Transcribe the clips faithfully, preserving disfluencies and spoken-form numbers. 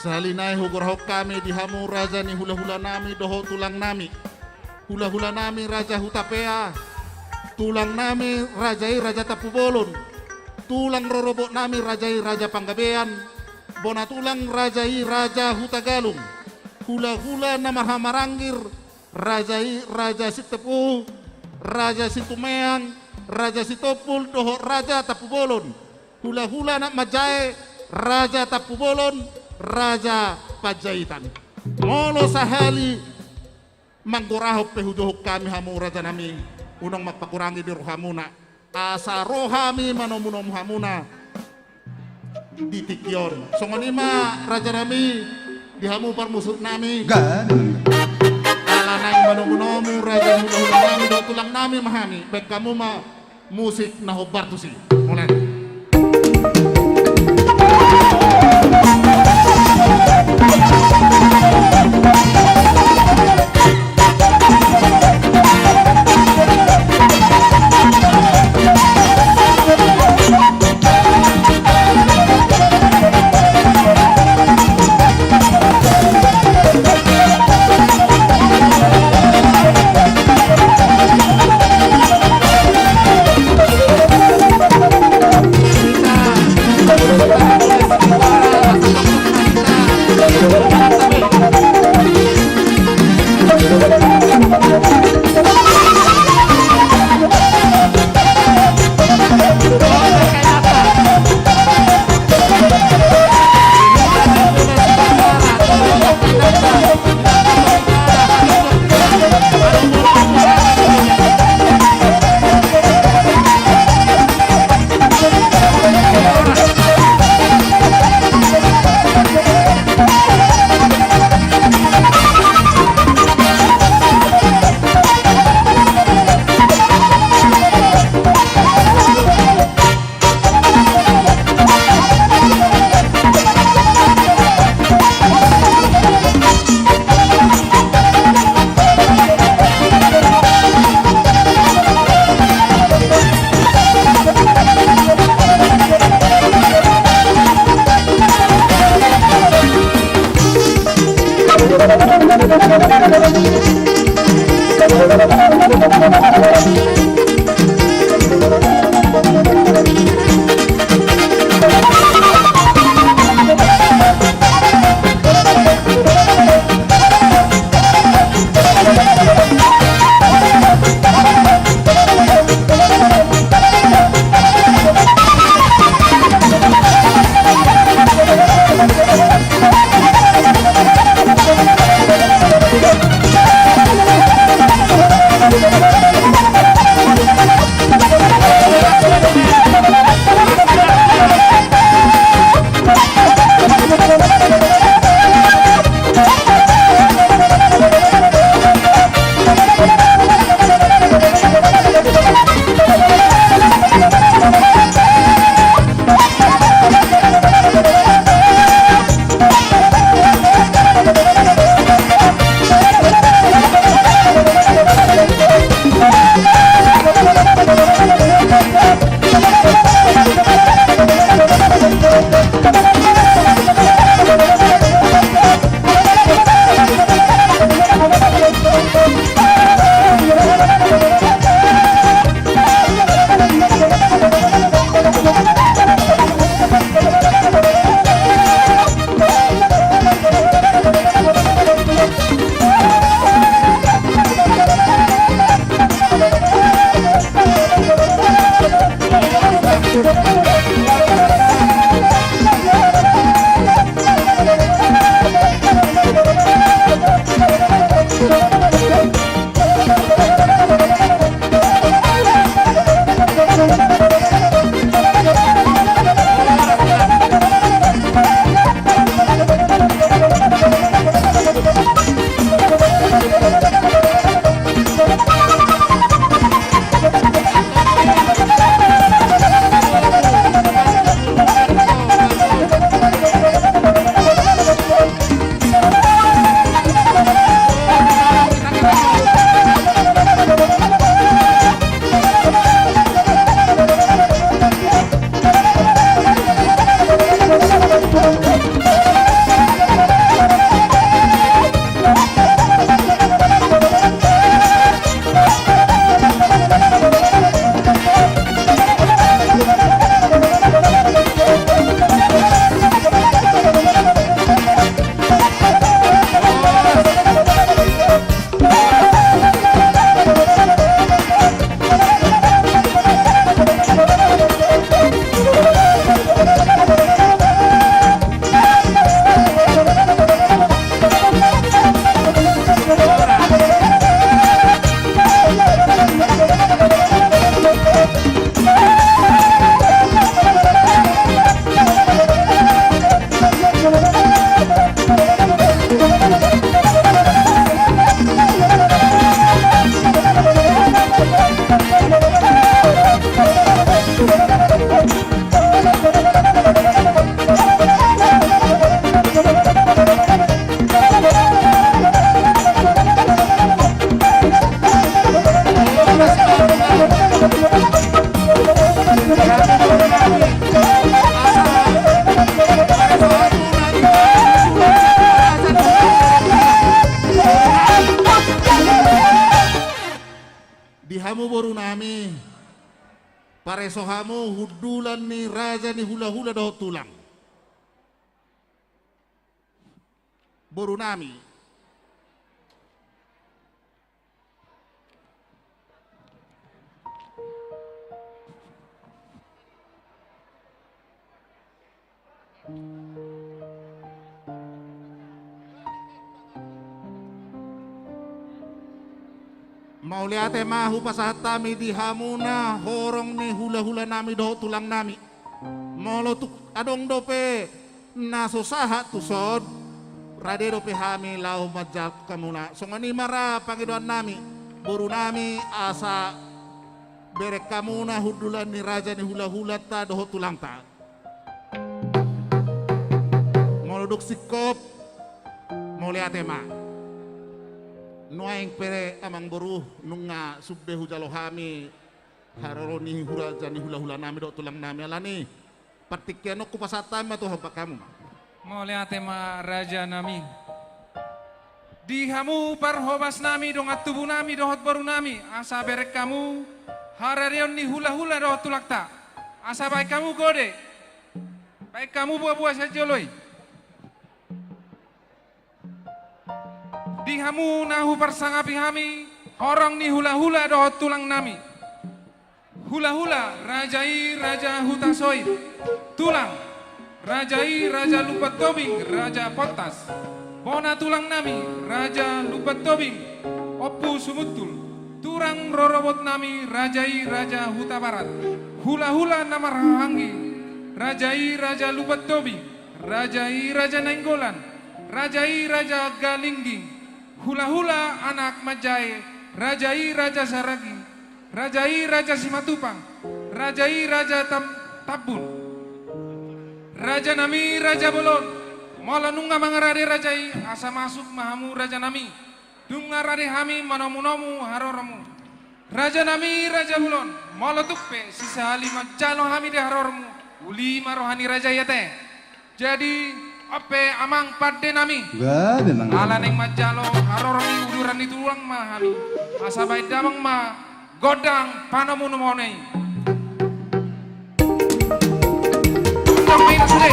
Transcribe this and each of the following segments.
Sahali nai hugorahon hami di hamu raja ni hulahulanami dohot tulangnami. Hulahulanami raja Hutapea, tulangnami raja i raja Tampubolon, tulang rorobotnami raja i raja Panggabean, bona tulang raja i raja Hutagalung, hulahula na marhahamaranggi raja i raja Sitepu, raja Situmeang, raja Sitompul dohot raja Tampubolon, hulahula na manjae raja Tampubolon, raja Panjaitan. Molo sahali manggorahon pe hudokhon hami hamu rajanami, unang mampakurangi be rohamuna, asa ro hami manomunomu hamuna di tingki on. Songon i ma rajanami di hamu parmusuknami. Ala naeng manomunomu raja ni hulahulanami dohot tulangnami ma hami, baen hamu ma musik na hombar tusi. Mulai. Di hamu boru nami, pareso hamu hundulan ni raja ni hulahula dohot tulang. Boru nami. Mauliate ma hupasahat hami di hamuna horong ni hulahula nami dohot tulang nami. Molo tung adong dope na so sahat tuson, rade dope hami laho manjangkon hamuna. Songon i ma ra pangidoan nami, boru nami, asa bereng hamuna hundulan ni raja ni hulahulanta dohot tulangta. Molo dung singkop, mauliate ma. Nuaeng pe amang boru, nunga sumbe hujalo hami haroro ni raja ni hulahula nami dohot tulang nami, alani i partingkian on hupasahat hami ma tu hamu. Mauliate ma raja nami. Di hamu parhobas nami, dongan tubu nami dohot boru nami, asa bereng hamu haradeon ni hulahula dohot tulangta. Asa baen hamu gode, baen hamu buabua sian jolo i. Di hamu na huparsangapi hami, horong ni hulahula dohot tulang nami. Hulahula, raja i Raja Hutasoit. Tulang, raja i Raja Lumban Tobing, Raja Pontas. Bona tulang nami, Raja Lumban Tobing, Ompu Sumuntul. Tulang rorobot nami, raja i Raja Hutabarat. Hulahula na marhahaanggi, raja i Raja Lumban Tobing, raja i Raja Nainggolan, raja i Raja Galingging. Hulahula anak manjae, raja i Raja Saragi, raja i Raja Simatupang, raja i Raja Tam-, Tambun. Raja nami, raja bolon, molo nunga mangarade raja i, asa masuk ma hamu raja nami. Nunga rade hami manomunomu haroromu. Raja nami, raja bolon, molo tung pe sisahali manjalo hami di haroromu, uli ma roha ni raja i ate. Jadi, on pe amang pande nami. Gabe manang. Ala naeng manjalo haroro ni uduran ni tulang ma hami. Asa baen damang ma gondang panomunomu i. Gondang ma i sude.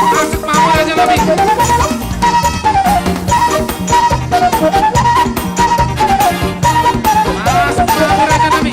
Asik ma hamu raja nami. Asik ma hamu raja nami.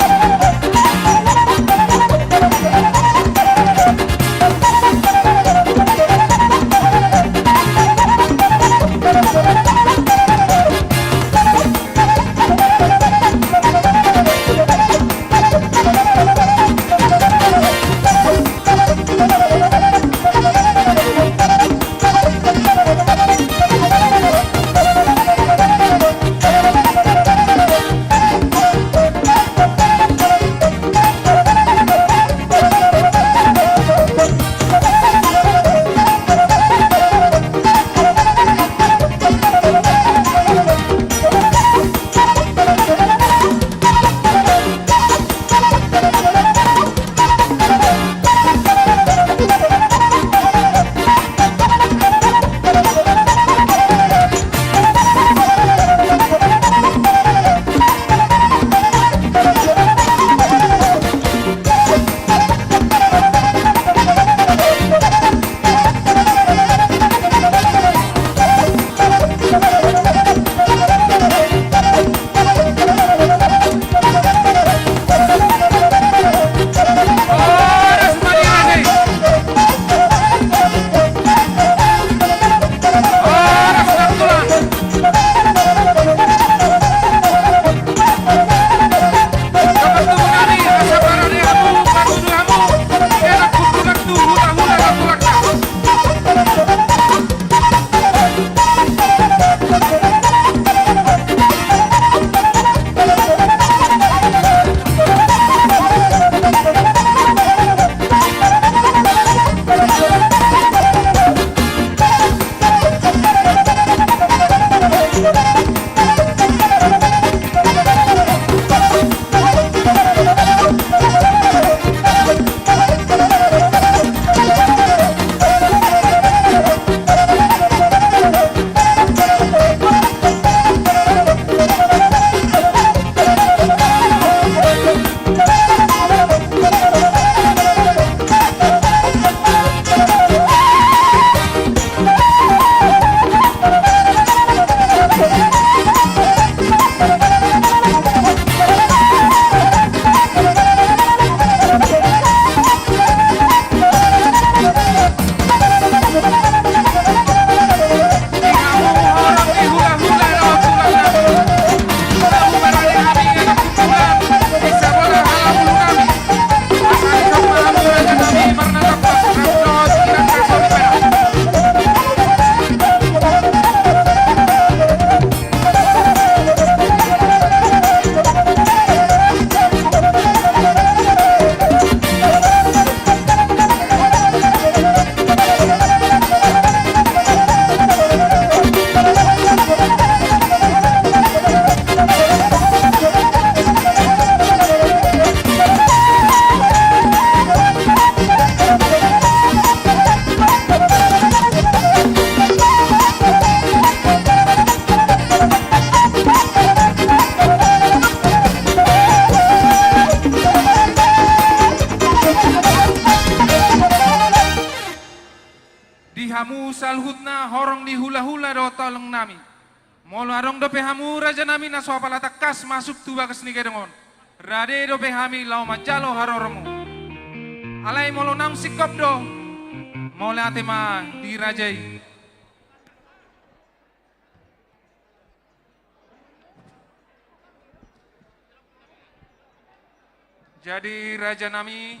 saluhutna horong ni hulahula dohot tulang nami. Molo adong dope hamu raja nami na so apala tangkas masuk tu bagas ni gedong on, rade dope hami laho manjalo haroromu. Alai molo naung singkop do, mauliate ma di raja i. Jadi raja nami.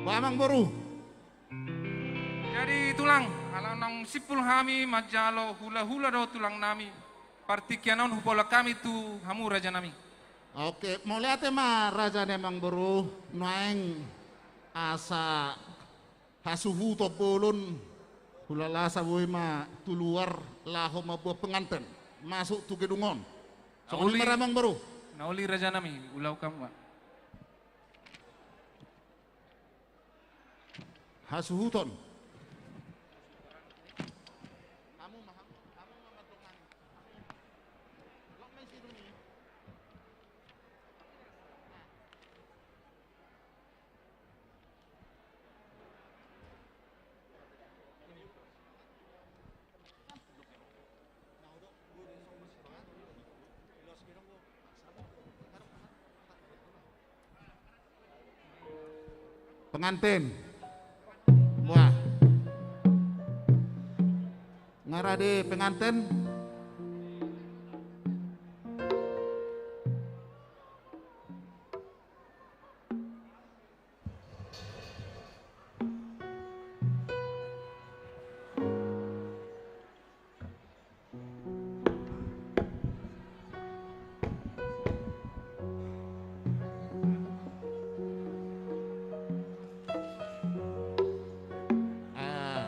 Ba amangboru. Jadi tulang, ala naung simpul hami manjalo hulahula dohot tulang nami, partingkian on hupaulak hami tu hamu raja nami. Oke, mauliate ma raja ni amangboru, nuaeng asa hasuhuton bolon, hulala asa boi ma tu luar laho mamboan penganten masuk tu gedung on. Songon i ma amangboru. Na uli raja nami, ulaon hamu ma. Hasuhuton. Penganten. Wah. Nga rade penganten. Ah,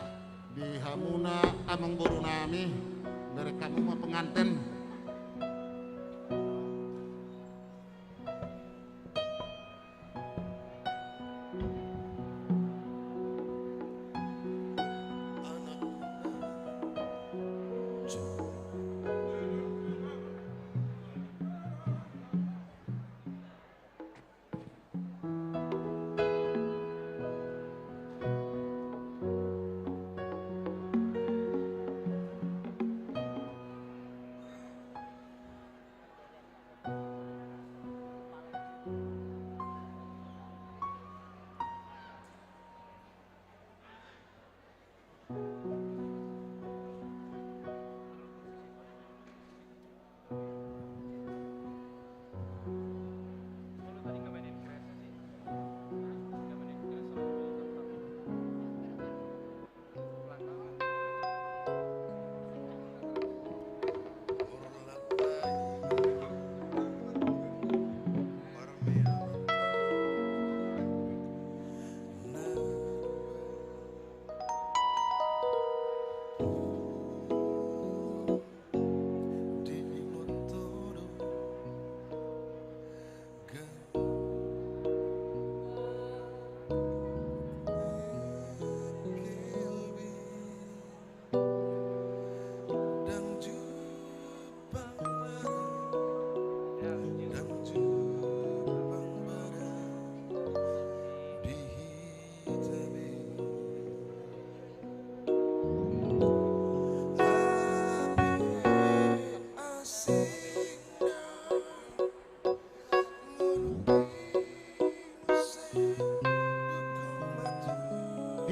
di hamuna amangboru nami, bereng hamu ma penganten.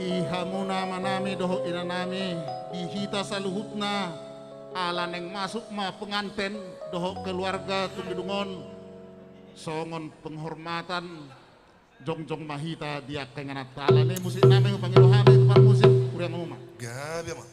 Di hamuna amanami dohot inanami, di hita saluhutna, ala naeng masuk ma penganten dohot keluarga tu gedung on, songon penghormatan, jongjong ma hita di angka ingananta. Alani i musik nami, hupangido hami tu parmusik, huriang hamu ma. Gabe ma.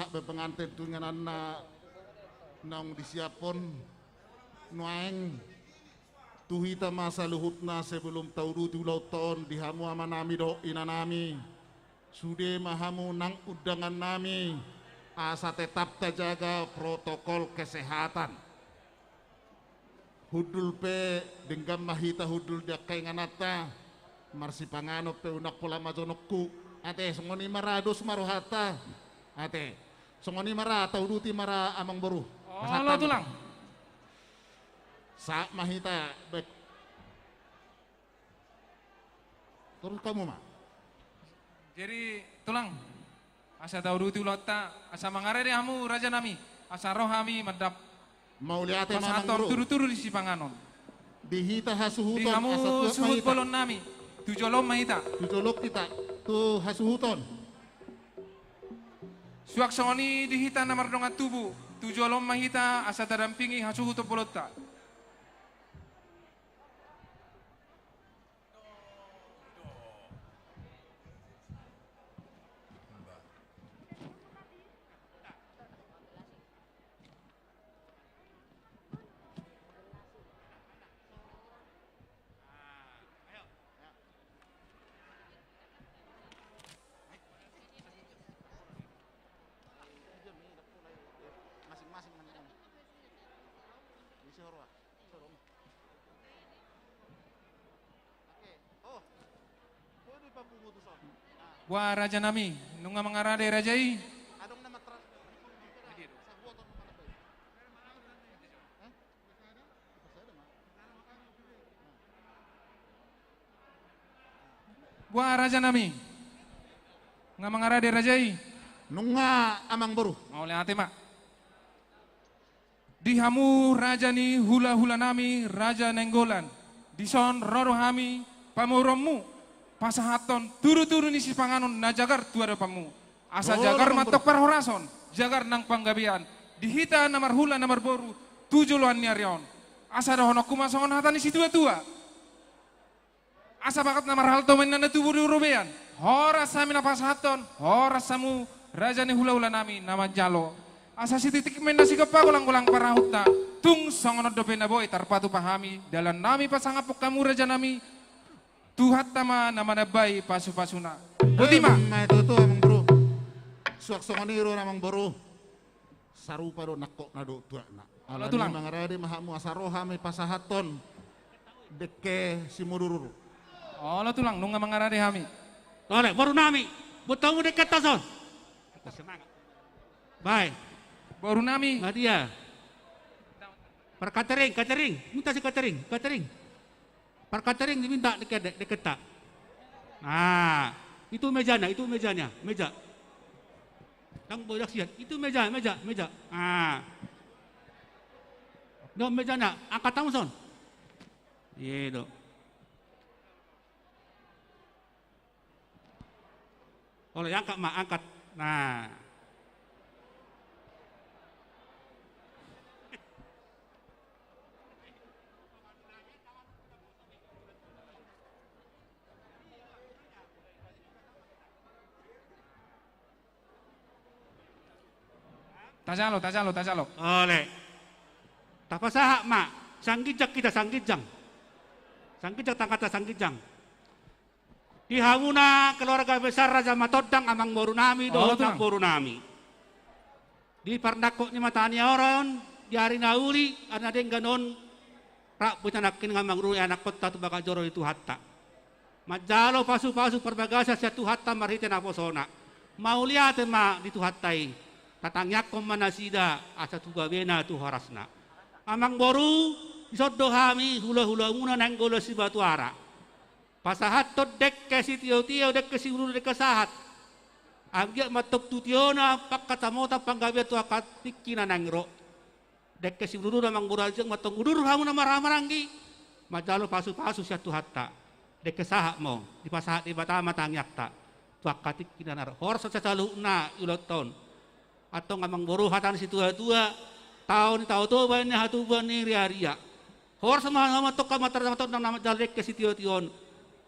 Pengantin tu ingananna naung disiaphon. Nuaeng tu hita ma saluhutna, sebelum tauduti ulaonta on, di hamu amanami dohot inanami, sude ma hamu nang undangannami, asa tetap tajaga protokol kesehatan. Hundul pe, denggan ma hita hundul di angka ingananta. Marsipanganon pe unang pola majonokku. Ate, songon i ma ra, dos ma rohanta. Ate, songon i ma ra, tauduti ma ra, amangboru. Olo, pasahat ma, tulang. Sahat ma hita, baik. Torus hamu ma. Jadi, tulang, asa tauduti ulaonta, asa mangarade hamu rajanami, asa ro hami mandap. Mauliate ma, pasahathon amangboru. Tudutudu ni sipanganon. Di hita hasuhuton, di hamu asa tuat ma suhut hita. Bolonnami, tu jolo ma hita. Tu jolo hita, tu hasuhuton. Suang songon i di hita na mardongan tubu, tu jolo ma hita asa tadampingi hasuhuton bolonta. Boha rajanami, nunga mangarade raja i? Boha rajanami, nunga mangarade raja i? Nunga, amangboru. Mauliate ma. Di hamu raja ni hulahulanami, Raja Nainggolan, dison ro do hami pamoruonmu, pasahathon tudutudu ni sipanganon na jagar tu adopanmu. Asa jagar ma antong parhorason, jagar nang panggabean di hita na marhula na marboru tu joloan ni ari on. Asa dohononku ma songon hata ni situatua. Asa bagot na marhalto ma inna na tubu di robean. Horas hami na pasahathon, horas hamu raja ni hulahulanami na manjalo. Asa sititik ma inna sigompa, golanggolang parahutna. Tung songon on dope na boi tarpatupa hami, dalannami pasangaphon hamu rajanami. Tuhanta ma na manambai pasupasuna. Boti ma. Emma tutu, amangboru. Suang songon i do, amangboru. Sarupa do nangkokna dohot tuatna. Olo, tulang. Alani i mangarade ma hamu, asa ro hami pasahathon dengke simudurudur. Olo, tulang, nunga mangarade hami. Olo, borunami, buat hamu dengkenta son. Bae. Borunami. Badia. Par catering, catering. Minta si catering, catering. Par catering diminta dengke-, dengkenta. Nah, itu mejanya, itu mejanya, meja. Dang boi, dang sian. Itu meja, meja, meja. Nah. Dong mejanya, angkat hamu son. Iya, dong. Olo, angkat ma, angkat. Nah. Tajalo, tajalo, tajalo. Olo. Tapasahat ma, sian ginjang hita, sian ginjang. Sian ginjang tangkasna, sian ginjang. Di hamuna keluarga besar Raja Matondang, amangborunami dohot namborunami. Di parnangkok ni mata ni ari on, di ari na uli, ari na denggan on, rap hita nangkin, amangboru, ianakhonta tu bagas joro ni Tuhanta. Manjalo pasupasu parbagasan sian Tuhanta marhite naposona. Mauliate ma di Tuhanta i. Tatangiangkon ma nasida asa tu gabena, tu horasna. Amangboru, dison do hami hulahulamuna Nainggolan Sibatuara. Pasahathon dengke sitiotio, dengke simudurudur, dengke sahat. Anggiat ma antong tu tiona pangkatamotan panggabean tu angka tingki na naeng ro. Dengke simudurudur, amangboru, anggiat ma antong udur hamu na marhahamaranggi. Manjalo pasupasu sian Tuhanta. Dengke sahat ma on, dipasahat Debata ma tangiangta tu angka tingki na naeng ro. Horas ma saluhutna di ulaonta on. Antong, amangboru, hata ni situatua, tao ni Tao Toba ninna, hatubuan ni riaria. Horas ma hamu antong, amang Raja Matondang, na manjalo dengke sitiotio on.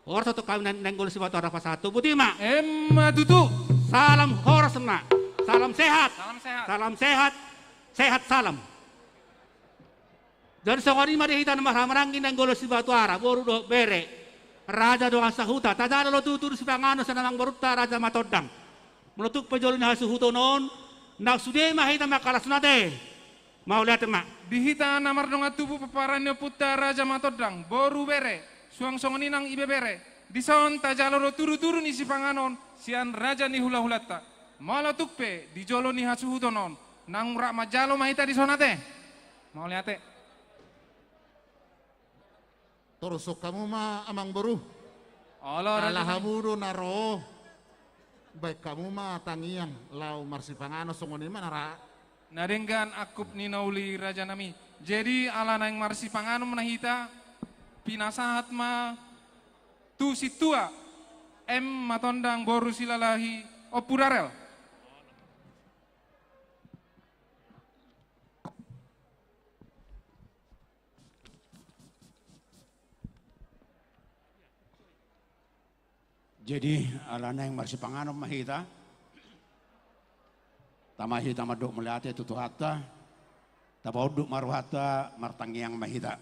Horas ma antong hami Nainggolan Sibatuara pasahathon. Boti ma. Emma tutu. Salam horas ma. Salam sehat. Salam sehat. Salam sehat. Sehat salam. Jadi songon i ma di hita na marhahamaranggi nainggolan Sibatuara, boru dohot bere, raja dohot sahuta, tajalo do tudutudu sipanganon sian amangborunta Raja Matondang. Molo tung pe jolo ni hasuhuton on, nang sude ma hita mangkalas on ate. Mauliate ma. Di hita na mardongan tubu pomparan ni ompunta Raja Matondang, boru bere, suang songon i nang ibebere, dison tajalo do tudutudu ni sipanganon sian raja ni hulahulanta. Molo tung pe di jolo ni hasuhuton on, nang rap manjalo ma hita dison ate. Mauliate. Torushon hamu ma amangboru. Olo, ala raja nami. Hamu do na ro. Baen hamu ma tangiang laho marsipanganon songon i ma na ra. Na denggan angkup ni na uli raja nami. Jadi ala naeng marsipanganon ma hita, pinasahat ma tu sintua M Matondang boru Silalahi Ompu Darel. Jadi ala naeng marsipanganon ma hita, tama hita mandok mauliate tu Tuhanta, tapaunduk ma rohanta, martangiang ma hita.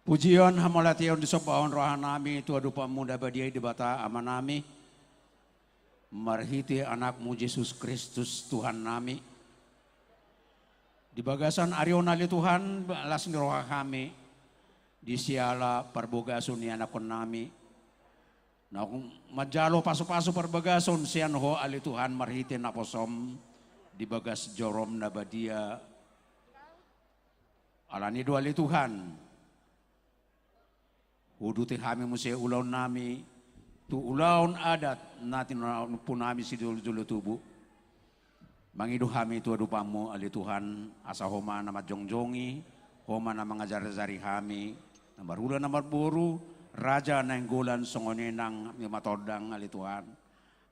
Pujion, hamauliateon, disombahon rohanami tu adopanmu na badia i Debata Amanami, marhite Anakmu Jesus Kristus Tuhannami. Di bagasan ari on ale Tuhan, las ni roha hami, di siala parbogason ni anakkonnami, naung manjalo pasupasu parbagason sian Ho ale Tuhan marhite naposom di bagas jorom na badia. Alani do ale Tuhan, huuduti hami muse ulaonnami tu ulaon adat na tinontuhonami sijolojolo tubu. Mangido hami tu adopanmu ale Tuhan, asa Ho ma na manjongjongi, Ho ma na mangajarajari hami, na marhula na marboru, raja nainggolan songon i nang i Matondang ale Tuhan.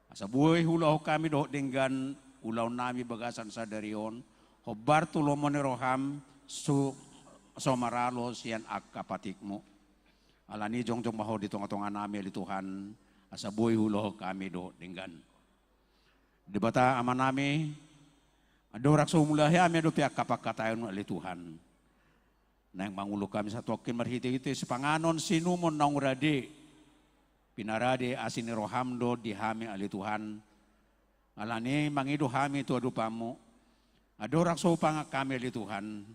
Asa boi huulahon hami dohot denggan ulaonnami bagasan sadari on, hombar tu lomo ni roham, so maralo sian angka patikmu. Alani jongjong ma Ho di tongatonganami ale Tuhan, asa boi huulahon hami dohot denggan. Debata Amanami, andorang so humulai hami dope angka pangkataion ale Tuhan, naeng mangulahon hami satuakkon marhitehite sipanganon siinumon naung rade, pinarade asi ni roham do di hami ale Tuhan. Alani mangido hami tu adopanmu, andorang so hupangan hami ale Tuhan,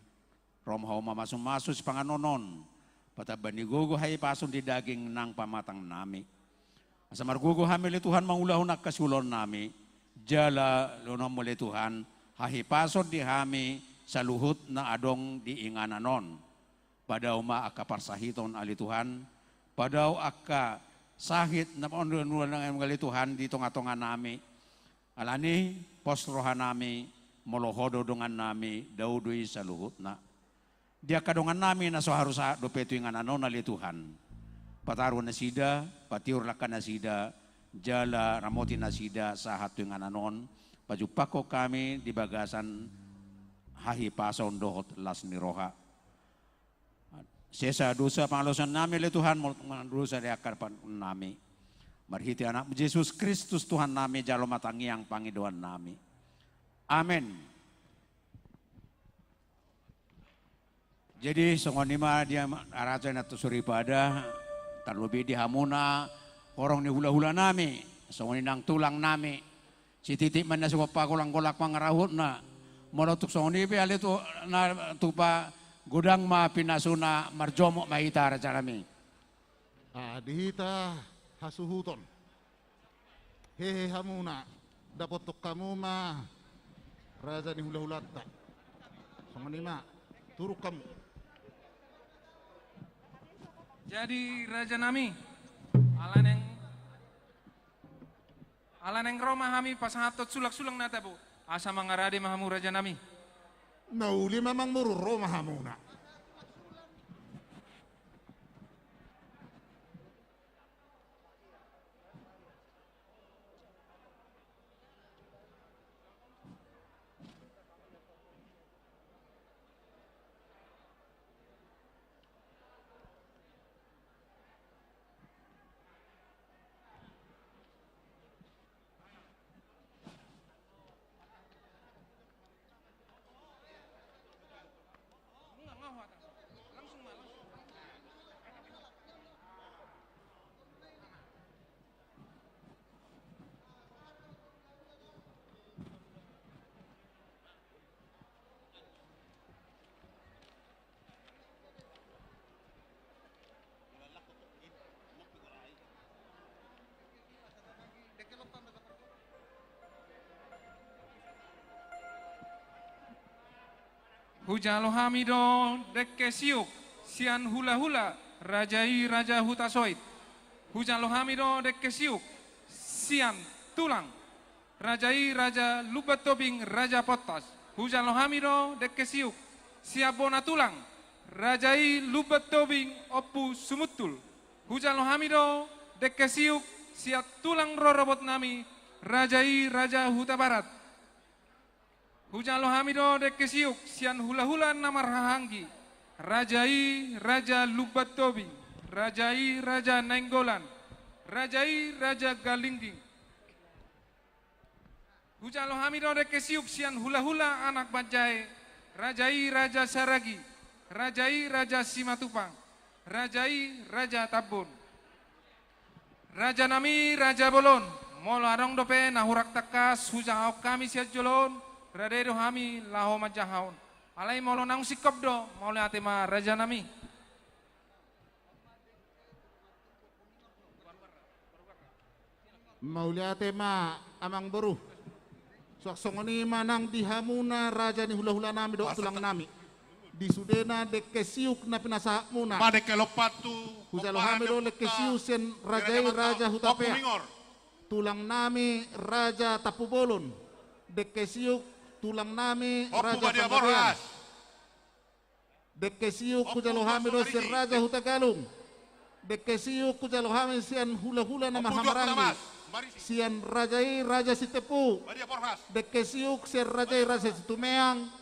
ro ma Ho mamasumasu sipanganon on, patamba ni gogo hahipason di daging nang pamatangnami. Asa margogo hami ale Tuhan mangulahon angka siulaonnami, jala lonommu ale Tuhan, hahipason di hami saluhut na adong di inganan on. Padao ma angka parsahiton ale Tuhan, padao angka sahit na on ale Tuhan di tongatonganami. Alani pos rohanami, molo Ho do dongannami, dao do i saluhutna. Di angka dongannami na so haru sahat dope tu inganan on ale Tuhan, pataru nasida, patiur langka nasida, jala ramoti nasida sahat tu inganan on, pajumpangkon hami di bagasan hahipason dohot las ni roha. Sesa dosa pangalaosionnami ale Tuhan, molo tung manang dosa di angka panutonnami. Marhite Anakmu Jesus Kristus Tuhannami, jalo ma tangiang pangidoannami. Amen. Jadi songon i ma di raja na tu soripada, tarlobi di hamuna horong ni hulahulanami, songon i nang tulangnami. Sititi ma na sihompa golanggolang pangarahutna. Molo tung songon i pe ale tu na tupa, godang ma pinasuna, marjomok ma hita rajanami. Ah, di hita hasuhuton. Hehe hamuna, dapothon hamu ma raja ni hulahulanta. Songon i ma, turun hamu. Jadi rajanami, ala naeng Ala naeng ro ma hami pasahathon sulangsulang na tabo, asa mangarade ma hamu rajanami. Na uli ma amangboru, ro ma hamuna. Hujalo hami do dengke siuk sian hulahula, raja i raja Hutasoit. Hujalo hami do dengke siuk sian tulang, raja i raja Lumban Tobing, raja Pontas. Hujalo hami do dengke siuk sian bona tulang, raja i Lumban Tobing, Ompu Sumuntul. Hujalo hami do dengke siuk sian tulang rorobot nami, raja i raja Hutabarat. Hujalo hami do dengke siuk sian hulahula na marhahaanggi, raja i raja Lumban Tobing, raja i raja Nainggolan, raja i raja Galingging. Hujalo hami do dengke siuk sian hulahula anak manjae, raja i raja Saragi, raja i raja Simatupang, raja i raja Tambun. Raja nami, raja bolon, molo adong dope na hurang tangkas hujahahon hami sian jolo on, rade do hami laho manjahahon. Alai molo naung singkop do, mauliate ma raja nami. Mauliate ma amangboru. Suang songon i ma nang di hamuna raja ni hulahula nami dohot tulang nami. Di sudena dengke siuk na pinasahat muna. Ma dengke lompat tu. Hujalo hami do dengke siuk sian raja i raja Hutapea. Tulang nami raja Tampubolon. Dengke siuk tulang nami raja Panggabean. Dengke siuk hujalo hami do sian raja Hutagalung. Dengke siuk hujalo hami sian hulahula na marhahamaranggi. Sian raja i raja Sitepu. Dengke siuk sian raja i raja Situmeang.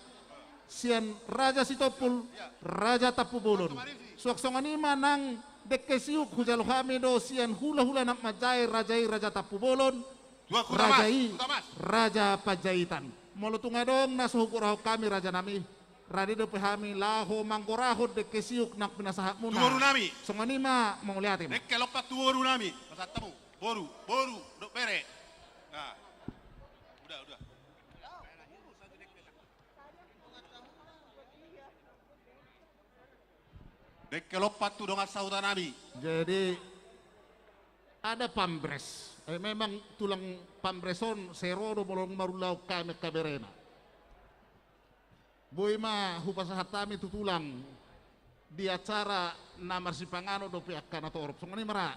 Sian raja Sitompul, raja Tampubolon. Suang songon i ma nang dengke siuk hujalo hami do sian hulahula na manjae, raja i raja Tampubolon. Raja i raja Panjaitan. Molo tung adong na so hugorahon hami raja nami, rade dope hami laho manggorahon dengke siuk nang pinasahat muna. Tu boru nami. Songon i ma, mauliate ma. Dengke lompat tu boru nami. Pasahat hamu. Boru, boru dohot bere. Nah. Udah, udah. Dengke lompat tu dongan sahuta nami. Jadi, ada pambres. Eh, memang tulang pambres on sai ro do molo marulaon hami angka berena. Boi ma hupasahat hami tu tulang di acara na marsipanganon dope angka na torop. Songon i ma ra.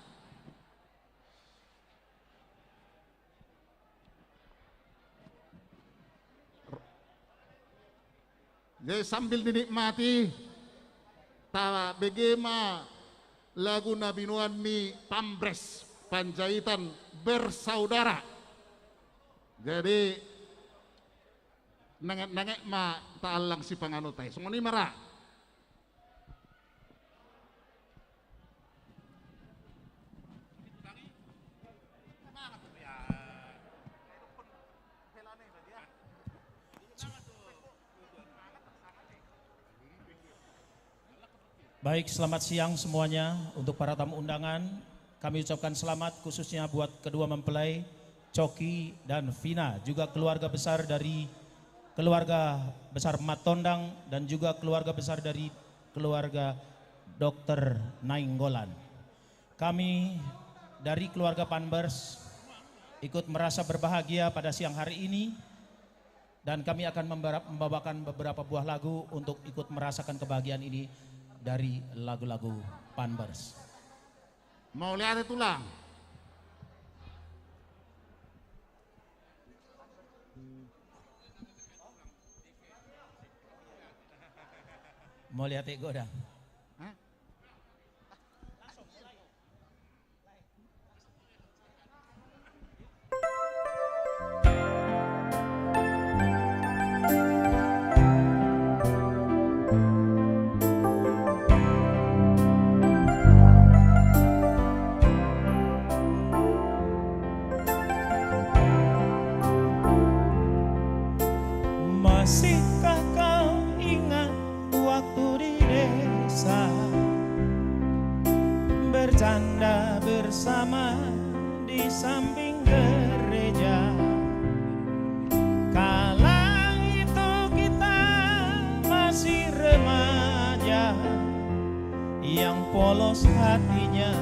Jadi sambil dinikmati, tabege ma lagu na binoan ni pambres Panjaitan Bersaudara. Jadi, nenget-nenget ma taallang sipanganonta i. Songon i ma ra. Baik, selamat siang semuanya. Untuk para tamu undangan, kami ucapkan selamat, khususnya buat kedua mempelai, Coki dan Vina, juga keluarga besar dari keluarga besar Matondang, dan juga keluarga besar dari keluarga Dokter Nainggolan. Kami dari keluarga Panbers ikut merasa berbahagia pada siang hari ini, dan kami akan membera-, membawakan beberapa buah lagu untuk ikut merasakan kebahagiaan ini dari lagu-lagu Panbers. Mauliate tulang. Mauliate godang. Hah? Masihkah kau ingat waktu di desa, bercanda bersama di samping gereja? Kala itu kita masih remaja, yang polos hatinya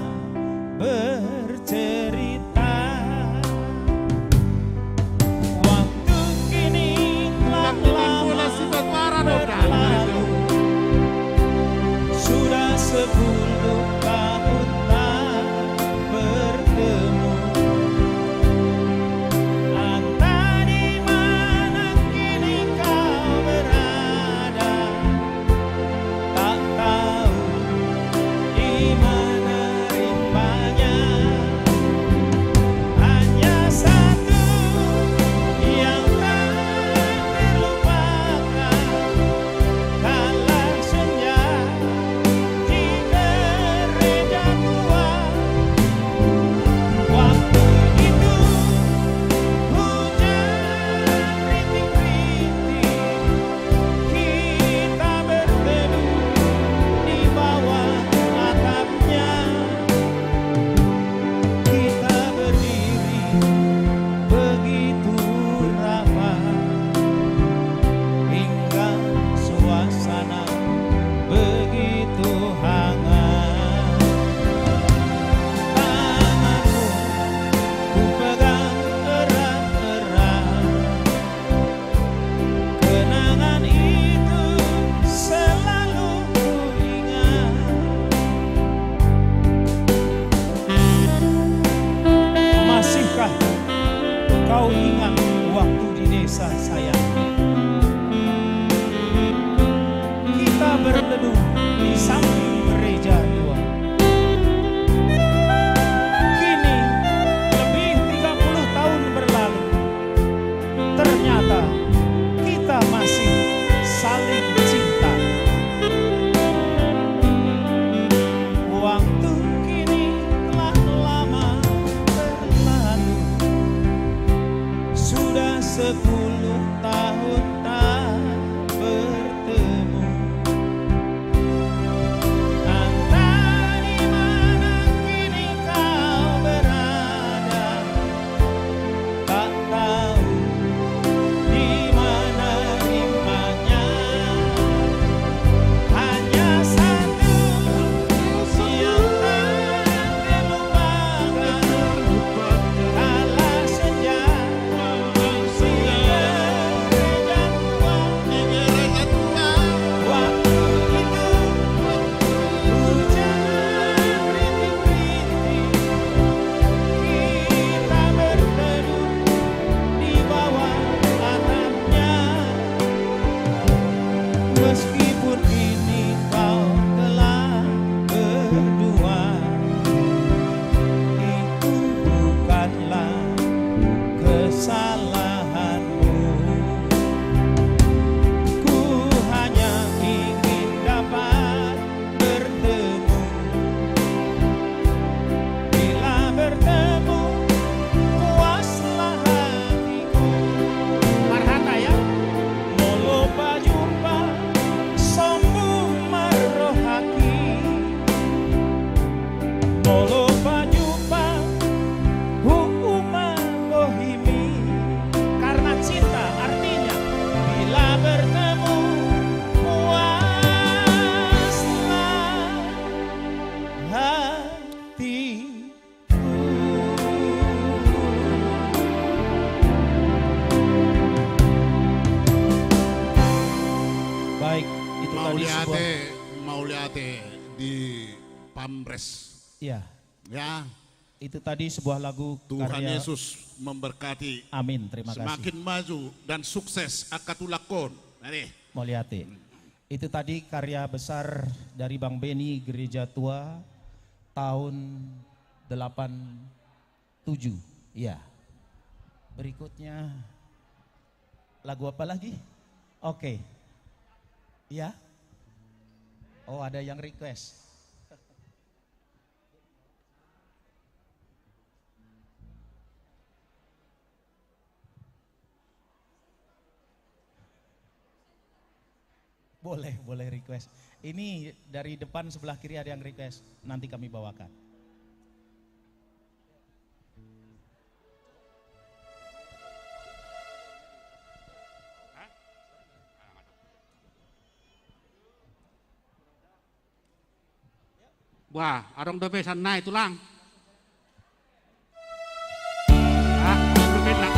bercerita. Waktu kini langlang berlalu. tahun tak bertemu. Entah di mana kini kau berada, tak tahu di mana rimanya. Hanya satu yang tak terlupakan, kala senja. Meskipun kini kau telah berdua, itu bukanlah kesalahanmu. Ku hanya ingin dapat bertemu. Bila bertemu, puaslah hatiku. Marhata, ya. Molo pajumpa, sombung marrohaki. Molo pajumpa, huuma bohimi. Karena cinta, artinya, bila bertemu, puaslah hatiku. Baik, itu tadi sebuah... Mauliate, mauliate di Pamres. Iya. Ya. Itu tadi sebuah lagu karya... Tuhan Yesus memberkati. Amin, terima kasih. Semakin maju dan sukses angka tulangkon. Mari. Mauliate. Itu tadi karya besar dari Bang Beni, Gereja Tua, tahun delapan tujuh. Iya. Berikutnya lagu apa lagi? Oke. Iya. Oh, ada yang request. Boleh, boleh request. Ini dari depan sebelah kiri ada yang request. Nanti kami bawakan. Wah, adong dope sannari, Tulang. Ah, adong dope, Tulang.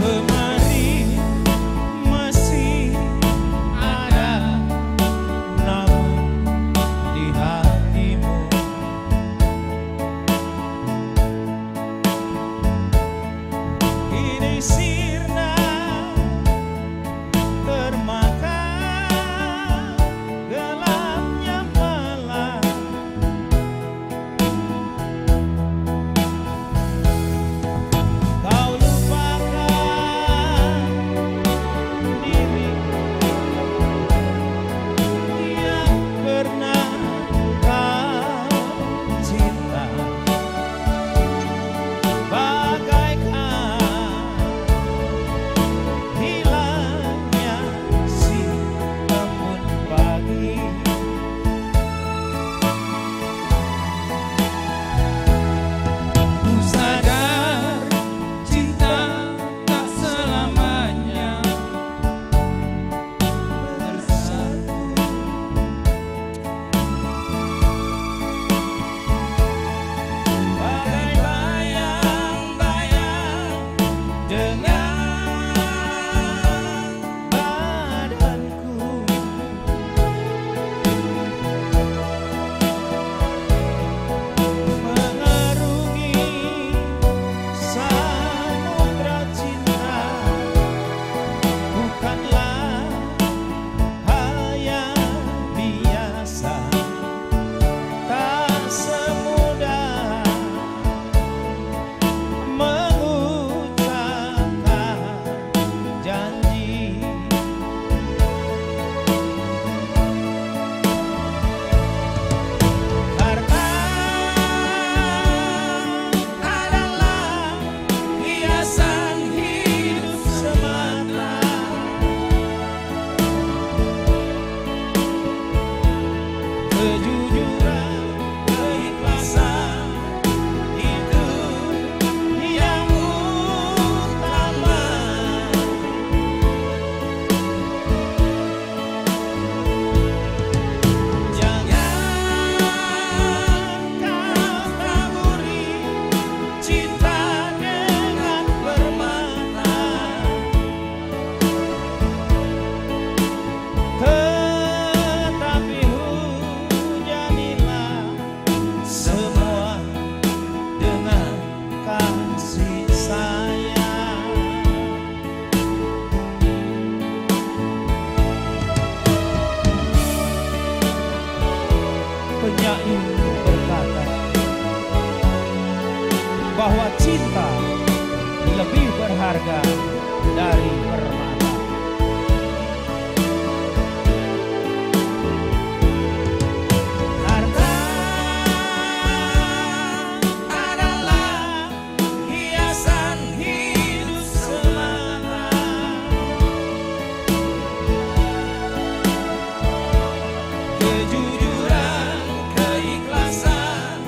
Kemarin masih ada nama di hatimu. bahwa cinta lebih berharga dari permata. Harta adalah hiasan hidup semata. Kejujuran, keikhlasan,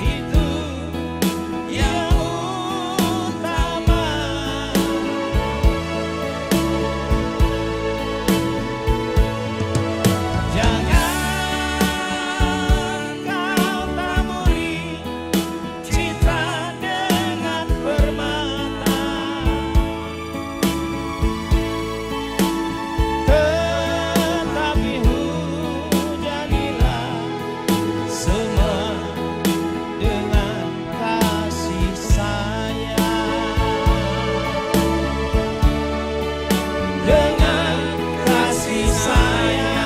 itu yang utama. Jangan kau taburi cinta dengan permata, tetapi hujanilah semua dengan kasih sayang. Dengan kasih sayang.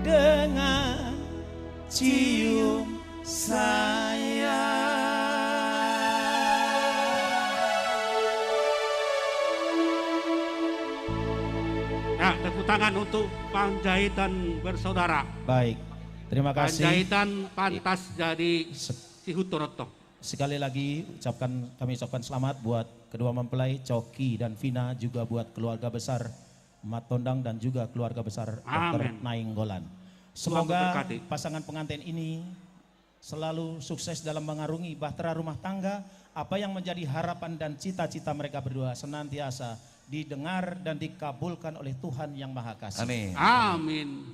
Dengan cium sayang. Nah, tepuk tangan untuk Panjaitan Bersaudara. Baik. Terima kasih. Panjaitan pantas jadi Sihut Torontong. Sekali lagi ucapkan, kami ucapkan selamat buat kedua mempelai, Coki dan Vina, juga buat keluarga besar Matondang dan juga keluarga besar dokter Nainggolan. Amin. Tuhan memberkati. Semoga pasangan pengantin ini selalu sukses dalam mengarungi bahtera rumah tangga. Apa yang menjadi harapan dan cita-cita mereka berdua senantiasa didengar dan dikabulkan oleh Tuhan Yang Maha Kasih. Amin. Amin.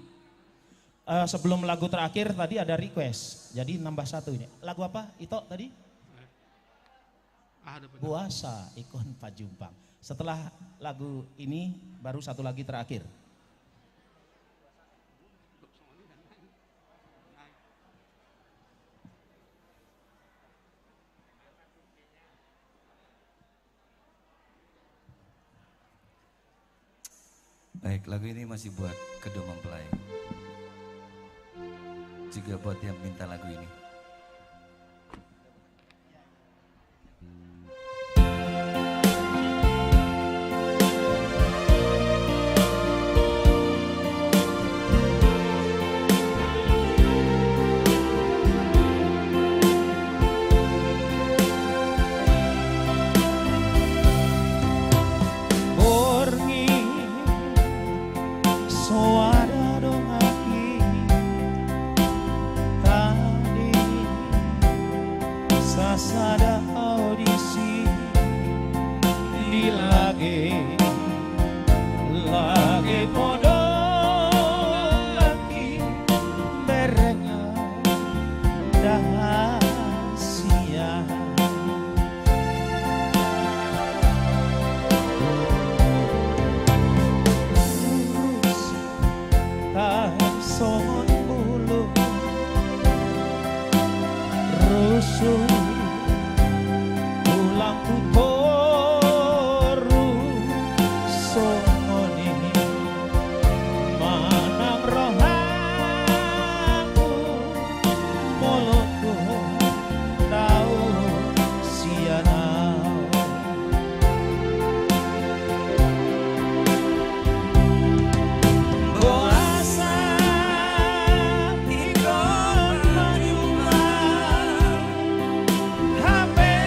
Eh, sebelum lagu terakhir tadi ada request. Jadi nambah satu ini. Lagu apa, Ito, tadi? Ah, ada benar. Boasa Ingkon Pajumpang. Setelah lagu ini baru satu lagi terakhir. Baik, lagu ini masih buat kedua mempelai. Juga buat yang minta lagu ini. Borngin so ada donganki tadi, sasada audisi di lage, lage podo lagi berengau. Dahasian. Lurus tarsongon bulung, rusuk tulang tu toru, songon i manang rohangku, molo tung tau sian au. Boasa ingkon pajumpang, hape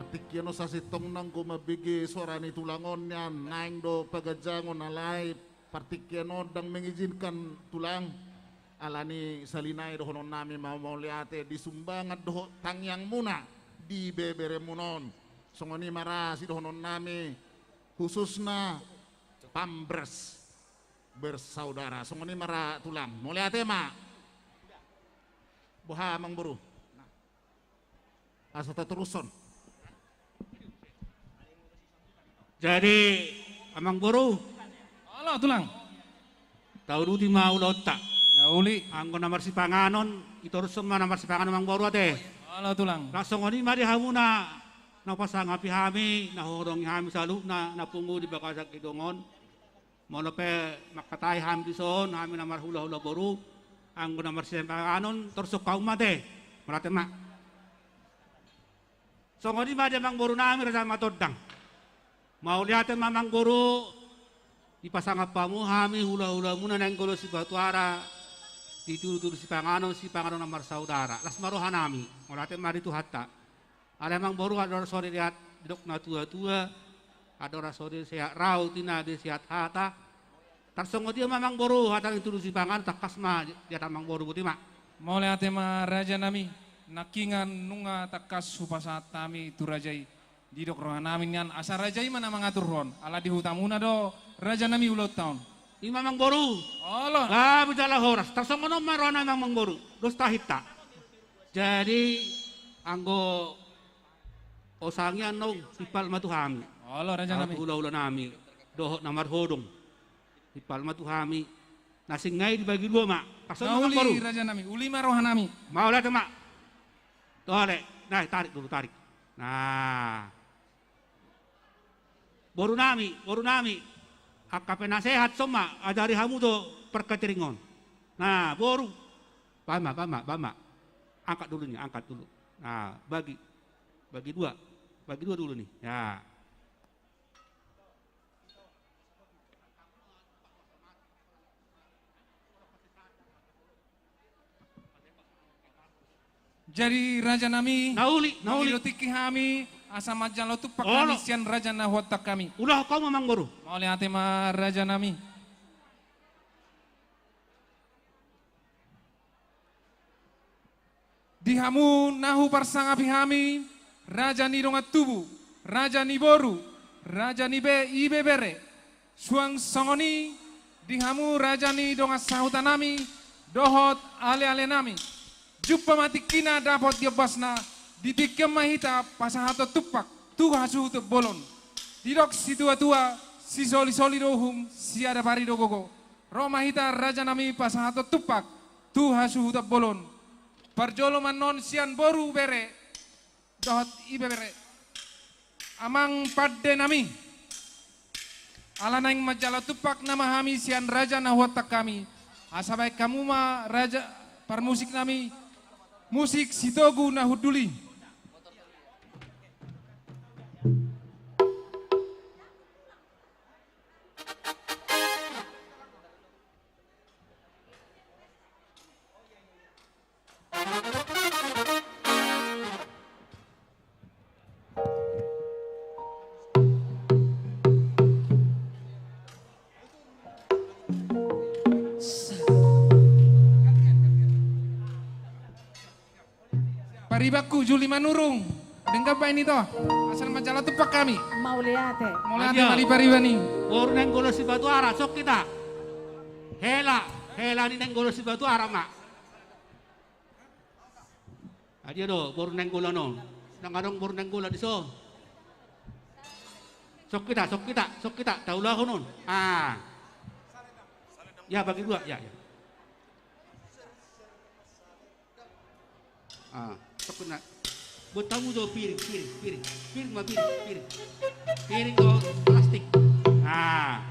Tingki on sasintongna anggo mambege suara ni tulang on nian, naeng do paganjangon, alai partingkian on ndang mengizinkan tulang. Alani saleleng i dohononnami ma mauliate di sumbangan dohot tangiangmuna di beberemuna on. Songon i ma ra sidohononnami, khususna Pambrest Bersaudara. Songon i ma ra tulang. Mauliate ma. Boha, Amangboru? Asa tatorushon. Jadi, Amangboru. Olo, tulang. Tauduti ma ulaonta. Na uli. Anggo na marsipanganon, itorushon ma na marsipanganon, Amangboru, ate. Olo, tulang. Laos songon i ma di hamuna na hupasangapi hami, na huholongi hami saluhutna na pungu di bagasan gedong on. Molo pe mangkatai hami dison, hami na marhulahula boru, anggo na marsipanganon, torushon hamu ma, ate. Mauliate ma. Songon i ma di Amangborunami Raja Matondang. Mauliate ma, Amangboru, dipasangap hamu hami hulahulamuna Nainggolan Sibatuara, di tudutudu sipanganon, sipanganon na marsaudara. Las ma rohanami. Mauliate ma di Tuhanta. Alai, Amangboru, andorang so dilean didok natuatua, andorang so diseat rau, tina diseat hata. Tarsongon dia ma, Amangboru, hata ni tudutudu sipanganon, tangkas ma diat, Amangboru, boti ma. Mauliate ma, rajanami. Nangkiningan nunga tangkas hupasahat hami tu raja i. Didok rohanami nian, asa raja i ma na mangaturhon. Ala di hutamuna do, rajanami, ulaonta on. I ma, Amangboru. Olo. Gabe jala horas. Tarsongon on ma rohanami, Amangboru. Dos tahinta. Jadi, anggo osang i annon, timpal ma tu hami. Olo, rajanami. Hulahulanami dohot na marhodong, timpal ma tu hami. Na singa i dibagi dua ma. Tarsongon on, Amangboru. Na uli, rajanami. Uli ma rohanami. Mauliate ma. Tole. Nah, tarik dulu, tarik. Nah. Borunami, borunami. Angka penasehat, son ma, ajari hamu do parkateringon. Nah, boru. Baen ma, baen ma, baen ma. Angkat dulu ni, angkat dulu. Nah, bagi. Bagi dua. Bagi dua dulu ni. Ya. Jadi, rajanami, na uli, na uli. Mangido tingki hami, asa manjalo tumpak hami sian raja na huantusi hami. Olo. Ulahon hamu, Amangboru. Mauliate ma, rajanami. Di hamu na huparsangapi hami, raja ni dongan tubu, raja ni boru, raja ni be-, ibebere, suang songon i di hamu raja ni dongan sahutanami dohot alealenami. Jumpa ma tingkina, dapot di ombasna, di tingki on ma hita pasahathon tumpak tu hasuhuton bolon. Didok situatua, sisolisoli do uhum, siadapari do gogo. Ro ma hita, rajanami, pasahathon tumpak tu hasuhuton bolon. Parjolo ma annon sian boru, bere dohot ibebere. Amang pandenami, ala naeng manjalo tumpak nama hami sian raja na huantusi hami, asa baen hamu ma, raja, parmusiknami, musik Sitogu na hundul i. Paribanku Juli Manurung, denggan baen ito, asa manjalo tumpak hami. Mauliate. Mauliate. Adia. Mali pariban i. Boru Nainggolan Sibatuara, sok hita. Hela, hela ni Nainggolan Sibatuara ma. Adia do boru Nainggolan on? Ndang adong boru Nainggolan dison. Sok hita, sok hita, sok hita, taulahon on. Ah. Ya, bagi dua, ya, ya. Ah, sok na. Buat tamu do piring, piring, piring. Piring ma, piring, piring. Piring do plastik. Ah.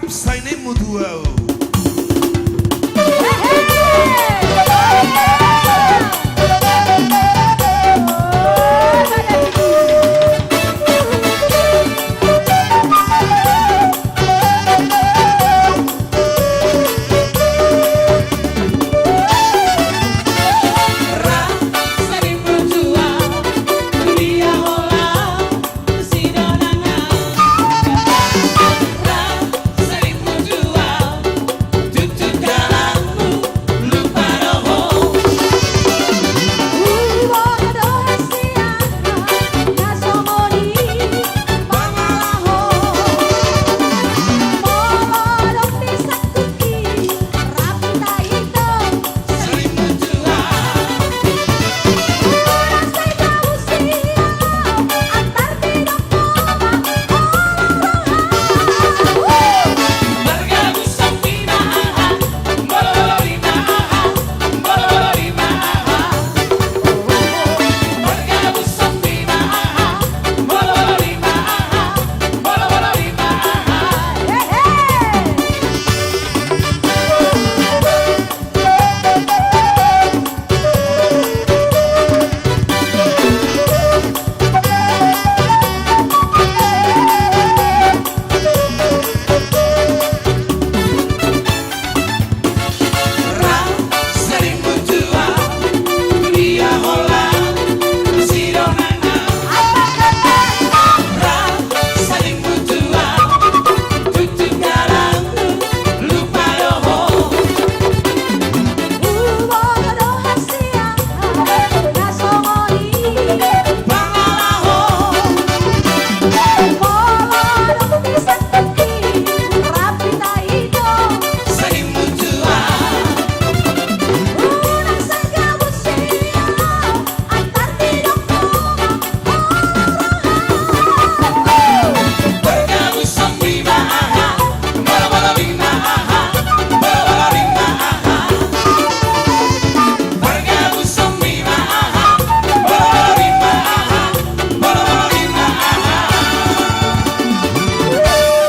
Sai naeng mutu au.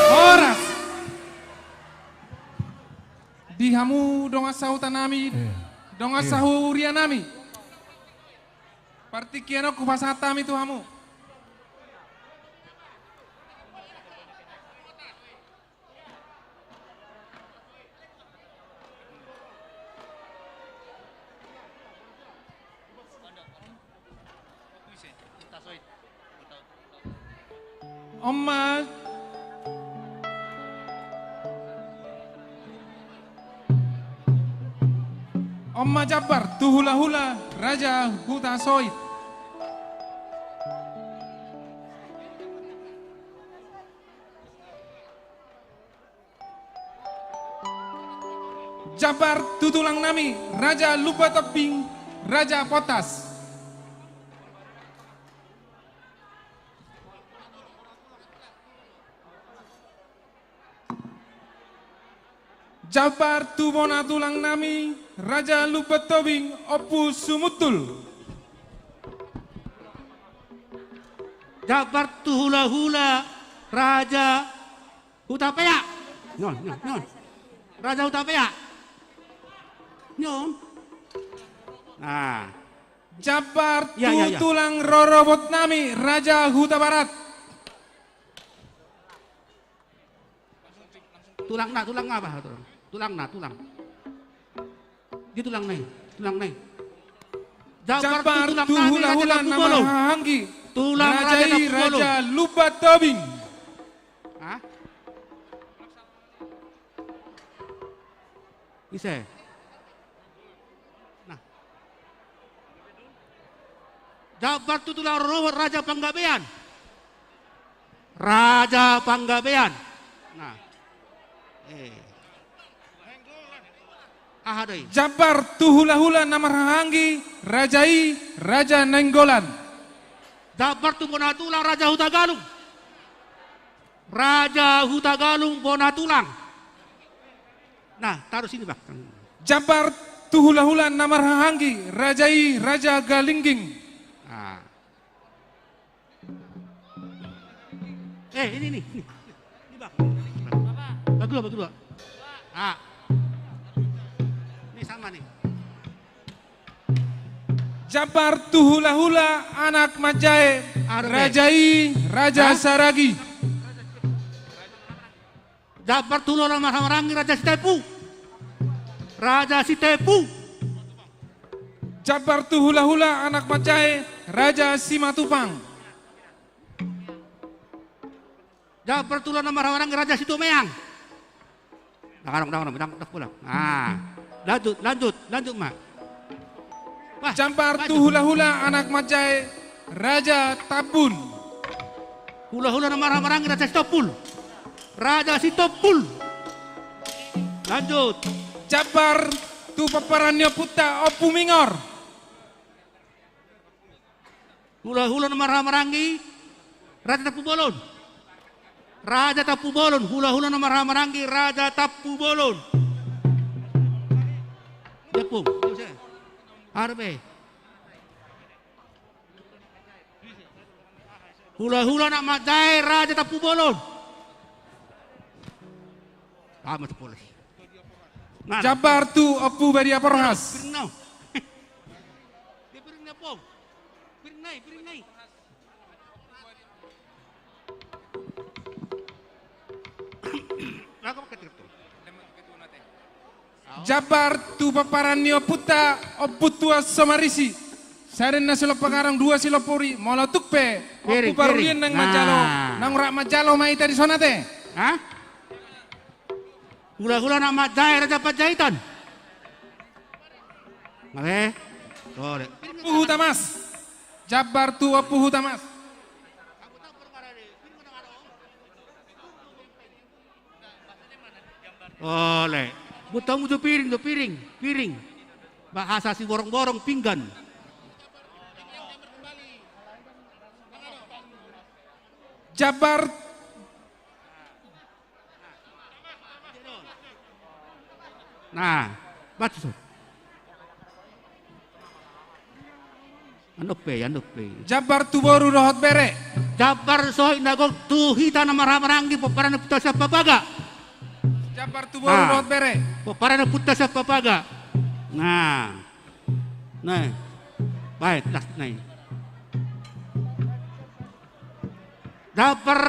Horas. Di hamu dongan sahuta nami, dongan sahuria nami. Partingkian on hupasahat hami tu hamu. On ma, on ma jambar tu hulahula Raja Hutasoit. Jambar tu tulang nami, Raja Lumba Tobing, Raja Potas. Jambar tu bona tulang nami, Raja Lumba Tobing, Ompu Sumuntul. Jambar tu hulahula, Raja Hutapea. Nyon, nyon, nyon. Raja Hutapea. Nyon. Nah. Jambar tu tulang rorobot nami, Raja Hutabarat. Tulang na, tulang na, bah, tulang. Tulang na, tulang. Di tulang na i, tulang na i. Jambar tu tulang nami, Raja Tampubolon. Tulang Raja Tampubolon. Tulang Raja i, Raja Lumba Tobing. Hah? Ise? Nah. Jambar tu tulang rorobot, Raja Panggabean. Raja Panggabean. Nah. Eh. Aha do i? Jambar tu hulahula na marhahaanggi, Raja i, Raja Nainggolan. Jambar tu bona tulang, Raja Hutagalung. Raja Hutagalung bona tulang. Nah, taruh sini, Bang. Jambar tu hulahula na marhahaanggi, Raja i, Raja Galingging. Nah. Eh, ini, ini, ini. Ini, Bang. Dua, bagi dua. Ah. Ini sama nih. Jambar tu hulahula anak manjae, Arbe. Raja i, Raja, hah? Saragi. Jambar tu hulahula na marhahamaranggi, Raja Sitepu. Raja Sitepu. Jambar tu hulahula anak manjae, Raja Simatupang. Jambar tu hulahula na marhahamaranggi, Raja Situmeang. Dang adong, dang adong, dang, dang pulang. Ah, lanjut, lanjut, lanjut ma. Wah, jambar tu, lanjut. Hulahula anak manjae, Raja Tambun. Hulahula na marhahamaranggi, Raja Sitompul. Raja Sitompul. Lanjut. Jambar tu pomparan ni ompunta, Ompu Mingor. Hulahula na marhahamaranggi, Raja Tampubolon. Raja Tampubolon, hulahula na marhahamaranggi, Raja Tampubolon. Dia pung, dia bisa. Arbe. Hulahula anak manjae, Raja Tampubolon. Ah, masuk polisi. Nah. Jambar tu Ompu Badia Porhas. Piring nai. Dia piring nai, Pong. Piring nai, piring nai. Nah, kau pakai tiket tuh. Jambar tu pomparan ni ompunta, Ompu Tuan Somarisi. Sada na silompa gadong, dua silompa uri, molo tung pe, piring, Ompu Parhurian, piring, naeng manjalo, nah, naeng rap manjalo ma hita dison ate. Hah? Hulahula anak manjae, Raja Panjaitan. Male. Sore. Ompu Hutamas. Jambar tu Ompu Hutamas. Ole. Buat tamu tu piring, tu piring, piring. Bahasa Siborongborong, pinggan. Jambar. Nah, baca so. Andok pe, andok pe. Jambar tu boru dohot bere. Jambar sohot na gok tu hita na marhahamaranggi, pomparan ni ompunta Siampapaga. Jambar tu boru, nah, dohot bere. Pomparan ni ompunta Siampapaga. Nah. Nah. Baik, las, nah. Jambar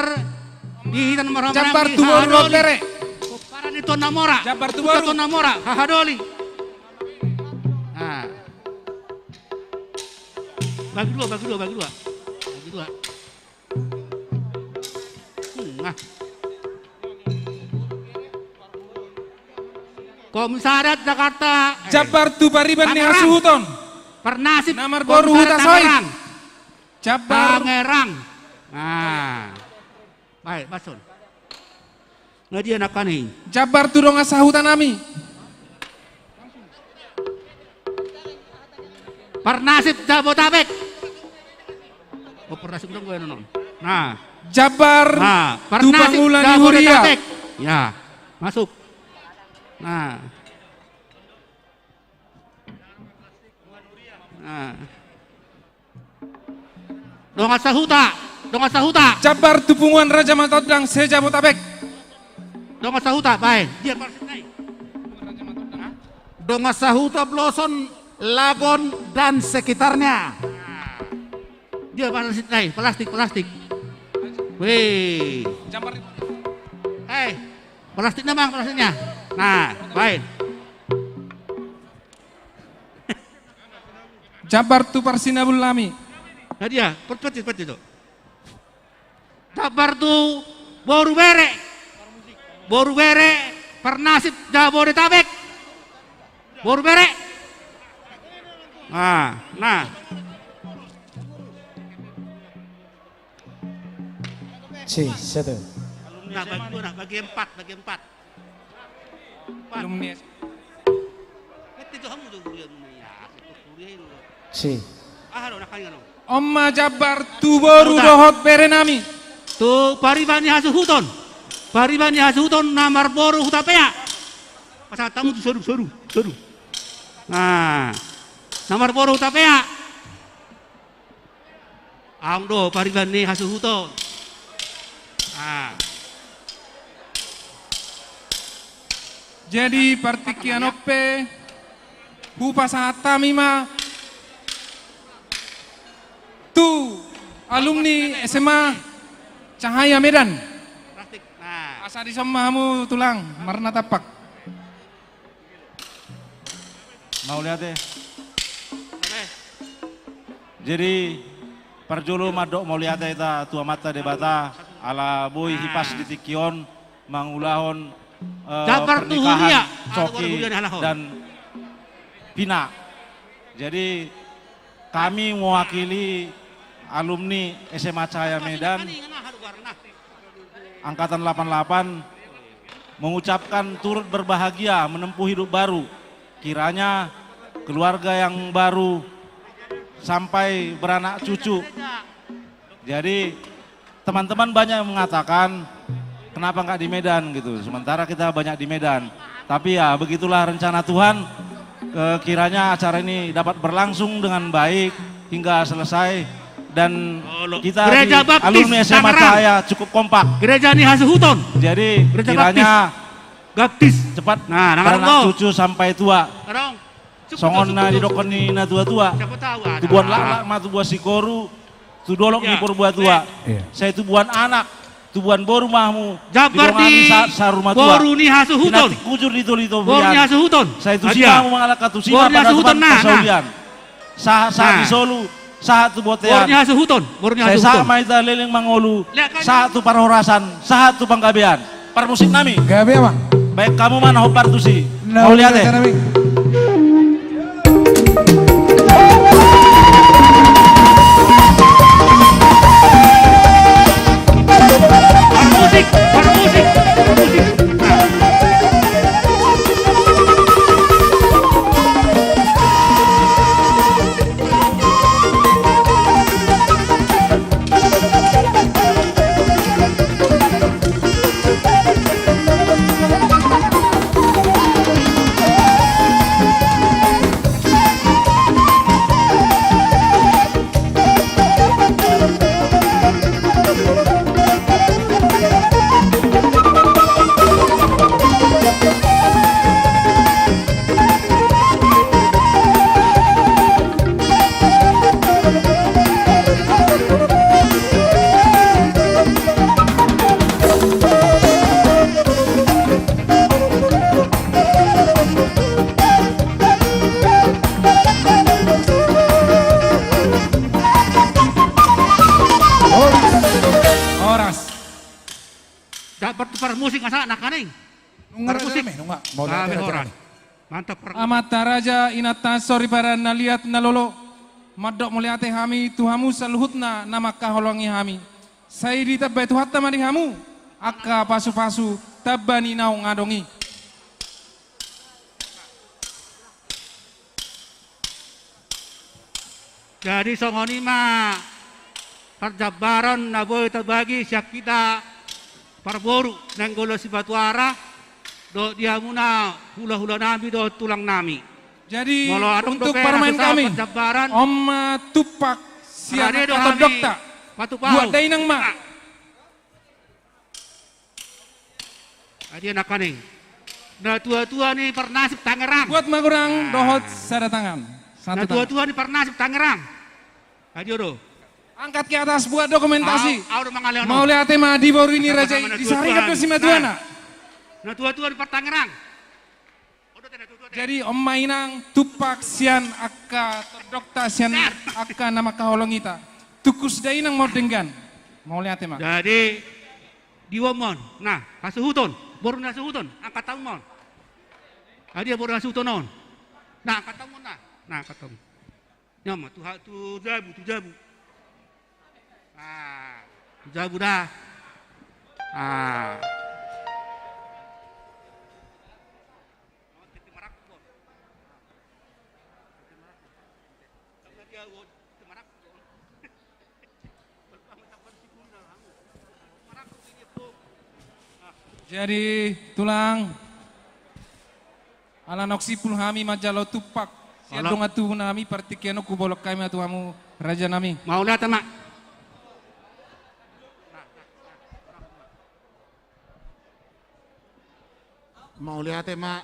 di hita na marhahamaranggi, jambar tu boru dohot bere. Pomparan ni Tuan Namora. Jambar tu boru. Tuan Namora, hahadoli. Nah. Bagi dua, bagi dua, bagi dua. Bagi dua. Hmm, nah. Komisariat Jakarta, eh, jambar tu pariban ni, Tangerang, hasuhuton. Parnasip, na marboru Komisariat Hutasoit. Tangerang. Jambar. Tangerang. Nah. Baik, bason. Nga dia nangkaning. Jambar tu dongan sahuta nami. Parnasip Jabotabek. Oh, Parnasip dong gue nonon. Nah. Jambar, nah, tu Parnasip pangula ni huria. Jabodetabek. Ya, masuk. Nah. Nah. Dongan sahuta, dongan sahuta. Jambar tu punguan Raja Matondang se-Jabotabek. Dongan sahuta, bae. Dia parsit nai. Dongan sahuta Bloson, Lagon dan sekitarnya. Dia parsit nai, plastik, plastik. Weh. Jambar. Eh, plastiknya, Bang, plastiknya. Nah, bae. Jambar tu parsinabul nami. Nah, dia, pet-, peti, peti tu. Jambar tu boru bere. Boru bere, Parnasip Jabodetabek. Boru bere. Nah, nah. Si, satu. Nah, bagi dua, nah, bagi empat, bagi empat. Empat. Alumni. Ngerti tu hamu tu kuliah mu, ya, kuliah itu. Si. Ah, lo, nah, kan, lo. On ma jambar tu boru dohot bere nami. Tu pariban ni hasuhuton. Pariban ni hasuhuton na marboru Hutapea. Pasahat hamu tu sodu, sodu, sodu. Nah. Na marboru Hutapea. Aung do pariban ni hasuhuton. Ah. Jadi partingkian on pe hupasahat hami ma tu alumni S M A Cahaya Medan. Asa dison ma hamu tulang, marna tampak. Mauliate. Jadi parjolo mandok mauliate hita tu Amanta Debata ala boi hipas di tingki on mangulahon, eh, pernikahan Coki dan Pina. Jadi kami mewakili alumni S M A Cahaya Medan angkatan delapan delapan mengucapkan turut berbahagia menempuh hidup baru. Kiranya keluarga yang baru sampai beranak cucu. Jadi teman-teman banyak yang mengatakan, kenapa nggak di Medan gitu, sementara kita banyak di Medan. Tapi ya begitulah rencana Tuhan. Eh, kiranya acara ini dapat berlangsung dengan baik hingga selesai dan kita di alumni S M A Cahaya cukup kompak. Gereja ni hasuhuton. Jadi kiranya cepat beranak cucu sampai tua. Songon na didok ni na tua-tua. Tubuan laklak ma tubuan sikoru, tu dolok ni Purbatua. Sai tubuan anak, tubuan boru ma hamu di dongan ni saur matua. Boru ni hasuhuton. Pinatik hujur di tolito. Boru ni hasuhuton. Sai tusi ma hamu mangalangka tusi ma panatupan parsaulian. Sahat-sahat ni solu, sahat tu bontean. Boru ni hasuhuton. Boru ni hasuhuton. Sai sahat ma hita leleng mangolu, sahat tu parhorasan, sahat tu panggabean. Parmusik nami. Gabe, Amang. Baen hamu ma na hombar tusi. Mauliate. Parmusik, parmusik, parmusik. Horas. Dapat tukar musik masa nakaning. Nunga, parmusik. Nunga. Mauliate, horas. Mantap, horas. Amanta raja, inanta soripada na liat na lolo. Mandok mauliate hami tu hamu saluhutna na mangkaholongi hami. Sai ditambai Tuhanta ma di hamu angka pasupasu tamba ni naung adong i. Jadi songon i ma parjambaran na boi tabagi sian hita parboru Nainggolan Sibatuara dohot di hamuna hulahula nami dohot tulang nami. Jadi molo adong dope na susah parjambaran, on ma tumpak sian angka tondongta. Buat dainang ma. Adia nakaning. Na tua-tua ni parnasib Tangerang. Buat ma godang dohot sada tangan. Satu tangan. Na tua-tua ni parnasib Tangerang. Adia do. Angkat ke atas buat dokumentasi. Au, au do mangalean. Mauliate ma di boru ni raja i, di sarigat do simatuana. Na tua-tua ni partangerang. Jadi on ma inang tumpak sian angka tondongta sian angka na mangkaholongi hita. Tungkus dainang ma on denggan. Mauliate ma. Jadi di on ma on. Nah, hasuhuton. Boru ni hasuhuton. Angkat tangan ma on. Adia boru ni hasuhuton on. Nah, angkat tangan ma on, nah. Nah, angkat tangan. Nyaman tu ha-, tu jabu, tu jabu. Ah, tu jabu da. Ah. Jadi tulang, ala naung simpul hami manjalo tumpak sian dongan tubu nami, partingkian on hubolon hami ma tu hamu raja nami. Mauliate ma. Mauliate ma.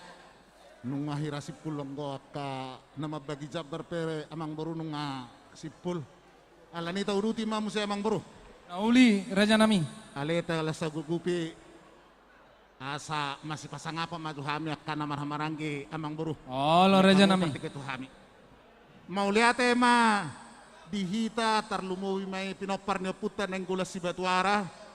Nunga hira simpul, anggo angka na mambagi jambar pe amangboru nunga simpul. Alani tauduti ma muse amangboru. Na uli rajanami. Ale ta las sagugupi. Asa masipasangapan ma tu hami angka na marhahamaranggi amangboru. Olo rajanami. Partingki tu hami. Mauliate ma di hita, tarlumobi ma i pinompar ni ompunta Nainggolan Sibatuara.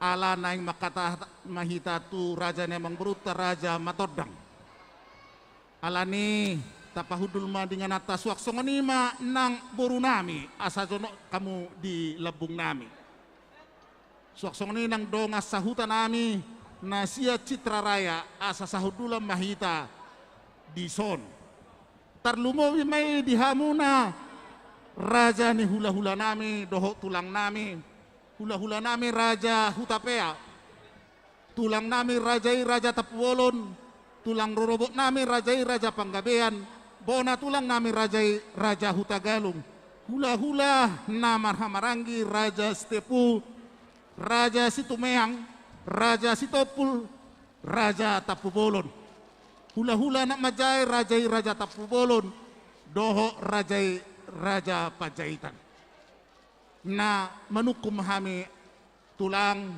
Ala naeng mangkatai ma hita tu raja ni amangborunta Raja Matondang. Alani tapahundul ma di ingananta, suang songon i ma nang borunami, asa jonok hamu di lambungnami. Suang songon i nang dongan sahutanami na sian Citra Raya, asa sahundulan ma hita dison. Tarlumobi ma i di hamuna raja ni hulahulanami dohot tulangnami. Hulahulanami Raja Hutapea, tulangnami raja i Raja Tampubolon, tulang rorobotnami raja i Raja Panggabean, bona tulangnami raja i Raja Hutagalung, hulahula na marhahamaranggi Raja Sitepu, Raja Situmeang, Raja Sitompul, Raja Tampubolon. Hulahula anak manjae raja i Raja Tampubolon dohot raja i Raja Panjaitan. Na manungkun ma hami tulang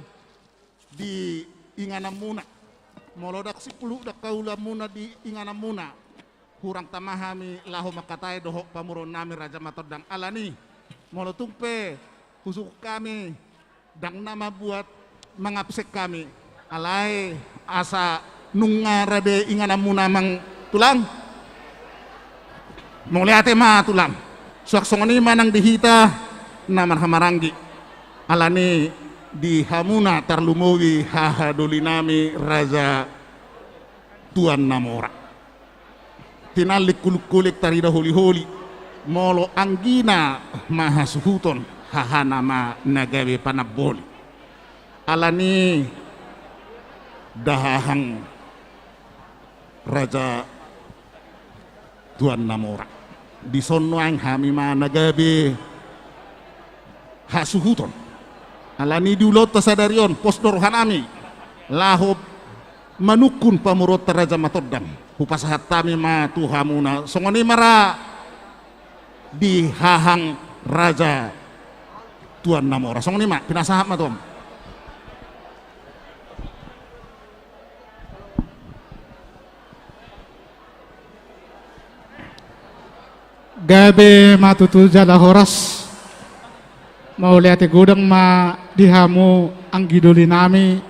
di ingananmuna. Molo ndang simpul, ndang hahulanmuna di ingananmuna, hurang tama hami laho mangkatai dohot pamoruonnami Raja Matondang. Alani molo tung pe husungkun hami, ndang na mambuat mangabsen hami. Alai asa nunga rade ingananmuna amang tulang. Mauliate ma tulang. Suang songon i ma nang di hita na marhahamaranggi. Alani di hamuna tarlumobi hahadolinami Raja Tuan Namora. Tinallik hulungkuling tarida holiholi. Molo anggina ma hasuhuton, hahana ma na gabe panamboli. Alani dahahang Raja Tuan Namora, dison nuaeng hami ma na gabe hasuhuton. Alani di ulaonta sadari on pos do rohanami laho manungkun pamoruonta Raja Matondang. Hupasahat hami ma tu hamuna, songon i ma ra di hahang Raja Tuan Namora. Songon i ma, pinasahat ma tu hamu. Gabe ma tutu jala horas. Mauliate godang ma di hamu anggi dolinami.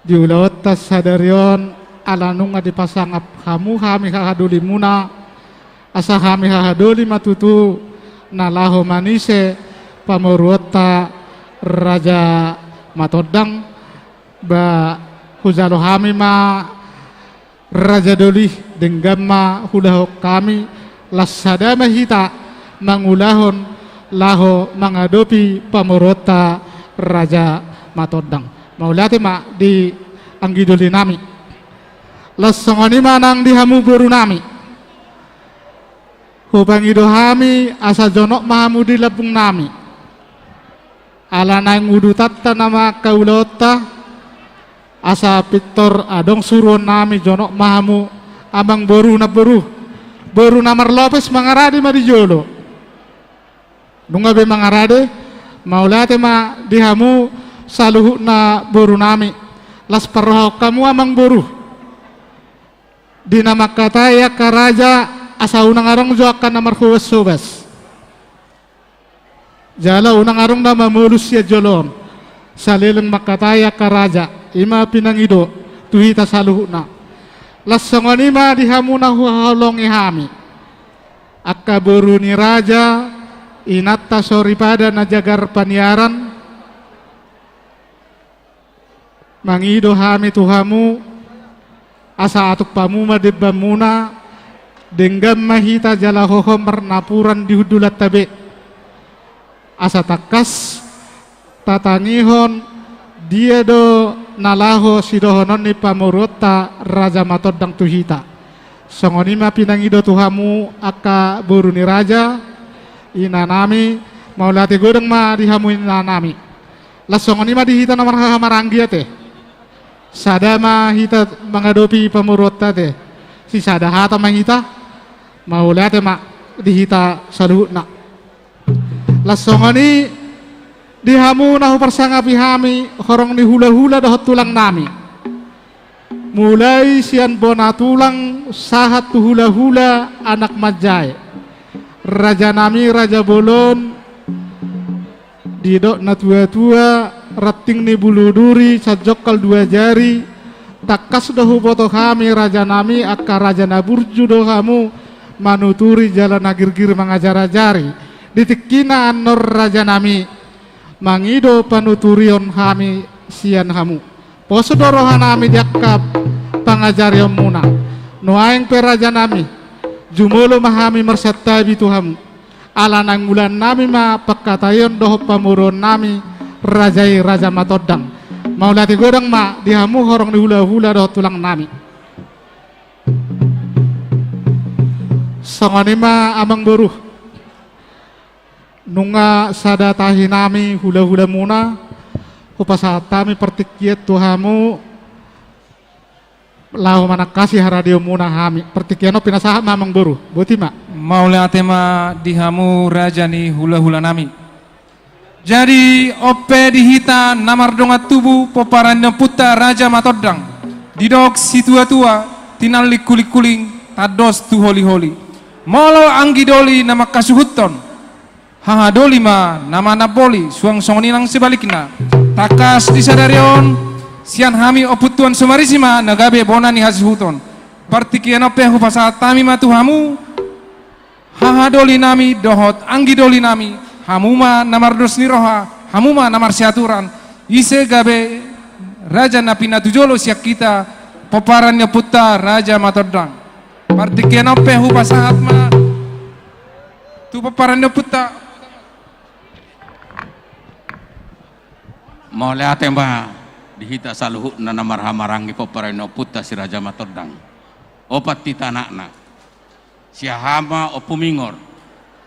Di ulaonta sadari on, ala nunga dipasangap hamu hami hahadolimuna, asa hami hahadoli ma tutu na laho manise pamoruonta Raja Matondang. Ba hujalo hami ma raja doli, denggan ma huulahon hami, las sada ma hita mangulahon laho mangadopi pamoruonta Raja Matondang. Mauliate ma di anggi dolinami. Las songon i ma nang di hamu borunami. Hupangido hami asa jonok ma hamu di lambungnami. Ala naeng udutanta nama angka ulaonta, asa pintor adong suruonnami jonok ma hamu amangboru namboru. Boru na marlopes mangarade ma di jolo. Nunga be mangarade, mauliate ma di hamu saluhutna borunami. Las parrohahon hamu amangboru. Di na mangkatai angka raja, asa unang adong jo angka na marhobashobas. Jala unang adong na mamolus sian jolo on. Saleleng mangkatai angka raja, i ma pinangido tu hita saluhutna. Las songon i ma di hamu na huhaholongi hami. Angka boru ni raja, inanta soripada na jagar paniaran, mangido hami tu hamu, asa atup hamu ma dembanmuna, denggan ma hita jala hohom marnapuran di hundulanta be. Asa tangkas tatangihon dia do na laho sidohonon ni pamoruonta Raja Matondang tu hita. Songon i ma pinangido tu hamu angka boru ni raja, inanami, mauliate godang ma di hamu inanami. Las songon i ma di hita na marhahamaranggi ate. Sada ma hita mangadopi pamoruonta ate. Sisada hata ma hita. Mauliate ma di hita saluhutna. Laos songon i di hamu na huparsangapi hami, horong ni hulahula dohot tulangnami. Mulai sian bona tulang sahat tu hulahula anak manjae. Rajanami Raja Bolon, didok na tuatua, ranting ni bulu duri, sanjongkal dua jari, tangkas do huboto hami rajanami, angka raja na burju do hamu, manuturi jala na girgir mangajarajari. Di tingkina annon rajanami, mangido panuturion hami sian hamu. Poso do rohanami di angka pangajarionmuna. Nuaeng pe rajanami, jumolo ma hami marsantabi tu hamu. Ala naeng ulaonnami ma pangkataion dohot pamoruonnami raja i Raja Matondang. Mauliate godang ma di hamu horong ni hulahula dohot tulangnami. Songon i ma amangboru. Nunga sada tahinami hulahulamuna, hupasahat hami partingkian tu hamu, laho manangkasi haradeonmuna hami. Partingkian on pinasahat ma amangboru, boti ma. Mauliate ma di hamu raja ni hulahulanami. Jadi on pe di hita na mardongan tubu pomparan ni ompunta Raja Matondang, didok situatua, tinallik hulinghuling, tandos tu holiholi. Molo anggi doli na mangkasuhuthon, haha doli ma na manamboli, suang songon i nang sebalikna. Tangkas di sadari on, sian hami Ompu Tuan Somarisi ma na gabe bona ni hasuhuton. Partingkian on pe hupasahat hami ma tu hamu, haha dolinami dohot anggi dolinami, hamu ma na mardos ni roha, hamu ma na marsiaturan, ise gabe raja na pinatujolo sian hita, pomparan ni ompunta Raja Matondang. Partingkian on pe hupasahat ma tu pomparan ni ompunta. Mauliate ma di hita saluhutna na marhahamaranggi pomparan ni ompunta si Raja Matondang. Opat hita anakna. Si haha ma Ompu Mingor,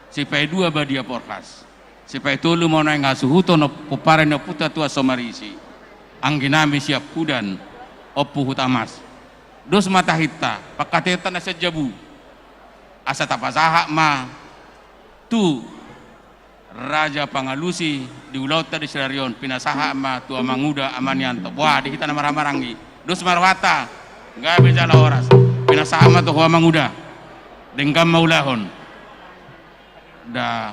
si paidua Badia Porhas, si paitolu ma nuaeng hasuhuton pomparan ni ompunta Tuan Somarisi, angginami si Ampudan, Ompu Hutamas. Dos ma tahinta, pangkataionta na sian jabu. Asa tapasahat ma tu Raja Pangalusi di ulaonta di sadari on, pinasahat ma tu Amanguda Amanianto. Boa, di hita na marhahamaranggi. Dos ma rohanta, gabe jala horas. Pinasahat ma tu ho Amanguda. Denggan ma ulahon. Da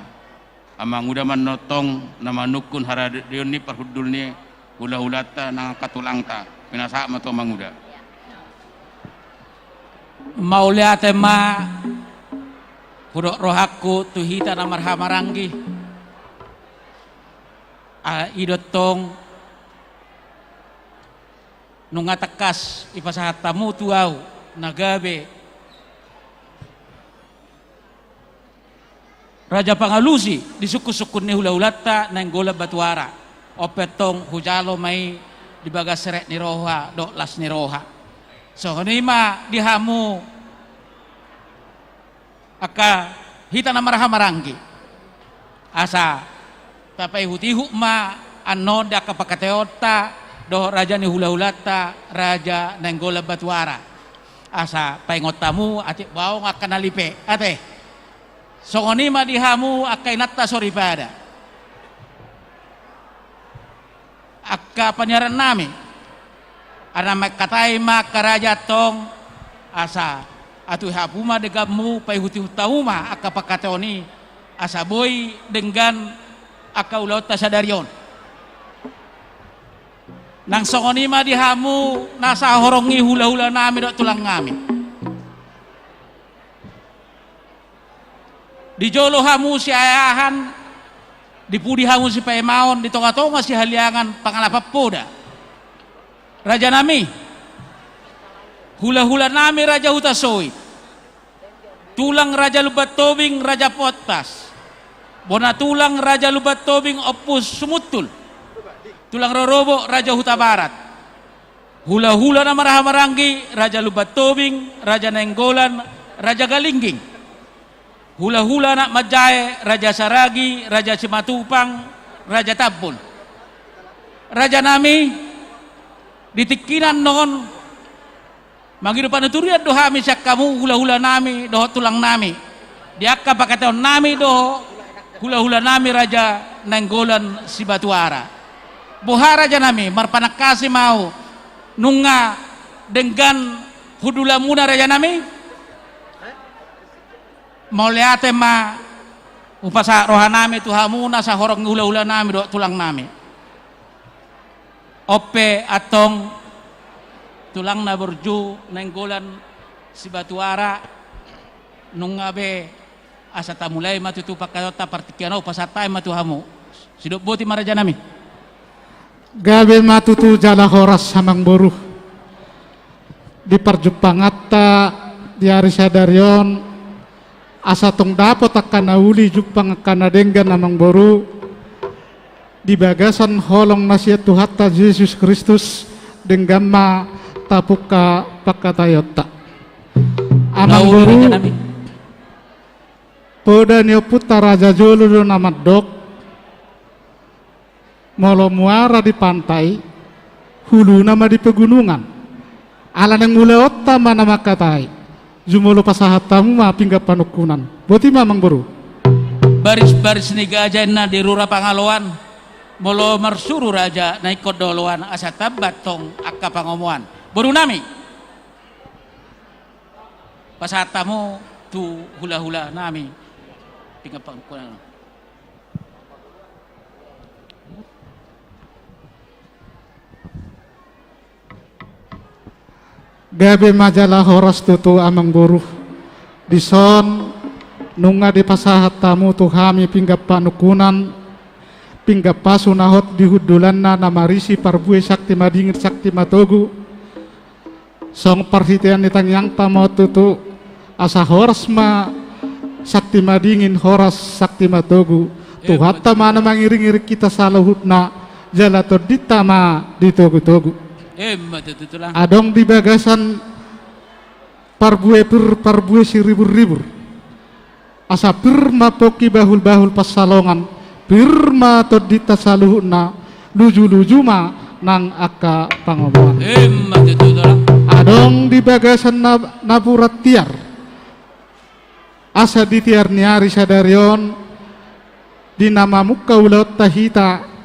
Amanguda ma antong na manungkun haradeon ni parhundul ni hulahulanta nang angka tulangta. Pinasahat ma tu Amanguda. Mauliate ma hudok rohangku tu hita na marhahamaranggi. Ala i do antong nunga tangkas ipasahat hamu tu ahu na gabe Raja Pangalusi di sungkunsungkun ni hulahulanta Nainggolan Batuara. On pe antong hujalo ma i di bagas serep ni roha dohot las ni roha. Songon i ma di hamu angka hita na marhahamaranggi. Asa tapaihutihut ma annon di angka pangkataionta dohot raja ni hulahulanta Raja Nainggolan Batuara. Asa paingot hamu atik baong angka na lipe ate. Songon i ma di hamu angka inanta soripada. Angka paniarannami, ala naeng mangkatai ma angka raja antong, asa atuhi hamu ma dengganmu, paihutihut hamu ma angka pangkataion i, asa boi denggan angka ulaonta sadari on. Nang songon i ma di hamu na sahorong i hulahulanami dohot tulangnami. Di jolo hamu siayahan, di pudi hamu sipaimaon, di tongatonga sihaliangan pangalapan poda. Rajanami, hulahulanami Raja Hutasoit, tulang Raja Lumban Tobing Raja Pottas, bona tulang Raja Lumban Tobing Ompu Sumuntul, tulang rorobot Raja Hutabarat. Hulahula na marhahamaranggi, Raja Lumban Tobing, Raja Nainggolan, Raja Galingging. Hulahula anak manjae, Raja Saragi, Raja Simatupang, Raja Tambun. Rajanami, Di tingki na annon, mangido panuturian do hami sian hamu hulahulanami dohot tulangnami, di angka pangkataionnami dohot hulahulanami Raja Nainggolan Sibatuara. Boha rajanami, marpanangkasi ma ahu, nunga denggan hundulanmuna rajanami? Mauliate ma hupasahat rohanami tu hamu na sahorong ni hulahulanami dohot tulangnami. On pe antong, tulangna borju Nainggolan Sibatuara, nunga be, asa tamulai ma tutu pangkataionta, partingkian on hupasahat hami ma tu hamu. Sidok boti ma rajanami. Gabe ma tutu jala horas amangboru. Di parjumpanganta di ari sadari on, asa tong dapot angka na uli jumpang angka na denggan amangboru, di bagasan holong na sian Tuhanta Jesus Kristus, denggan ma tapungka pangkataionta. Amangboru, poda ni ompunta raja jolo do na mandok, molo muara di pantai, huluna ma di pegunungan. Ala naeng ulaonta ma na mangkatai. Jumolo pasahat hamu ma pinggan panungkunan. Boti ma amangboru. Baris-baris ni gaja inna di rura pangaloan. Molo marsuru raja na ingkon do oloan, asa tamba antong angka pangomoan. Borunami, pasahat hamu tu hulahulanami pinggan panungkunan. Gabe ma jala horas tutu amangboru. Dison nunga dipasahat hamu tu hami pinggan panungkunan, pinggan pasu na hot di hundulanna na marisi parbue Sakti Madingin Sakti Matogu. Songon parhitean ni tangiangta ma on tutu, asa horas ma Sakti Madingin, horas Sakti Matogu. Tuhanta ma na mangiringiring hita saluhutna, jala tondinta ma ditogutogu. Emma tutu, Tulang. Adong di bagasan parbue pir, parbue siriburribur. Asa pir ma pongki bahulbahul pansalongan, pir ma tondinta saluhutna, lujuluju ma nang angka pangomoan. Emma tutu, Tulang. Adong di bagasan na, napuran tiar. Asa di tiar ni ari sadari on, di na mamungka ulaonta hita,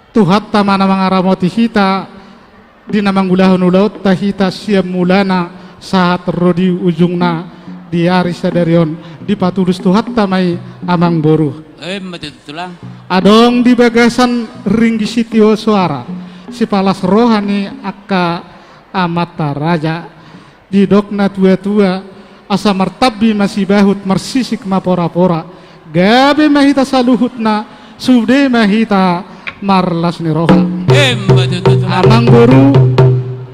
Tuhanta ma na mangaramoti hita, di na mangulahon ulaonta hita sian mulana sahat ro di ujungna di ari sadari on, dipatulus Tuhanta ma i amangboru. Emma tutu, Tulang. Adong di bagasan ringgit sitio soara, sipalas roha ni angka amanta raja. Didok natuatua, asa martambi ma sibahut, marsisik ma porapora. Gabe ma hita saluhutna, sude ma hita marlas ni roha. Emma tutu, Tulang. Amangboru,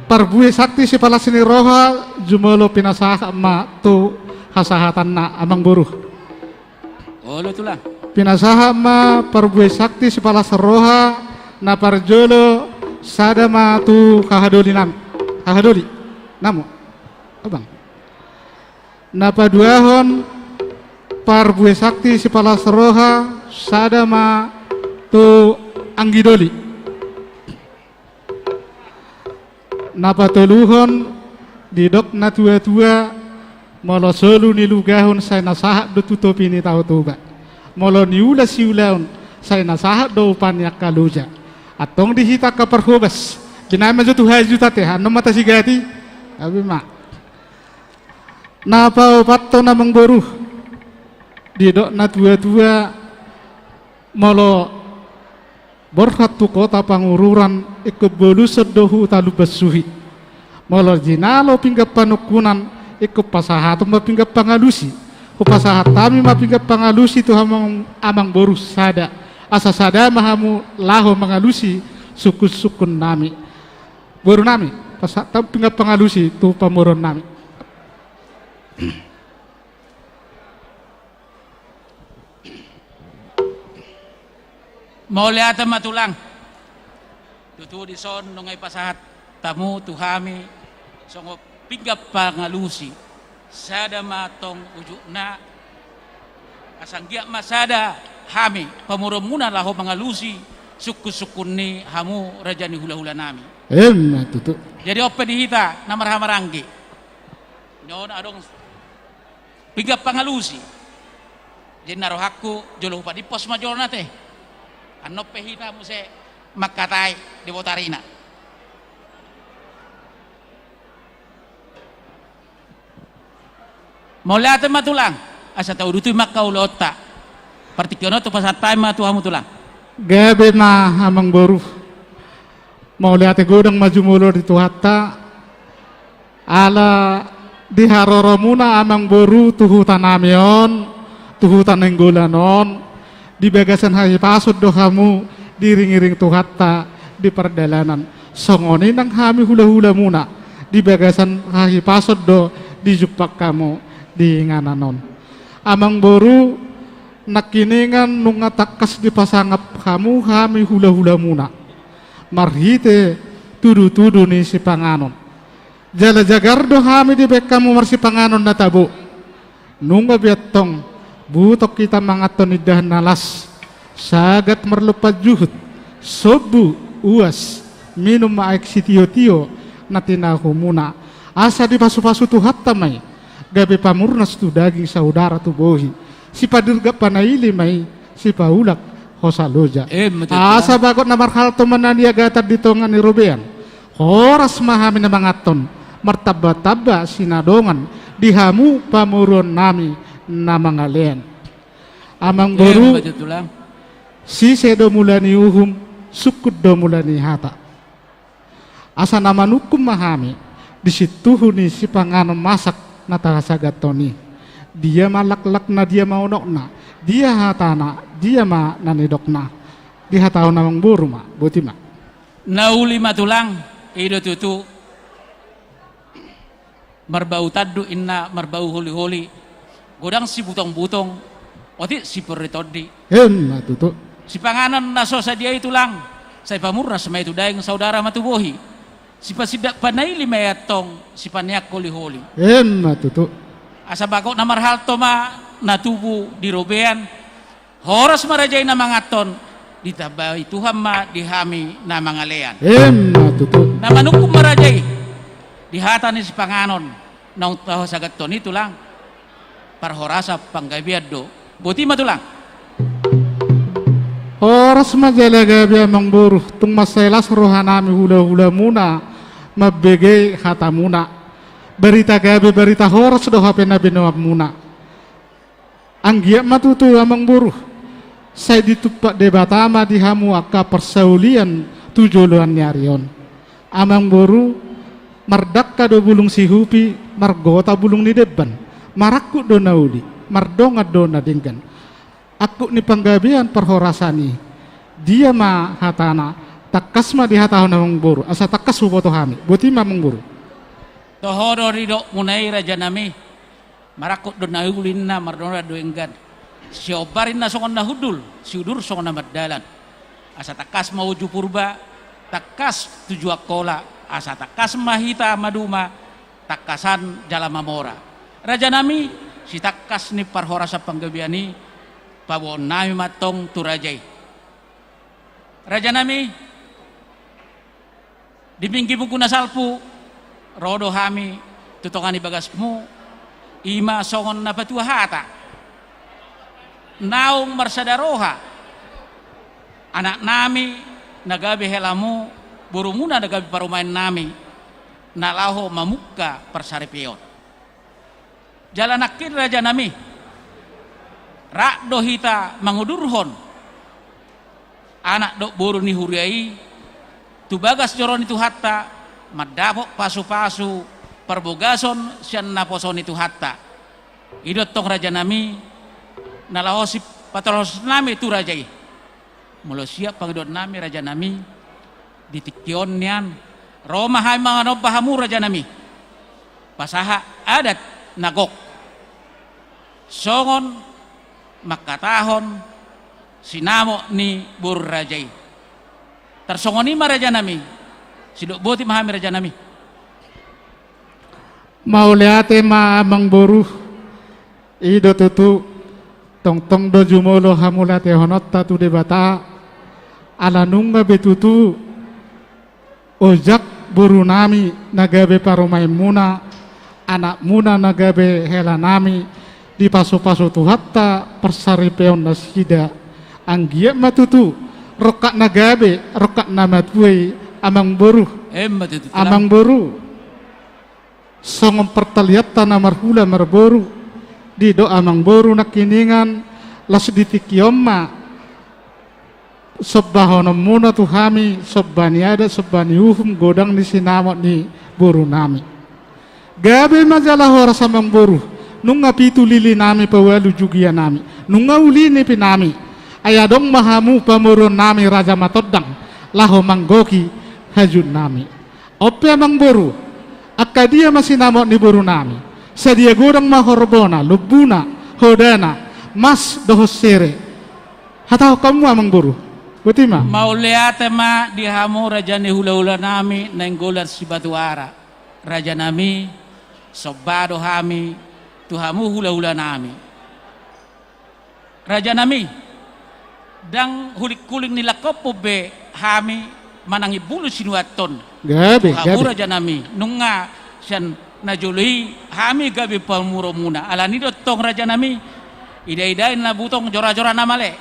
parbue sakti sipalas ni roha, jumolo pinasahat ma tu hasahatanna, amangboru. Olo, Tulang. Pinasahat ma parbue sakti sipalas roha, na parjolo sada ma tu hahadoli nami. Hahadoli. Namo. Abang. Na paduahon parbue sakti sipalas roha, sada ma tu anggidoli. Na patoluhon, didok natuatua, molo solu nilugahon sai na sahat do tu topi ni Tao Toba. Molo niula siulaon sai na sahat do upa ni angka loja. Antong di hita angka parhobas, binahen ma jo tu hajutanta, annon ma tasigati. Gabe ma. Na paopathon, amangboru, didok natuatua, molo borhat tu kota Pangururan, ingkon boluson do huta Lumban Suhi. Molo jinalo pinggan panungkunan, ingkon pasahaton ma pinggan pangalusi. Hupasahat hami ma pinggan pangalusi tu hamu amangboru sada. Asa sada ma hamu laho mangalusi sungkunsungkunnami. Borunami, pasahat hamu pinggan pangalusi tu pamoruonnami. Mauliate ma, Tulang. Tutu dison nunga dipasahat hamu tu hami songon pinggan pangalusi. Sada ma antong ujungna, asa anggiat ma sada hami pamoruonmuna laho mangalusi sungkunsungkun ni hamu raja ni hulahulanami. Emma tutu. Jadi on pe di hita na marhahamaranggi. Nyon adong pinggan pangalusi. Jadi na rohangku jolo hupadimpos ma jolo na te. Annon pe hita muse mangkatai di botarina. Mauliate ma tulang, asa tauduti ma angka ulaonta. Partingkian on tu pasahat hami ma tu hamu tulang. Gabe ma amang boru. Mauliate godang ma jumolo di Tuhanta. Ala di haroromuna amang boru tu huta nami on, tu huta Nainggolan on, di bagasan hahipason do hamu diiringiring Tuhanta di pardalanan. Songon i nang hami hulahulamuna, di bagasan hahipason do dijumpang hamu di inganan on. Amang boru, nangkiningan nunga tangkas dipasangap hamu hami hulahulamuna marhite tudutudu ni sipanganon. Jala jagar do hami dibaen hamu marsipanganon na tabo. Nunga be antong butong hita manganhon indahan na las, sagat marlompan juhut, sombu, uas, minum ma aek sitiotio na tinahuhumuna. Asa dipasupasu Tuhanta ma i gabe pamurnas tu daging, saudara tu bohi, sipadirgap panaili ma i, sipaulak hosa loja. Emma tutu. Asa bagot na marhalto ma na niagatan di tonga ni robean. Horas ma hami na manganhon, martambatamba sinadongan di hamu pamoruon nami na mangalean. Amang boru, emma tutu tulang. Sise do mula ni uhum, sungkun do mula ni hata. Asa na manungkun ma hami di sintuhu ni sipanganon masak na tahasaganhon i. Dia ma laklakna, dia ma unokna, dia hatana, dia ma na nidokna? Dihatahon amang boru ma, boti ma. Na uli ma tulang, i do tutu. Marbau tanduk inna marbau holiholi, godang sibutongbutong, otik siporri tondi. Emma tutu. Sipanganon na so sadia i tulang, sai pamurnas ma i tu daging, saudara ma tu bohi. Sipasindak panaili ma i antong, sipaneang holiholi. Emma tutu. Asa bagot na marhalto ma na tubu di robean. Horas ma raja i na manganhon, ditambai Tuhan ma di hami na mangalean. Emma tutu. Na manungkun ma raja i di hata ni sipanganon naung tahasaganhon i tulang. Parhorasan panggabean do. Boti ma tulang. Horas ma jala gabe amang boru, tung mansai las roha nami hulahulamuna mambege hatamuna. Barita gabe, barita horas do hape na binoanmuna. Anggiat ma tutu amang boru, sai ditumpak Debata ma di hamu angka parsaulian tu joloan ni ari on. Amang boru, mardangka do bulung sihupi, margota bulung ni demban, marangkup do na uli, mardongan do na denggan. Angkup ni panggabean parhorasan i, dia ma hatana, tangkas ma dihatahon amang boru, asa tangkas huboto hami. Boti ma amang boru. Toho do didokmuna i raja nami. Marangkup do na uli inna, mardongan do denggan. Siombar inna songon na hundul, siudur songon na mardalan. Asa tangkas ma uju Purba, tangkas tujuan Angkola, asa tangkas ma hita maduma, tangkasan jala mamora. Raja nami, sitangkas ni parhorasan panggabean i, paboaon nami ma antong tu raja i. Raja nami, di minggu-minggu na salpu, ro do hami tu tonga ni bagasmu, i ma songon na patua hata. Naung marsada roha anak nami na gabe helamu, borumuna na gabe parumaen nami, na laho mamungka parsaripeon. Jala nangkin raja nami, rap do hita mangudurhon anak dohot boru ni huria i tu bagas joro ni Tuhanta, mandapot pasupasu parbogason sian naposo ni Tuhanta. I do antong raja nami, na laho sipatolhas nami tu raja i. Molo siap pangidoan nami raja nami, di tingki on nian, ro ma hami manganomba hamu raja nami. Pasahat adat na gok. Songon mangkatahon sinamot ni boru raja i. Tarsongon i ma raja nami. Sidok boti ma hami raja nami. Mauliate ma amang boru. I do tutu, tongtong do jumolo hamauliatehononta tu Debata, ala nunga be tutu Ojak boru nami na gabe parumaenmuna, anakmuna na gabe hela nami, dipasupasu Tuhanta parsaripeon nasida. Anggiat ma tutu rongkap na gabe, rongkap na matua i, amang boru. Emma tutu, Tulang. Amang boru. Songon partalianta na marhula marboru, didok amang boru nangkiningan, laos di tingki on ma sombahononmuna tu hami, somba ni adat, somba ni uhum, godang ni sinamot ni boru nami. Gabe ma jala horas amang boru, nunga pitu lili nami paualu jugia nami, nunga uli nipi nami, ai adong ma hamu pamoruon nami Raja Matondang, laho manggohi hajut nami. On pe amang boru, angka dia ma sinamot ni boru nami? Sadia godang ma horbona, lombuna, hodana, mas dohot sere? Hatahon hamu amang boru. Boti ma. Mauliate ma di hamu raja ni hulahula nami Nainggolan Sibatuara. Raja nami, somba do hami tu hamu hulahula nami. Raja nami, ndang hulinghuling ni langkop be hami manang imbulu sinuaton. Gabe, tu hamu gabe. Raja nami, nunga sian na jolo i hami gabe pamoruonmuna. Alani do tong raja nami, idaidai na butong jorajora na male.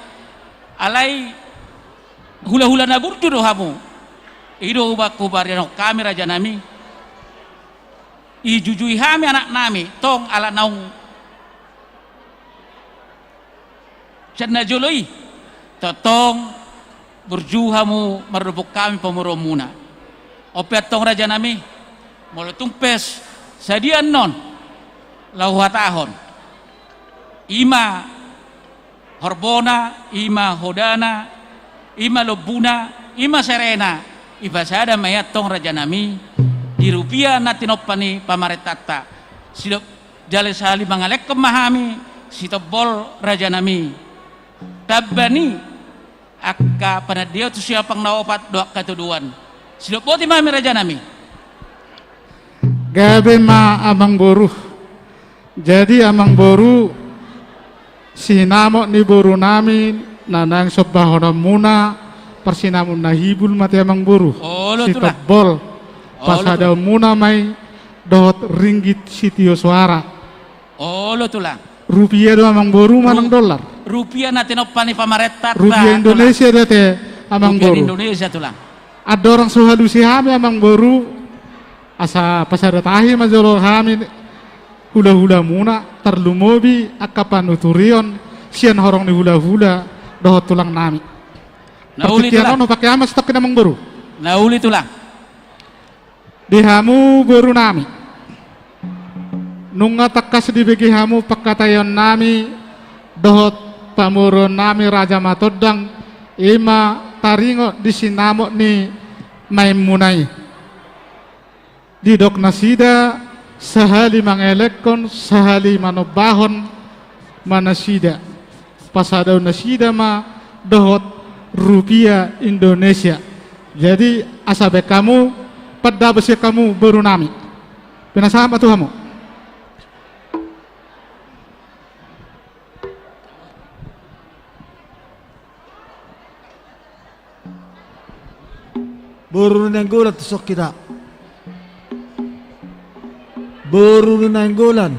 Alai hulahula na burju do hamu. I do huba-, hubarianon hami raja nami. Ijujui hami anak nami, tong ala naung sian na jolo i, tongtong burju hamu mardophon hami pamoruonmuna. On pe antong raja nami, molo tung pe sadia annon laho huhatahon, i ma horbona, i ma hodana, i ma lombuna, i ma serena, ipasada ma i antong raja nami di rupia na tinompa ni pamarentanta. Sidok jala sahali mangalehon ma hami sitombol raja nami. Tamba ni angka panandean tu siapang na opat dohot angka tuduan. Sidok boti ma hami raja nami. Gabe ma amang boru. Jadi amang boru, sinamot ni boru nami na naeng sombahononmuna, parsinamot na hibul ma te amang boru. Olo, Tulang. Sitombol. Olo, Tulang. Pasadaonmuna ma i dohot ringgit sitio soara. Olo, Tulang. Rupia do amang boru manang dolar? Ru-, rupia na tinompa ni pamarentanta, Tulang. Rupia Indonesia do te amang boru? Rupia Indonesia, Tulang. Andorang so halusi hami amang boru, asa pasada tahi ma jolo hami hulahulamuna, tarlumobi angka panuturion sian horong ni hulahula dohot tulang nami. Na uli, Tulang. Partingkian on hupake hami ma satongkin amang boru. Na uli, Tulang. Di hamu boru nami, nunga tangkas dibege hamu pangkataion nami dohot pamoruon nami Raja Matondang, i ma taringot di sinamot ni maenmuna i. Didok nasida, sahali mangalehon, sahali manombahon ma nasida. Pasadaon nasida ma dohot rupia Indonesia. Jadi asa baen hamu, pandapot sian hamu boru nami. Pinasahat ma tu hamu. Boru ni Nainggolan, tu son hita. Boru ni Nainggolan.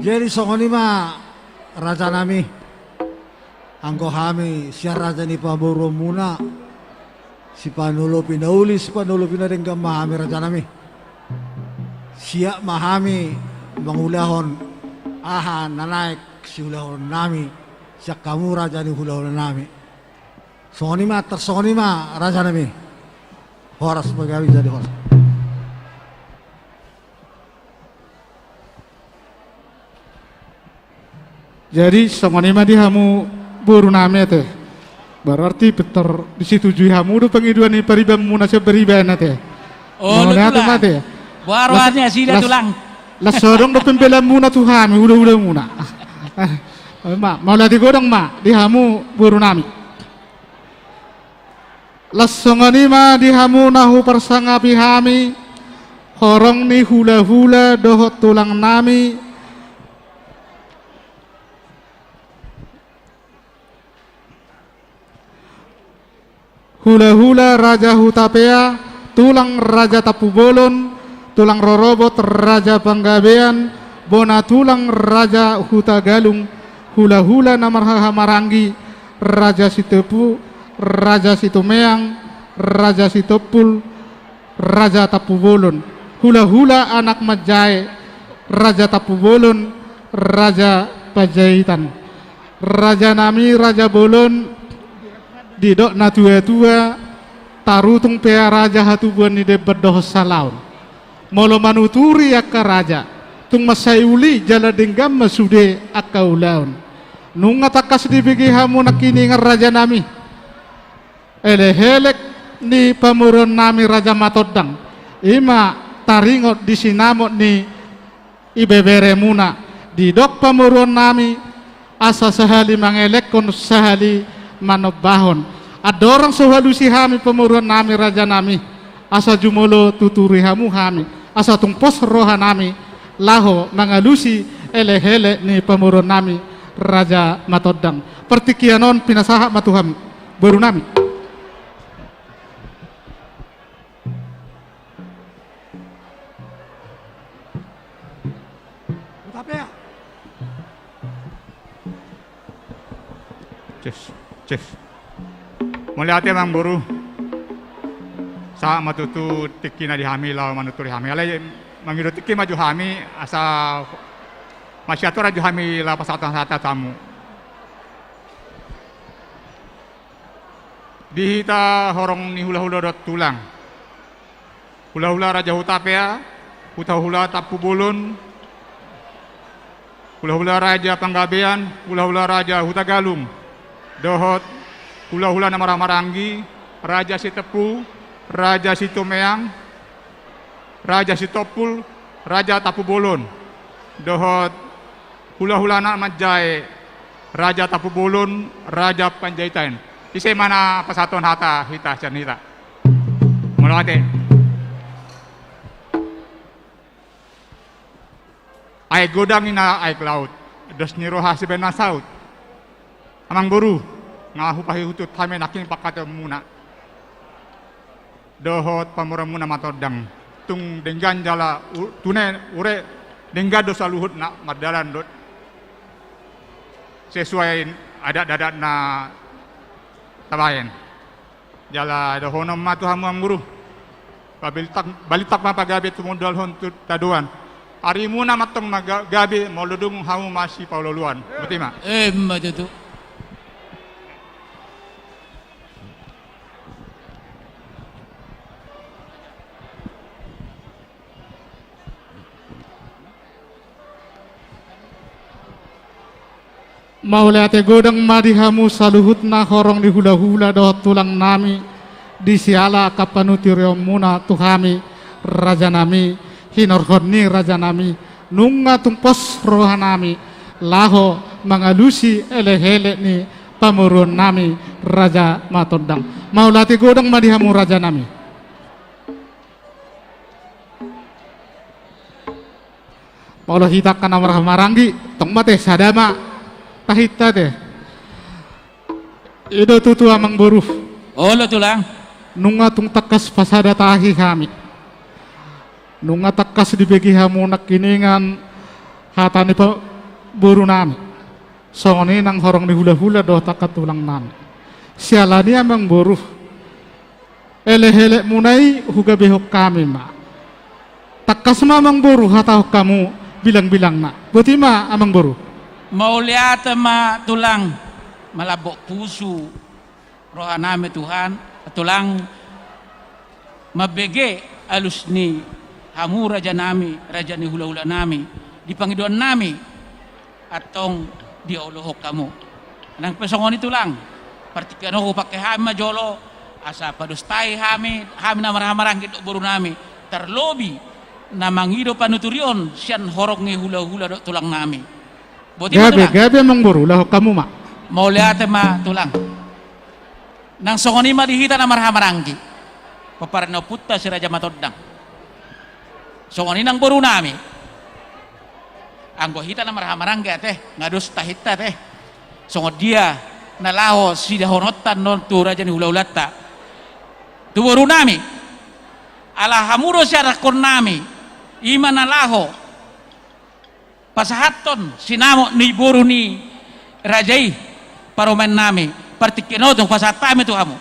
Jadi songon i ma raja nami. Anggo hami sian raja ni pamoruonmuna, sipanolopi na uli, sipanolopi na denggan ma hami raja nami. Siap ma hami mangulahon aha na naeng siulahonon nami sian hamu raja ni hulahula nami. Songon i ma, tarsongon i ma raja nami. Horas ma gabe jadi horas. Jadi songon i ma di hamu boru nami ate. Berarti pintor disetujui hamu do pangidoan ni paribanmuna sian pariban ate. Olo, Tulang. Mauliate ma ate. Boha roha ni nasida, Tulang? Laos so adong do pembelaanmuna tu hami hulahulamuna. Ma, mauliate godang ma di hamu boru nami. Laos songon i ma di hamu na huparsangapi hami, horong ni hulahula dohot tulang nami, hulahula Raja Hutapea, Tulang Raja Tampubolon, tulang rorobot Raja Panggabean, bona tulang Raja Hutagalung, hulahula na marhahamaranggi, Raja Sitepu, Raja Situmeang, Raja Sitompul, Raja Tampubolon, hulahula anak manjae, Raja Tampubolon, Raja Panjaitan. Rajanami Raja Bolon, didok natuatua, tarutung pe raja hatubuan ni demban dohot salaon. Molo manuturi angka raja, tung mansai uli jala denggan ma sude angka ulaon. Nunga tangkas dibege hamu nangkiningan rajanami, elekelek ni pamoruonnami Raja Matondang, i ma taringot di sinamot ni ibeberemuna, didok pamoruonnami, asa sahali mangelekhon sahali manombahon. Andorang so hualusi hami pamoruonnami rajanami, asa jumolo tuturi hamu hami, asa tung pos rohanami laho mangalusi elekelek ni pamoruonnami Raja Matondang. Partingkian on pinasahat ma tu hamu, borunami. Cus, cus. Mauliate amangboru. Sahat ma tutu tingkina di hami laho manuturi hami. Alai mangido tingki ma jo hami asa masiatur jo hami laho pasahathon hata tu hamu. Di hita horong ni hulahula dohot tulang. Hulahula Raja Hutapea, hulahula Tampubolon, hulahula Raja Panggabean, hulahula Raja Hutagalung, dohot hulahula na marhahamaranggi, Raja Sitepu, Raja Situmeang, Raja Sitompul, Raja Tampubolon, dohot hulahula anak manjae, Raja Tampubolon, Raja Panjaitan. Ise ma na pasahathon hata hita sian hita. Mauliate. Aek godang ninna aek laut, dos ni roha sibaen na saut. Amangboru, nga hupaihutihut hami nangkin pangkataionmuna dohot pamoruonmuna Matondang. Tung denggan jala u-, tune ure denggan do saluhutna, mardalan do sesuai adat-adat na tabaen. Jala dohonon ma tu hamu amangboru. Pabalintak, balintak ma pagabe tumundalhon tu tadoan. Arimuna ma antong ma ga-, gabe molo dung hamu masipaolooloan. Botima. Emma tutu. Mauliate godang ma di hamu saluhutna horong ni hulahula dohot tulang nami, di siala angka panuturionmuna tu hami raja nami, hinorhon ni raja nami, nunga tung pos roha nami, laho mangalusi elek-elek ni pamoruon nami Raja Matondang. Mauliate godang ma di hamu raja nami. Molo hita angka na marhaha maranggi, tong ma te, sada ma tahinta te. I do tutu amang boru. Olo tulang. Nunga tung tangkas pasada tahi hami. Nunga tangkas dibege hamu nangkiningan hata ni pa-, boru nami. Songon i nang horong ni hulahula dohot angka tulang nami. Siala ni amang boru. Elek-elekmuna i hugabehon hami ma. Tangkas ma amang boru hatahon hamu bilang-bilangna. Boti ma amang boru. Mauliate ma tulang, malambok pusu roha nami Tuhan, tulang mambege alus ni hamu raja nami, raja ni hulahula nami, di pangidoan nami. Antong diololohon hamu. Nang pe songon i tulang, partingkian on hupangke hami ma jolo, asa padostai hami, hami na marhaha maranggi dohot boru nami, tarlobi na mangido panuturion sian horong ni hulahula dohot tulang nami. Boti ma tulang. Gabe, gabe amang boru, ulahon hamu ma. Mauliate ma tulang. Nang songon i ma di hita na marhaha maranggi. Pomparan ni ompunta si Raja Matondang. Songon i nang boru nami. Anggo hita na marhaha maranggi ate, nga dos tahinta ate. Songon dia na laho sidahononta annon tu raja ni hulahulanta. Tu boru nami. Ala hamu do siarahon nami, i ma na laho pasahathon sinamot ni boru ni raja i parumaennami. Partingkian on tung pasahat hami tu hamu.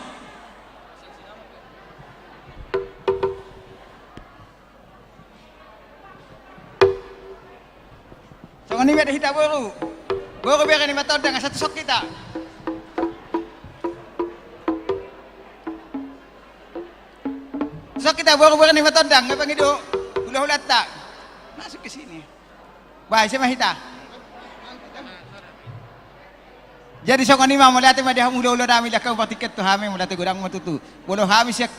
Songon i ma di hita boru. Boru bere ni Matondang, asa tuson hita. Tuson hita boru bere ni Matondang, nga pangido hulahulanta. Masuk ke sini. Bah, ise ma hita. Jadi songon i ma, mauliate ma di hamu hulahula nami, lehon hamu partingkian tu hami, mauliate godang ma tutu. Molo hami sian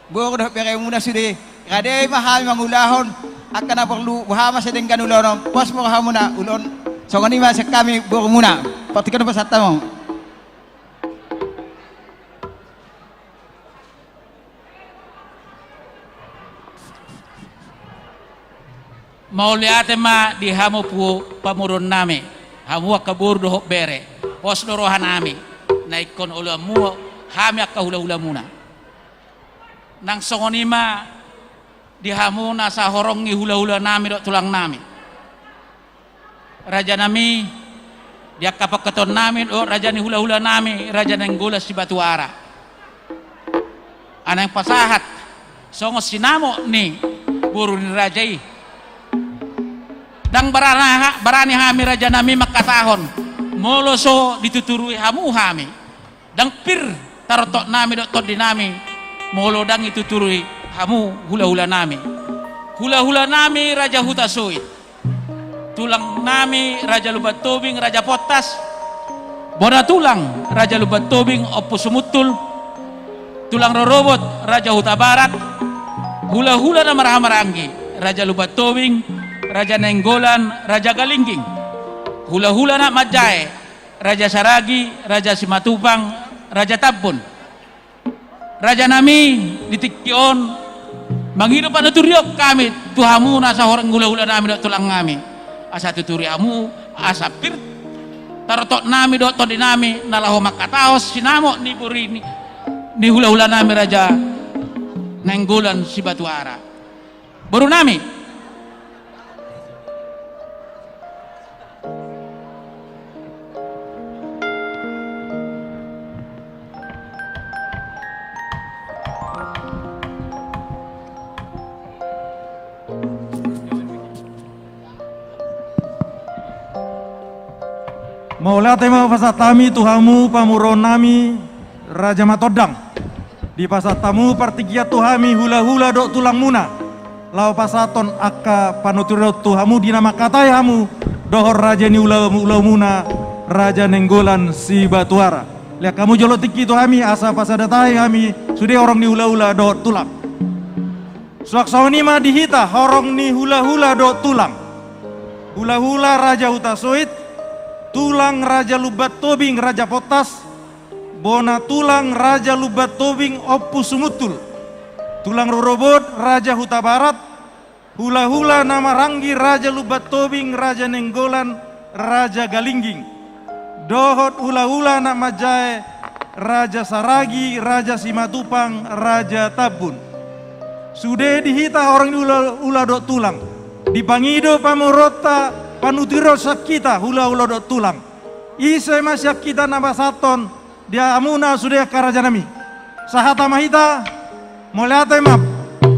boru dohot beremuna sude, rade ma hami mangulahon angka na porlu, boha ma sai denggan ulaon on, pos ma rohamuna, ulaon. Songon i ma sian hami borumuna, partingkian pasahat hamu. Mauliate ma di hamu pu-, pamoruon nami, hamu angka boru dohot bere, pos do roha nami, na ingkon oloanmu hami angka hulahulamuna. Nang songon i ma di hamu na sahorong ni hulahula nami dohot tulang nami. Raja nami, di angka pangkataion nami dohot raja ni hulahula nami, Raja Nainggolan Sibatuara. Ala naeng pasahat songon sinamot ni boru ni raja i. Ndang barani ha-, barani hami raja nami mangkatahon, molo so dituturui hamu hami. Ndang pir tarontok nami dohot tondi nami, molo ndang dituturui hamu hulahula nami. Hulahula nami Raja Hutasoit. Tulang nami Raja Lumban Tobing, Raja Pontas. Bona tulang Raja Lumban Tobing, Ompu Sumuntul. Tulang rorobot Raja Hutabarat. Hulahula na marhahamaranggi, Raja Lumban Tobing, Raja Nainggolan, Raja Galingging. Hulahula na manjae, Raja Saragi, Raja Simatupang, Raja Tambun. Raja nami, di tingki on, mangido panuturion hami tu hamu na sahorong ni hulahula nami dohot tulang nami. Asa tuturi hamu, asa pir tarontok nami dohot tondi nami, na laho mangkatahon sinamot ni boru ni, ni hulahula nami Raja Nainggolan Sibatuara. Boru nami. Mauliate ma pasahat hami tu hamu pamoruon nami, Raja Matondang. Dipasahat hamu partingkian tu hami hulahula dohot tulangmuna, laho pasahathon angka panuturion tu hamu di na mangkatai hamu dohot raja ni hula-, hulahulamuna, Raja Nainggolan Sibatuara. Lehon hamu jolo tingki tu hami asa pasada tahi hami sude horong ni hulahula dohot tulang. Suang songon i ma di hita horong ni hulahula dohot tulang. Hulahula Raja Hutasoit, tulang Raja Lumban Tobing Raja Pontas, bona tulang Raja Lumban Tobing Ompu Sumuntul, tulang rorobot Raja Hutabarat, hulahula na marhahamaranggi Raja Lumban Tobing Raja Nainggolan Raja Galingging, dohot hulahula na manjae Raja Saragi, Raja Simatupang, Raja Tambun. Sude di hita horong ni hulahula dohot tulang. Dipangido pamoruonta, panuturion sian hita hulahula dohot tulang. Ise ma sian hita na pasahathon di hamuna sude angka raja nami. Sahata ma hita, mauliate ma.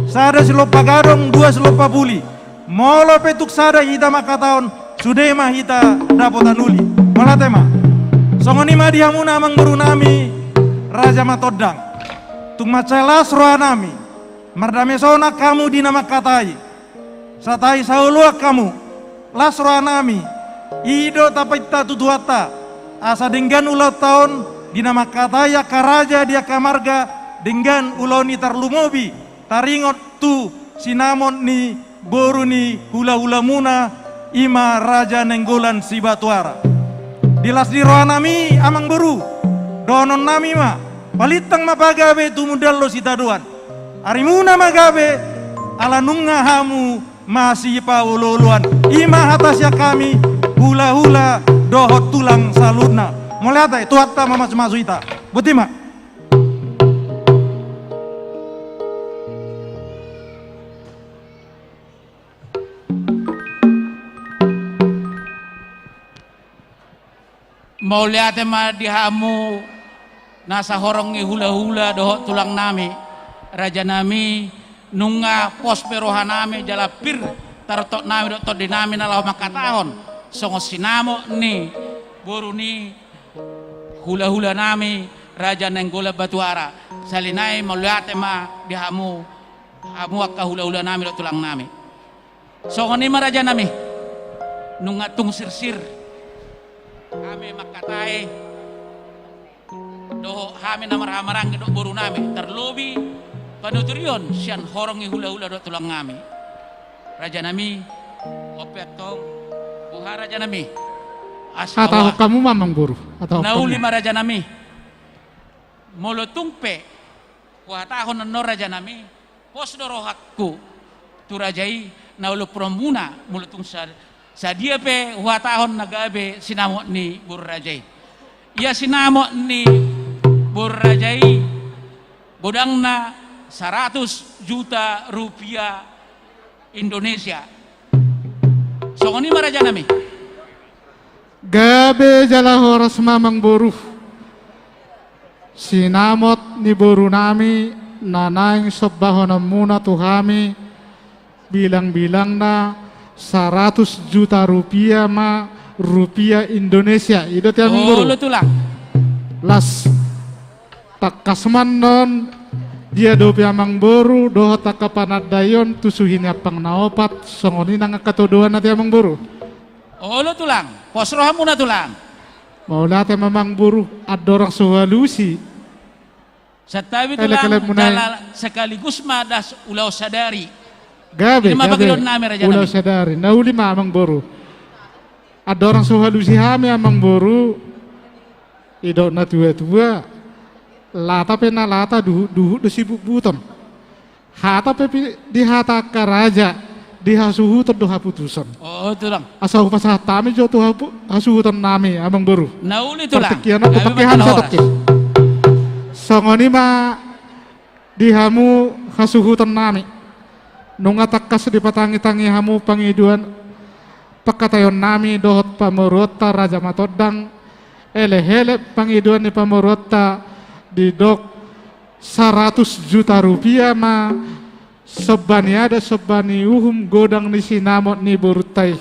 Sada silompa gadong, dua silompa puli. Molo pe tung sada hita mangkatahon, sude ma hita dapotan uli. Mauliate ma. Songon i ma di hamuna amangboru nami, Raja Matondang. Tung mansai las roha nami, mardamesonan hamu di na mangkatai. Sai tahi saoloan hamu, las roha nami, i do tapainta tu Tuhanta, asa denggan ulaonta on, di na mangkatai angka raja di angka marga, denggan ulaon i tarlumobi, taringot tu sinamot ni boru ni hulahulamuna, i ma Raja Nainggolan Sibatuara. Di las ni roha nami, amangboru, dohonon nami ma, palintang ma pagabe tumundalhon sitadoan. Arimuna ma gabe, ala nunga hamu masipaolooloan. I ma hata sian hami, hulahula dohot tulang saluhutna. Mauliate, Tuhanta mamasumasu hita. Boti ma. Mauliate ma di hamu nasa horong ni hulahula dohot tulang nami, raja nami, nunga pos pe roha nami jala pir tarontok nami dohot tondi nami na laho mangkatahon songon sinamot ni boru ni hulahula nami Raja Nainggolan Batuara. Sahali nai mauliate ma di hamu, hamu angka hulahula nami dohot tulang nami. Songon i ma raja nami, nunga tung sirsir hami mangkatai dohot hami na marhahamaranggi dohot boru nami, tarlobi panuturion sian horong ni hulahula dohot tulang nami. Raja nami, on pe antong, boha raja nami? Asa hatahon hamu ma amangboru, hatahon hamu. Na uli ma raja nami. Molo tung pe huhatahon annon raja nami, pos do rohangku tu raja i, na olo puromuna molo tung sa-, sadia pe huhatahon na gabe sinamot ni boru raja i. Ia sinamot ni boru raja i godangna saratus juta rupiah Indonesia. Songon i ma raja nami. Gabe jala horas ma amangboru. Sinamot ni boru nami na naeng sombahononmuna tu hami, bilang-bilangna saratus juta rupiah ma, rupiah Indonesia. I do ate amangboru. Olo tulang. Las tangkas ma annon diadopi amangboru dohot angka panandaion tu suhi ni ampang na opat, songon i nang angka todoan ate amangboru. Olo tulang, pos rohamuna tulang. Mauliate ma amangboru, andorang so hualusi. Santabi tulang, elek-elekmuna i. Jala sekaligus ma das ulaon sadari. Gabe, gabe. Ulaon sadari. Na uli ma amangboru. Andorang so hualusi hami amangboru, didok na tua-tua, lata pe na lata, duhut-duhut do sibutbuton. Hata pe pi-, dihata angka raja, di hasuhuton do haputuson. O, tulang. Asa hupasahat hami jo tu hapu-, hasuhuton nami, amangboru. Na uli, tulang. Partingkian on, gabe ma, tulang, horas. Songon i ma di hamu hasuhuton nami. Nunga tangkas dipatangi-tangi hamu pangidoan, pangkataion nami dohot pamoruonta Raja Matondang, elek-elek pangidoan ni pamoruonta, didok saratus juta rupiah ma, somba ni adat, somba ni uhum, godang ni sinamot ni borunta i.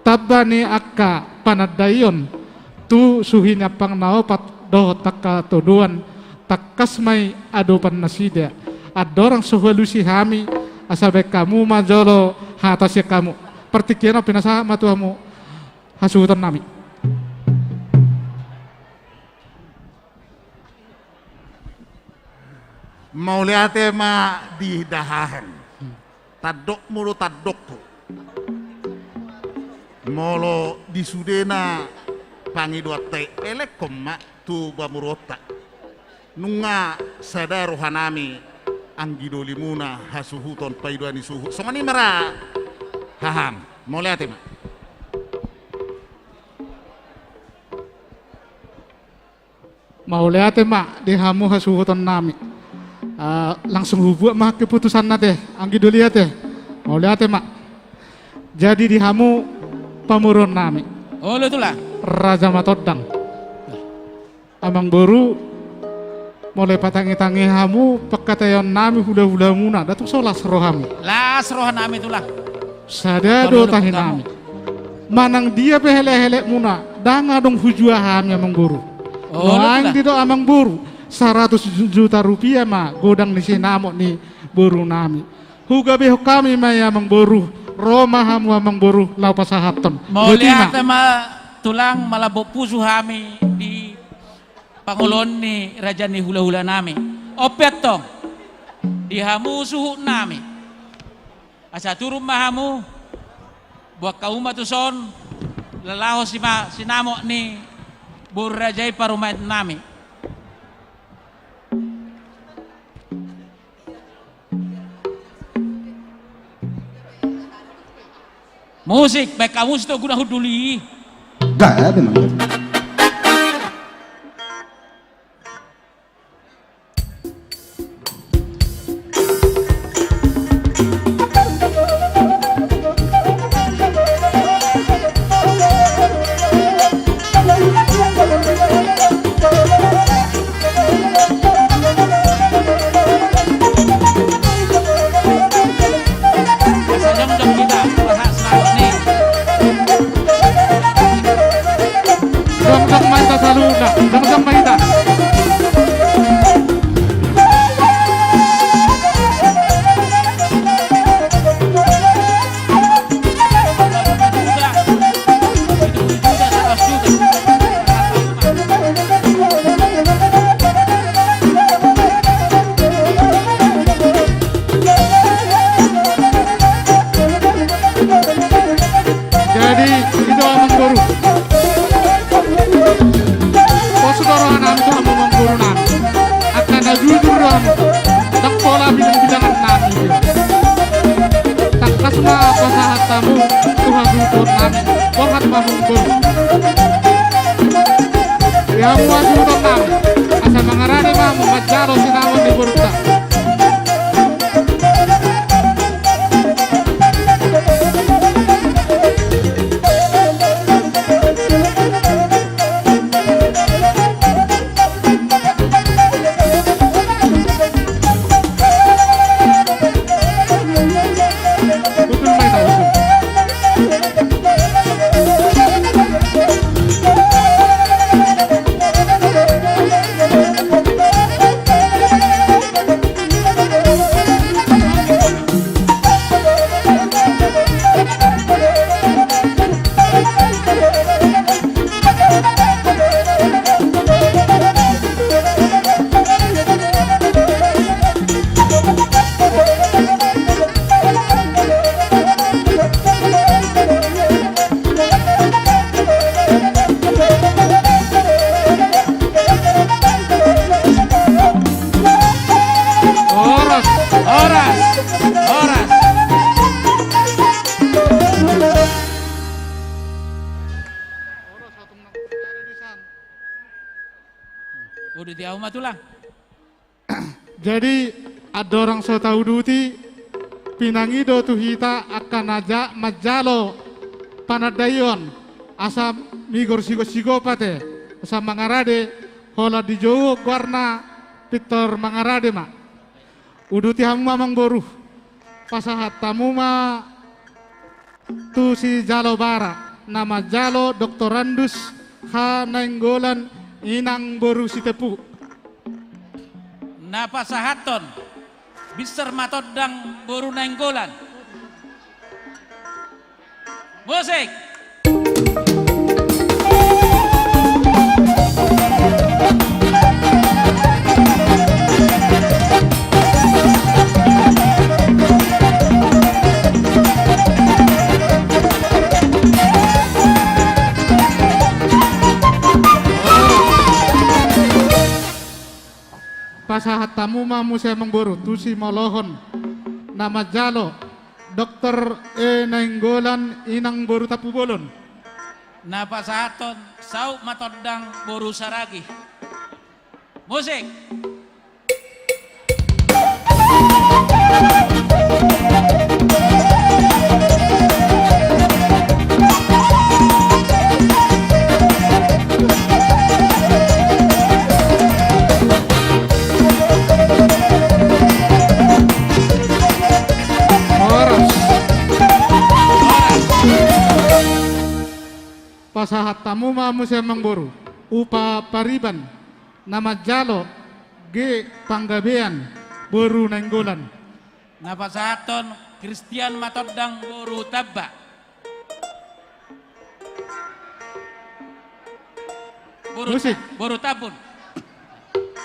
Tamba ni angka panandaion tu suhi ni ampang na opat dohot angka todoan, tangkas ma i adopan nasida. Andorang so hualusi hami, asa baen hamu ma jolo hata sian hamu. Partingkian on pinasahat ma tu hamu hasuhuton nami. Mauliate ma di dahahen. Tandokmu do tandokku. Molo di sudena pangidoanta i, elekhon ma tu pamoruonta. Nunga sada roha nami anggi dolimuna hasuhuton paidoan ni suhut. Songon i ma ra haham. Mauliate ma. Mauliate ma di hamu hasuhuton nami. Ah, langsung hubuat ma keputusanna ate, anggi doli ate. Mauliate ma. Jadi di hamu pamoruon nami. Olo tulang. Raja Matondang. Amangboru, molo dipatangi-tangi hamu pangkataion nami hula-hulamuna, ndang tung so las rohami. Las roha nami tulang. Sada do tahi nami. Manang dia pe elek-elekmuna, ndang adong hujua hami amangboru. Olo tulang. Nuaeng didok amangboru, saratus ju-, juta rupiah ma godang ni sinamot ni boru nami. Hugabehon hami ma i amangboru, ro ma hamu amangboru laho pasahathon. Boti ma. Mauliate ma tulang, malambok pusu hami di pangoloan ni raja ni hula-hula nami. On pe antong, di hamu suhut nami. Asa turun ma hamu, boan hamu ma tuson, lalaho sima-, sinamot ni boru raja i parumaen nami. Musik, baen hamu musik do guna hundul i. Gabe ma. Jongjong ma hita saluhutna. Jadi, i do amangboru. Pos do rohanami tu hamu amangboru nami. Angka na jujur do hamu. Ndang pola bilang-bilangan nami. Tangkas ma pasahat hamu tu hasuhuton nami. Borhat ma amangboru. Di hamu hasuhuton nami. Asa mangarade ma hamu manjalo sinamot ni borunta. Horas, horas, horas. Uduti hamu ma tulang. Jadi, andorang so tauduti, pinangi do tu hita angka na ja-, manjalo panandaion, asa migor sigo-sigo pate, asa mangarade, holan dijou goarna pintor mangarade ma. Uduti hamu ma amangboru. Pasahat hamu ma tu sijalo bara, na manjalo doktorandus H. Nainggolan inang boru Sitepu. Na pasahathon, Binsar Matondang boru Nainggolan. Musik. Pasahat hamu ma muse amangboru tu simolohon na manjalo Doktor E. Nainggolan inang boru Tampubolon. Na pasahathon Saut Matondang boru Saragih. Musik. Horas. Pasahat hamu ma muse amangboru, Upa Pariban, na manjalo G. Panggabean boru Nainggolan. Na pasahathon Kristian Matondang boru Tamba. Boru, musik. Boru Tambun.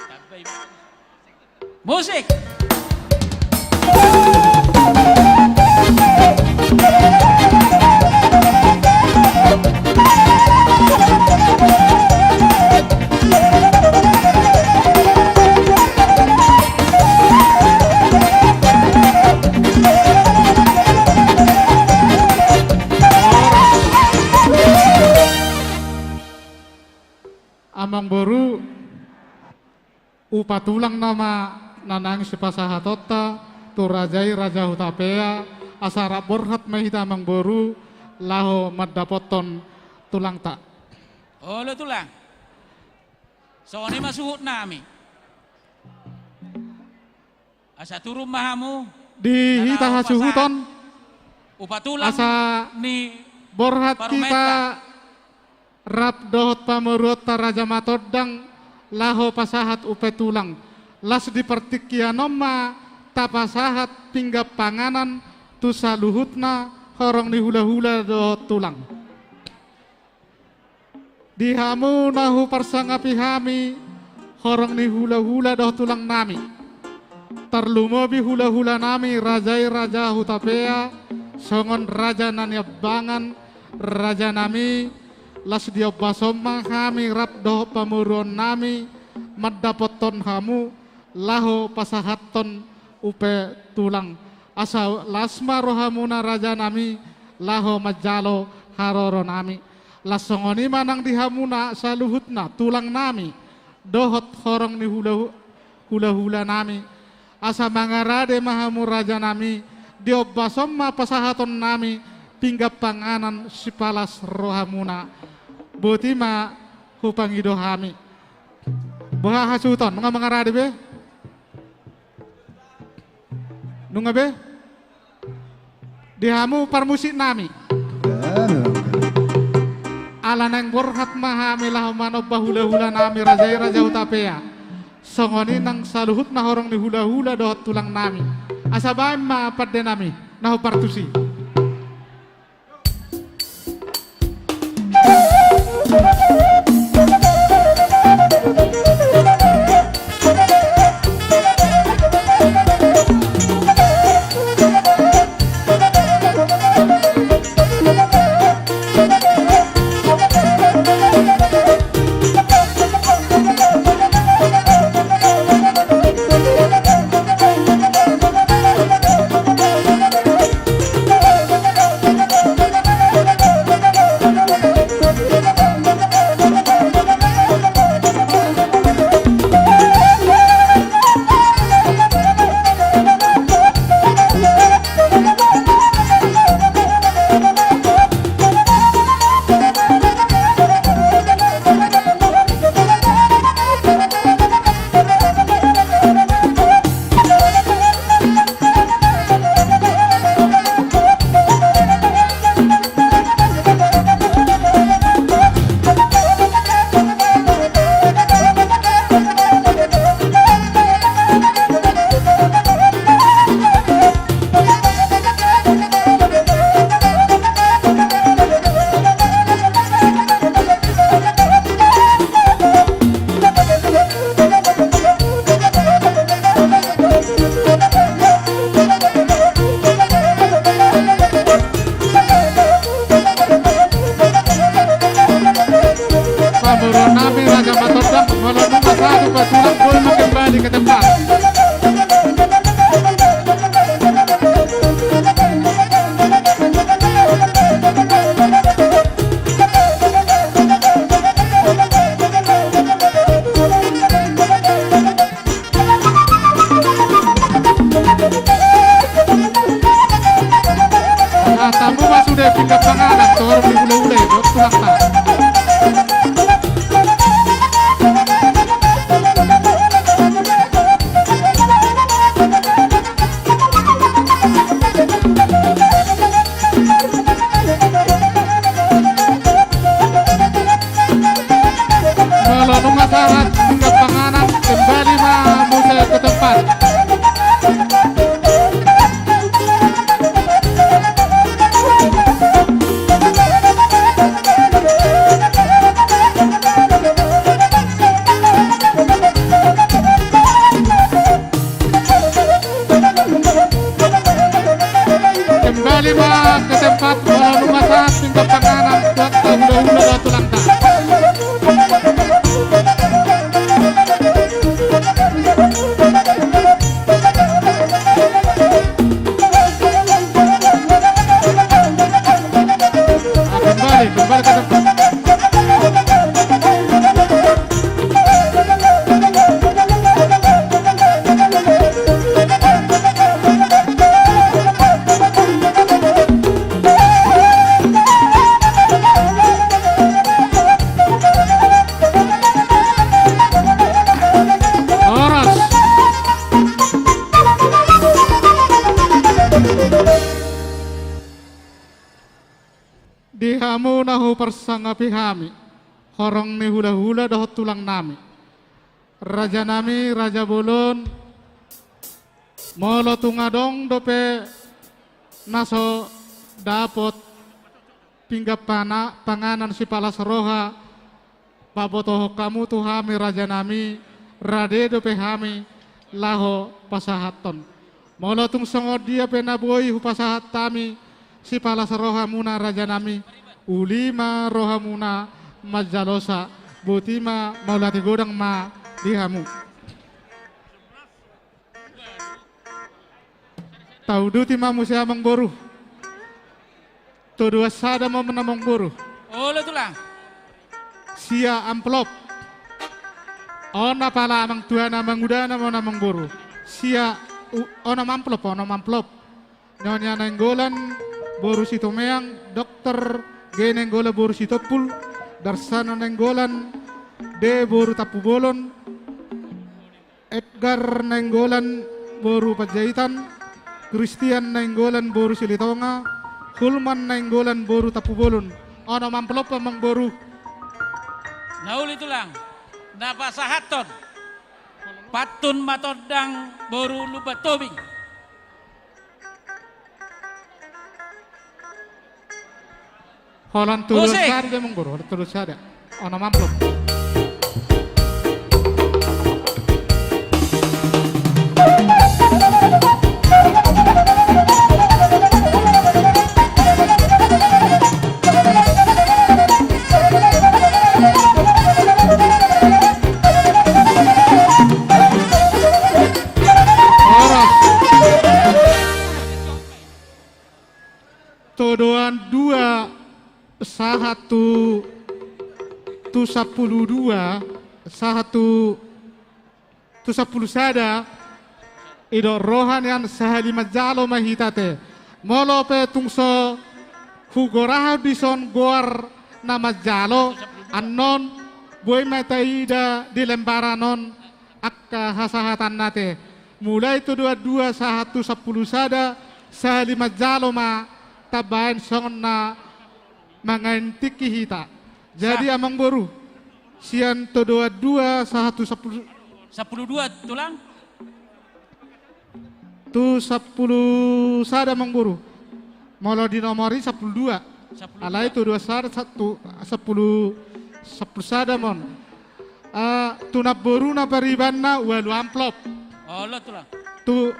Tamba i. Musik. Amangboru, hupatulang nama na naeng sipasahatonta tu raja i, Raja Hutapea, asa rap borhat ma hita amangboru laho mandapothon tulangta. Olo tulang. Songon i ma suhut nami. Asa turun ma hamu. Di hita hasuhuton. Upa tulang. Asa ni borhat parumaenta. Kita rap dohot pamoruonta Raja Matondang laho pasahat upa tulang. Las di partingkian on ma tapasahat pinggan panganan tu saluhutna horong ni hulahula dohot tulang. Di hamu na huparsangapi hami horong ni hulahula dohot tulang nami. Tarlumobi hulahula nami raja i Raja Hutapea, songon raja na niambangan, raja nami, las di ombas on ma hami rap dohot pamoruon nami mandapothon hamu laho pasahathon upa tulang. Asa las ma rohamuna raja nami laho manjalo haroro nami. Las songon i ma nang di hamuna saluhutna tulang nami dohot horong ni hula-, hulahula nami. Asa mangarade ma hamu raja nami, di ombas on ma pasahaton nami pinggan panganan sipalas rohamuna. Boti ma hupangido hami. Boha hasuhuton, nunga mangarade be? Nunga be? Di hamu parmusik nami. Ala naeng borhat ma hami laho manomba hulahula nami raja i Raja Hutapea. Songon i nang saluhutna horong ni hulahula dohot tulang nami. Asa baen ma pande nami na hombar tusi. Pamoruon nami Raja Matondang, molo nunga sahat upa tulang, boi ma kembali ke tempat. Nah, tamu ma sude pinggan panganan tu horong ni hulahula i dohot tulangta. Molo nunga sahat pinggan panganan, kembali ma muse ke tempat. Kembali ma ke tempat, molo nunga sahat pinggan panganan, buat hulahula dohot tulangta. Ah, kembali, kembali ke tempat. Di hamu na huparsangapi hami, horong ni hulahula dohot tulang nami, raja nami, raja bolon, molo tung adong dope na so dapot pinggan pana-, panganan sipalas roha, pabotohon hamu tu hami raja nami, rade dope hami laho pasahathon. Molo tung songon dia pe na boi hupasahat hami sipalas rohamuna raja nami, uli ma rohamuna manjalosa, boti ma mauliate godang ma di hamu. Tauduti ma muse amangboru. Todoan sada ma amangboru. Olo tulang. Sia amplop. On apala amangtuana amangudana ma on amangboru. Sia u-, onom amplop, onom amplop. Nyonya Nainggolan boru Sitomeang, Dokter G Nainggolan boru Sitompul, Darsana Nainggolan D boru Tampubolon, Edgar Nainggolan boru Panjaitan, Christian Nainggolan boru Silitonga, Hulman Nainggolan boru Tampubolon. Onom amplop amangboru. Na uli tulang, na pasahathon Pantun Matondang boru Lumban Tobing. Holan todoan sada do amangboru, holan todoan sada. Onom amplop. Horas. Todoan dua sahat tu, tu sampulu dua, sahat tu, tu sampulu sada, didok roha nian sahali manjalo ma hita te. Molo pe tung so hugorahon dison goar na manjalo, annon boi ma taida di lembaran on angka hasahatanna te. Mulai todoan dua sahat tu sampulu sada, sahali manjalo ma tambaen songon na mangain tingki hita. Jadi, sa- amangboru, sian todoan dua sahat tu sampulu. Sampulu dua, tulang? Tu sampulu sada, amangboru. Molo di nomor i sampulu dua. Sampulu dua. Alai todoan sada, satu, sampulu, sampulu sada ma on. Eh, tu namboruna paribanna ualu amplop. Olo, tulang. Tu,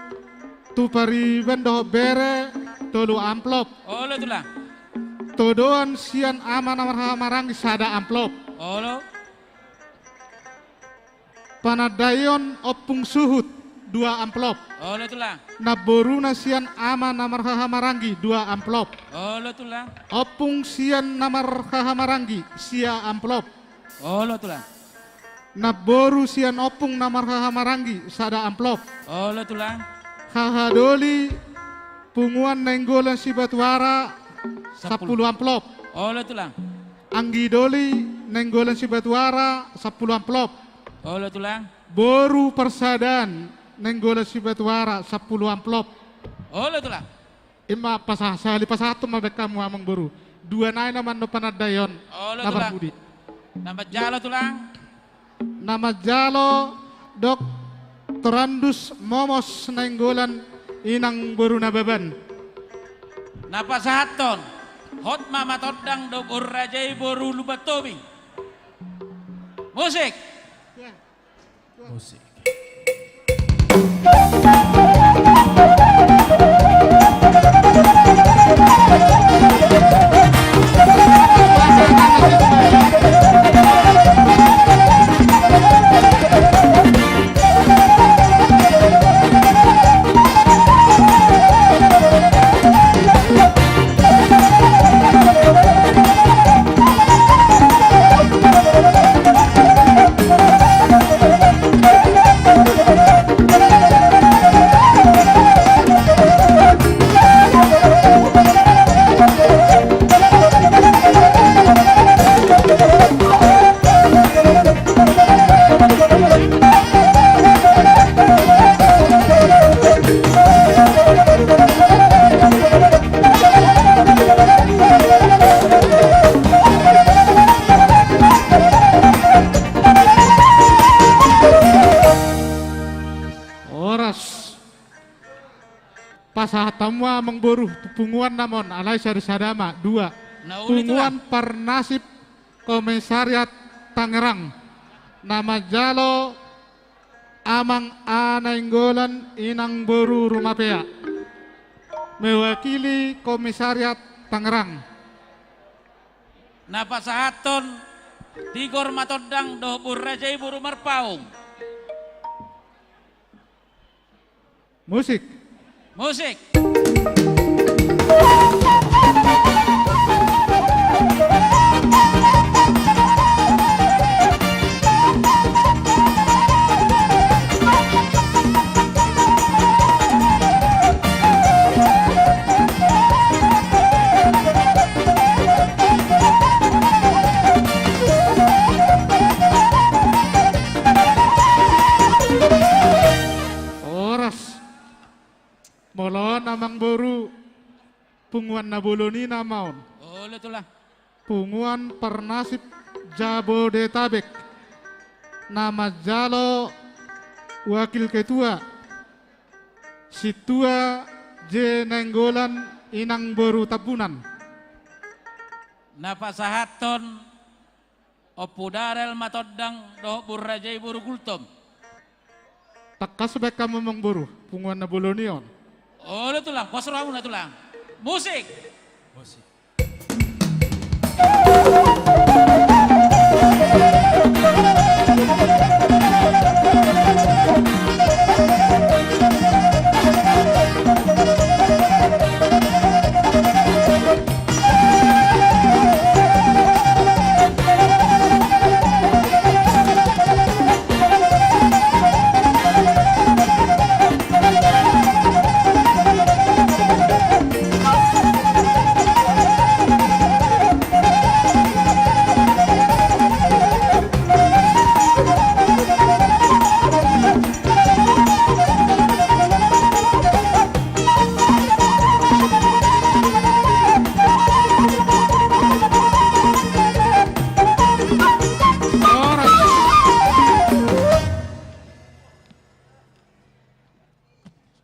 tu pariban dohot bere tolu amplop. Olo, tulang. Todoan sian ama na marhahamaranggi sada amplop. Olo. Panandaion ompung suhut dua amplop. Olo, tulang. Namboruna sian ama na marhahamaranggi dua amplop. Olo, tulang. Ompung sian na marhahamaranggi sia amplop. Olo, tulang. Namboru sian ompung na marhahamaranggi sada amplop. Olo, tulang. Hahadoli punguan Nainggolan Sibatuara sampulu. Sampulu amplop. Olo, tulang. Anggidoli Nainggolan Sibatuara sampulu amplop. Olo, tulang. Boru Parsadaan Nainggolan Sibatuara sampulu amplop. Olo, tulang. Ima pasa-, sahali pasahathon ma baen hamu, amangboru. Dua nai nama annon panandaion. Olo, tulang. Na parpudi. Na manjalo, tulang. Na manjalo Doktorandus Momos Nainggolan, inang boru Nababan. Na pasahathon Hotma Matondang dohot boru raja i boru Lumban Tobing. Musik. Musik. Amangboru, punguan nama on, alai sada-sada ma, dua. Na uli, Tulang. Punguan Parnasip Komisariat Tangerang. Na manjalo Amang A. Nainggolan, Inang boru Rumapea. Mewakili Komisariat Tangerang. Na pasahathon Tigor Matondang dohot boru raja i boru Marpaung. Musik. Musik. Horas. Molo on, Amangboru, punguan na bolon i nama on. Olo, Tulang. Punguan Parnasip Jabodetabek. Na manjalo wakil ketua, Sintua J. Nainggolan, Inang boru Tambunan. Na pasahathon Ompu Darel Matondang dohot boru raja i boru Gultom. Tangkas baen hamu, Amangboru, punguan na bolon i on. Olo, Tulang, pos rohamuna, Tulang. Musik. Musik.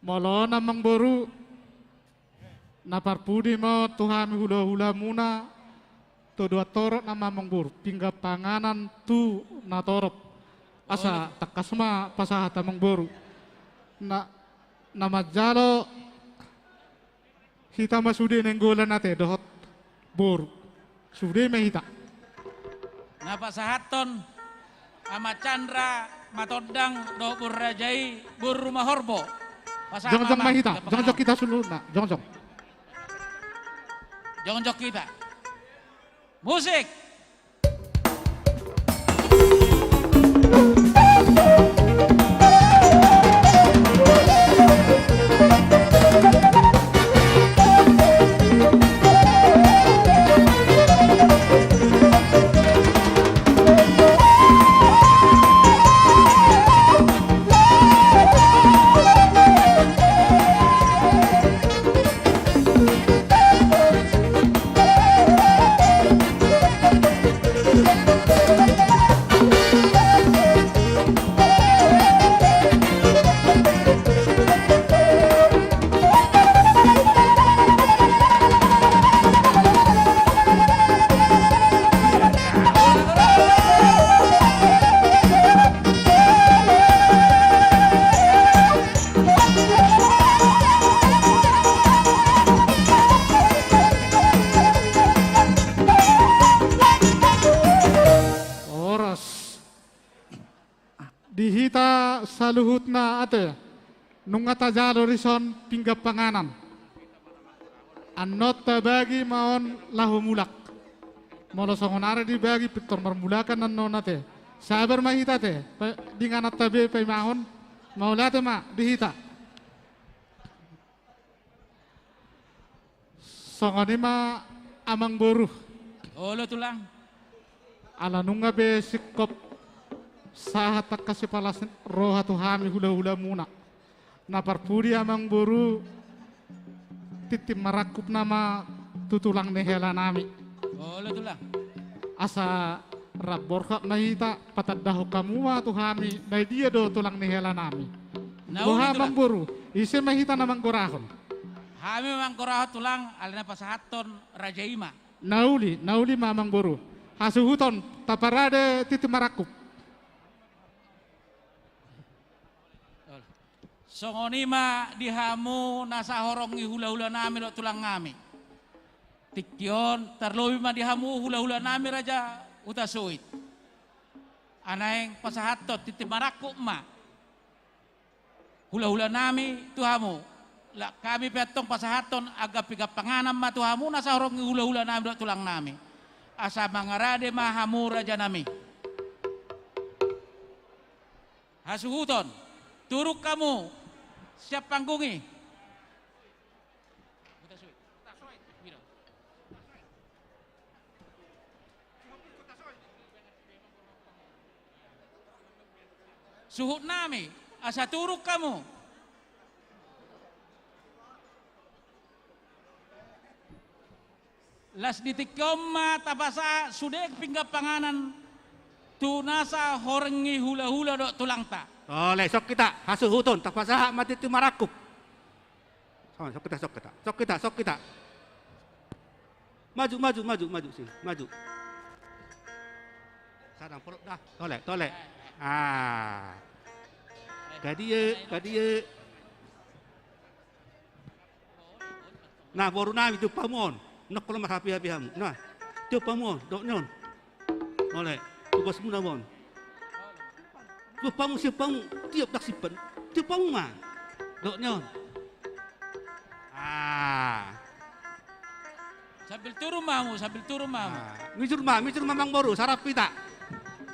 Molo on, Amangboru, na parpudi ma on tu hami hulahulamuna, todoan torop nama, Amangboru, pinggan panganan tu na torop. Asa, olo, tangkas ma pasahat, Amangboru. Na, na manjalo hita ma sude Nainggolan ate dohot boru. Sude ma hita. Na pasahathon Ama Chandra Matondang dohot boru raja i boru Rumahorbo. Pasahat, jongjong ma hita, jongjong hita seluruhna, jongjong. Jongjong hita. Musik. Horas. Di hita saluhutna ate, nunga tajalo dison pinggan panganan. Annon tabagi ma on laho mulak. Molo songon ari dibagi pintor marmulakan annon ate. Sabar ma hita ate, pa-, di ingananta be paimahon, mauliate ma di hita. Songon i ma, Amangboru. Olo, Tulang. Ala nunga be singkop sahat angka sipalas roha tu hami hulahulamuna. Na parpudi, Amangboru, tintin marangkup nama tu tulang ni helanami. Olo, Tulang. Asa rap borhat ma hita, patandahon hamu ma tu hami, na dia do tulang ni helanami. Na uli, Tulang. Boha, Amangboru, ise ma hita na manggorahon? Hami ma manggorahon tulang, alana pasahathon raja i ma. Na uli, na uli ma amangboru. Hasuhuton, taparade tintin marangkup. Songon i ma di hamu nasa horong ni hulahulanami dohot tulangnami. Tingki on, tarlobi ma di hamu hulahulanami Raja Hutasoit. Naeng pasahathon tintin marangkup ma hulahulanami tu hamu. Laos hami pe antong pasahathon angka pinggan panganan ma tu hamu nasa horong ni hulahulanami dohot tulangnami. Asa mangarade ma hamu rajanami. Hasuhuton, turun hamu sian panggung i. Suhutnami, asa turun hamu. Laos di tingki on ma tapasahat sude pinggan panganan tu nasa horong ni hulahula dohot tulangta. Tole, songon hita, hasuhuton, tapasahat ma tintin marangkup. Songon, songon hita, songon hita, songon hita, songon hita. Maju, maju, maju, maju, sini, maju. Sadang polop da, tole, tole. Ah. Kadia, kadia. Nah, borunami, tiop hamu on. Nongkol ma hape-hape hamu. Nah, tiop hamu on, dohot ni on. Ole, tu bosmuna ma on. Tiop hamu, tiop hamu, tiop, ndang simpan. Tiop hamu ma. Dohot ni on. Ah. Sambil turun ma hamu, sambil turun ma hamu. Ah, mijur ma, mijur ma amangboru, sai rap hita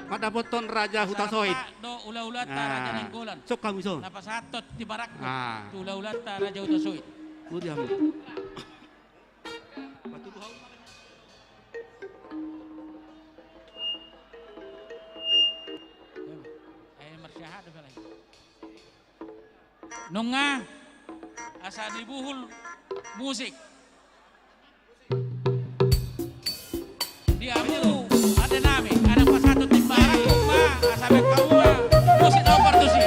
mandapothon Raja Hutasoit. Sai rap dohot hulahulanta Raja Nainggolan. Songon hamu ison. Na pasahathon tintin marangkup tu hulahulanta Raja Hutasoit. Budi hamu. Batu duhau. Eh, marsiaha do lagi. Nunga, asa dibuhul musik. Di hamu adenami, asa pasahathon tintin marangkup ma, asa baen hamu ma musik na hombar tusi.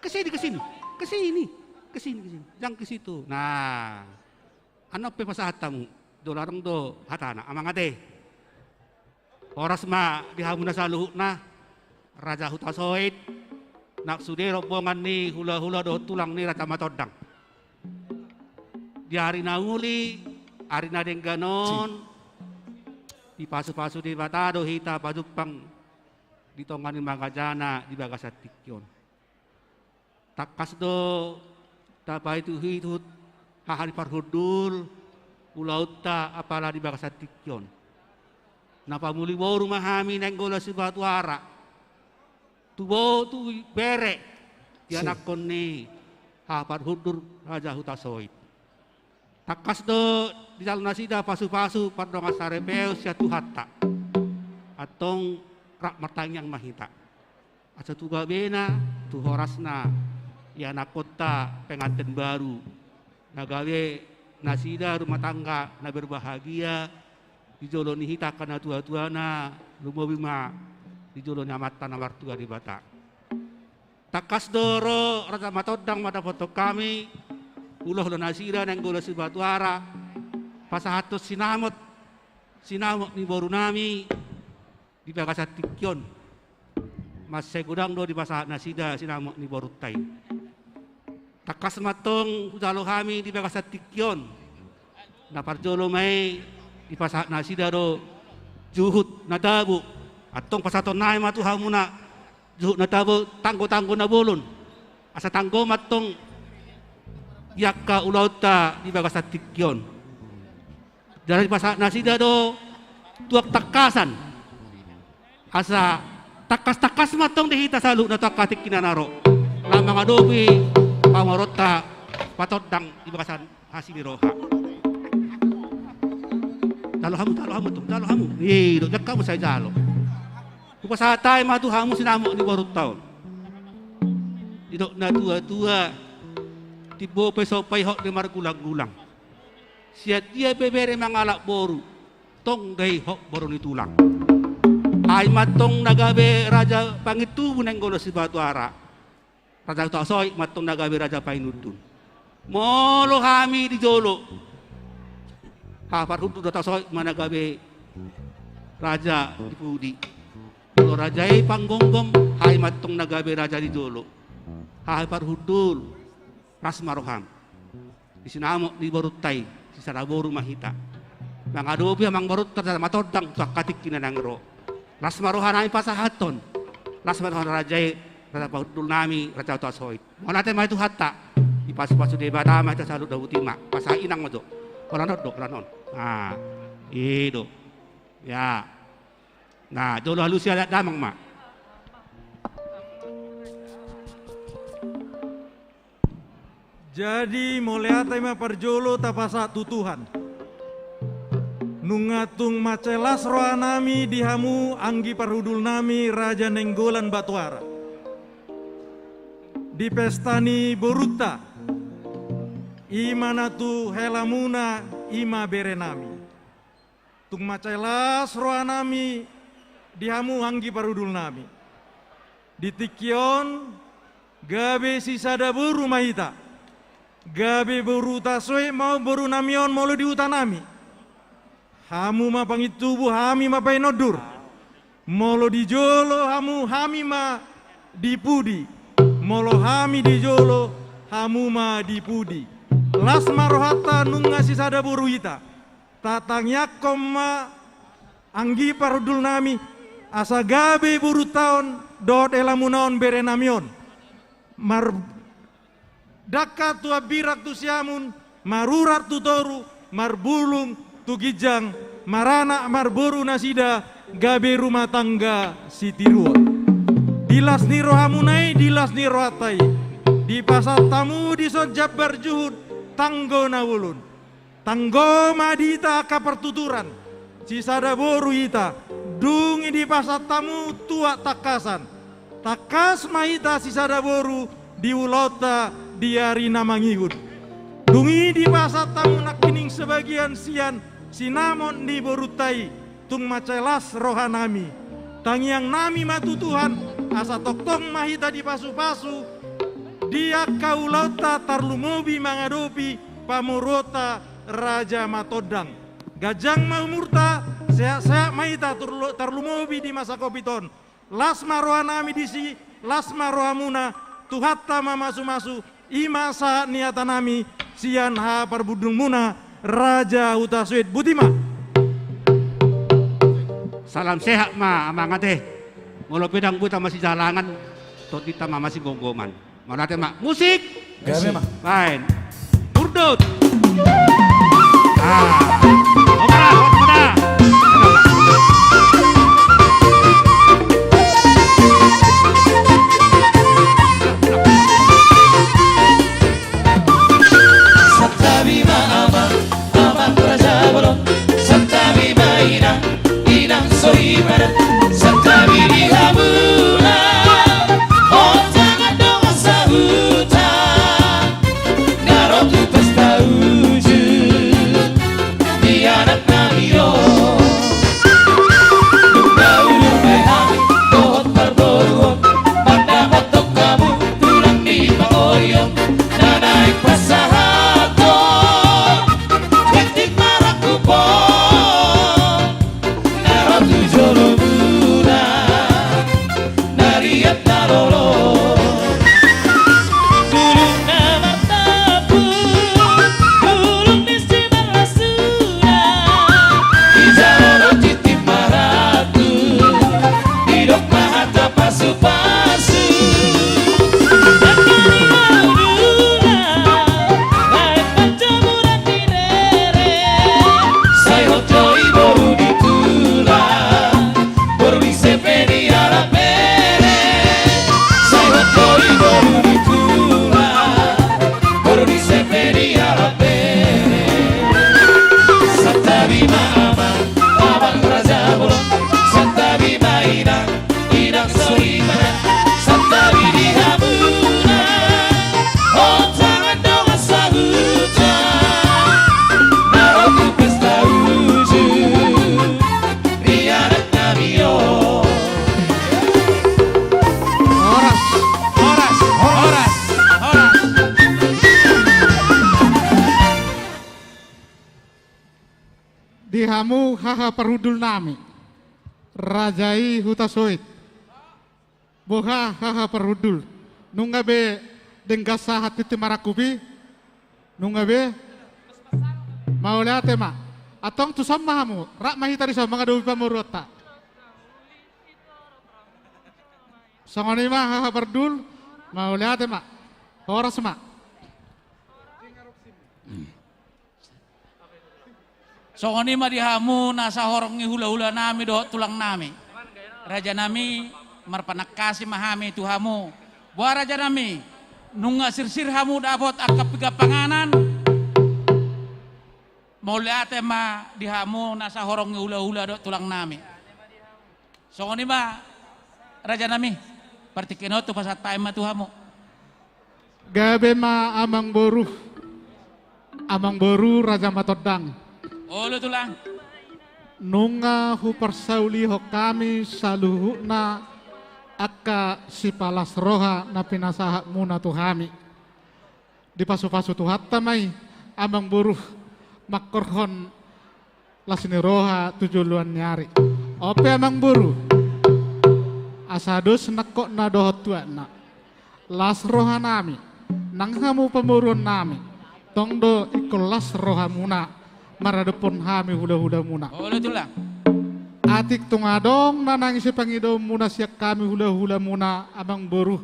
Kesini, kesini, kesini, kesini, kesini. Jangan ke situ. Nah, annon pe pasahat hamu, jala adong do hatana, amang ate. Horas ma di hamu na saluhutna, Raja Hutasoit, nang sude rombongan ni hulahula dohot tulang ni Raja Matondang. Di ari na uli, ari na denggan on, dipasupasu Debata do hita pajumpang di tonga ni mangarajana di bagasan tingki on. Tangkas do tapaihutihut haha ni parhundul ulaonta apala di bagasan tingki on. Na pamuli boru ma hami Nainggolan Sibatuara. Tubu tu bere, ianakhon ni haha parhundul Raja Hutasoit. Tangkas do dijalo nasida pasupasu pardongansaripeon sian Tuhanta. Antong rap martangiang ma hita. Asa tu gabena, tu horasna, ianakhonta pengantin baru. Na gabe nasida rumah tangga na berbahagia, di jolo ni hita angka natuatuana, lumobi ma di jolo ni Amanta na martua Debata. Tangkas do ro Raja Matondang mandapothon hami, hulahula nasida Nainggolan Sibatuara, pasahathon sinamot, sinamot ni borunami di bagasan tingki on. Mansai godang do dipasahat nasida sinamot ni borunta i. Tangkas ma antong hujalo hami di bagasan tingki on. Na parjolo ma i dipasahat nasida do juhut na tabo. Antong pasahatonnami ma tu hamuna juhut na tabo, tanggotanggo na bolon. Asa tanggo ma antong di angka ulaonta di bagasan tingki on. Jala dipasahat nasida do tuak tangkasan. Asa tangkas-tangkas ma antong di hita saluhutna tu angka tingki na ro, laho mangadopi pamoruonta Matondang di bagasan asi ni roha. Jalo hamu, jalo hamu antong, jalo hamu. Ih, dok, jangka hamu sai jalo. Hupasahat hami ma tu hamu sinamot ni borunta on. Didok na tua-tua, timbo pe so paihot ni margulang-gulang. Sian dia pe bere mangalap boru, tong do i hot boru ni tulang. Hami ma antong na gabe raja pangintubu Nainggolan Sibatuara, Raja Hutasoit ma antong na gabe raja panginundun. Molo hami di jolo, haha parhundul do Hutasoit ma na gabe raja di pudi. Molo raja i panggomgom, hami ma antong na gabe raja di jolo. Haha parhundul, las ma roham. Di sinamot ni borunta i, sisada boru ma hita. Mangadopi amang borunta Raja Matondang tu angka tingki na naeng ro. Las ma rohanami pasahathon. Las ma roha ni raja i, raja panghundulnami, Raja Hutasoit. Mauliate ma di Tuhanta. Dipasupasu Debata ma hita saluhutna, boti ma. Pasahat inang ma jo. Holan on do, holan on. Nah, i do. Ya. Nah, jolo alusi adat damang ma. Jadi, mauliate ma parjolo tapasahat tu Tuhan. Nunga tung mansai las rohanami di hamu anggi parhundulnami Raja Nainggolan Batuara. Di pesta ni borunta, i ma na tu helamuna, i ma berenami. Tung mansai las rohanami di hamu anggi parhundulnami. Di tingki on gabe sisada boru ma hita. Gabe boru Hutasoit ma on borunami on molo di hutanami. Hamu ma pangintubu, hami ma painondur. Molo di jolo hamu, hami ma di pudi. Molo hami di jolo, hamu ma di pudi. Las ma rohanta nunga sisada boru hita. Tatangiangkon ma anggi parhundulnami, asa gabe borunta on dohot helamuna on berenami on. Mardangka tu hambirang tu siamun, marurat tu toru, marbulung tu ginjang, maranak marboru nasida, gabe rumah tangga sitiruon. Di las ni rohamuna i, di las ni rohanta i, dipasahat hamu dison jambar juhut, tanggo na bolon. Tanggo ma di hita angka partuturan, sisada boru hita, dung i dipasahat hamu tuak tangkasan. Tangkas ma hita sisada boru di ulaonta di ari na mangihut. Dung i dipasahat hamu nangkining sebagian sian sinamot ni borunta i, tung mansai las rohanami. Tangiangnami ma tu Tuhan, asa tongtong ma hita dipasupasu di angka ulaonta tarlumobi mangadopi pamoruonta Raja Matondang. Ganjang ma umurta, sehat-sehat ma hita tarlu-, tarlumobi di masa covid on. Las ma rohanami disi, las ma rohamuna, Tuhanta ma mamasu-masu, i ma sahat ni hatanami sian haha parhundulmuna Raja Hutasoit. Boti ma. Salam sehat ma amang ate. Molo pe ndang boi tama sijalangan, tondinta ma masigomgoman. Mauliate ma. Musik. Gabe ma. Baen. Burdut. Ah. Oke, oke, oke. Santabi ma amang, amang raja bolon. Santabi ma inang, inang soripada. Santabi di hamuna, ontangan dongan sahuta, na ro tu pesta Di hamu haha parhundul nami, raja i Hutasoit. Boha haha parhundul, nunga be denggan sahat tintin marangkup i? Nunga be? Mauliate ma. Antong tuson ma hamu, rap ma hita dison mangadopi pamoruonta. Songon i ma haha parhundul, mauliate ma. Horas ma. Songon i ma di hamu na sahorong ni hulahula nami dohot tulang nami. Raja nami, marpanangkasi ma hami tu hamu. Boha raja nami, nunga sirsir hamu dapot angka piga panganan. Mauliate ma di hamu na sahorong ni hulahula dohot tulang nami. Songon i ma raja nami, partingkian on hupasahat hami ma tu hamu. Gabe ma amang boru. Amang boru raja Matondang. Olo tulang. Nunga huparsaulihon hami saluhutna angka sipalas roha na pinasahatmuna tu hami. Dipasupasu Tuhanta ma i, amang boru, manghorhon las ni roha tu joloan ni ari. On pe amang boru, asa dos nangkokna dohot tuatna, las roha nami, nang hamu pamoruon nami, tong do ingkon las rohamuna maradophon hami hulahulamuna. Olo tulang. Atik tung adong na naeng sipangidoonmuna sian hami hulahulamuna amang boru,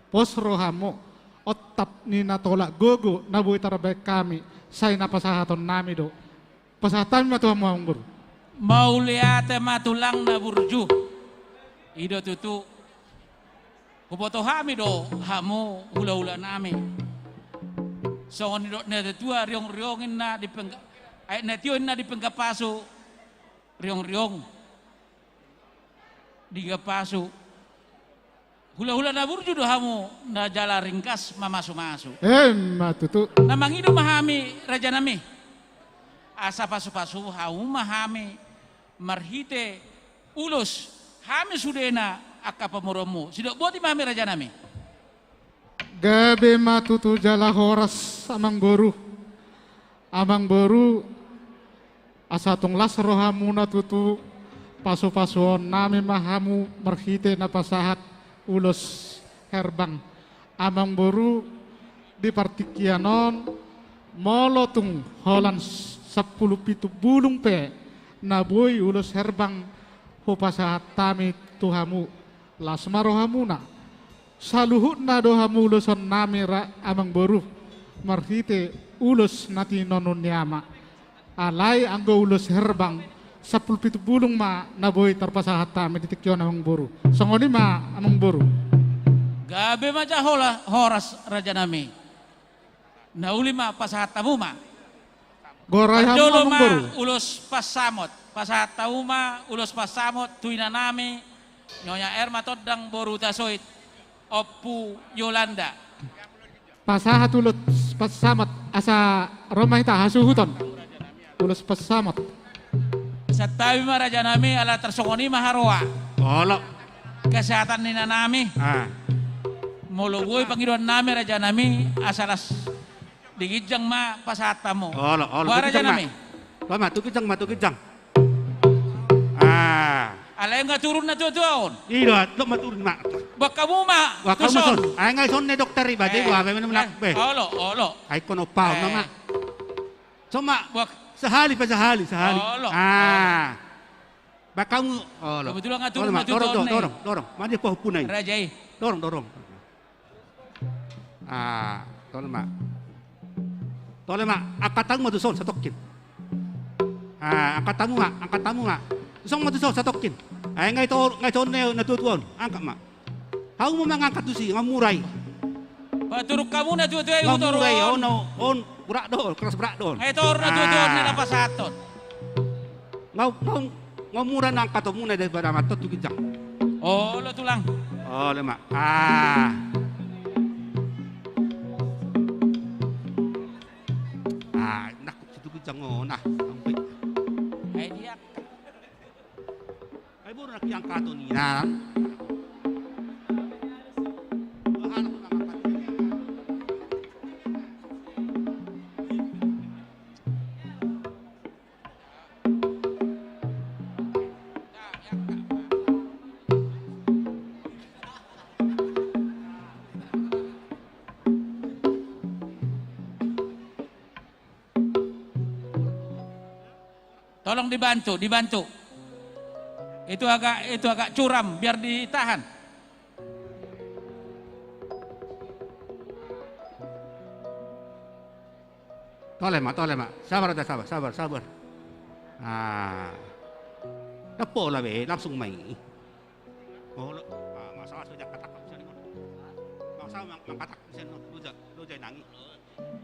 pos rohamu, ontap ni na tolap gogo na boi tarbahen hami, sai na pasahaton nami do. Pasahat hami ma tu hamu amang boru. Mauliate ma tulang na burju. I do tutu. Huboto hami do hamu hulahula nami. Songon nidok ni natuatua, riongriong inna di pengga-, aek na tio inna di penggapasu. Riongriong. Di gapasu. Hulahula na burju do hamu na jala ringgas mamasumasu. Emma tutu. Na mangido ma hami raja nami. Asa pasupasu hamu ma hami marhite ulos hami sudena angka pamoruonmu. Sidok boti ma hami raja nami. Gabe ma tutu jala horas amang boru. Amang boru, asa tung las rohamuna tutu, pasupasuon nami ma hamu marhite na pasahat ulos herbang. Amang boru, di partingkian on, molo tung holan sampulu pitu bulung pe na boi ulos herbang hupasahat hami tu hamu, las ma rohamuna. Saluhutna do hamu uloson nami ra amang boru, marhite ulos na tinonun ni ama. Alai anggo ulos herbang, sampulu pitu bulung ma na boi tarpasahat hami di tingki on amang boru. Songon i ma amang boru. Gabe ma jala horas raja nami. Na uli ma pasahat hamu ma. Gorai hamu ma amang boru. Ulos pansamot. Pasahat hamu ma ulos pansamot tu ina nami Nyonya Erma Tondang boru Hutasoit, Ompu Yolanda. Pasahat ulos pansamot asa ro ma hita hasuhuton. Ulos pansamot. Santabi ma raja nami ala tarsongon i ma haroa. Olo. Kesehatan ni ina nami. Ah. Molo boi pangidoan nami raja nami asa las di ginjang ma pasahat hamu. Olo, olo. Boha raja nami. Olo ma, tu ginjang ma, tu ginjang. Ah. Alai nga turun na tuatua on. I do, dok ma turun ma. Boan hamu ma. Boan hamu tuson. Ai nga ison ni dokter i bade, eh, boha be, eh, be. Olo, olo. Ai kono pau nama. Soma. Sahali pe, sahali, sahali. Olo. Ah. Boan hamu, olo. Kebetulan nga turun ma tuatua on. Dorong, dorong, dorong. Mande pahupuna i. Raja i. Dorong, dorong. Ah, tole ma. Tole ma, angkat hamu ma tuson satongkin. Ah, angkat hamu ma, angkat hamu ma. Tuson ma tuson satongkin. Ai nga ito, nga ito on na tuatua on. Angkat ma. Hamu ma mangangkat tusi, nga mura i. Paturuk hamu na tuatua i. Nga mura i, on, on, berat do, keras berat do. Nga ito on na tuatua on, ah, na pasahathon. Nga, nga, nga mura na angkatonmuna daripada manton tu ginjang. Olo tulang. Olo ma. Ah. Ah, nak situ ginjang on, ah. Sampai. Ai dia. Ai boru na angkaton ina. Tolong dibantu, dibantu. Itu agak, itu agak curam, biar ditahan. Tole ma, tole ma. Sabar aja, sabar, sabar, sabar. Nah. Tepo lah be, langsung main. Oh, lo, ah, masalah sudah katak bisa nih. Masalah mang, mang katak bisa nih. Lo ja, lo ja nangi.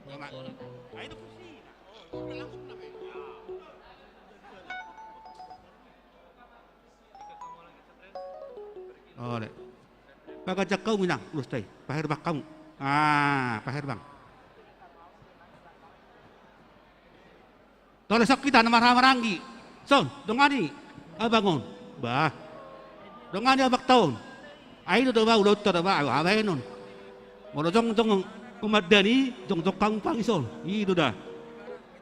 Lo ma, ah, itu kursi. Oh, itu langsung lah be. Ya. Ole. Paganjang hamu inang, ulos tai. Paherbang hamu. Ah, paherbang. Tole, songon hita na marhahamaranggi. Son, dongani abang on. Bah. Dongani abang ta on. Ai do do ba, ulaonta do ba, ai habaenon. Molo jongjong humandani, jongjong hamu pangis on. I do da.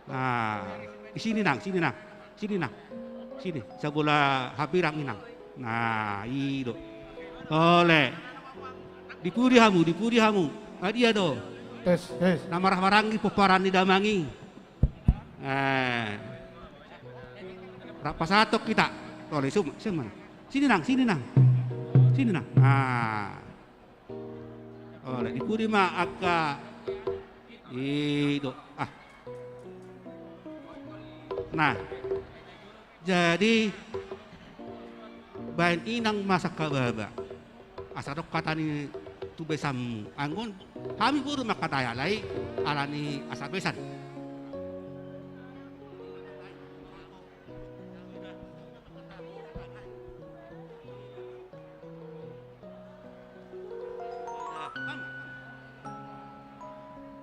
Nah, di sini nang, sini nang, sini nang, sini, sabola hambirang inang. Nah, i do. Ole. Di pudi hamu, di pudi hamu. Ah, dia do. Tes, tes. Na marhahamaranggi pomparan ni damang i. Eh. Rap pasahathon hita. Ole, sum, sum. Sini nang, sini nang. Sini nang. Nah. Ole, di pudi ma angka i do. Ah. Nah. Jadi baen inang ma sangkababa. Asa dok hata ni tu besanmu. Anggo hami boru mangkatai alai ala ni asa besan.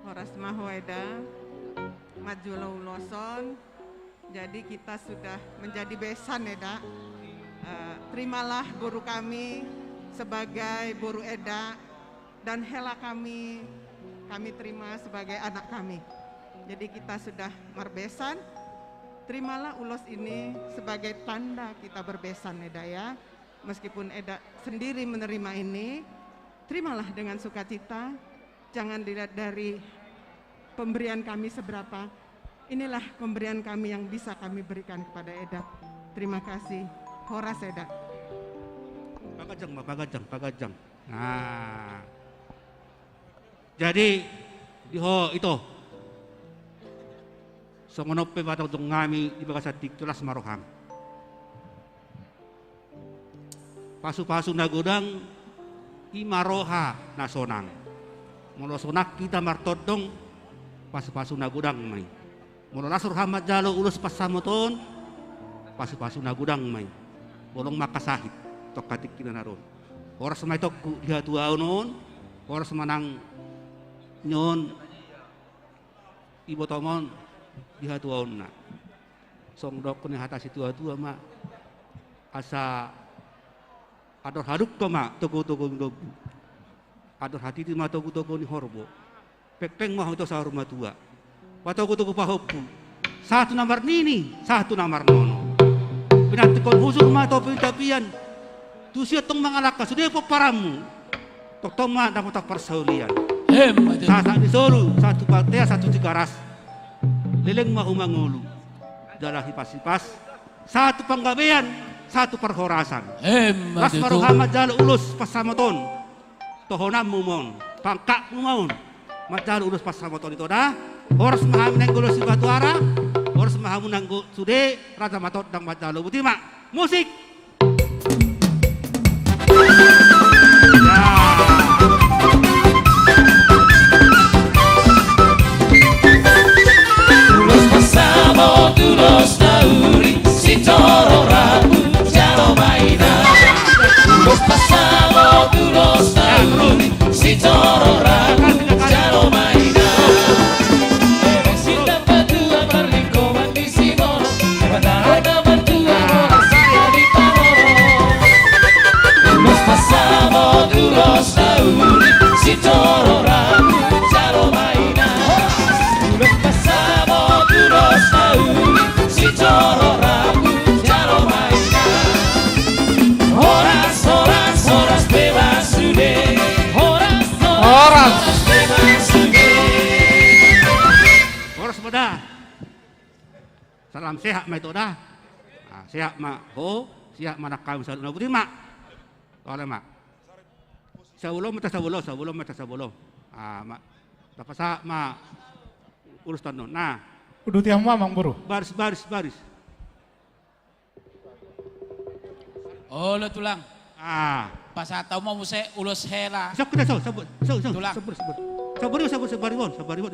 Horas ma ho eda, manjalo ulos on. Jadi kita sudah menjadi besan eda. Eh, terimalah boru kami sebagai boru eda dan hela kami, kami terima sebagai anak kami. Jadi kita sudah marbesan, terimalah ulos ini sebagai tanda kita berbesan eda ya. Meskipun eda sendiri menerima ini, terimalah dengan sukacita. Jangan dilihat dari pemberian kami seberapa. Inilah pemberian kami yang bisa kami berikan kepada eda. Terima kasih. Horas eda. Paganjang ma, paganjang, paganjang. Nah. Jadi di ho ito. Songon on pe pajongjong hami di bagasan tingki, las ma roham. Pasupasu na godang i ma roha na sonang. Molo sonang hita martondong, pasupasu na godang ma i. Molo las roham manjalo ulos pansamot on, pasupasu na godang ma i. Holong ma angka sahit tu angka tingki na ro on. Horas ma itongku di hatuaon on, horas ma nang nion ibotom on di hatuaonna. Songon dohonon ni hata situatua ma, asa andor hadungka ma togutogu ni lombu, andor hatiti ma togutogu ni horbo. Pengpeng ma ho ito saur matua, patogutogu pahompu, sahat tu na marnini, sahat tu na marnono. Pinantikhon hujur ma topi ni tapian, tusi antong mangalangka sude pomparanmu. Tongtong ma dapot parsaulian. Emma tutu. Sahat ni solu, sahat tu Patea, sahat tu Tigaras. Leleng ma ho mangolu, jala hipas-hipas, sahat tu panggabean, sahat tu parhorasan. Emma tutu. Las ma roham manjalo ulos pansamot on. Tohonanmu ma on, pangkatmu ma on. Manjalo ulos pansamot on ito da. Horas ma hami naeng ulos di Batuara. Horas ma hamu naeng sude raja matondang manjalo. Boti ma. Musik. Ulos pansamot, ulos na uli, sitoro rambu jalo ma inang. Ulos pansamot, ulos na uli, sitoro rambu jalo ma inang. Sitamba tua marlinggoman di Simon. Ulos pansamot, ulos na uli, sitoro rambu jalo ma inang. Ulos pansamot, ulos na uli, sitoro rambu jalo ma inang. Horas, horas, horas pe ma sude. Horas, horas, horas pe ma sude. Horas ma da. Salam sehat ma ito da. Sehat ma ho, sehat ma nang hami saluhutna, boti ma. Ole ma. Sabolon ma ta sabolon, sabolon ma ta sabolon. Ah, ma. Tapasahat ma ulos tano. Nah. Uduti hamu amang boru. Baris, baris, baris. Olo tulang. Ah. Pasahat hamu ma muse ulos hela. Sok kita, sok, sok, sok, sok, tulang. Sok, sok, sok. Sok, sok, sok, sok,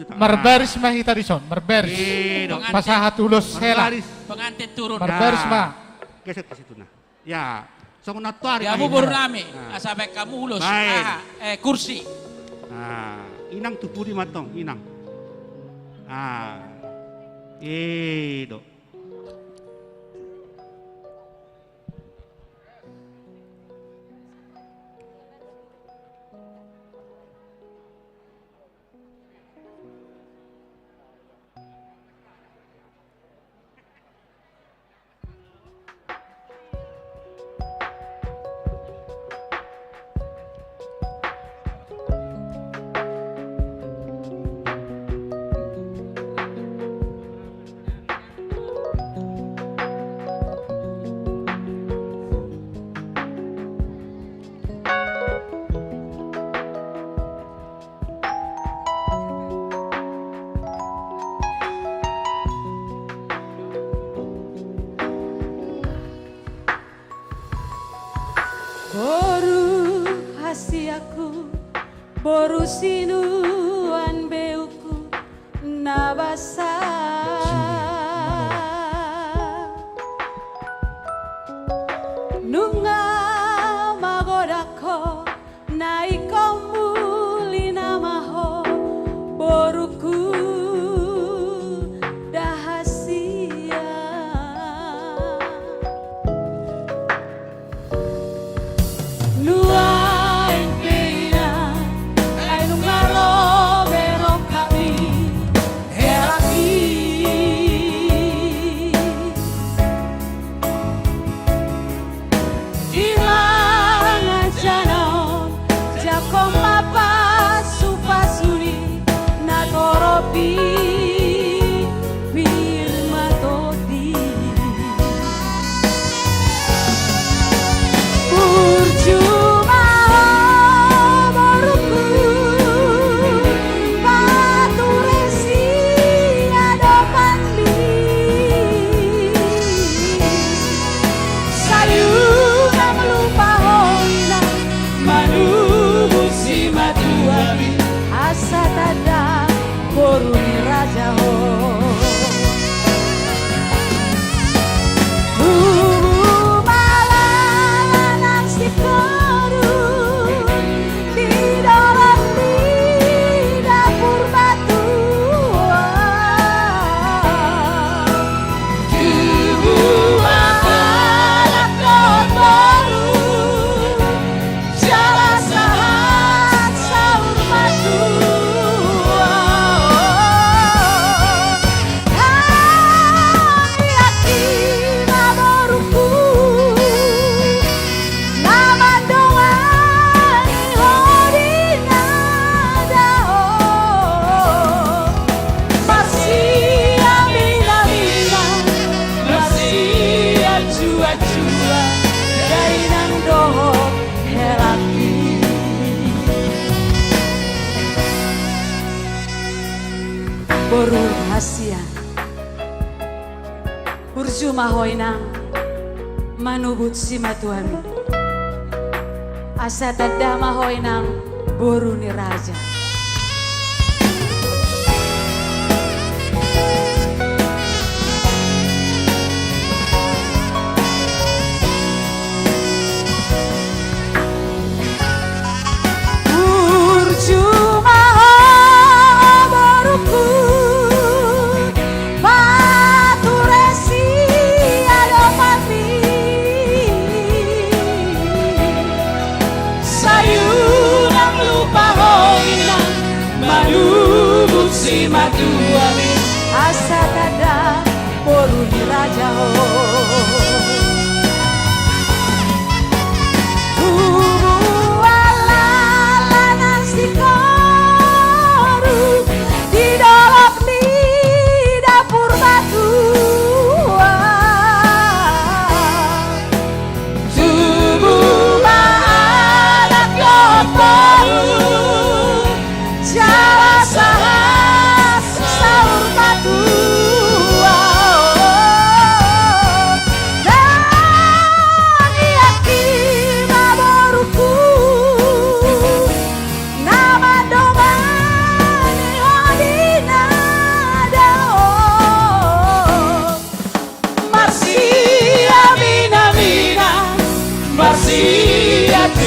sok. Marbaris ma hita dison, marbaris. Iyo. Pasahat ulos hela. Marbaris. Pengantin turun. Marbaris ma. Nah. Gesek ke situ, nah. Ya, songon na tuari. Ya, ma boru nami. Nah. Asa baen hamu ulos. Baen. Aha, eh, kursi. Nah, inang tu pudi ma tong, inang. Ah. I do. Boru hasianku, boru sinuan beukku, na basa. Nunga magodang ho, na ingkon muli nama ho, borungku da hasian. Nuaeng pe inang, ai nunga ro be rohami hela i. Di mangan jala on, jangkon ma pasupasu ni natorop i. Pir ma tondi. Burju ma ho borungku, pature siadopanmi. Sai unang lupa ho inang, manubut simatuami, asa tanda boru ni raja ho. Tubu ma lala nang singkoru di dolok ni dapur batuan. Tubu ma halak dohot boru, jala sahat saur matua. Hami anggi ma borungku, na mandongani ho di na dao. Marsiaminaminan, marsianjuanjuan, dainang dohot helangki. Boru hasian. Burju ma ho inang, manubut simatuami. Asa tanda ma ho inang, boru ni raja. Burju ma ho borungku, pature siadopanmi. Sai unang lupa ho inang, manubut simatuami. Asa tanda boru ni raja ho. Tubu ma lala nang singkoru di dolok ni dapur batuan.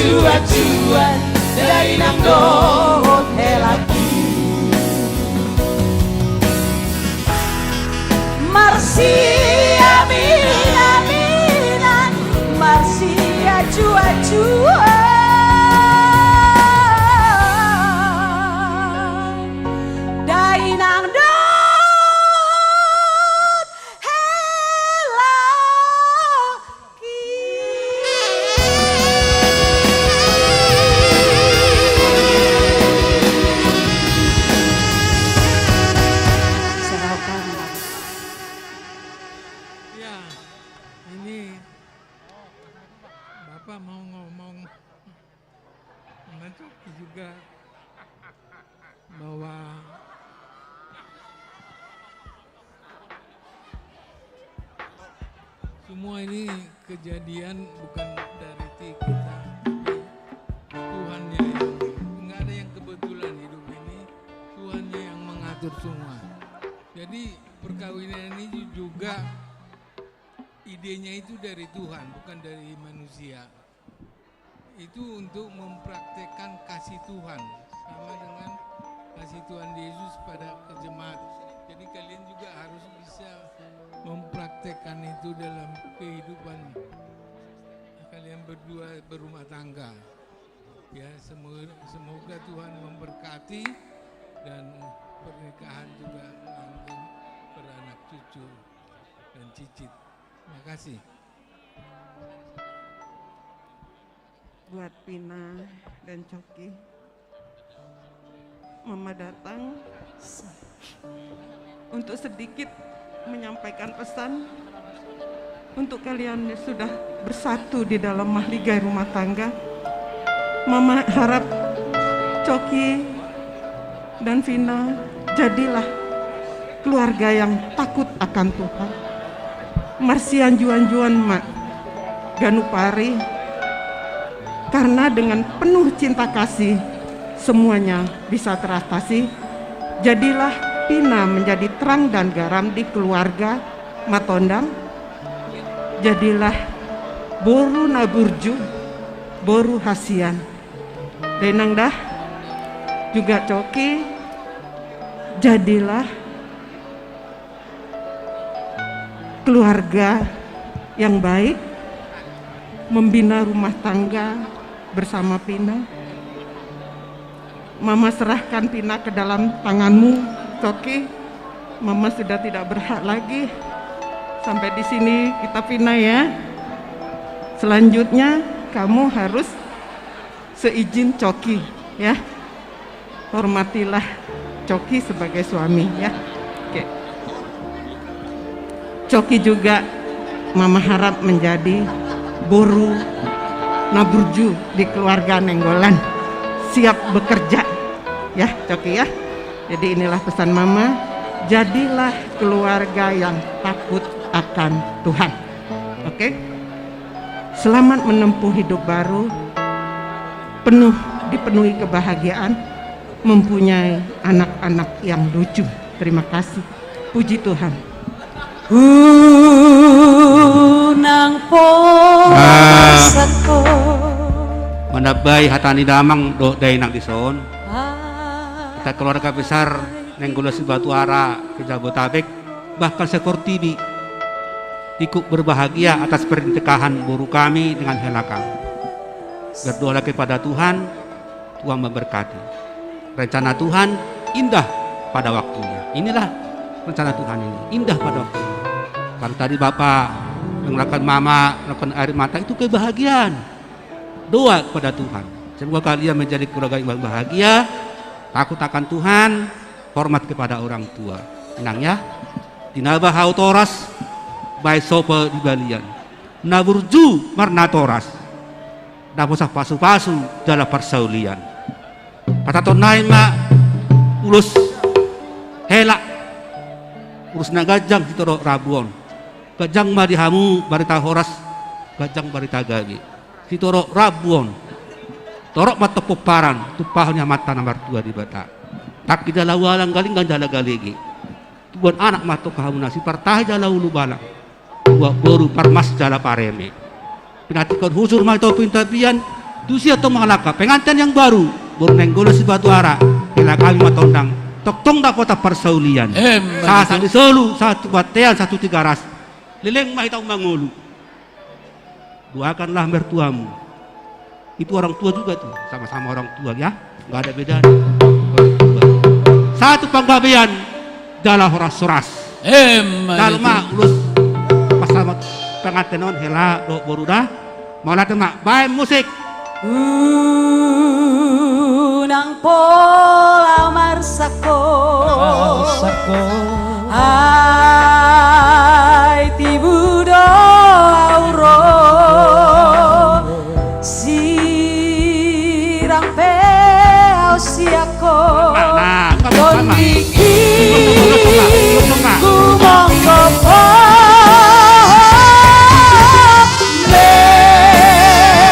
Juan-juan, dainang dohot hela i. Marsiaminan-inan, marsiajuan-juan, dainang dohot hela i. Ya, ini Bapak mau ngomong. Mencoki juga bahwa semua ini kejadian bukan dari kita, tapi Tuhannya yang, nggak ada yang kebetulan hidup ini, Tuhannya yang mengatur semua. Jadi perkawinan ini juga idenya itu dari Tuhan, bukan dari manusia. Itu untuk mempraktekkan kasih Tuhan, sama dengan kasih Tuhan Yesus pada jemaat. Jadi kalian juga harus bisa mempraktekkan itu dalam kehidupan kalian berdua berumah tangga. Ya, semoga, semoga Tuhan memberkati dan pernikahan juga langgeng, beranak cucu dan cicit. Terima kasih. Buat Pina dan Coki, Mama datang untuk sedikit menyampaikan pesan untuk kalian yang sudah bersatu di dalam mahligai rumah tangga. Mama harap Coki dan Pina, jadilah keluarga yang takut akan Tuhan. Marsianjuan-juan ma ganup ari, karena dengan penuh cinta kasih semuanya bisa teratasi. Jadilah Pina menjadi terang dan garam di keluarga Matondang. Jadilah boru na burju, boru hasian. Dainang da, juga Coki, jadilah keluarga yang baik, membina rumah tangga bersama Pina. Mama serahkan Pina ke dalam tanganmu, Coki. Mama sudah tidak berhak lagi. Sampai di sini kita, Pina, ya. Selanjutnya kamu harus seizin Coki, ya. Hormatilah Coki sebagai suami, ya. Oke. Coki juga Mama harap menjadi boru na burju di keluarga Nainggolan. Siap bekerja, ya, Coki, ya. Jadi inilah pesan Mama, jadilah keluarga yang takut akan Tuhan. Oke? Selamat menempuh hidup baru, penuh, dipenuhi kebahagiaan, mempunyai anak-anak yang lucu. Terima kasih. Puji Tuhan. Unang pola. Ah. Manambai hata ni damang dohot dainang dison. Hita keluarga besar Nainggolan Sibatuara se-Jabodetabek, bahkan sepertiwi, ikut berbahagia atas pernikahan boru kami dengan hela kami. Berdoalah kepada Tuhan, Tuhan memberkati. Rencana Tuhan indah pada waktunya. Inilah rencana Tuhan ini, indah pada waktunya. Kalau tadi Bapak mengeluarkan mama, mengeluarkan air mata, itu kebahagiaan. Doa kepada Tuhan. Semoga kalian menjadi keluarga yang bahagia, takut akan Tuhan, hormat kepada orang tua. Inang ya. Tinaba hau toras, baen sopo di balian. Na burju marnatoras. Daposa pasu-pasu jala parsaulian. Pasahaton nai ma ulos hela, ulos na ganjang sitorop rambu on. Ganjang ma di hamu barita horas, ganjang barita gabe. Sitorop rambu on. Torop ma tong pomparan, tumpahon ni Amanta na martua Debata. Tangki jala ualang, galinggang jala galege. Tubuan anak ma tong hamu na sipartahi jala ulubalang. Tubuan boru parmas jala pareme. Pinantikhon husur ma di topi ni tapian, Tusi antong mangalangka pengantin yang baru, boru Nainggolan Sibatuara, hela hami ma tondang, tongtong dapotan parsaulian. Emma tutu. Sahat tu solu, sahat tu bontean, sahat tu Tigaras. Leleng ma hita mangolu. Doakanlah mertuamu. Itu orang tua juga tuh, sama-sama orang tua ya. Nggak ada bedanya. Orang tua. Sahat tu panggabean, jala horas-horas. Emma tutu. Jalo ma ulos pasalamatan pengantin on, hela dohot boru da. Mauliate ma, baen musik. Unang pola marsangko. Marsangko. Ai tibu do au ro. Sirang pe au sian ho. Nah, nah, enggak apa-apa. Tondingku monggo ho.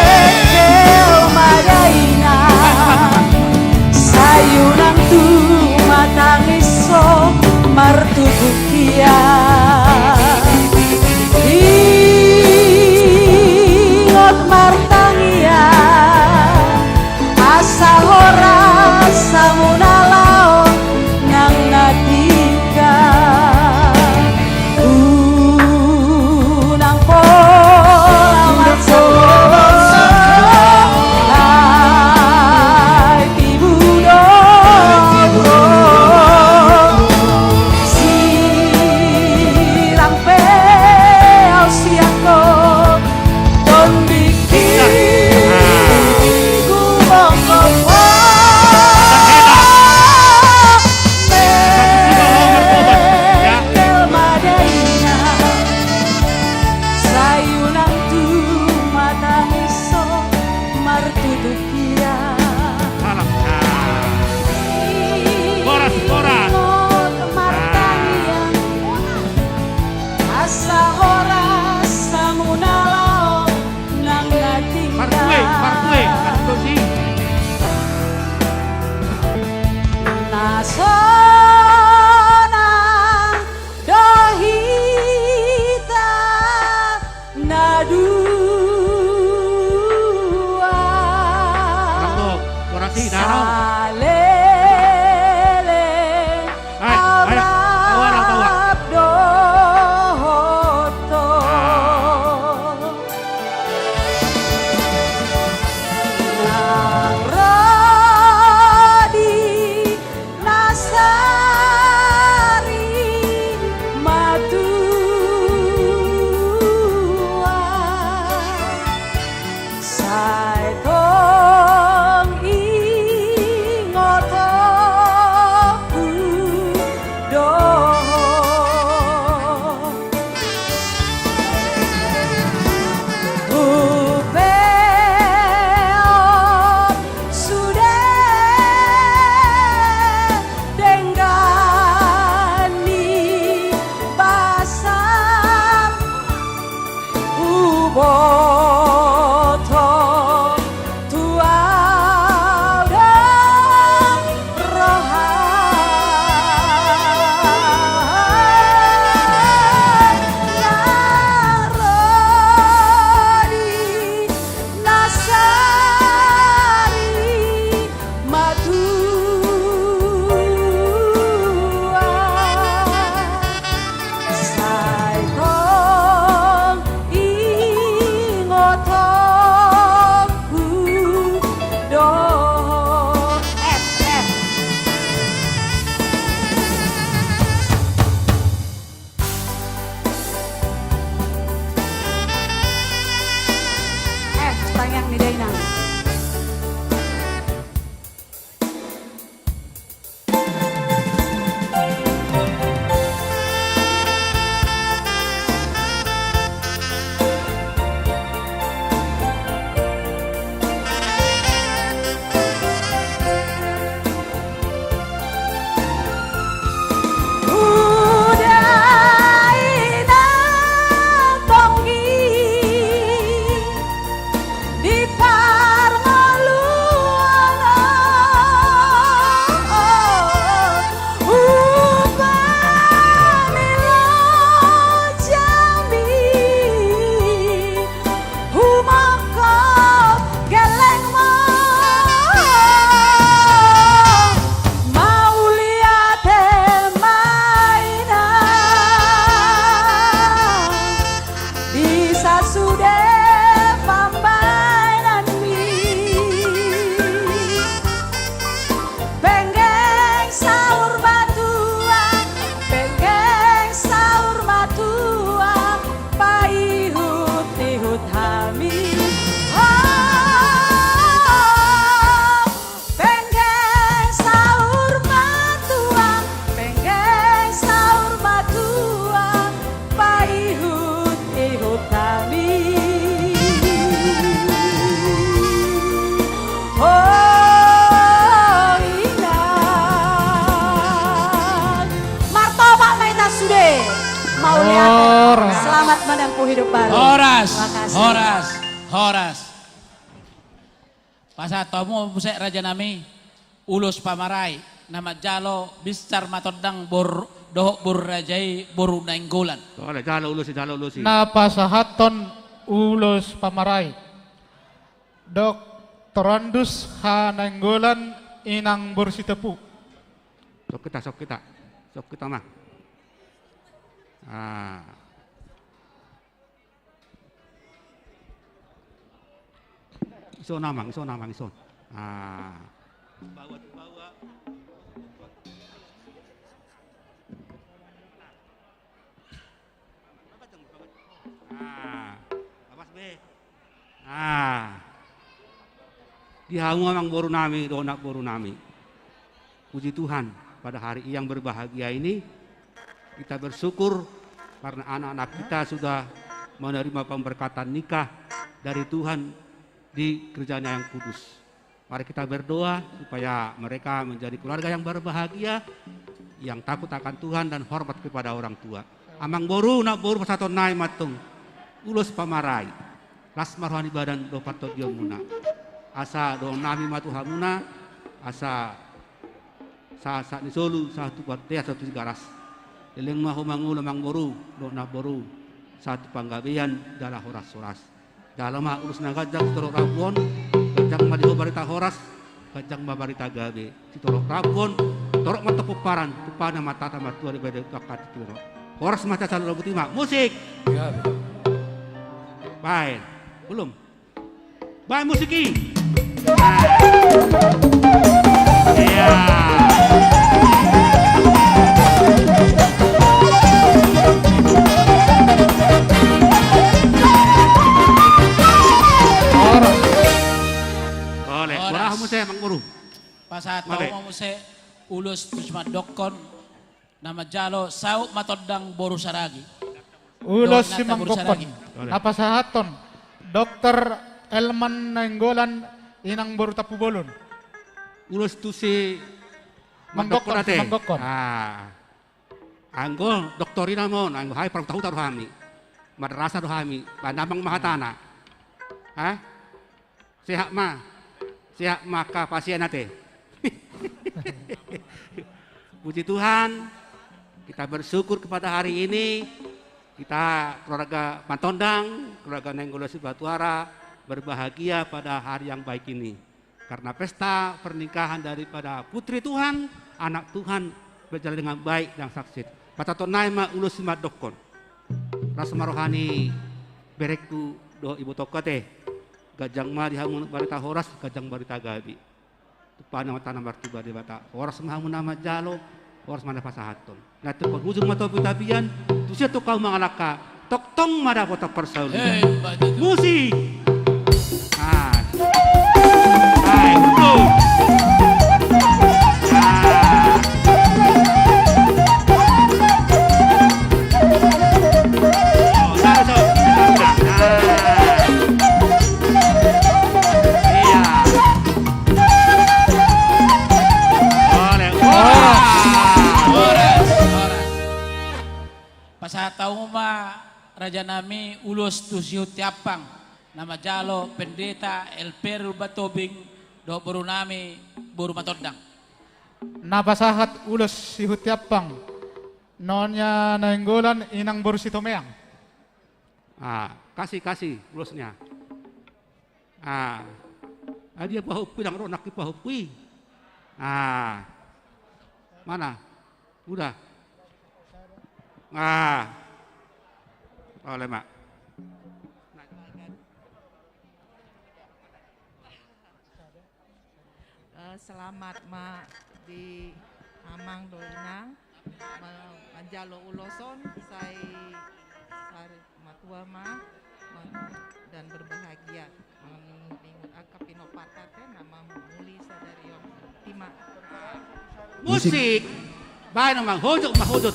Mekeu ma dainang. Sai unang tumatangis ho martutup hian. Ingot martangiang, asa horas hamuna laho nang na tinggal. Unang pola marsangko. Ai tibu do au ro. Sirang pe au sian ho. Tondingku monggo ho. Mekeu ma dainang. Sai unang tumatangis ho martutup hian. Horas, horas. Ingot martangiang. Asa horas hamuna laho nang na tinggal. Martue, martue, martue. Na sonang do hita na dua. Saleleng au rap dohot Menempuh hidup baru. Horas, makasih. Horas, horas. Pasahat hamu muse raja nami, ulos pamarai, na manjalo binsar matondang bor-, dohot boru raja i boru Nainggolan. Ole, jalo ulos i, jalo ulos i. Na pasahathon ulos pamarai. Doktorandus H. Nainggolan inang boru Sitepu. Sok hita, sok hita. Sok hita ma. Ah. Ison amang, ison amang, ison. Ah. Ah. Awas be. Ah. Di hamu amang boru nami, dohot boru nami. Puji Tuhan, pada hari yang berbahagia ini, kita bersyukur karena anak-anak kita sudah menerima pemberkatan nikah dari Tuhan di gereja-Nya yang kudus. Mari kita berdoa supaya mereka menjadi keluarga yang berbahagia, yang takut akan Tuhan dan hormat kepada orang tua. Amang boru, nang boru, pasahaton nami ma antong ulos pamarai. Las ma roha ni badan dohot partondion muna. Asa dohonon nami ma tu hamuna, asa sahat-sahat ni solu, sahat tu bontean, sahat tu Tigaras. Leleng ma ho mangolu amang boru, dohot nang boru, sahat tu panggabean, jala horas-horas. Jalo ma ulos na ganjang sitorop rambu on, ganjang ma di ho barita horas, ganjang ma barita gabe. Sitorop rambu on, torop ma antong pomparan, tumpahon ma Amanta Martua di bagasan angka tingki on. Horas ma, saluhut rambu i ma. Musik. Baen. Belum. Baen musik i. Iya. Horas. Horas. Horas. Muse, Amang Boru. Pasahat hamu muse ulos tu si mandokkon na manjalo saut matondang boru Saragi. Ulos si mandokkon. Boru Saragi. Na pasahathon Dokter Elman Nainggolan inang boru Tampubolon. Ulos tu si mandokkon, mandokkon ate. Si mandokkon. Ah. Anggo doktor i nama on, anggo hami parhuta-huta do hami. Madrasah do hami, baen damang ma hatana. Hah? Sehat ma. Sehat ma angka pasien ate. Puji Tuhan, kita bersyukur kepada hari ini, kita keluarga Matondang, keluarga Nainggolan Sibatuara, berbahagia pada hari yang baik ini. Karena pesta pernikahan daripada putri Tuhan, anak Tuhan, berjalan dengan baik dan sukses. Pasahaton nami ma ulos si mandokkon. Las ma roha ni berengku dohot ibotongku ate. Ganjang ma di hamu barita horas, ganjang barita gabe. Tumpahon ma Amanta Martua Debata. Horas ma hamu na manjalo, horas ma na pasahathon. Na tung parujung ma topi-tapian, tusi antong hamu mangalangka, tongtong ma dapotan parsaulian. Hei, baca tu. Musik. Ah. Hai, bro. Ah. Oh, satu, satu. Ah. Iya. Horas. Horas. Horas. Pasahat hamu ma raja nami ulos tu si Hutampang na manjalo Pendeta Elper Urban Tobing dohot boru nami boru Matondang. Na pasahat ulos si Hutampang Nyonya Nainggolan inang boru Sitomeang. Ah, kasih, kasih ulosnya. Ah. Ah, dia pahompu i, ndang ro nangkin pahompu i. Ah. Mana? Udah. Ah. Ole ma. Eh, selamat ma di amang dohot inang ma-, manjalo ulos on sai sari matua ma, ma-, dan berbahagia. Mangingut-ingut angka pinompar ate na mamuli sadari on. Ima. Musik. Musik. Baen ma, hojok ma, hojok.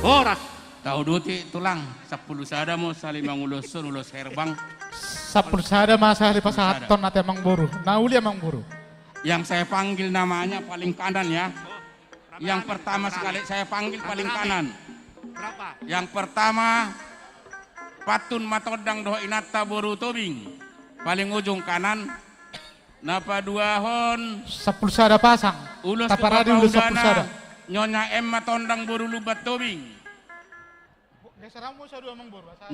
Horas. Tahu duti tulang, sampulu sada ma sahali manguloshon ulos herbang. Sampulu sada ma sahali pasahaton ate amangboru. Na uli amangboru. Yang saya panggil namanya paling kanan ya. Yang pertama sekali saya panggil paling kanan. Yang pertama, Pantun Matondang dohot inanta boru Tobing. Paling ujung kanan. Na paduahon. Sampulu sada pasang. Ulos tu paparade ulos sampulu sada. Nyonya M Matondang boru Lumban Tobing.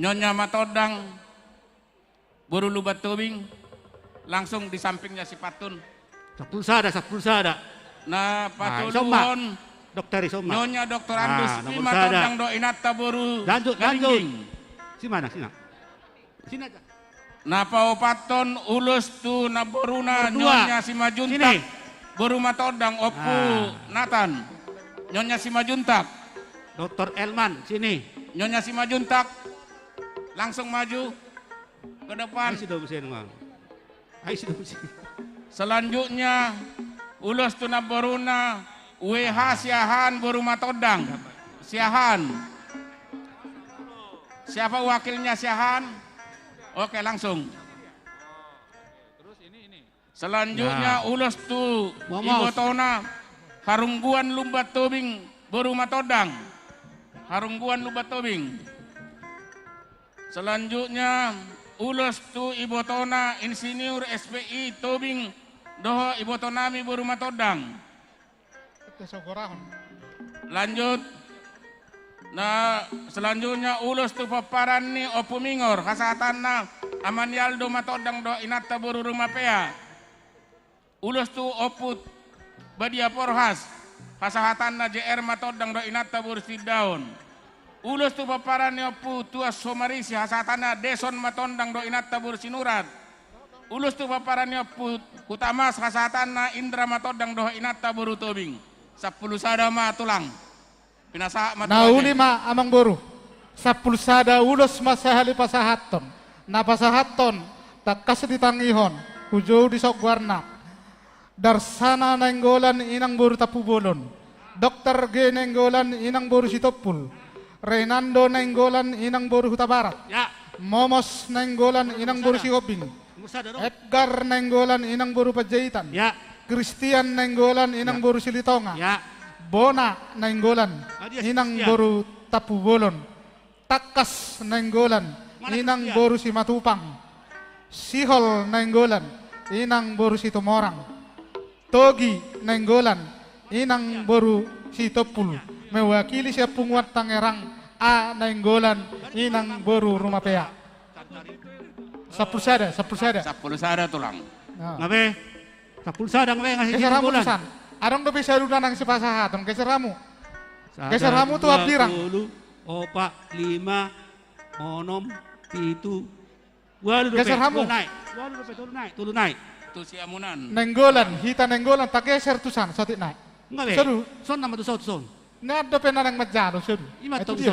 Nyonya Matondang boru Lumban Tobing, langsung di sampingnya si Pantun. Sampulu sada, sampulu sada. Na patoluhon. Dokter Isoma. Nyonya Dokter Andus, ah, nomor sada. Matondang dohot inanta boru. Lanjut, lanjut. Si mana, sina? Sina. Na paopathon ulos tu namboruna. Nomor dua. Nyonya Simanjuntak. Sini. Boru Matondang, Ompu Nathan. Nyonya Simanjuntak. Dokter Elman, sini. Nyonya Simanjuntak. Langsung maju ke depan. Ai si do, sini, Bang. Ai si do, sini. Selanjutnya, ulos tu namboruna, W H Siahaan boru Matondang. Siahaan. Siapa wakilnya Siahaan? Oke, langsung. Selanjutnya, ulos tu ibotona, Harungguan Lumban Tobing boru Matondang. Harungguan Lumban Tobing. Selanjutnya, ulos tu ibotona Insinyur S P I Tobing dohot ibotonami boru Matondang. Lanjut. Na selanjutnya ulos tu pomparan ni Ompu Mingor, hasahatanna Ama ni Aldo Matondang dohot inanta boru Rumapea. Ulos tu Ompu Badia Porhas, hasahatanna J R Matondang dohot inanta boru Sitindaon. Ulos tu pomparan ni Ompu Tuan Somarisi, hasahatanna Deson Matondang dohot inanta boru Sinurat. Ulos tu pomparan ni Ompu Hutamas, hasahatanna Indra Matondang dohot inanta boru Tobing. Sampulu sada ma, Tulang. Pinasahat ma. Na uli ma, Amangboru. Sampulu sada ulos ma sahali pasahathon. Na pasahathon, tangkas ditangihon, hujou di songguarna. Darsana Nainggolan inang boru Tampubolon. Dokter G Nainggolan inang boru Sitompul. Renando Nainggolan inang boru Hutabarat. Ya. Momos Nainggolan inang boru Sihombing. Edgar Nainggolan inang boru Panjaitan. Ya. Christian Nainggolan inang boru Silitonga. Ya. Bona Nainggolan inang boru Tampubolon. Tangkas Nainggolan inang boru Simatupang. Sihol Nainggolan inang boru Situmorang. Togi Nainggolan inang boru Sitompul. Mewakili sian punguan Tangerang, A Nainggolan inang boru Rumapea. Sampulu sada, sampulu sada. Sampulu sada, Tulang. Ngabe? Sampulu sada ngabe? Geser hamu tusan. Adong dope saluhutna nang sipasahaton, geser hamu. Geser hamu tu hambirang. Tolu, opat, lima, onom, pitu, ualu dope. Geser hamu. Ualu dope, tolu nai, tolu nai. Tu siamunan. Nainggolan, hita Nainggolan, tageser tusan, saotik nai. Ngabe? Sodu. Son nama tu son, son. Nda dope na naeng manjalo, sodu. Ima tu dia.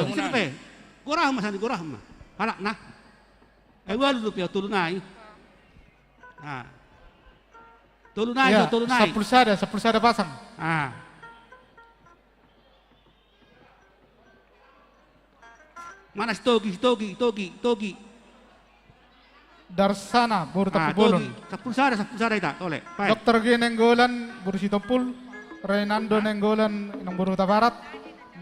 Gorahan ma sani, gorahan ma. Halak na. Ai ualu dope, tolu nai. Ah. Tolu nai, tolu nai. Sampulu sada, sampulu sada pasang. Ah. Mana si Togi, si Togi, Togi, Togi. Darsana boru Tampubolon. Sampulu sada, sampulu sada ita, tole. Dokter G Nainggolan boru Sitompul, Renando Nainggolan inang boru Hutabarat,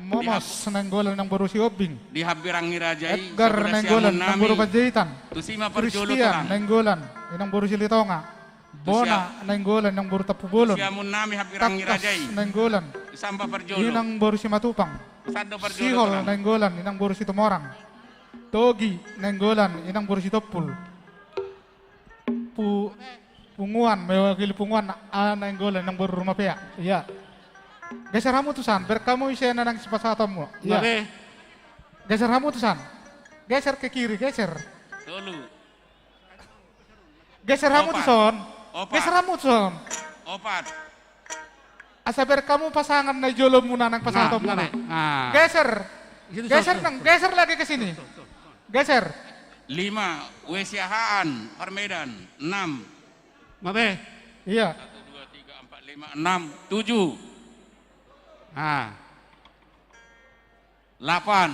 Momos Nainggolan inang boru Sihombing. Di hambirang ni raja i. Edgar Nainggolan inang boru Panjaitan. Christian Nainggolan inang boru Silitonga. Bona Nainggolan inang boru Tampubolon. Tangkas Nainggolan inang boru Simatupang. Sihol Nainggolan inang boru Situmorang. Togi Nainggolan inang boru Sitompul. Pu-, punguan, mewakili punguan, A Nainggolan inang boru Rumapea. Iya. Geser hamu tusan, berek hamu ise na naeng sipasahatonmu. Iya. Geser hamu tusan. Geser ke kiri, geser. Geser hamu tuson. Geser hamu tuson. Opat. Asa berek hamu pasangan na di jolomuna nang pasahatonmuna. Geser. Geser nang, geser lagi ke sini. Geser. Lima, W Siahaan, Parmedan. Enam. Mabe. Iya. Satu, dua, tiga, empat, lima, enam, tujuh. Ah. Delapan.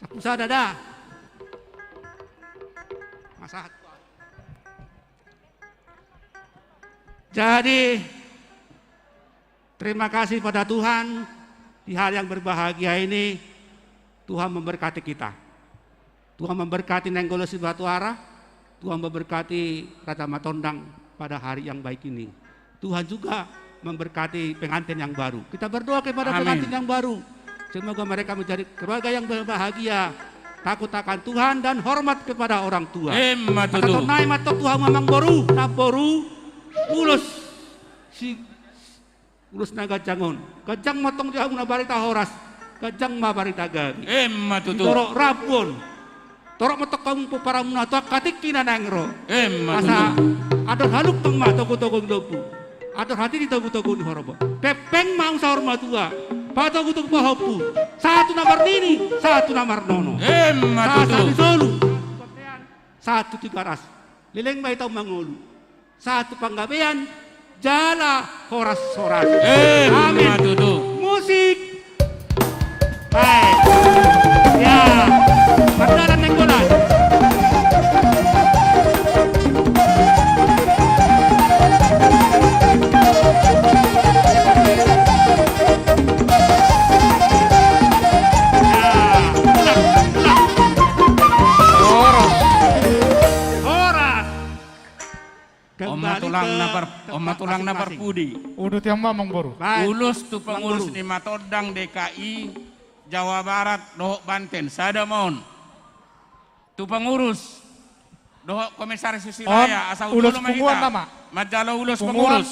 Sakusa dada. Masa. Jadi, terima kasih pada Tuhan, di hari yang berbahagia ini, Tuhan memberkati kita. Tuhan memberkati Nainggolan Sibatuara, Tuhan memberkati Raja Matondang pada hari yang baik ini. Tuhan juga memberkati pengantin yang baru. Kita berdoa kepada Amin. pengantin yang baru. Semoga mereka menjadi keluarga yang berbahagia, takut akan Tuhan dan hormat kepada orang tua. Emma tutu. Masa tonai matok Tuhan amangboru, namboru, ulos si ulos na ganjang on. Ganjang ma tong di hamuna barita horas. Ganjang ma barita gabe. Emma tutu. Didok rambu on. Torop ma tong hamu pomparanmuna tu angka tingki na naeng ro. Emma tutu. Asa adong halumpang ma togu-togu ni lombu. Adong hati di togu-togu ni horbo. Pengpeng ma hamu saur matua. Patogu-togu pahompu. Sahat tu na marnini, sahat tu na marnono. Emma tutu. Sahat tu solu. Sahat tu Tigaras. Leleng ma hita mangolu. Sahat tu panggabean jala horas-horas. Emma tutu. Musik. Baik. Ya. Mardalan Nainggolan. Ya. Ulang, ulang. Horas. Horas. Kembali ke tempat masing-masing. Uduti hamu ma amangboru. Baik. Ulos tu pengurus ni Matondang D K I Jawa Barat dohot Banten, sada ma on. Tu pengurus dohot komisaris wilayah, asa tu jolo ma hita. Manjalo ulos pengurus.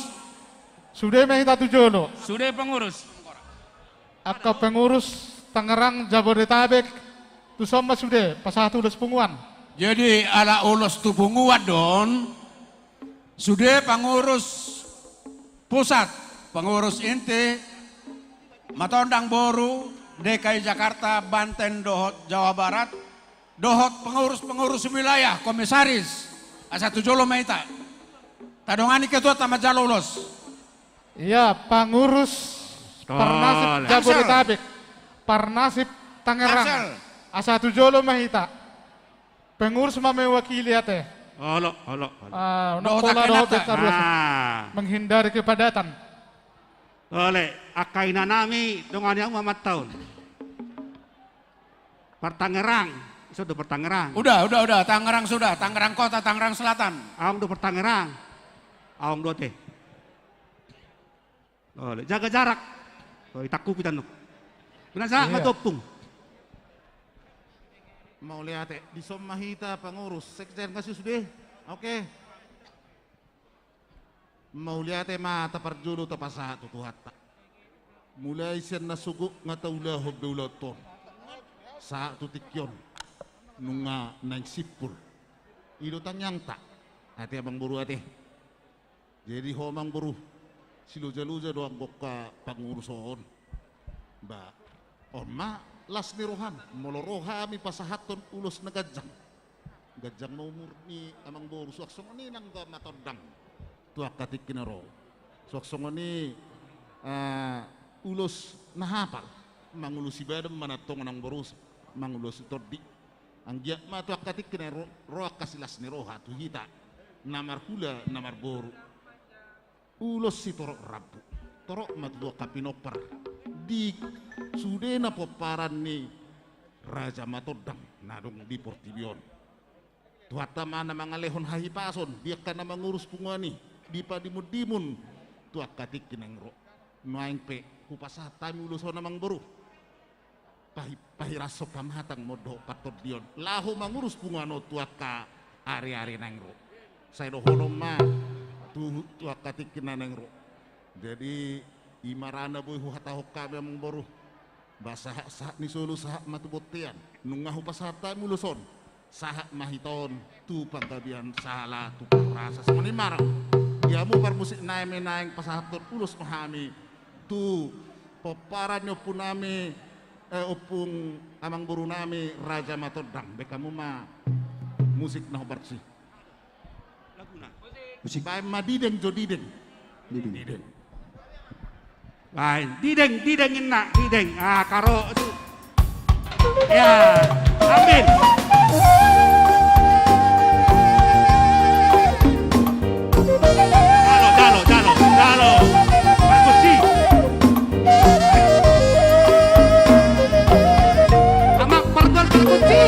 Sude ma hita tu jolo. Sude pengurus. Angka pengurus Tangerang, Jabodetabek, tuson ma sude pasahat ulos punguan. Jadi ala ulos tu punguan do on, sude pengurus pusat, pengurus inti, Matondang boru, D K I Jakarta, Banten dohot Jawa Barat, dohot pengurus-pengurus wilayah, komisaris, asa tu jolo ma hita. Tadongani ketuanta manjalo ulos. Ia, pangurus Parnasip Jabodetabek, Parnasip Tangerang. Asa tu jolo ma hita. Pengurus ma mewakili ate. Olo, olo, olo. Dohot angka inanta. Menghindari kepadatan. Olo, angka inanami, dongani hamu ma amanta on. Partangerang, ison do Partangerang. Udah, udah, udah. Tangerang sudah. Tangerang Kota, Tangerang Selatan. Adong do Partangerang. Adong do ate. Olo, jaga jarak. Olo, itangkup hita on. Binasahat ma tu ompung. Mauliate, dison ma hita pengurus. Sekjen, nga sude? Oke. Mauliate ma taparjolo tapasahat tu Tuhanta. Mulai sian na so gok nga taulahon be ulaonta on. Sahat tu tingki on. Nunga naeng simpul. I do tangiangta. Ate amangboru ate. Jadi ho amangboru. Siloja-loja do anggo angka pangurus on. Ba. On ma las ni roham. Molo ro hami pasahathon ulos na ganjang. Ganjang ma umur ni amangboru, suang songon i nang Raja Matondang tu angka tingki na ro. Suang songon i, eh, ulos na hapal mangulosi badan ma antong amangboru, mangulosi tondi. Anggiat ma tu angka tingki na ro, ro angka silas ni roha tu hita na marhula na marboru. Ulos sitorop rambu, torop ma tu angka pinompar di sudena pomparan ni Raja Matondang na adong di portibi on. Tuhanta ma na mangalehon hahipason di angka na mangurus punguan i, di padimundimun tu angka tingki naeng ro. Nuaeng pe hupasahat hami ulos on amangboru. Pahi-, pahirashon pamatang ma dohot partondion laho mangurus punguan on tu angka ari-ari naeng ro. Sai dohonon ma tu, tu angka tingki na naeng ro. Jadi, i ma ra na boi huhatahon hami amangboru. Ba sahat-sahat ni solu sahat ma tu bontean. Nunga hupasahat hami ulos on, sahat ma hita on tu panggabean sahala tu parhorasan. Songon i ma ra. Di hamu parmusik nami naeng pasahathon ulos ma hami tu pomparan ni ompunami, eh, ompung amangborunami Raja Matondang. Baen hamu ma musik na hombar si. Laguna. Musik. Baen ma dideng jo dideng. Dideng. Dideng. Baen, dideng, dideng inna, dideng. Ah, karo tu. Ya, ambil. Jalo, jalo, jalo, jalo. Perkusi. Amak partual perkusi.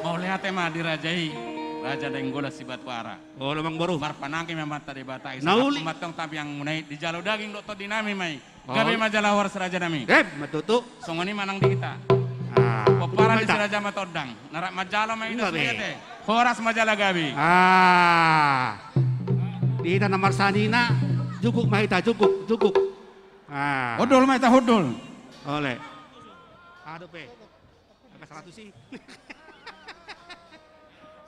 Mauliate ma di raja i, Raja Nainggolan Sibatuara. Olo, amangboru. Marpanangki ma Amanta Debata i, na uli. Sahat ma antong tamiangmuna i, dijalo daging dohot tondinami ma i. Gabe ma jala horas rajanami. Gabe ma tutu. Songon i ma nang di hita. Ah, pomparan ni si Raja Matondang. Na rap manjalo ma i dos mauliate. Horas ma jala gabe. Ah. Di hita na marsanina, juguk ma hita, juguk, juguk. Ah. Hundul ma hita, hundul. Ole. Aduh pe. Angka saratus i.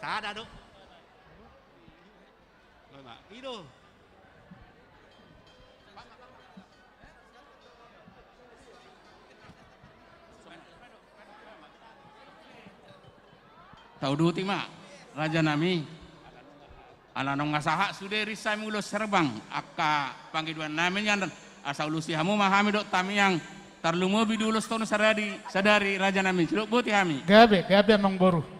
Sada do. Ido. Tauduti ma, rajanami. Ala nunga sahat sude rinsami ulos herbang, angka pangidoannami nian, asa ulosi hamu ma hami dohot tamiang, tarlumobi di ulos tonu sadari, sadari rajanami, sidok boti hami. Gabe, gabe amangboru.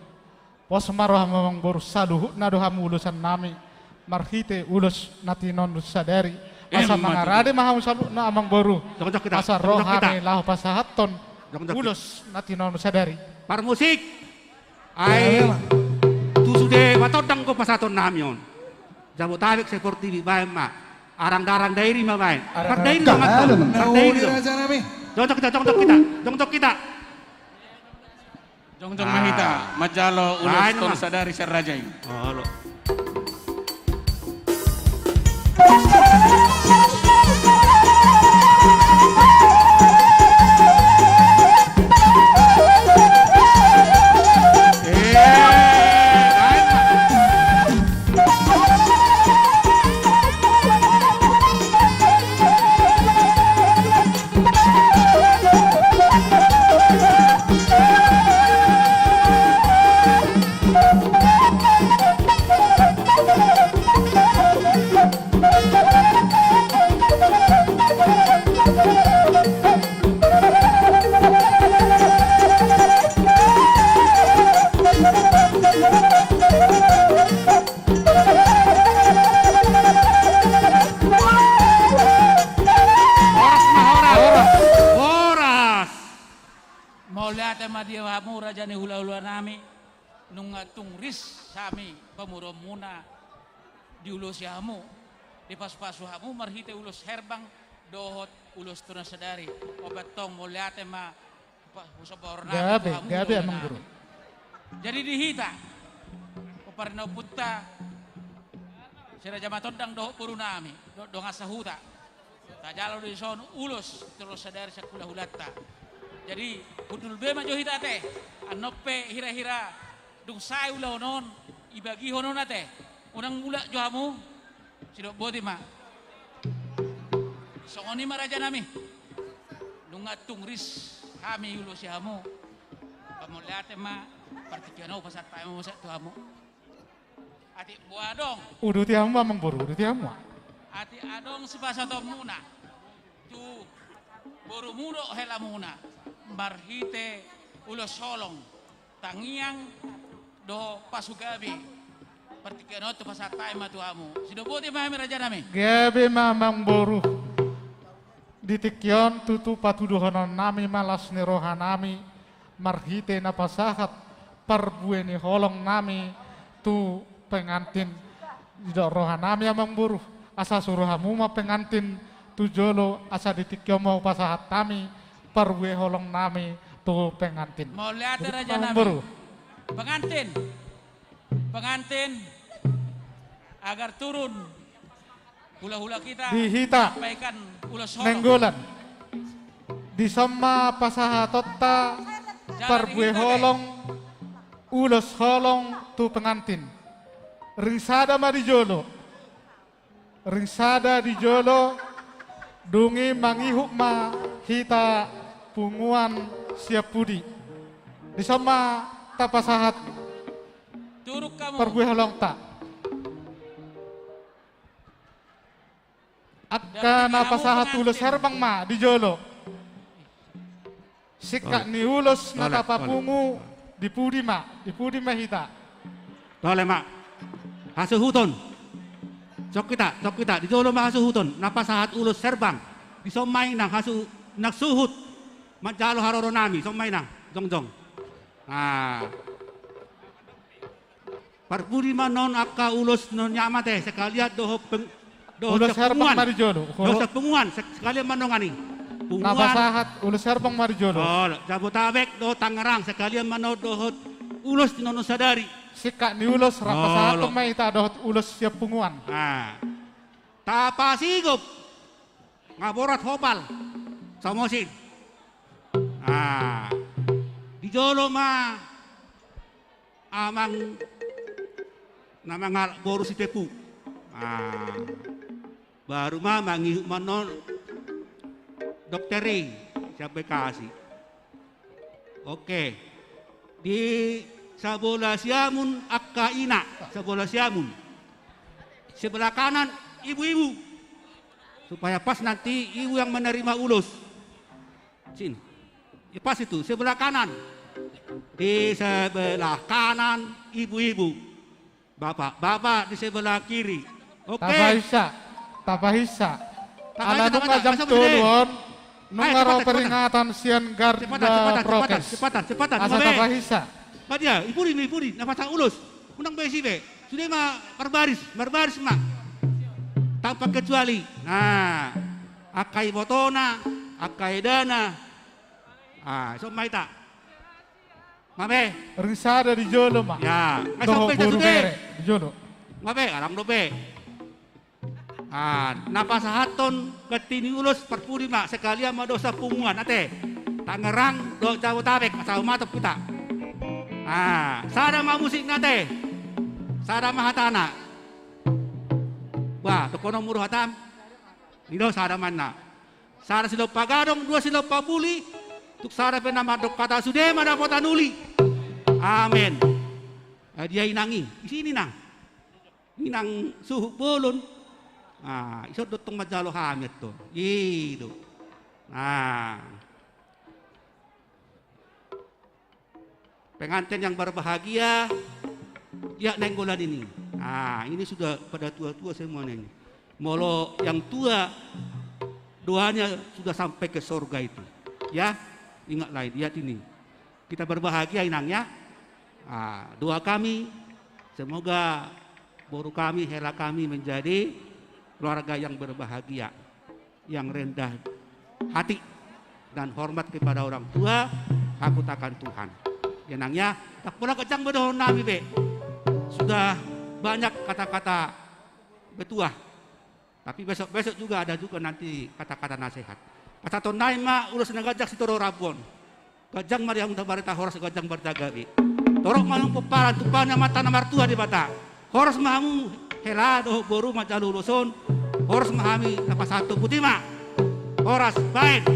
Pos ma rohamu amangboru, saluhutna do hamu ulosannami, marhite ulos na tinondu sadari. Asa mangarade ma hamu saluhutna amangboru. Asa ro hami laho pasahathon ulos na tinondu sadari. Parmusik. Ai tu sude Matondang do pasahatonnami on. Jabodetabek, seportibi, baen ma. Arang darang dairi ma baen. Pardairi do ma antong. Pardairi do. Jongjong hita, jongjong hita, jongjong hita. Jongjong ma hita manjalo ulos tolu sadari sian raja i. Olo. Ate ma di hamu raja ni hula-hula nami, nunga tung ris hami pamoruonmuna diulosi hamu, dipasupasu hamu marhite ulos herbang dohot ulos tu na sadari. Ope antong mauliate ma, pa-, husomba hornami tu hamu, gabe, hula-hula nami. Amang boru. Jadi di hita, pomparan ni ompunta, si Raja Matondang dohot boru nami, do-, dongan sahuta. Tajalo do dison ulos tu na sadari sian hula-hulanta. Jadi, hundul be ma jo hita ate. Annon pe hira-hira dung sae ulaon on, ibagihon on ate. Unang mulak jo hamu. Sidok boti ma. Songon i ma raja nami. Nunga tung ris hami ulosi hamu. Pamauliate ma, partingkian on hupasahat hami muse tu hamu. Atik boha adong. Uduti hamu ma amang boru, uduti hamu ma. Atik adong sipasahatonmuna tu borumu dohot helamuna marhite ulos holong, tangiang dohot pasugabe. Partingkian on hupasahat hami ma tu hamu. Sidok boti ma hami raja nami. Gabe ma amang boru. Di tingki on tutu patuduhonon nami ma las ni roha nami, marhite na pasahat parbue ni holong nami tu pengantin. Didok roha nami amang boru, asa suru hamu ma pengantin tu jolo, asa di tingki on ma hupasahat hami parbue holong nami tu pengantin. Mauliate raja nami. Amang boru. Pengantin. Pengantin, agar turun hula-hula kita, di hita, sampaikan ulos holong. Nainggolan. Dison ma pasahatonta parbue holong, ulos holong tu pengantin. Ring sada ma di jolo. Ring sada di jolo, dung i mangihut ma hita punguan sian pudi. Dison ma tapasahat parbue holongta. Angka na pasahat ulos herbang ma di jolo. Singkat ni ulos na tapapungu, di pudi ma, di pudi ma hita. Tole ma. Hasuhuton. Cok hita, cok hita. Di jolo ma hasuhuton. Na pasahat ulos herbang. Dison ma inang hasu-, nang suhut. Manjalo haroro nami. Dison ma inang. Jongjong. Ah. Parpudi ma non angka ulos non i ma ate, sekalian dohot peng-, dohot ulos herbang ma di jolo. Dohot sian punguan, sek-, sekalian ma non ani. Punguan. Na pasahat ulos herbang ma di jolo. Olo, Jabotabek dohot Tangerang, sekalian ma non dohot ulos di non sadari. Singkat ni ulos, rap pasahat ma hita dohot ulos sian punguan. Ah. Tapasigop. Nga borat hopal. Samosin. Ah. Di jolo ma. Amang na mangalap boru si Tepu. Ah. Baru ma mangihut ma non dokter i, sian Bekasi. Oke. Di sabola siamun angka ina, sabola siamun. Sebelah kanan ibu-ibu. Supaya pas nanti ibu yang menerima ulos. Sini. Ya, pas itu, sebelah kanan. Di sebelah kanan, ibu-ibu. Bapak, bapak di sebelah kiri. Oke. Tapahinsa, tapahinsa. Ala nunga jam tolu on, nunga ro peringatan sian garda prokes. Cepatan, cepatan, cepatan. Asa tapahinsa. Badia, i pudi, i pudi, na pasahat ulos. Unang be isi be. Sude ma marbaris, marbaris ma. Tanpa kecuali. Nah, angka ibotona, angka edana. Ah, dison ma hita. Nga be. Ring sada di jolo ma. Ya, dohot boru bere di jolo. Nga be, alang dope. Ah, na pasahathon ganti ni ulos parpudi ma, sekalian ma dohot sian punguan ate. Tangerang dohot Jabotabek, asa umatop hita. Ah, sada ma musikna ate. Sada ma hatana. Bah, dohononmu do hatam. I do sada ma ninna. Sada silompa gadong, dua silompa buli. Tung sada pe na mandok hata sude ma dapotan uli. Amen. Ah, dia inang i. Di sini nang. Inang suhut bolon. Ah, ison do tong manjalo hami antong. I do. Ah. Pengantin yang berbahagia, ya, Nainggolan ini. Ah, ini sudah pada tua-tua semuanya ini. Molo yang tua, doanya sudah sampai ke sorga itu. Ya, ingatlah, lihat ini. Kita berbahagia, Inang, ya. Ah, doa kami, semoga boru kami, hela kami menjadi keluarga yang berbahagia, yang rendah hati dan hormat kepada orang tua, takut akan Tuhan. Ya, Nang, ya. Tak pola kecang bedohon nami be. Sudah banyak kata-kata petua. Tapi besok-besok juga ada juga nanti kata-kata nasihat. Pasahaton nami ma ulos na ganjang sitorop rambu on. Ganjang ma di hamu na marhata horas, ganjang marhata gabe. Torop ma hamu pomparan, tumpahon ni Amanta na martua Debata. Horas ma hamu hela dohot boru manjalo ulos on. Horas ma hami na pasahathon, boti ma. Horas, baen.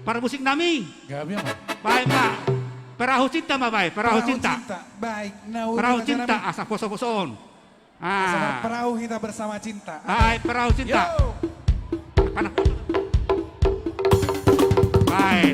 Parmusik nami. Gabe ma. Baen ma. Perahu cinta ma baen, perahu cinta. Perahu cinta. Baik, na uli. Perahu cinta, asa poso-poso on. Ah. Sama perahu kita bersama cinta. Hai, perahu cinta. Yo. Anak. Hai.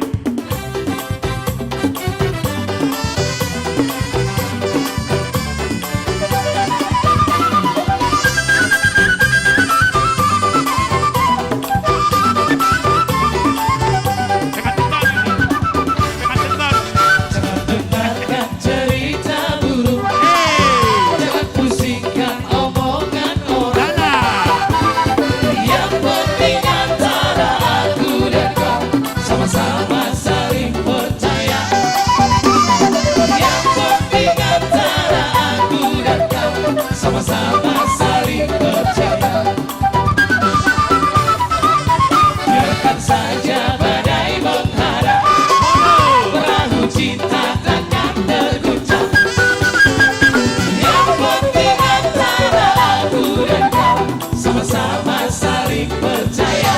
Dengar cerita burung. Hei. Jangan pusingkan omongan orang. Yang penting antara aku dan kau sama-sama saling percaya. Yang penting antara aku dan kau sama-sama saling percaya. Biarkan saja badai menghadang, perahu cinta takkan terguncang. Yang penting antara aku dan kau sama-sama saling percaya.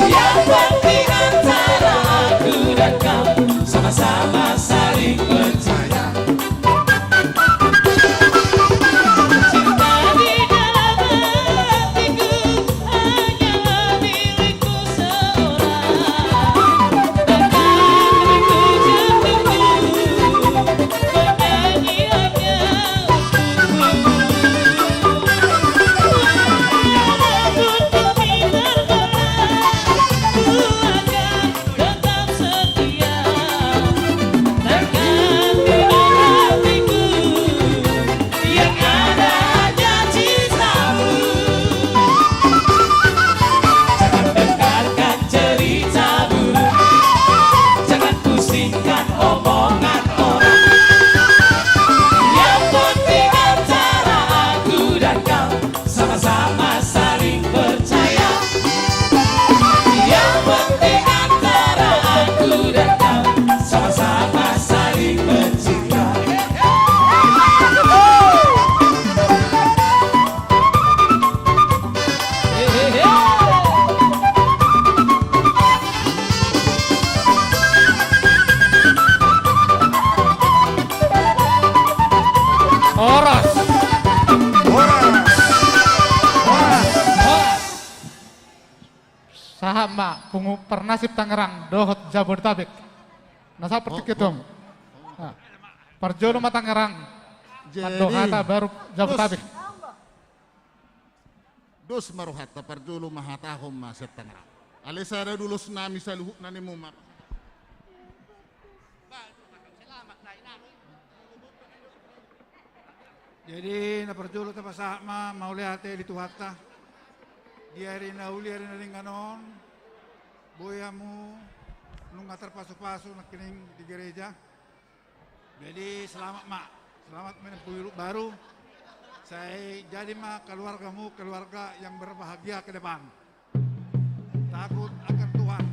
Yang penting antara aku dan kau sama-sama saling percaya. Tetap setia, tanganku dan hatiku, yang ada hanya cintamu. Jangan dengarkan cerita burung, jangan pusingkan omongan orang. Yang penting antara aku dan kau sama-sama saling percaya. Yang penting antara aku dan kau sama-sama saling mencinta. Horas. Horas. Horas. Horas. Sahat ma pungu Parnasip Tangerang dohot Jabodetabek. Na sahat partingkian tu hamu. Nah, parjolo ma Tangerang. Jadi, mandok hata baru Jabodetabek. Dos ma rohanta, parjolo ma hatahon ma sian Tangerang. Alai sada do ulos nami saluhutna, ninmu ma. Jadi na parjolo tapasahat ma mauliate di Tuhanta. Di ari na uli, ari na denggan on, boi hamu nunga tarpasupasu nangkining di gereja. Jadi selamat ma, selamat menempuh hidup baru. Sai jadi ma keluargamu keluarga yang berbahagia ke depan. Takut akan Tuhan.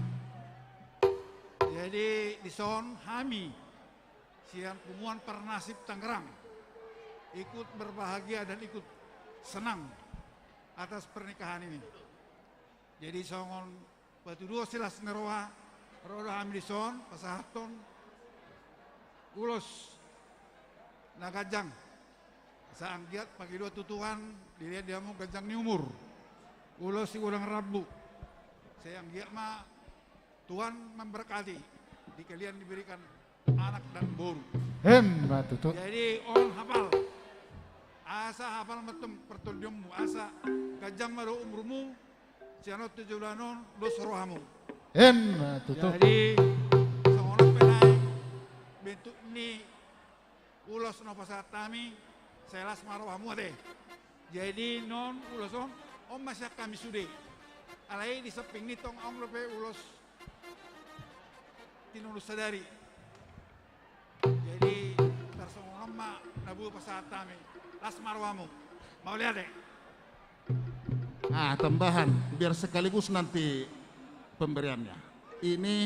Jadi dison hami sian Punguan Parnasip Tangerang ikut berbahagia dan ikut senang atas pernikahan ini. Jadi songon patuduhon silas ni roha, ro do hami dison pasahathon ulos na ganjang. Asa anggiat pangidoan tu Tuhan, dilehon di hamu ganjang ni umur, ulos sigodang rambu. Sai anggiat ma Tuhan memberkati di kalian diberikan anak dan boru. Emma tutu. Jadi on hapal, asa hapal ma tong partondionmu, asa ganjang ma do umurmu, sian on tu joloan on dos rohamu. Emma tutu. Jadi songon on pe nai. Bentuk ni ulos na hupasahat hami, sai las ma rohamu ate. Jadi non ulos on, on ma sian hami sude. Alai di samping ni tong adong dope ulos tinonun sadari. Jadi tarsongon on ma na boi hupasahat hami, las ma rohamu. Mauliate. Ah, tambahan, biar sekaligus nanti pemberiannya. Ini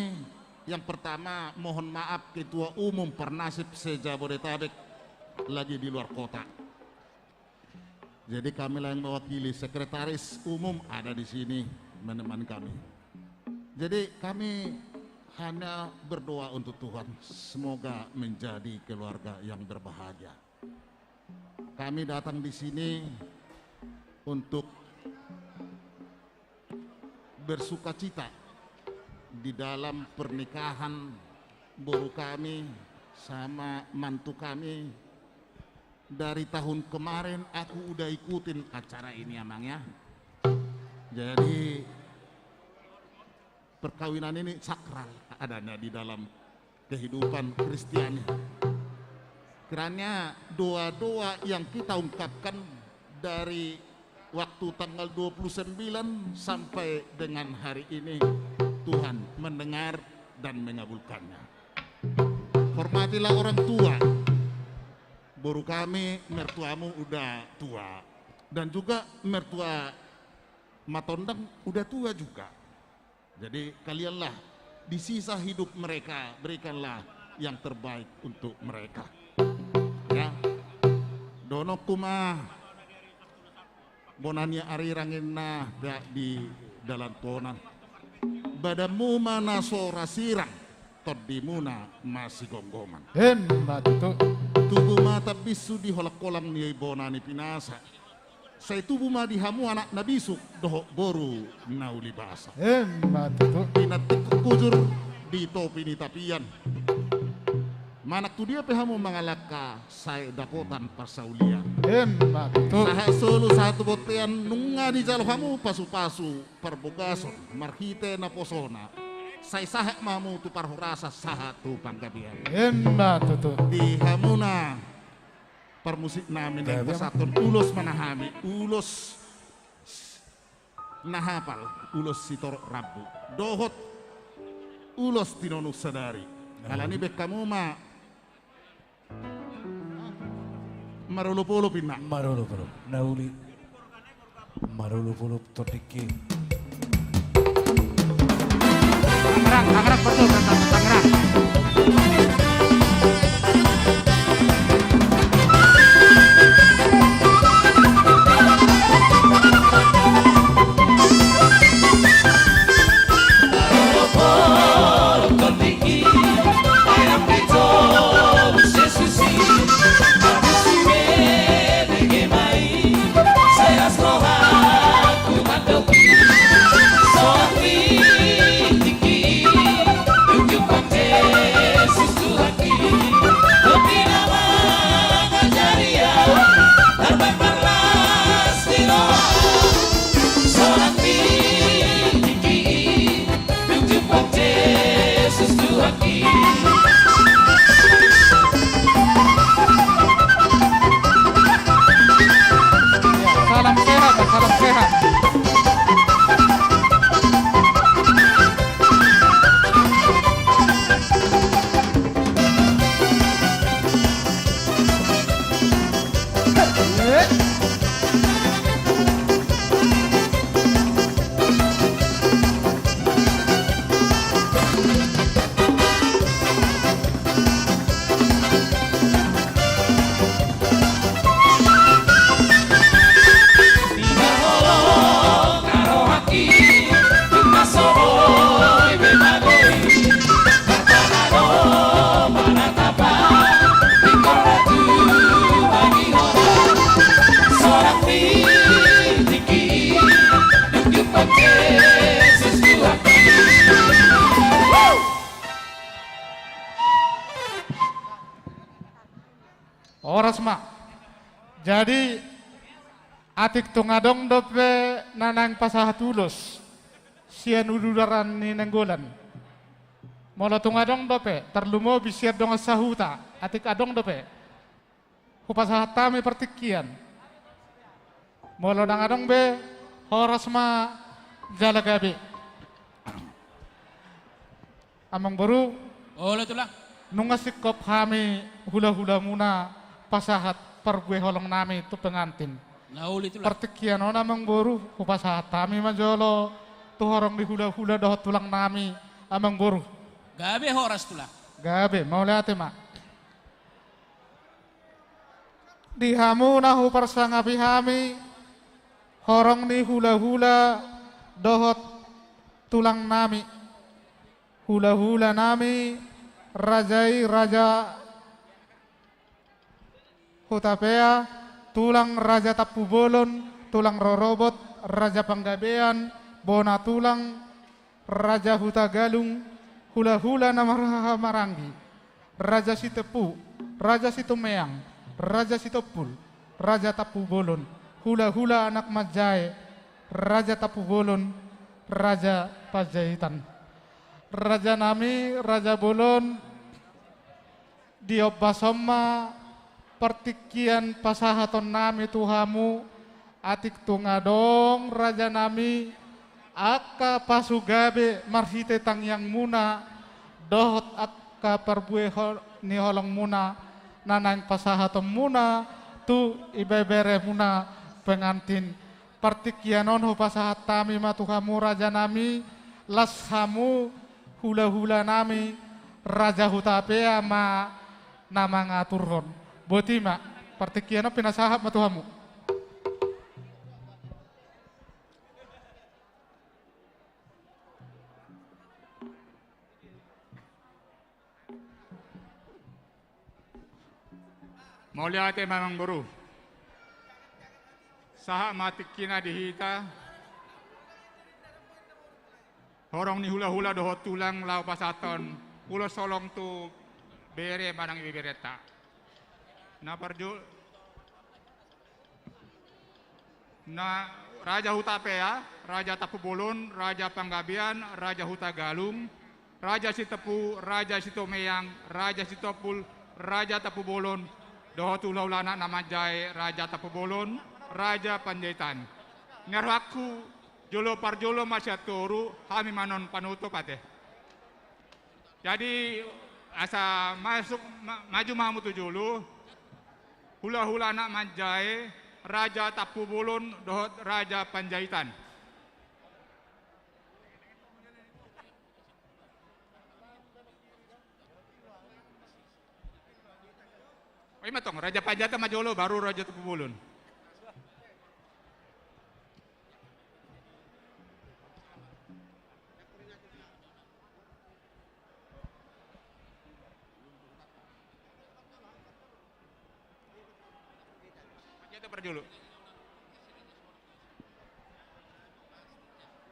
yang pertama, mohon maaf, Ketua Umum Parnasib se-Jabodetabek lagi di luar kota. Jadi kamilah yang mewakili, Sekretaris Umum ada di sini menemani kami. Jadi kami hanya berdoa untuk Tuhan, semoga menjadi keluarga yang berbahagia. Kami datang di sini untuk bersukacita di dalam pernikahan boru kami sama mantu kami. Dari tahun kemarin aku udah ikutin acara ini, Amang, ya. Jadi perkawinan ini sakral adanya di dalam kehidupan Kristiani. Kiranya doa-doa yang kita ungkapkan dari waktu tanggal dua puluh sembilan sampai dengan hari ini, Tuhan mendengar dan mengabulkannya. Hormatilah orang tua. Boru kami, mertuamu udah tua. Dan juga mertua Matondang udah tua juga. Jadi kalianlah, di sisa hidup mereka, berikanlah yang terbaik untuk mereka. Ya. Dohononku ma, bona ni arirang ninna, ya, di dalan tuanan. Badanmu ma na so ra sirang, tondimuna ma sigomgoman. Emma tutu. Tubu ma tambinsu di holang-holang ni bona ni pinasa. Sai tubu ma di hamu anak na bisuk dohot boru na uli basa. Emma tutu. Pinantikkon hujur di topi ni tapian. Manang tu dia pe hamu mangalangka sai dapotan parsaulian. Emma tutu. Sahat solu sahat tu bontean nunga dijalo hamu pasu-pasu parbagason marhite naposona. Sai sahat ma hamu tu parhorasan sahat tu panggabean. Emma tutu. Di hamuna parmusik nami, naeng pasahathon ulos ma na hami, ulos na hapal, ulos sitorop rambu dohot ulos tinonun sadari. Alani i baen hamu ma marolop-olop ninna. Marolop-olop. Na uli. Marolop-olop tondingki. Tangerang, Tangerang, betul, Tangerang. Salam sehat, salam sehat. Horas ma. Jadi atik tung adong dope na naeng pasahat ulos sian ududaran ni Nainggolan. Molo tung adong dope, tarlumobi sian dongan sahuta, atik adong dope, hupasahat hami partingkian. Molo ndang adong be, horas ma jala gabe. Amangboru. Olo, Tulang. Nunga singkop hami hulahulamuna pasahat parbue holongnami tu pengantin. Na uli, Tulang. Partingkian on, Amangboru, hupasahat hami ma jolo tu horong ni hulahula dohot tulangnami, Amangboru. Gabe, horas, Tulang. Gabe, mauliate ma. Di hamu na huparsangapi hami, horong ni hulahula dohot tulangnami. Hulahulanami, raja i, raja Hutapea, tulang raja Tampubolon, tulang rorobot, raja Panggabean, bona tulang, raja Hutagalung, hulahula na marhahamaranggi, raja Sitepu, raja Sitomeang, raja Sitompul, raja Tampubolon, hulahula anak manjae, raja Tampubolon, raja Panjaitan. Rajanami, raja bolon, diombas on ma partingkian pasahatonnami tu hamu, atik tung adong, rajanami, angka pasu gabe marhite tangiangmuna dohot angka parbue ho-, ni holongmuna na naeng pasahatonmuna tu ibeberemuna pengantin. Partingkian on hupasahat hami ma tu hamu, rajanami, las hamu hulahulanami, raja Hutapea ma na mangaturhon. Boti ma, partingkian on pinasahat ma tu hamu. Mauliate ma, Amangboru. Sahat ma tingkina di hita. Horong ni hulahula dohot tulang laho pasahathon ulos holong tu bere manang ibeberenta. Na parjo-, na Raja Hutapea, Raja Tampubolon, Raja Panggabean, Raja Hutagalung, Raja Sitepu, Raja Sitomeang, Raja Sitompul, Raja Tampubolon, dohot hulahula anak na manjae, Raja Tampubolon, Raja Panjaitan. Ni rohangku, jolo parjolo ma sian toru, hami ma annon panutup ate. Jadi, asa masuk, ma-, maju ma hamu tu jolo, hulahula anak manjae, Raja Tampubolon dohot Raja Panjaitan. Oi, ima tong, Raja Panjaitan ma jolo, baru Raja Tampubolon.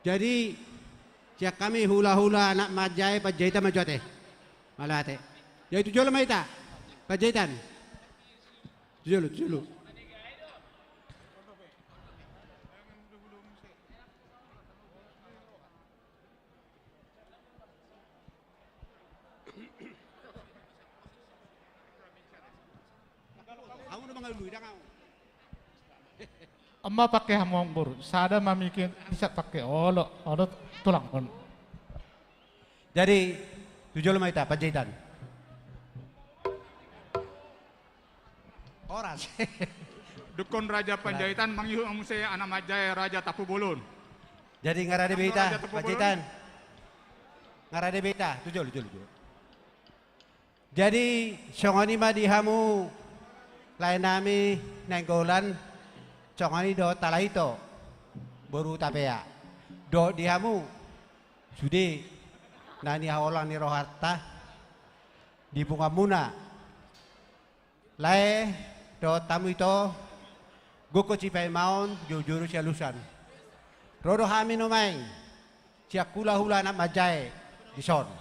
Jadi, sian hami hulahula anak manjae Panjaitan ma jo ate. Mauliate. Jadi tu jolo ma hita. Panjaitan. Tu jolo, tu jolo. Hamu na mangalului, ndang au. Emma pake hamu, Amangboru. Sada ma mike, bisa pake olo, olo tulang on. Jadi, tu jolo ma hita, Panjaitan. Horas. Dungkon Raja Panjaitan, mangihut muse anak manjae Raja Tampubolon. Jadi, nga rade be hita, Panjaitan. Nga rade be hita, tu jolo, jolo, jolo. Jadi, songon i ma di hamu, laenami Nainggolan, songon i dohot Talaito, boru Hutapea. Dohot di hamu, sude, na nihaholongan ni rohanta, di punguanmuna. Lae, dohot hamu ito, gokhon sipaimaon, joujouro sialusan. Ro do hami nuaeng, sian hulahula anak manjae, dison.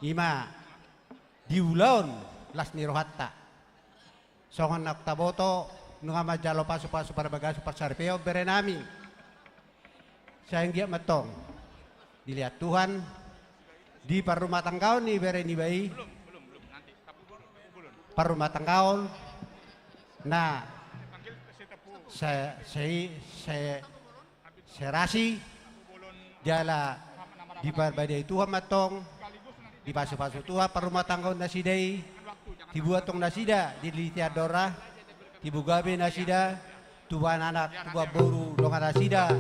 Ima, di ulaon, las ni rohanta. Songon naung taboto, nunga manjalo pasupasu parbagason parsaripeon berenami. Sai anggiat ma antong dilehon Tuhan, Di parrumatanggaon ni bere niba i, parrumatanggaon na se, se, se, serasi, jala diparbadiai Tuhan ma antong, dipasupasu Tuhan parrumatanggaon nasida i, dibuat tong nasida dililiti andorra, diboto gabe nasida, tubuan anak, tubuan boru, dongan nasida,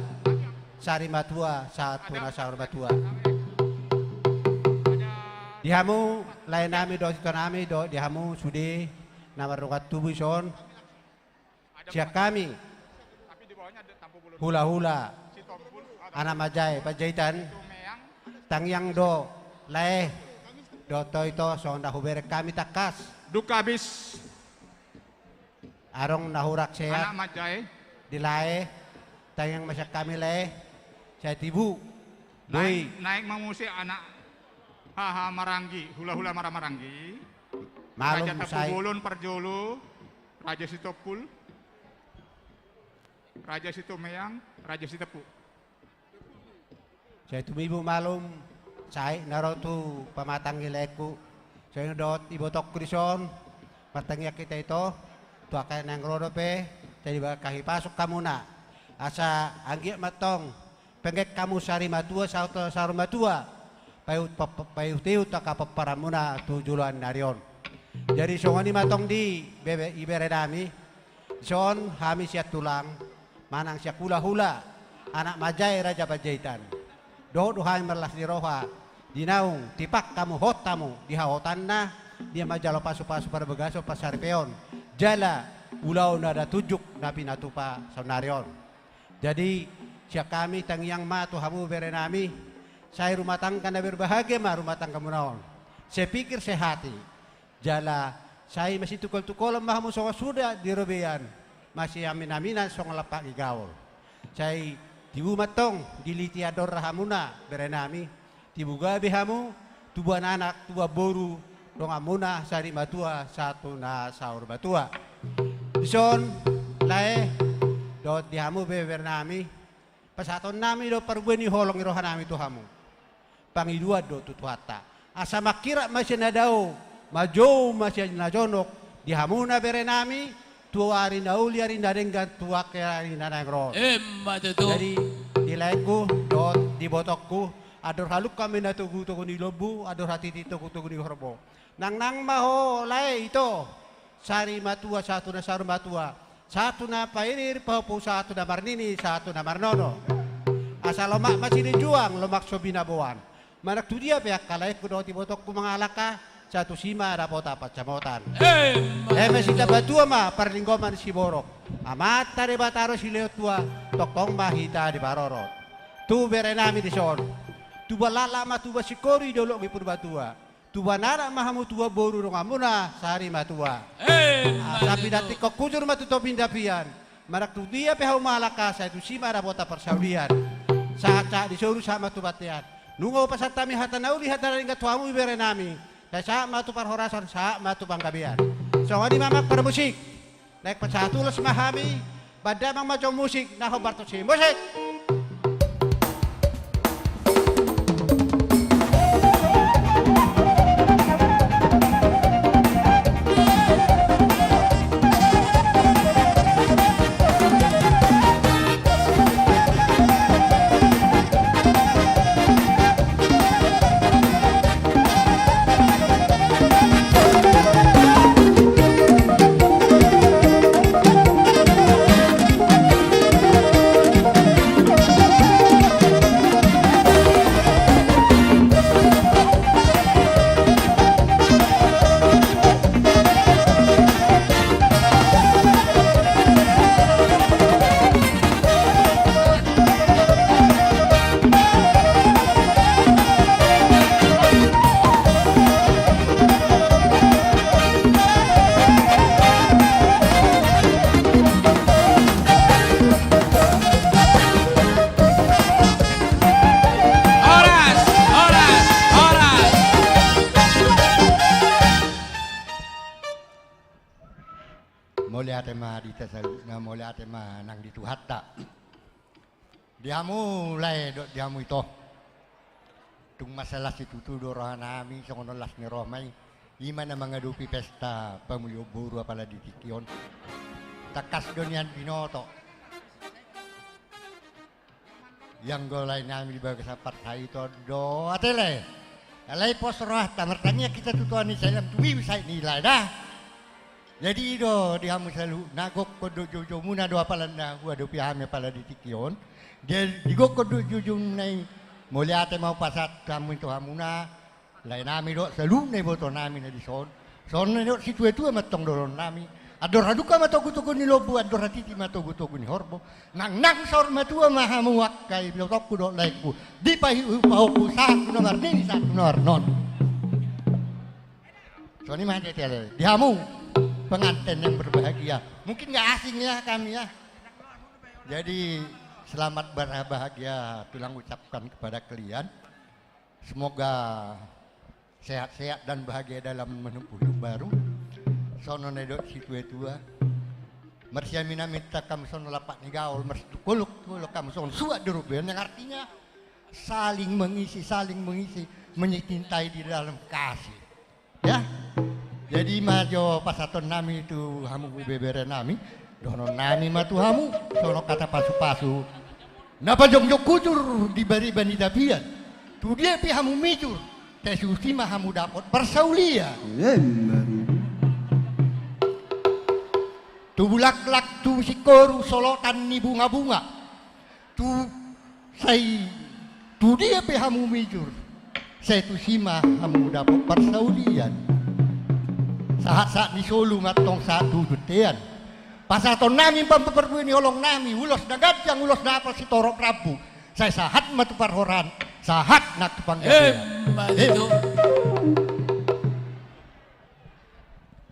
sari matua, sahat tu na saur matua. Di hamu, lae nami, dohot ito nami, dohot di hamu, sude, na mardongan tubu dison, sian hami, hulahula, anak manjae Panjaitan, tangiang do, lae, dohot ito, songon na hubereng hami tangkas. Dung habis. Adong na hurang sehat. Anak manjae. Di lae, tangiang ma sian hami lae, sai tibu. Naeng, boi. Naeng ma muse anak haha maranggi, hulahula mara maranggi. Malum. Raja Tampubolon parjolo, Raja Sitompul, Raja Sitomeang, Raja Sitepu. Sai tumibu malum, sai na ro tu pamatang ni laengku. Sai dohot ibotongku dison, martangiang hita ito, tu angka naeng ro dope, sai diberkahi pasuk hamuna. Asa anggiat ma antong, penggeng hamu sari matua, sahat tu saur matua. Paiut, pa-, pa-, paiut-iut angka pomparanmuna tu joloan ni ari on. Jadi songon i ma antong di bebe, ibere nami, dison hami sian tulang, manang sian hulahula, anak manjae Raja Panjaitan. Dohot do hami marlas ni roha, di naung tipak hamu hot hamu, di hahotanna, di na manjalo pasupasu parbagason parsaripeon, jala ulaon na tunjuk na pinatupa saonari on. Jadi, sian hami tangiang ma tu hamu bere nami, sai rumah tangga na berbahagia ma rumah tanggamuna on. Sepikir sehati. Jala, sai masitungkoltungkolan ma hamu songon suda di robean, masiaminaminan songon lampak ni gaol. Sai tibu ma antong dililiti andorra hamuna, bere nami, tibu gabe hamu, tubuan anak, tubuan boru, donganmuna, sari matua, sahat tu na saur matua. Dison, lae, dohot di hamu be bere nami, pasahatonnami do parbue ni holong ni rohanami tu hamu. Pangidoan do tu Tuhanta. Asa mangkirap ma sian na dao, manjou ma sian na jonok, di hamuna bere nami, tu ari na uli, ari na denggan, tu angka ari na naeng ro. Emma tutu. Jadi, di laengku, dohot di ibotongku, andor halungka ma i na togutogu ni lombu, andor hatiti togutogu ni horbo. Nangnang ma ho lae ito, sari matua, sahat tu na saur matua, sahat tu na pairir pahompu, sahat tu na marnini, sahat tu na marnono. Asa lomak ma silinjuang, lomak so binaboan. Manang tu dia pe angka laengku dohot ibotongku mangalangka, sai tusi ma dapotan pansamotan. Emma tutu. Eme sitamba tua ma parlinggoman siborok. Amanta Debata do silehon tua, tongtong ma hita diparorot. Tu bere nami dison. Tubuan laklak ma tubuan singkoru di dolok ni Purbatua. Tubuan anak ma hamu, tubuan boru donganmuna sari matua. Emma tutu. Asa pinantikhon hujur ma tu topi ni tapian. Manang tu dia pe hamu mangalangka, sai tusi ma dapotan parsaulian. Sahatsahat ni solu sahat ma tu bontean. Nunga hupasahat hami hata na uli, hata na denggan tu hamu ibere nami. Sai sahat ma tu parhorasan, sahat ma tu panggabean. Songon i ma amang parmusik. Naeng pasahat ulos ma hami, bahen damang ma jo musik, na hombar tusi, musik. Horas, horas, horas. Mauliate ma di hita saluhutna, mauliate ma nang di Tuhanta. Di hamu lae dohot di hamu ito. Tung mansai las situtu do rohanami, songon on las ni roha ma i. I ma na mangadopi pesta pamulion boru apala di tingki on. Tangkas do nian binoto. Ianggo lae nami di bagasan parsahiton do, ate lae. Alai pos rohanta martangiang hita tu Tuhan i, sai lam tumibu sahat ni lae da. Jadi i do di hamu saluhutna, gokhon dohot joujoumuna do apala na huadopi hami apala di tingki on. Di, di gokhon dohot joujoumuna i, mauliate ma hupasahat hamu i tu hamuna, lae nami dohot saluhutna iboto nami na dison. Songon na nidok situatua ma antong dohonon nami: Andor halumpang ma togutogu ni lombu, andor hatiti ma togutogu ni horbo. Nangnang saur matua ma hamu angka ibotongku dohot laengku, di pahiuhiu pahompu sahat tu na marnini sahat tu na marnono. Songon i ma hata-hata di hamu pengantin yang berbahagia. Mungkin nggak asing ya kami ya. Jadi selamat berbahagia tulang ucapkan kepada kalian. Semoga sehat-sehat dan bahagia dalam menempuh hidup baru. Songon na nidok situatua: Marsiaminaminan hamu songon lapak ni gaol, marsiolok-olok hamu songon suat di robean, yang artinya saling mengisi, saling mengisi, mencintai di dalam kasih. Ya. Jadi i ma jo pasahaton nami tu hamu ibebere nami, dohonon nami ma tu hamu songon hata pasupasu: Na pajongjong hujur di bariba ni tapian, tu dia pe hamu mijur, sai tusi ma hamu dapot parsaulian. Emma tutu. Tu bulaklak tu singkoru solotan ni bungabunga, tu sai tu dia pe hamu mijur, sai tusi ma hamu dapot parsaulian. Sahat-sahat ni solu ma antong sahat tu bontean. Pasahaton nami ma parbue ni holong nami, ulos na ganjang, ulos na apal sitorop rambu, sai sahat ma tu parhorasan, sahat nang tu panggabean. Emma tutu.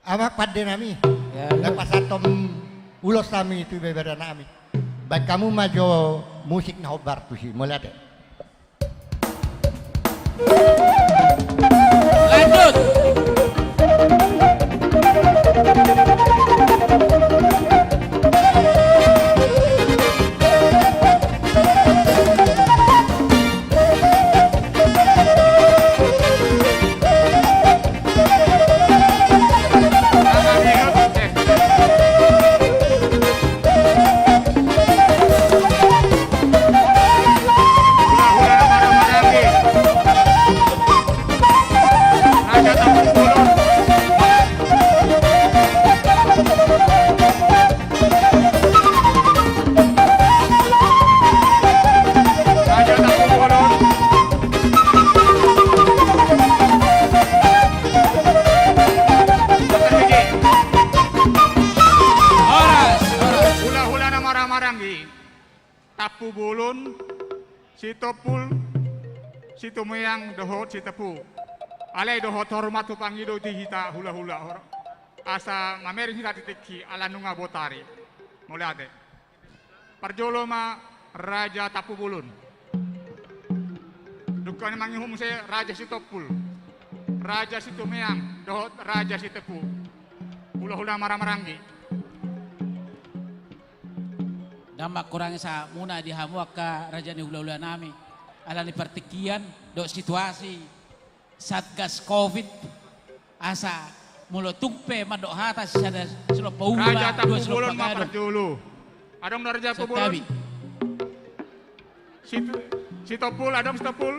Amang pande nami, ya, na pasahathon ulos nami tu ibebere nami. Baen hamu ma jo musik na hombar tusi, mauliate. Lanjut. Horas, horas. Hulahula na marhahamaranggi, Tampubolon, Sitompul, Situmeang dohot Sitepu. Alai dohot hormat tu pangido di hita hulahula, hor-, asa mamereng hita di tingki ala nunga botari. Mauliate. Parjolo ma Raja Tampubolon. Dung i mangihut muse Raja Sitompul, Raja Situmeang dohot Raja Sitepu. Hulahula marhahamaranggi. Ndang mangkurangi sahatmuna di hamu angka raja ni hulahula nami. Ala ni partingkian dohot situasi Satgas Covid, asa molo tung pe mandok hata, sada silompa upa, Raja Tampubolon ma parjolo. Adong do Raja Tampubolon? Situ-, Sitompul, adong Sitompul?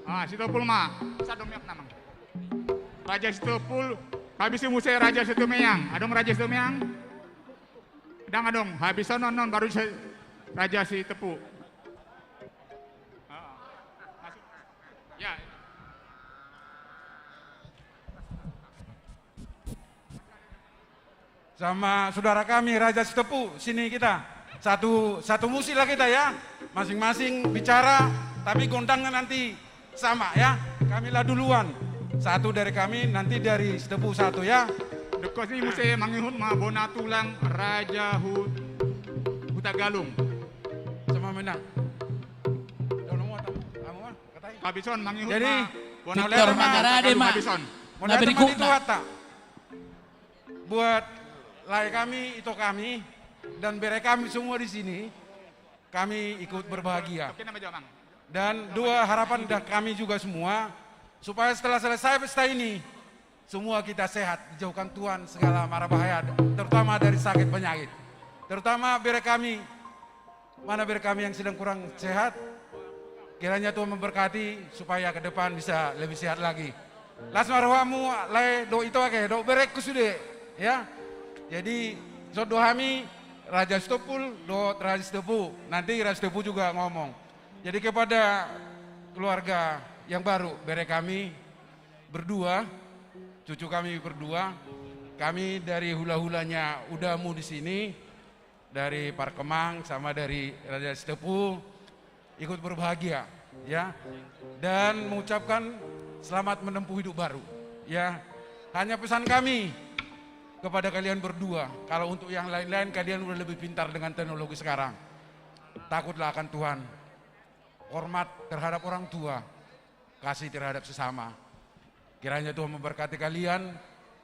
Ah, Sitompul ma. Sadom miak namang. Raja Sitompul, habis i muse Raja Situmeang. Adong Raja Situmeang? Ndang adong, habis on, on, on, baru si Raja Sitepu. Ya. Sama saudara kami Raja Sitepu, sini kita. Satu, satu musik lah kita ya. Masing-masing bicara, tapi gondangnya nanti sama ya. Kami lah duluan. Satu dari kami, nanti dari Sitepu satu ya. Dengkos ni muse mangihut ma bona tulang Raja Hu-, Hutagalung. Sama menang. Habis on mangihut ma bona tulang Hutagalung, habis on. Jadi, Victor Mangarade ma. Habis on. Nah, berikutnya. Buat lae kami, ito kami, dan bere kami semua di sini, kami ikut berbahagia. Oke, nama jaman. Dan dua harapan dari kami juga semua, supaya setelah selesai pesta ini, semua kita sehat, dijauhkan Tuhan segala mara bahaya, terutama dari sakit penyakit. Terutama bere kami, mana bere kami yang sedang kurang sehat, kiranya Tuhan memberkati supaya ke depan bisa lebih sehat lagi. Las ma rohamu, lae, dohot ito ake, dohot berengku sude, ya. Jadi, songon hami, Raja Sitompul dohot Raja Sitopu. Nanti Raja Sitopu juga ngomong. Jadi kepada keluarga yang baru, bere kami berdua, cucu kami berdua, kami dari hula-hulanya udamu di sini, dari Parkemang sama dari Raja Sitepu, ikut berbahagia, ya, dan mengucapkan selamat menempuh hidup baru, ya. Hanya pesan kami kepada kalian berdua, kalau untuk yang lain-lain, kalian udah lebih pintar dengan teknologi sekarang. Takutlah akan Tuhan, hormat terhadap orang tua, kasih terhadap sesama. Kiranya Tuhan memberkati kalian.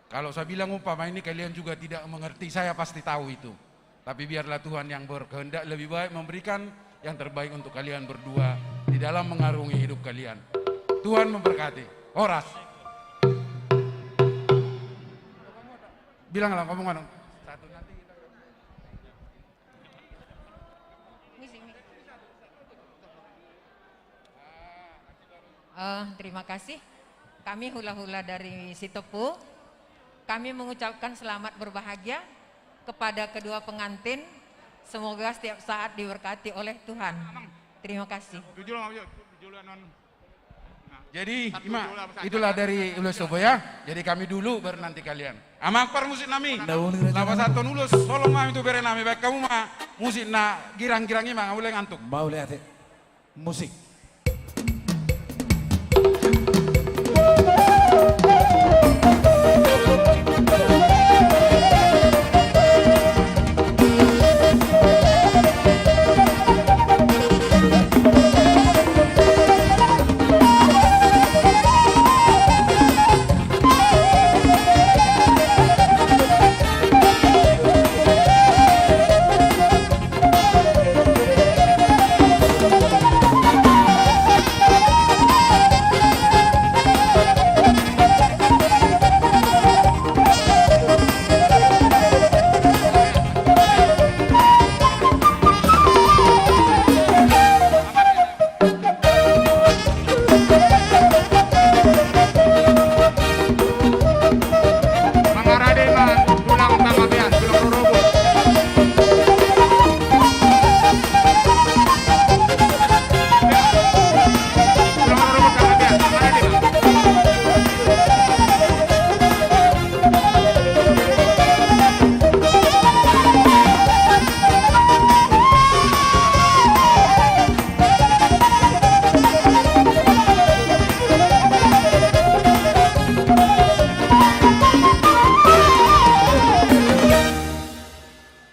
Kalau saya bilang umpama ini, kalian juga tidak mengerti, saya pasti tahu itu. Tapi biarlah Tuhan yang berkehendak lebih baik memberikan yang terbaik untuk kalian berdua di dalam mengarungi hidup kalian. Tuhan memberkati. Horas. Bilanglah, ngomong, ngomong. Satu, nanti kita Eh, terima kasih. Kami hula-hula dari Sitepu. Kami mengucapkan selamat berbahagia kepada kedua pengantin. Semoga setiap saat diberkati oleh Tuhan. Terima kasih. Tujuh lah, tujuh lah, non. Jadi, Ima, itulah dari ulos Sitopu, ya. Jadi kami dulu, baru nanti kalian. Amang, par musik nami. Lapasathon ulos, tolong ma tu bere nami, baen hamu ma musik na girang-girang, Ima, nga mulai ngantuk. Mauliate. Musik.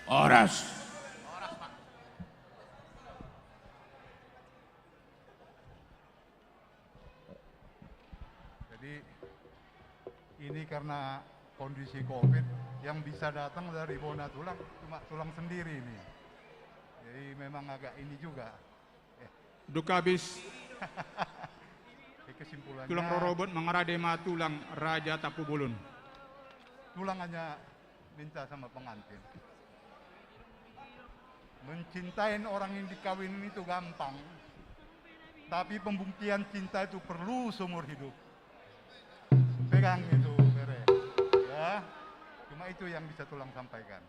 Horas. Jadi, ini karena kondisi covid, yang bisa datang dari Bona Tulang cuma tulang sendiri ini. Jadi memang agak ini juga. Eh. Dung habis. Kesimpulannya, tulang rorobot, mangarade ma tulang Raja Tampubolon. Tulang hanya minta sama pengantin. Mencintai orang yang dikawinin itu gampang, tapi pembuktian cinta itu perlu seumur hidup. Pegang itu, bere. Ya, cuma itu yang bisa tulang sampaikan.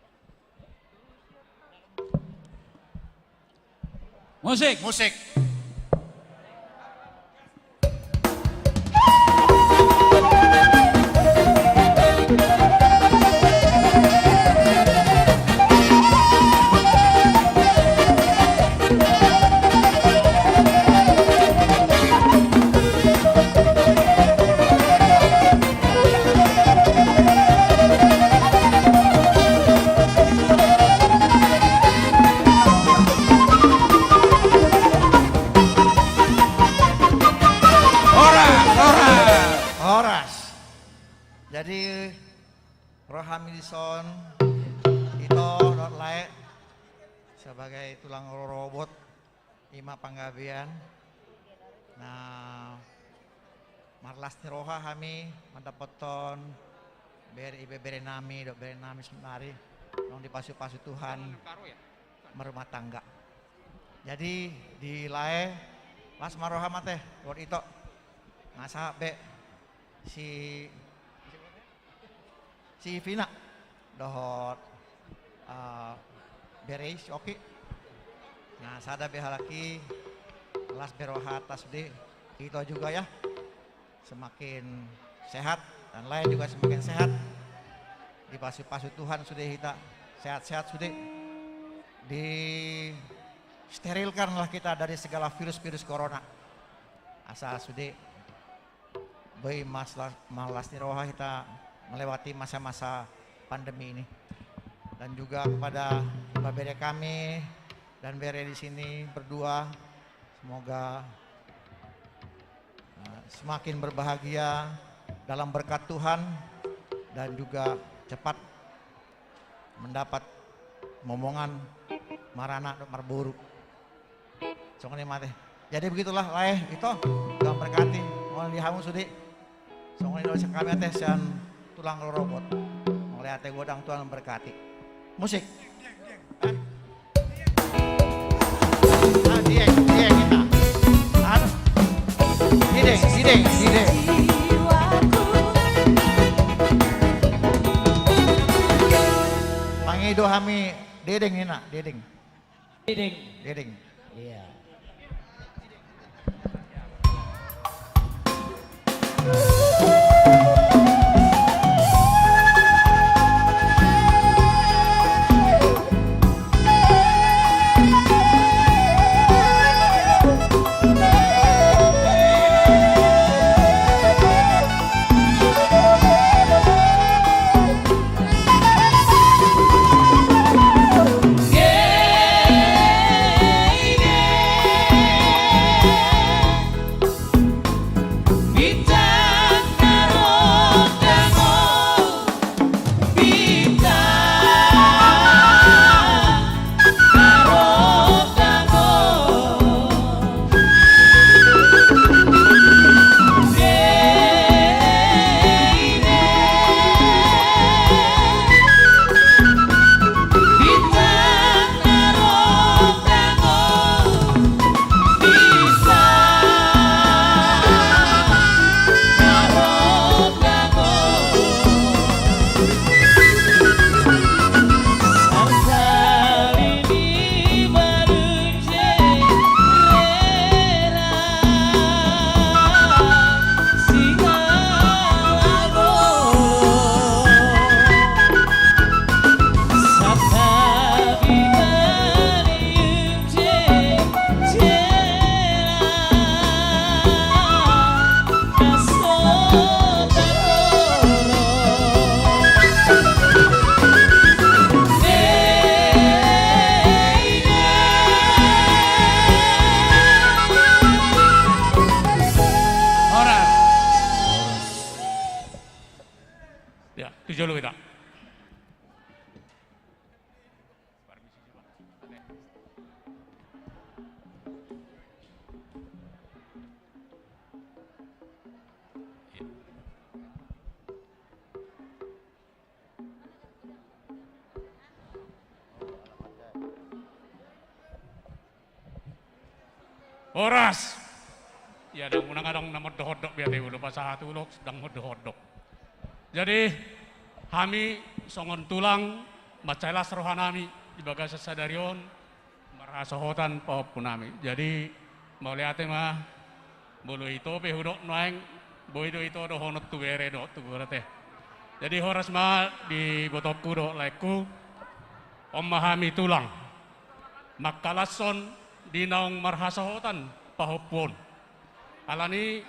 Musik. Musik. Horas, horas. Horas. Jadi, rohami dison, ito dohot lae, sebagai tulang rorobot, ima panggabean. Na marlas ni roha hami mandapothon bere, ibebere nami dohot bere nami saonari, naung dipasupasu Tuhan marrumah tangga. Jadi di lae, las ma roha ma ate, dohot ito. Nga sahat be si si Vina dohot, eh, bere i si Oki. Nga sada be halak i, las be rohanta sude. Ito juga ya, semakin sehat, dan lae juga semakin sehat. Dipasupasu Tuhan sude hita, sehat-sehat sude. Disterilkanlah kita dari segala virus-virus corona. Asa sude boi mas-, marlas ni roha hita melewati masa-masa pandemi ini. Dan juga kepada ibebere kami dan bere di sini berdua, semoga, eh, semakin berbahagia dalam berkat Tuhan dan juga cepat mendapat momongan maranak dohot marboru. Songon i ma ate. Jadi begitulah lae, ito, Tuhan berkati. Mauliate hamu sude. Songon i do sian hami ate, sian tulang rorobot. Mauliate godang, Tuhan berkati. Musik. Eh? Ah, Dieng, Dieng hita. Anu. Dideng, Dideng, Dideng. Pangido hami Dedeng ninna, Dedeng. Dedeng. Dedeng. Iya. Horas. Ya, tu jolo hita. Horas. Ia, ndang unang adong na mondok-ondok be ate, olo pasahat ulok, ndang mondok-ondok. Jadi hami songon tulang, mansai las rohanami di bagasan sadari on marhasohotan pahompunami. Jadi mauliate ma, molo ito pe hudok nuaeng, boi do ito dohonon tu bere dohot tu boru ate. Jadi horas ma di ibotongku dohot laengku. On ma hami tulang mangkalashon di naung marhasohotan pahompu on. Alani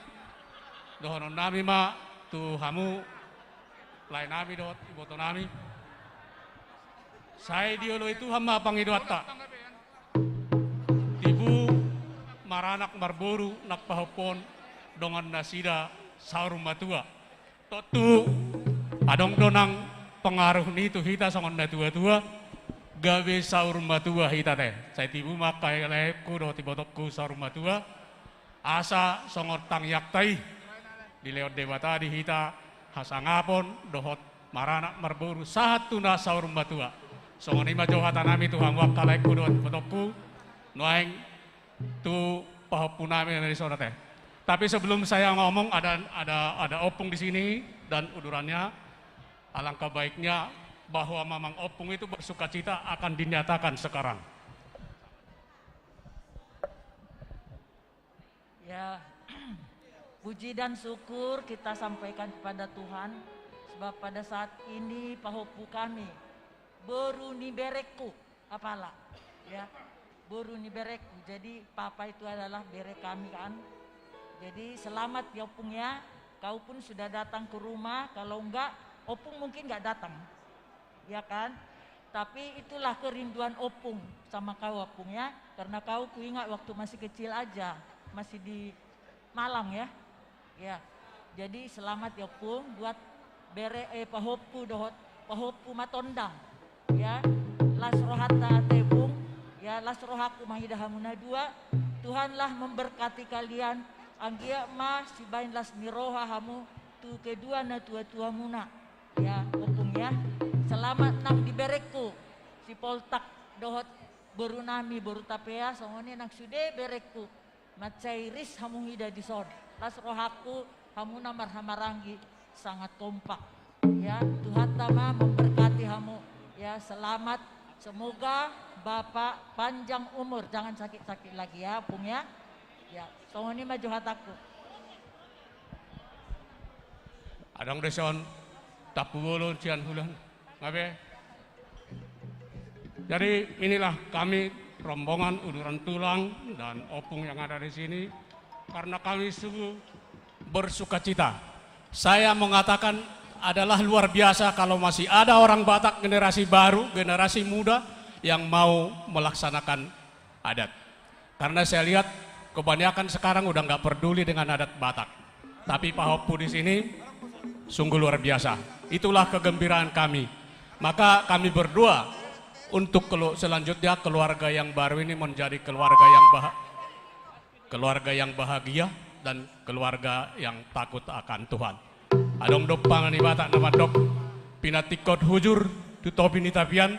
dohononnami ma tu hamu laenami dohot ibotonami. Sai dioloi Tuhan ma pangidoanta. Tibu maranak marboru nang pahompu on, dongan nasida saur matua. Tontu adong do nang pengaruh ni tu hita songon natuatua, gabe saur matua hita ate. Sai tibu ma angka laengku dohot ibotongku saur matua. Asa songon tangiangta i dilehon Debata di hita hasangapon dohot maranak marboru sahat tu na saur matua. Songon i ma jo hatanami tu hamu angka laengku dohot ibotongku, nuaeng tu pahompunami na di son ate. Tapi sebelum saya ngomong, ada, ada, ada opung di sini dan udurannya. Alangkah baiknya bahwa mamang opung itu bersukacita akan dinyatakan sekarang. Ya, puji dan syukur kita sampaikan kepada Tuhan, sebab pada saat ini pahompu kami, boru ni bereku, apala, ya, boru ni bereku. Jadi papa itu adalah bere kami kan. Jadi selamat ya, Opung, ya. Kau pun sudah datang ke rumah, kalau enggak, Opung mungkin enggak datang. Ya kan? Tapi itulah kerinduan Opung sama kau, Opung, ya. Karena kau kuingat waktu masih kecil aja, masih di Malang, ya. Ya. Jadi selamat ya, Opung, buat bere, eh, pahompu dohot, pahompu matondang. Ya, las rohanta ate, Bung. Ya, las rohangku mangida hamu na dua. Tuhanlah memberkati kalian. Anggiat ma sibaen las ni roha hamu tu kedua na tua-tuamuna. Ya, Opung, ya. Selamat nang di bereku, si Poltak dohot boru nami, boru Tapea, songon i nang sude bereku. Mansai ris hamu ida di son. Las rohangku, hamu na marhahamaranggi sangat kompak. Ya, Tuhanta ma memberkati hamu. Ya, selamat. Semoga Bapak panjang umur, jangan sakit-sakit lagi ya, Opung, ya. Ya, songon i ma jo hatangku. Adong do son, tampubolon sian hulan. Ngabe? Jadi inilah kami rombongan uduran tulang dan opung yang ada di sini, karena kami sungguh bersukacita. Saya mengatakan adalah luar biasa kalau masih ada orang Batak generasi baru, generasi muda yang mau melaksanakan adat. Karena saya lihat kebanyakan sekarang udah nggak peduli dengan adat Batak. Tapi pahompu di sini sungguh luar biasa. Itulah kegembiraan kami. Maka kami berdoa untuk kelu-, selanjutnya keluarga yang baru ini menjadi keluarga yang bah-, keluarga yang bahagia dan keluarga yang takut akan Tuhan. Adong do pangan ni Batak na mandok, pinantikhon hujur tu topi ni tapian,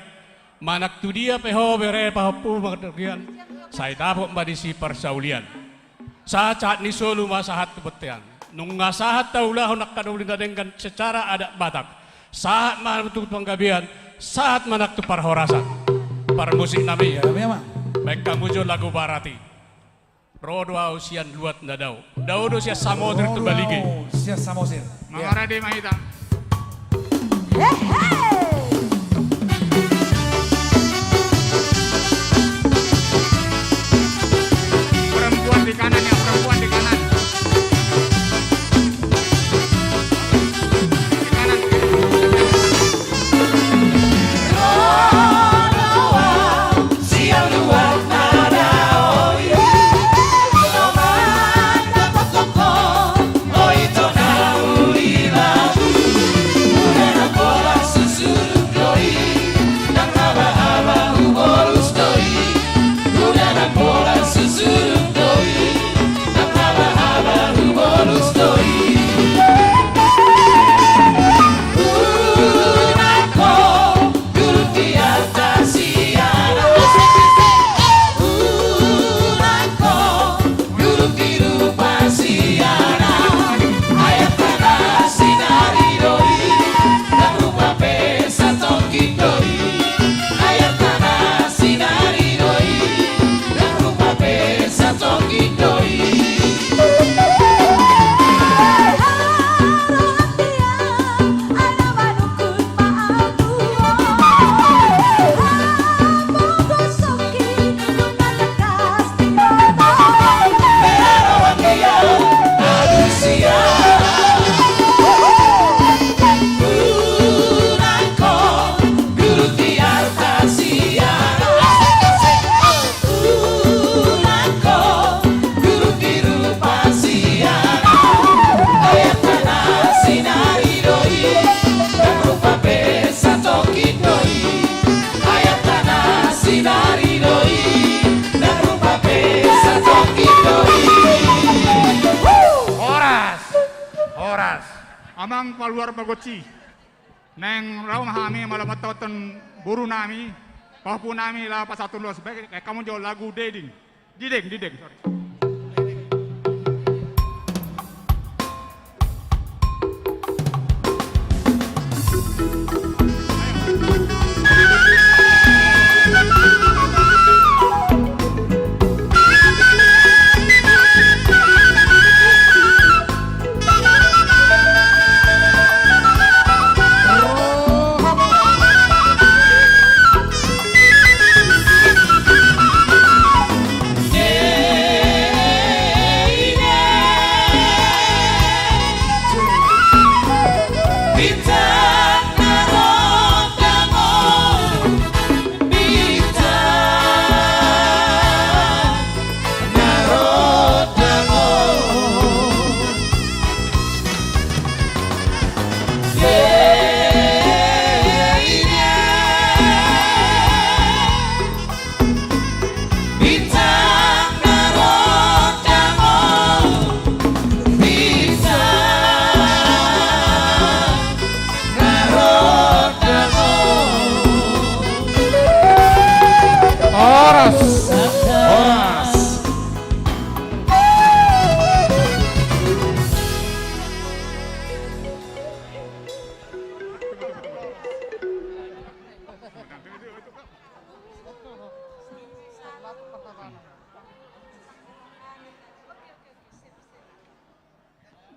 manang tu dia pe ho bere pahompu mardalan, sai dapot ma disi parsaulian. Sahat-sahat ni solu ma sahat tu bontean. Nunga sahat taulahon angka na uli na denggan secara adat Batak. Sahat ma tu panggabean, sahat ma nang tu parhorasan. Parmusik nami. Ya, nami ama. Baen hamu jo lagu barati. Ro do ahu sian luat na dao. Dao do sian Samosir tu Balige. Ro do ahu sian Samosir. Ya. Mangarade ma hita. Hehe. Perempuan di kanan ya, perempuan di kanan. Di kanan. Amang paluar pagonsi. Naeng ro ma hami molo mantaothon boru nami, pahompu nami laho pasahathon ulos. Baen hamu jo lagu Dideng. Dideng, Dideng, sorry. Horas. Horas.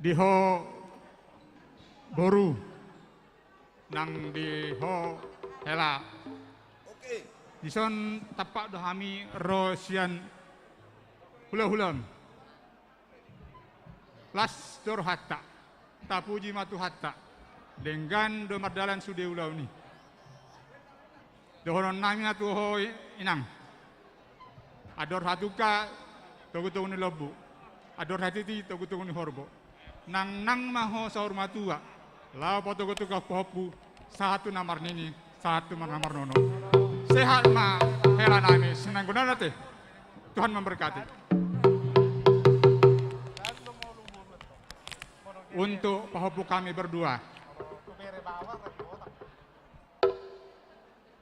Di ho boru, nang di ho hela. Dison tampak do hami ro sian hulahulam. Las do rohanta, tapuji ma Tuhanta, denggan do mardalan sude ulaon i. Dohonon nami ma tu ho i, inang. Andor hatungka, togutogu ni lombu. Andor hatiti, togutogu ni horbo. Nangnang ma ho saur matua, laho patogutogu pahompu, sahat tu na marnini, sahat tu na marnono. Sehat ma hela nami, sinanggunana te. Tuhan memberkati. Untuk pahompu kami berdua.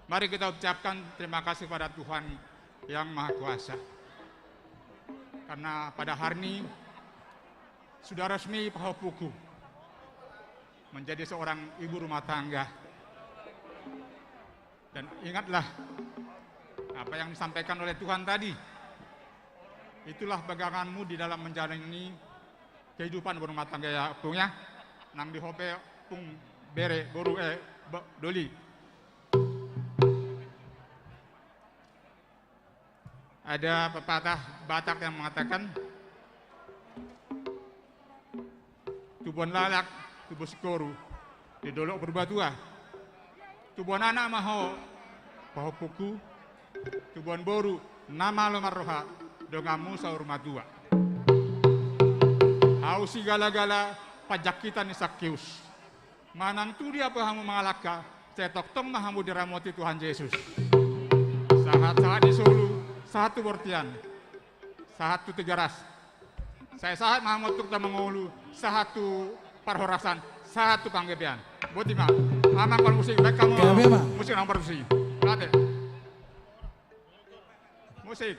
Mari kita ucapkan terima kasih kepada Tuhan Yang Maha Kuasa. Karena pada hari ini sudah resmi pahompuku menjadi seorang ibu rumah tangga. Dan ingatlah apa yang disampaikan oleh Tuhan tadi. Itulah peganganmu di dalam menjalani kehidupan berumah tangga ya, Pung, ya. Nang di ho pe, Pung, bere, boru, eh, bo-, doli. Ada pepatah Batak yang mengatakan, tubuan lalak, tubuan singkoru, di dolok Purbatua. Tubuan anak ma ho, pahompuku, tubuan boru, na malo marroha, donganmu saur matua. Hau sigalagala, panjangkitan ni Sakeus. Manang tu dia pe hamu mangalangka, sai tongtong ma hamu diramoti Tuhan Jesus. Sahat-sahat ni solu, sahat tu bortian, sahat tu Tigaras. Sai sahat ma hamu tu Hamangolu, sahat tu parhorasan, sahat tu panggabean. Boti ma. Amang, pal musik, baen hamu. Gabe ma. Musik nang partusi. Ate. Musik.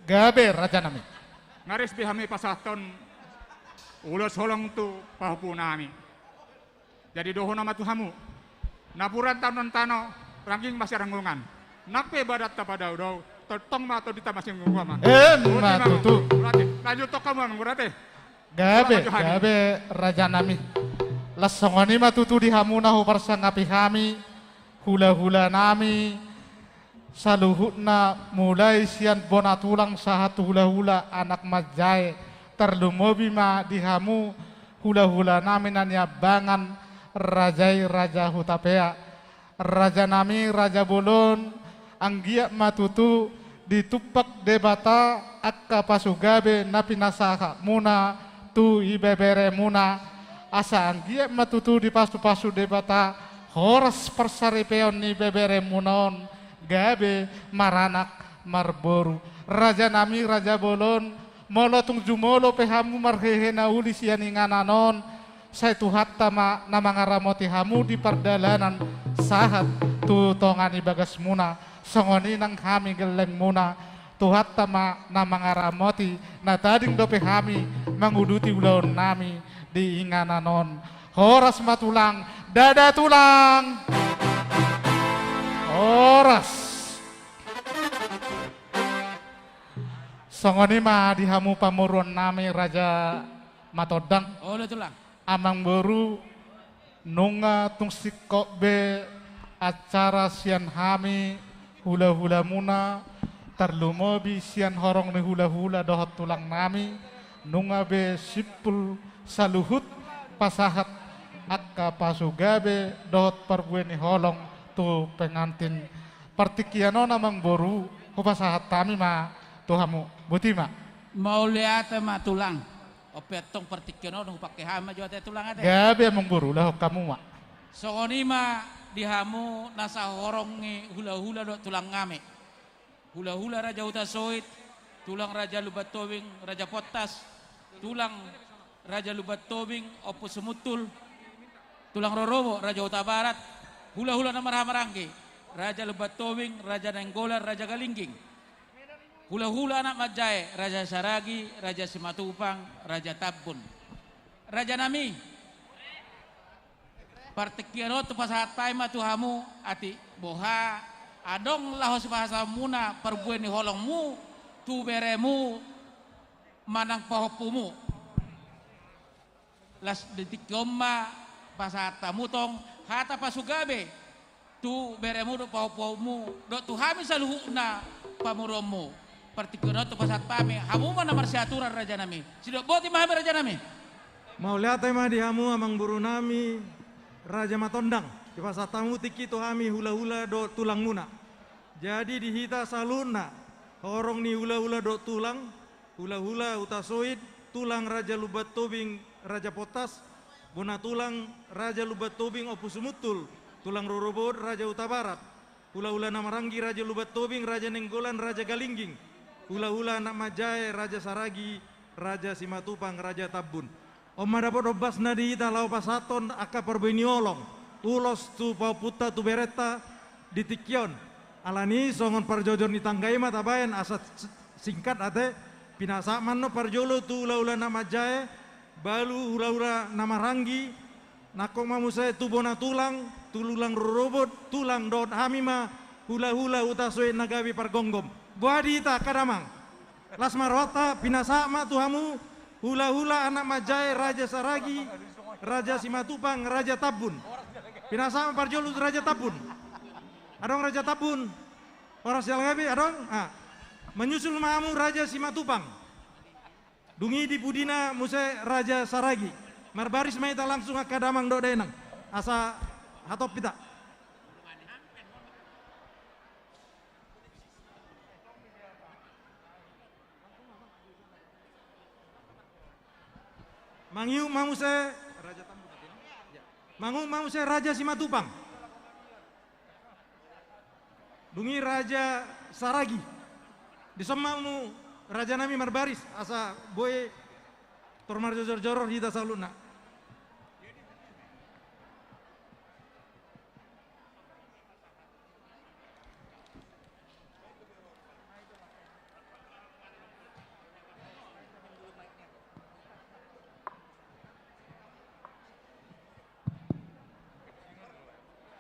Gabe, rajanami. Nga ris be hami pasahathon ulos holong tu pahompunami. Jadi dohonon ma tu hamu. Napuran tano, tano, rangging masiranggungan. Nang pe badanta padaodao, tongtong ma tondinta masinggungan. Emma tutu. Mauliate. Lanjuthon hamu, mauliate. Gabe, gabe, rajanami. Las songon i ma tutu di hamu na huparsangapi hami, hulahulanami, saluhutna mulai sian bona tulang sahat tu hulahula anak manjae, tarlumobi ma di hamu hulahulanami na niambangan raja i Raja Hutapea. Rajanami, raja bolon, anggiat ma tutu ditumpak Debata angka pasugabe na pinasahatmuna tu ibeberemuna, asa anggiat ma tutu dipasupasu Debata horas parsaripeon ni beberemuna on, gabe maranak marboru. Rajanami, raja bolon, molo tung jumolo pe hamu marhehe na uli sian inganan on, sai Tuhanta ma na mangaramoti hamu di pardalanan sahat tu tonga ni bagasmuna, songon i nang hami gellengmuna, Tuhanta ma na mangaramoti, na tading dope hami manguduti ulaonnami di inganan on. Horas ma tulang, dada tulang! Horas! Songon i ma di hamu pamoruonnami Raja Matondang. Olo, tulang. Amangboru, nunga tung singkop be acara sian hami hulahulamuna, tarlumobi sian horong ni hulahula dohot tulangnami, nunga be simpul saluhut pasahat angka pasugabe dohot parbue ni holong tu pengantin. Partingkian on, amangboru, hupasahat hami ma tu hamu. Boti ma. Mauliate ma, tulang. On pe antong partingkian on hupangke hami ma jo, ate tulang, ate. Gabe, amangboru, ulahon hamu ma. Songon i ma di hamu na sahorong ni hulahula dohot tulangnami. Hulahula Raja Hutasoit, tulang Raja Lumban Tobing Raja Pontas, tulang Raja Lumban Tobing Ompu Simuntul, tulang rorobot Raja Hutabarat, hulahula na marhahamaranggi, Raja Lumban Tobing, Raja Nainggolan, Raja Galingging, hulahula anak manjae, Raja Saragi, Raja Simatupang, Raja Tambun. Rajanami, partingkian on hupasahat hami ma tu hamu, atik boha adong laho sipasahatonmuna parbue ni holongmu tu beremu manang pahompumu. Las di tingki on ma pasahat hamu tong hata pasugabe tu beremu dohot pahompumu dohot tu hami saluhutna pamoruonmu. Partingkian on hupasahat hami, hamu ma na marsiaturan, rajanami. Sidok boti ma hami, rajanami. Mauliate ma di hamu, amangborunami Raja Matondang. Dipasahat hamu tingki tu hami hulahula dohot tulangmuna. Jadi di hita saluhutna, horong ni hulahula dohot tulang, hulahula Hutasoit, tulang Raja Lumban Tobing Raja Pontas, bona tulang Raja Lumban Tobing Ompu Simuntul, tulang rorobot Raja Hutabarat, hulahula na marhahamaranggi Raja Lumban Tobing, Raja Nainggolan, Raja Galingging, hulahula anak manjae Raja Saragi, Raja Simatupang, Raja Tambun. On ma dapot ombasna di hita laho pasahathon angka parbue ni holong, ulos tu pahompunta, tu berenta di tingki on. Alani songon parjojor ni tangga i ma tabaen, asa s-, singkat ate, pinasahat ma annon parjolo tu hulahula na manjae, balu hulahula na marhahamaranggi, nangkok ma muse tu bona tulang, tu tulang rorobot, tulang dohot hami ma hulahula Hutasoit na gabe pargomgom. Boha di hita angka damang? Las ma rohanta, pinasahat ma tu hamu hulahula anak manjae Raja Saragi, Raja Simatupang, Raja Tambun. Pinasahat ma parjolo tu Raja Tambun. Adong Raja Tambun? Horas jala gabe, adong? Ah. Menyusul ma hamu Raja Simatupang. Dung i di pudina muse Raja Saragi. Marbaris ma hita langsung angka damang dohot dainang. Asa hatop hita. Mangihut ma muse, mangihut ma muse Raja Simatupang. Dung i Raja Saragi. Dison ma hamu rajanami marbaris, asa boi tor marjojorjojor hita saluhutna.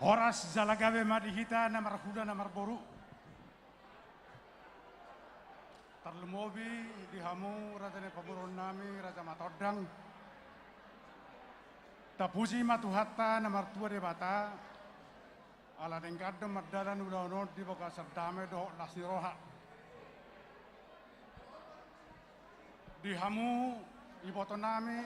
Horas jala gabe ma di hita na marhula na marboru. Tarlumobi di hamu raja ni pamoruon nami, Raja Matondang. Tapuji ma Tuhanta na martua Debata, ala denggan do mardalan ulaon on di bagasan dame dohot las ni roha. Di hamu iboto nami,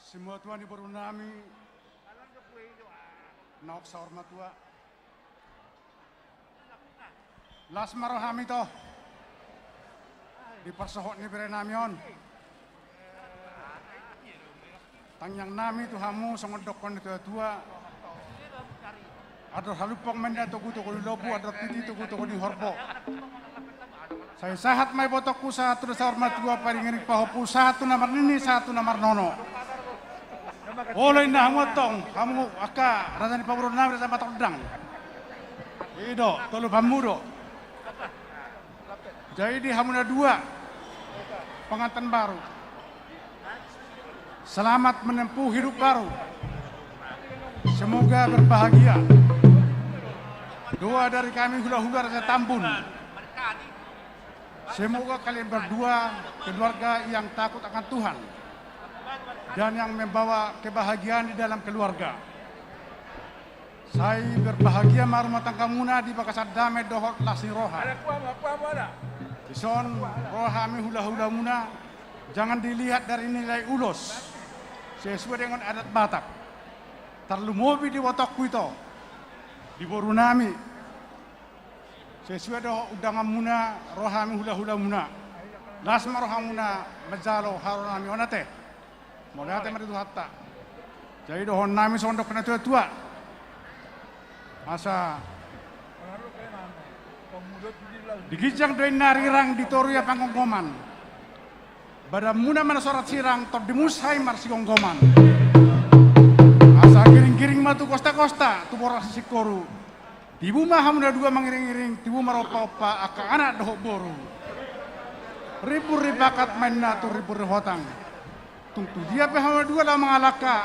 simatua ni boru nami, naung saur matua. Las ma rohami ito di parsohot ni bere nami on. Tangiang nami tu hamu songon dokkon ni tua-tua. Andor halumpang ma inna togu-togu ni lombu, andor titi togu-togu ni horbo. Sai sahat ma ibotongku, sahat tu na saur matua, paringiring pahompu, sahat tu na marnini, sahat tu na marnono. Olo inna hamu antong, hamu angka raja ni pamoruon nami, Raja Matondang. I do, tolopanmu do. Jadi di hamu na dua, pengantin baru, selamat menempuh hidup baru. Semoga berbahagia. Doa dari kami hula-hula Raja Tambun. Semoga kalian berdua keluarga yang takut akan Tuhan dan yang membawa kebahagiaan di dalam keluarga. Sai berbahagia ma rumah tanggamuna di bagasan dame dohot las ni roha. Dison ro hami hula-hulamuna, jangan dilihat dari nilai ulos, sesuai dengan adat Batak. Tarlumobi di ibotongku ito, di boru nami, sesuai dohot undanganmuna ro hami hula-hulamuna. Las ma rohamuna manjalo haroro nami on ate. Mauliate ma di Tuhanta. Jadi dohonon nami songon dok ni na tua-tua. Asa di ginjang do inna arirang, di toru ia panggomgoman. Badanmuna ma na sorat sirang, tondimu sai marsigomgoman. Asa giring-giring ma tu kosta-kosta, tu boras ni singkoru. Tibu ma hamu na dua mangiring-iring, tibu ma rompa-ompa angka anak dohot boru. Rimbun ribakat ma inna tu rimbun rihotang. Tung tu dia pe hamu na dua laho mangalangka,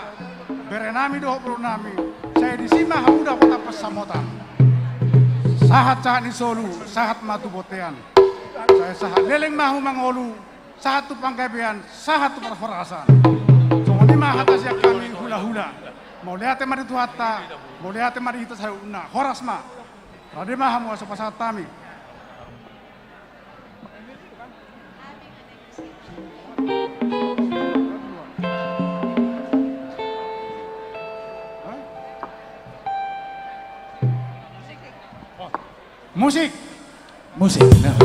bere nami dohot boru nami, sai disi ma hamu dapotan pansamotan. Sahat-sahat ni solu, sahat ma tu bontean. Sai sahat leleng ma hamu mangolu, sahat tu panggabean, sahat tu parhorasan. Songon i ma hata sian hami hula-hula. Mauliate ma di Tuhanta, mauliate ma di hita saluhutna. Horas ma. Rade ma hamu asa pasahat hami. Musik. Musik. Nah.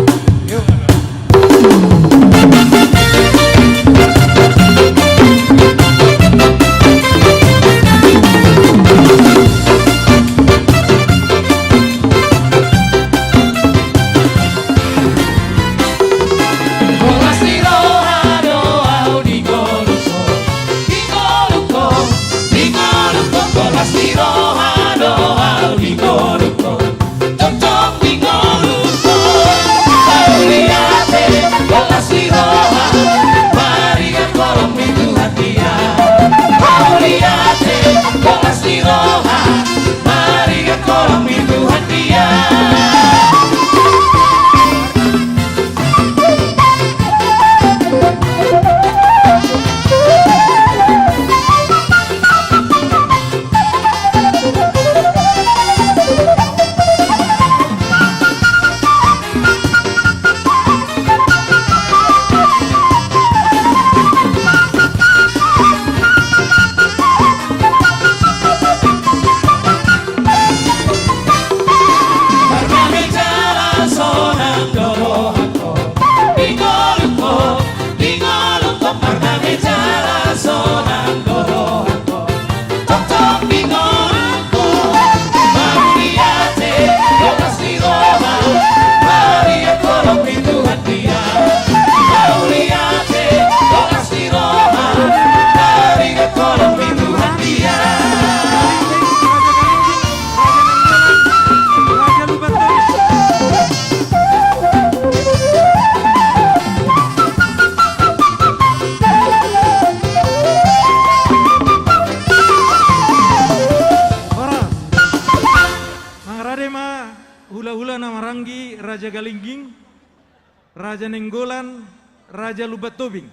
Raja Nainggolan, Raja Lumban Tobing.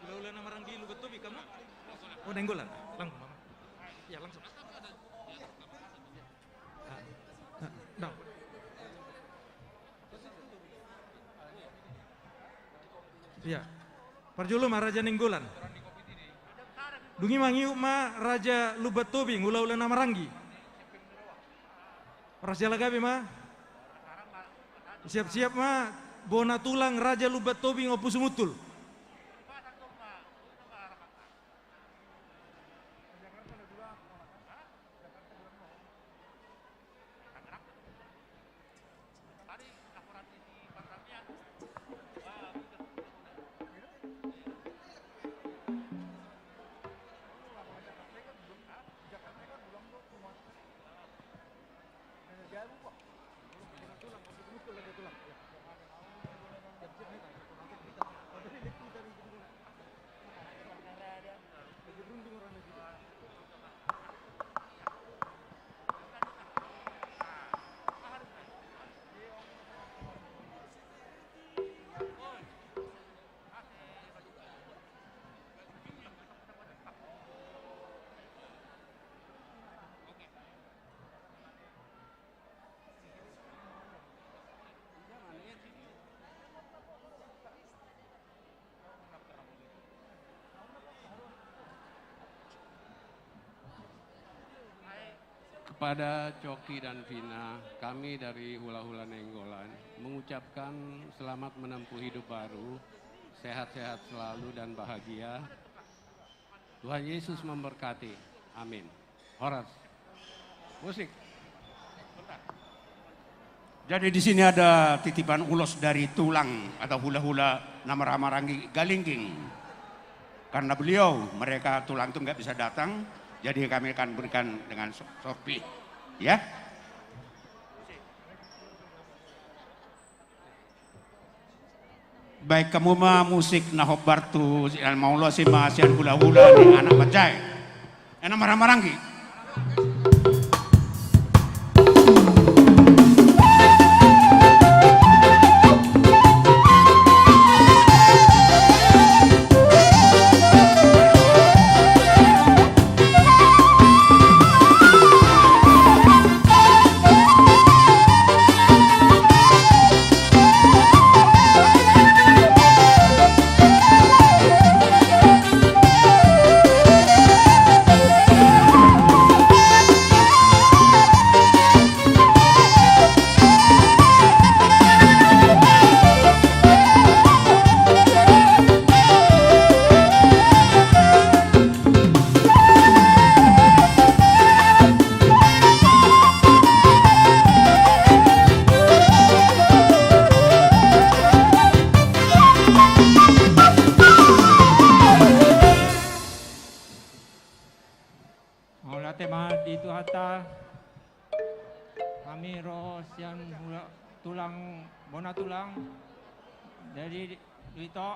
Hula-hula na maranggi Lumban Tobing, kamu? Oh, Nainggolan. Langsung, Mama. Ya, langsung. Ah, ah, dong. Iya. Parjolo ma Raja Nainggolan. Dung i mangihut ma Raja Lumban Tobing, hula-hula na maranggi. Horas jala gabe ma. Siap-siap ma bona tulang Raja Lumban Tobing Ompu Sumutul. Kepada Coki dan Vina, kami dari Hula-Hula Nainggolan mengucapkan selamat menempuh hidup baru, sehat-sehat selalu dan bahagia. Tuhan Yesus memberkati. Amin. Horas. Musik. Jadi di sini ada titipan ulos dari tulang atau hula-hula na marhaha maranggi Galingging. Karena beliau, mereka tulang itu nggak bisa datang, jadi kami akan berikan dengan so-, sorpi. Ya. Baen hamu ma musik na hombar tu sian, maulos i ma sian hula-hula ni anak manjae. Anak marhaha maranggi. Mauliate ma di Tuhanta. Hami ro sian hula-, tulang, bona tulang. Jadi, Duito,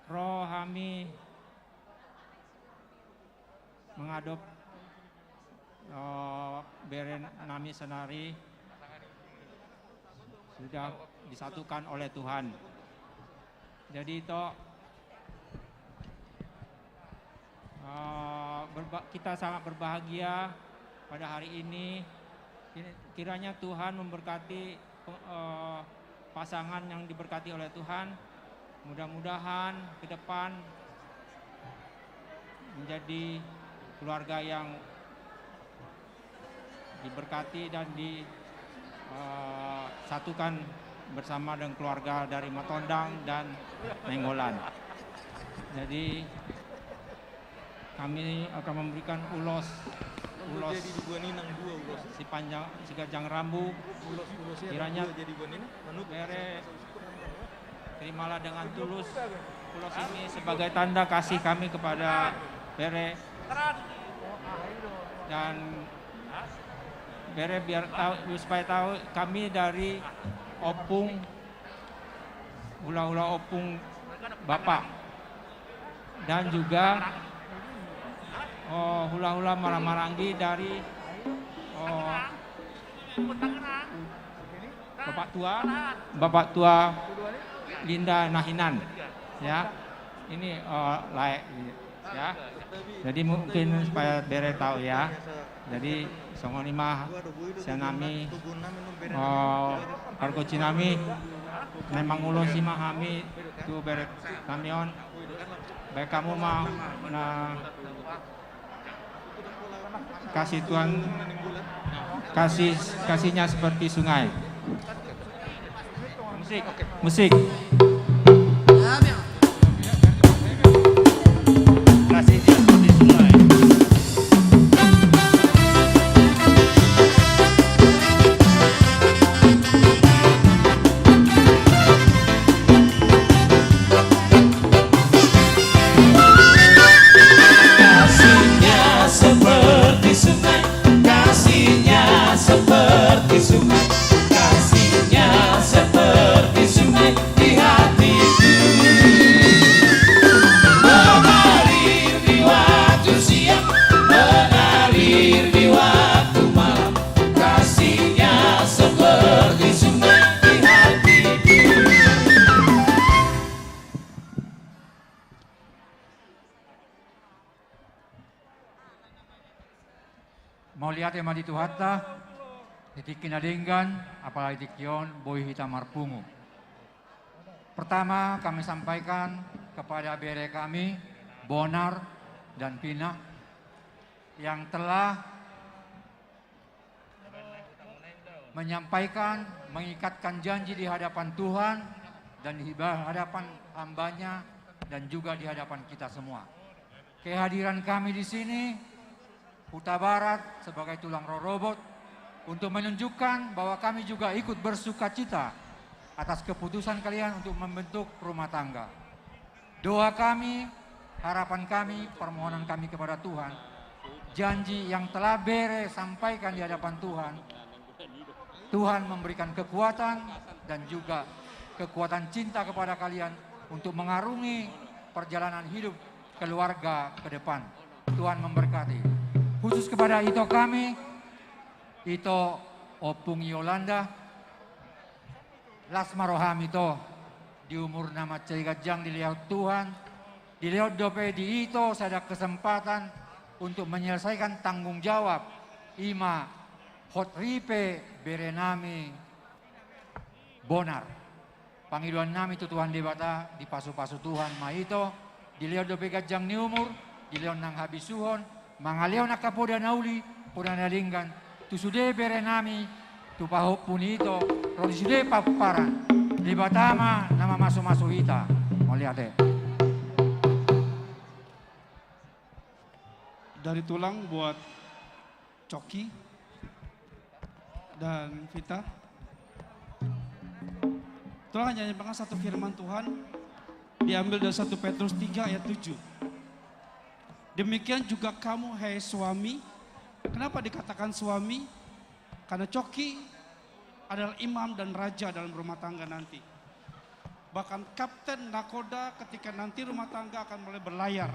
ro hami mengadop, eh, bere nami saonari sudah disatukan oleh Tuhan. Jadi, Ito, eh, berba-, kita sangat berbahagia pada hari ini. Kir-, kiranya Tuhan memberkati pe-, eh, pasangan yang diberkati oleh Tuhan. Mudah-mudahan ke depan menjadi keluarga yang diberkati dan di, eh, satukan bersama dengan keluarga dari Matondang dan Nainggolan. Jadi, kami akan memberikan ulos, ulos jadi dua ninang, dua ulos. Si panjang, si ganjang rambu. Ulos, ulos ya, kiranya dua jadi dua ninang. Menurut bere, terimalah dengan tulus ulos ini sebagai tanda kasih kami kepada bere. Dan bere biar tahu, supaya tahu kami dari opung, hula-hula opung Bapak. Dan juga Oh, hula-hula marhaha maranggi dari, oh, Bapak Tua, Bapak Tua Linda Nahinan, ya. Ini, oh, lae, ya. Jadi mungkin supaya bere tahu, ya. Jadi songon i ma sian hami, oh, pargonsi nami, na mangulosi ma hami tu bere nami on. Baen hamu ma na kasih Tuhan, kasih, kasihnya seperti sungai. Musik, musik. Kasihnya seperti sungai. Kasihnya seperti sungai, kasihnya seperti sungai, kasihnya seperti sungai di hatiku. Mengalir di waktu siang, mengalir di waktu malam, kasihnya seperti sungai di hatiku. Mauliate ma di Tuhanta, di tingki na denggan, apalagi tingki on, boi hita marpungu. Pertama, kami sampaikan kepada bere kami, Bonar dan Pina, yang telah menyampaikan, mengikatkan janji di hadapan Tuhan dan di hadapan hamba-Nya dan juga di hadapan kita semua. Kehadiran kami di sini, Hutabarat, sebagai tulang rorobot, untuk menunjukkan bahwa kami juga ikut bersukacita atas keputusan kalian untuk membentuk rumah tangga. Doa kami, harapan kami, permohonan kami kepada Tuhan, janji yang telah bere sampaikan di hadapan Tuhan, Tuhan memberikan kekuatan dan juga kekuatan cinta kepada kalian untuk mengarungi perjalanan hidup keluarga ke depan. Tuhan memberkati. Khusus kepada ito kami, ito Ompung Yolanda, las ma roham ito, di umur na mansai ganjang dilehon Tuhan, dilehon dope di ito sada kesempatan untuk menyelesaikan tanggung jawab, i ma hot ripe bere nami Bonar. Pangidoan nami tu Tuhan Debata, dipasupasu Tuhan ma ito, dilehon dope ganjang ni umur, dilehon nang habisuhon, mangalehon angka poda na uli, poda na denggan, tu sude bere nami, tu pahompu ni ito, ro di sude pamparan. Debata ma na mamasumasu hita. Mauliate. Dari tulang buat Coki dan Vita. Tulang hanya mendengar satu firman Tuhan, diambil dari satu Petrus tiga ayat tujuh. Demikian juga kamu, hai suami. Kenapa dikatakan suami? Karena Coki adalah imam dan raja dalam rumah tangga nanti. Bahkan kapten nakoda ketika nanti rumah tangga akan mulai berlayar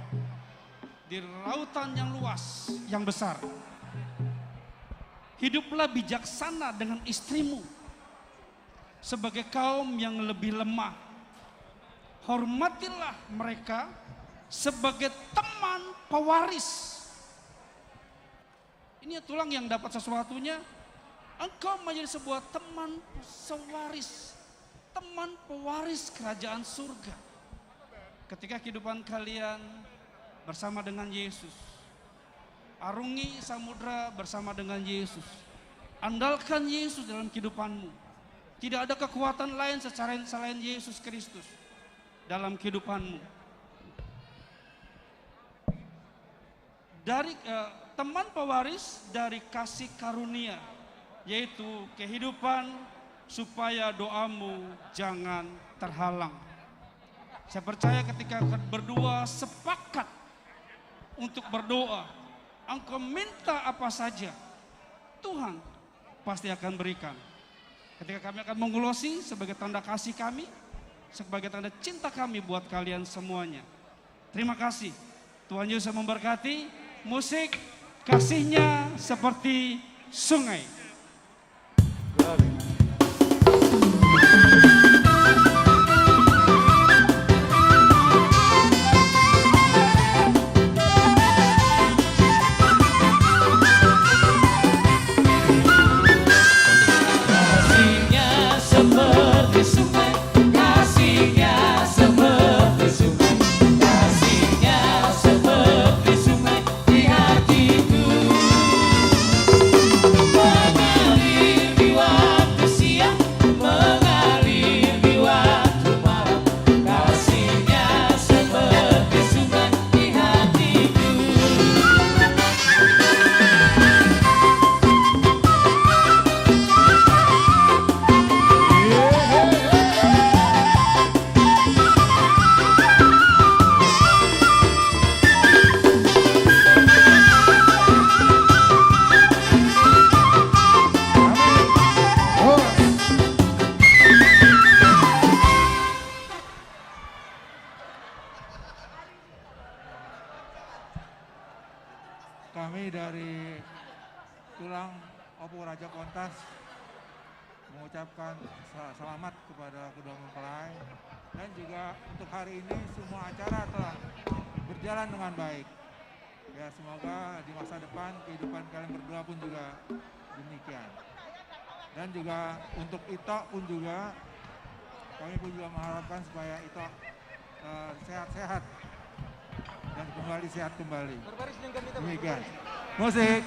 di lautan yang luas, yang besar. Hiduplah bijaksana dengan istrimu sebagai kaum yang lebih lemah. Hormatilah mereka sebagai teman pewaris. Ini ya tulang yang dapat sesuatunya, engkau menjadi sebuah teman sewaris, teman pewaris kerajaan surga. Ketika kehidupan kalian bersama dengan Yesus, arungi samudra bersama dengan Yesus, andalkan Yesus dalam kehidupanmu. Tidak ada kekuatan lain secara, selain Yesus Kristus dalam kehidupanmu. Dari, eh, teman pewaris dari kasih karunia, yaitu kehidupan, supaya doamu jangan terhalang. Saya percaya ketika berdua sepakat untuk berdoa, engkau minta apa saja, Tuhan pasti akan berikan. Ketika kami akan mengulosi sebagai tanda kasih kami, sebagai tanda cinta kami buat kalian semuanya. Terima kasih. Tuhan Yesus memberkati. Musik Kasihnya Seperti Sungai. Kasihnya seperti sungai, kasihnya seperti sungai, kasihnya seperti sungai di hatiku. Mengalir di waktu siang, mengalir di waktu malam, kasihnya seperti sungai di hatiku. Kami dari Tulang Ompu Raja Kontas mengucapkan sa-, selamat kepada kedua mempelai, dan juga untuk hari ini semua acara telah berjalan dengan baik. Ya, semoga di masa depan kehidupan kalian berdua pun juga demikian. Dan juga untuk Ito pun juga, kami pun juga mengharapkan supaya Ito, eh, sehat-sehat dan kembali sehat kembali. Demikian. Musik.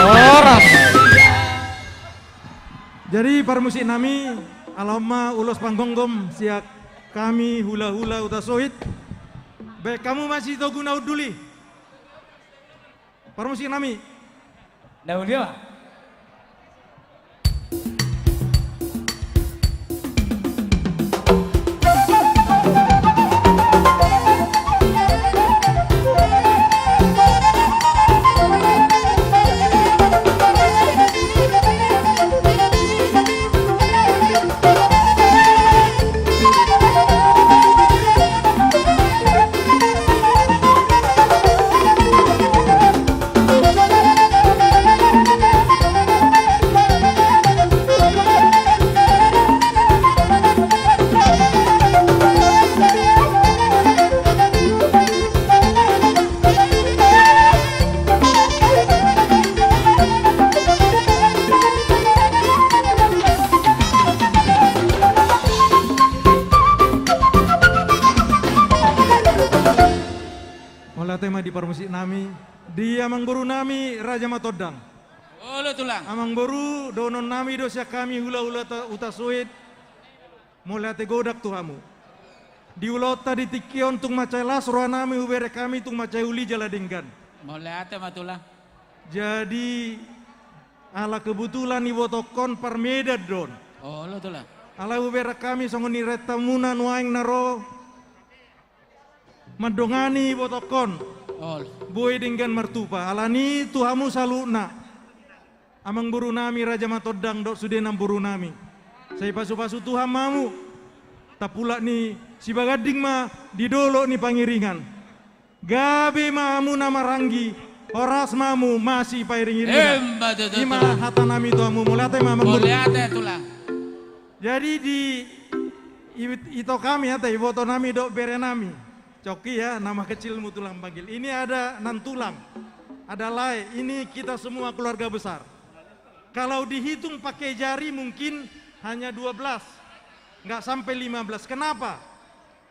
Horas. Jadi parmusik nami, ala on ma ulos panggomgom sian hami hulahula Hutasoit. Baen hamu ma sitoguna hundul i. Parmusik nami. Na uli ma. Mauliate ma di parmusik nami, di amangboru nami Raja Matondang. Olo tulang. Amangboru, dohonon nami do sian hami hulahula Hutasoit. Mauliate godang tu hamu. Di ulaonta di tingki on tung mansai las roha nami hubereng hami tung mansai uli jala denggan. Mauliate ma tulang. Jadi ala kebetulan ibotongkon parmedan do on. Olo tulang. Alai hubereng hami songon niraitmuna nuaeng na ro mandongani ibotongkon. Olo. Boi denggan martupa. Alani tu hamu saluhutna. Amangboru nami Raja Matondang dohot sude namboru nami. Sai pasupasu Tuhan ma hamu. Tapulak ni Sibaganding ma di dolok ni Pangiringan. Gabe ma hamu na maranggi, horas ma hamu masipairingiringan. Emma tutu. I ma hata nami tu hamu, mauliate ma amangboru. Mauliate tulang. Jadi di i-, ito hami ate, iboto nami dohot bere nami. Coki ya, nama kecilmu tulang panggil. Ini ada nantulang, ada lae. Ini kita semua keluarga besar. Kalau dihitung pakai jari mungkin hanya dua belas, nggak sampai lima belas. Kenapa?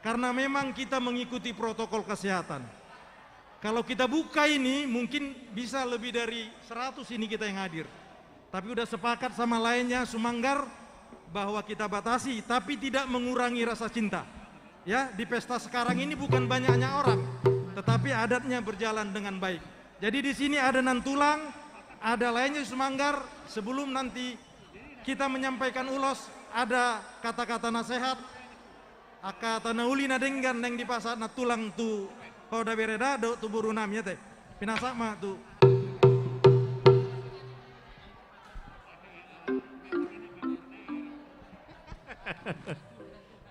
Karena memang kita mengikuti protokol kesehatan. Kalau kita buka ini, mungkin bisa lebih dari seratus ini kita yang hadir. Tapi udah sepakat sama laennya Sumanggar bahwa kita batasi, tapi tidak mengurangi rasa cinta. Ya, di pesta sekarang ini bukan banyaknya orang, tetapi adatnya berjalan dengan baik. Jadi di sini ada Nantulang, ada laennya Sumanggar. Sebelum nanti kita menyampaikan ulos, ada kata-kata nasihat, angka hata na uli na denggan naeng dipasahat Nantulang tu ho da bere da dohot tu boru nami, ate. Pinasahat ma tu.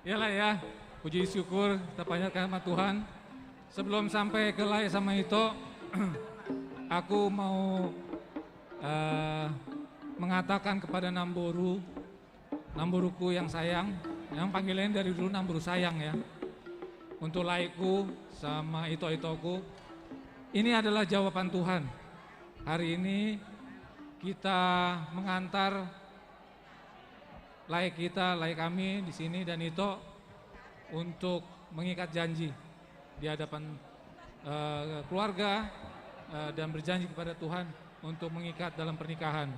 Ya, Lae, ya. Puji syukur kita panjatkan sama Tuhan. Sebelum sampai ke Lae sama Ito, aku mau, eh, mengatakan kepada Namboru, Namboruku yang sayang, yang panggilannya dari dulu Namboru sayang, ya. Untuk Laeku sama Ito-itoku, ini adalah jawaban Tuhan. Hari ini kita mengantar Lae kita, Lae kami di sini dan Ito untuk mengikat janji di hadapan, eh, keluarga, eh, dan berjanji kepada Tuhan untuk mengikat dalam pernikahan.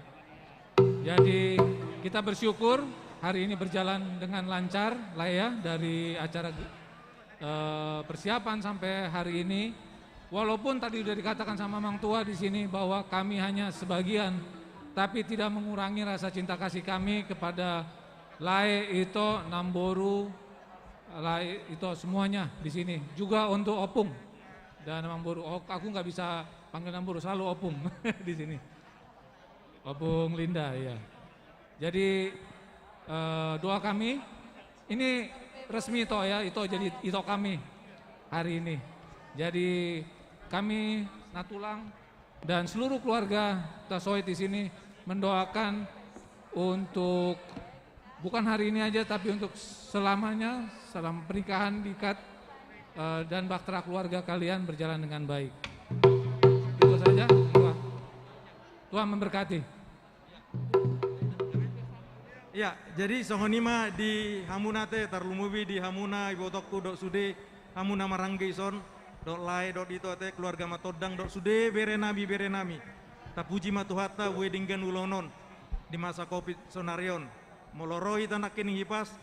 Jadi, kita bersyukur hari ini berjalan dengan lancar, Lae, ya, dari acara, eh, persiapan sampai hari ini. Walaupun tadi udah dikatakan sama Mang Tua di sini bahwa kami hanya sebagian, tapi tidak mengurangi rasa cinta kasih kami kepada Lae, Ito, Namboru, Lae, Ito, semuanya di sini. Juga untuk Opung dan Namboru. Oh, aku nggak bisa panggil Namboru, selalu Opung di sini. Opung Linda, iya. Jadi, eh, doa kami, ini resmi, Ito, ya, Ito jadi Ito kami hari ini. Jadi, kami Nantulang dan seluruh keluarga Hutasoit di sini mendoakan untuk bukan hari ini aja, tapi untuk selamanya, selama pernikahan diikat, eh, dan bahtera keluarga kalian berjalan dengan baik. Itu saja. Tuhan, Tuhan memberkati. Ya, jadi songon i ma di hamuna, ate, tarlumobi di hamuna ibotongku dohot sude hamu na maranggi dison, dohot Lae dohot Ito, ate, keluarga Matondang dohot sude bere nami, bere nami. Tapuji ma Tuhanta, bue denggan ulaon on di masa covid sonari on. Molo ro hita nangkin hipas,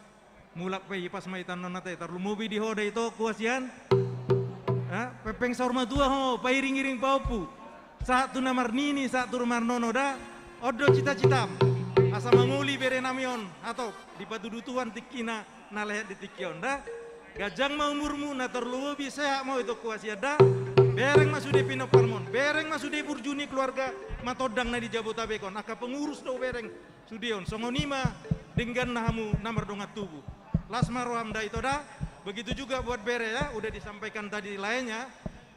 mulak pe hipas ma hita annon, ate, tarlumobi di ho da Ito, kuasian. Ha, pengpeng saur matua ho, pairing-iring pahompu. Sahat tu na marnini, sahat tu na marnono da. On do cita-citam. Asa mangoli bere nami on, atau dipatudu Tuhan tingkina na lehet di tingki on da. Ganjang ma umurmu, na tarlumobi sehat ma ho, Ito, kuasian da. Bereng ma sude pinomparmon, bereng ma sude burju ni keluarga Matondang na di Jabotabek on, angka pengurus do bereng sude on. Songon i ma dengganna hamu na mardongan tubu. Las ma roham da, Ito, da. Begitu juga buat bere, ya, udah disampaikan tadi laennya.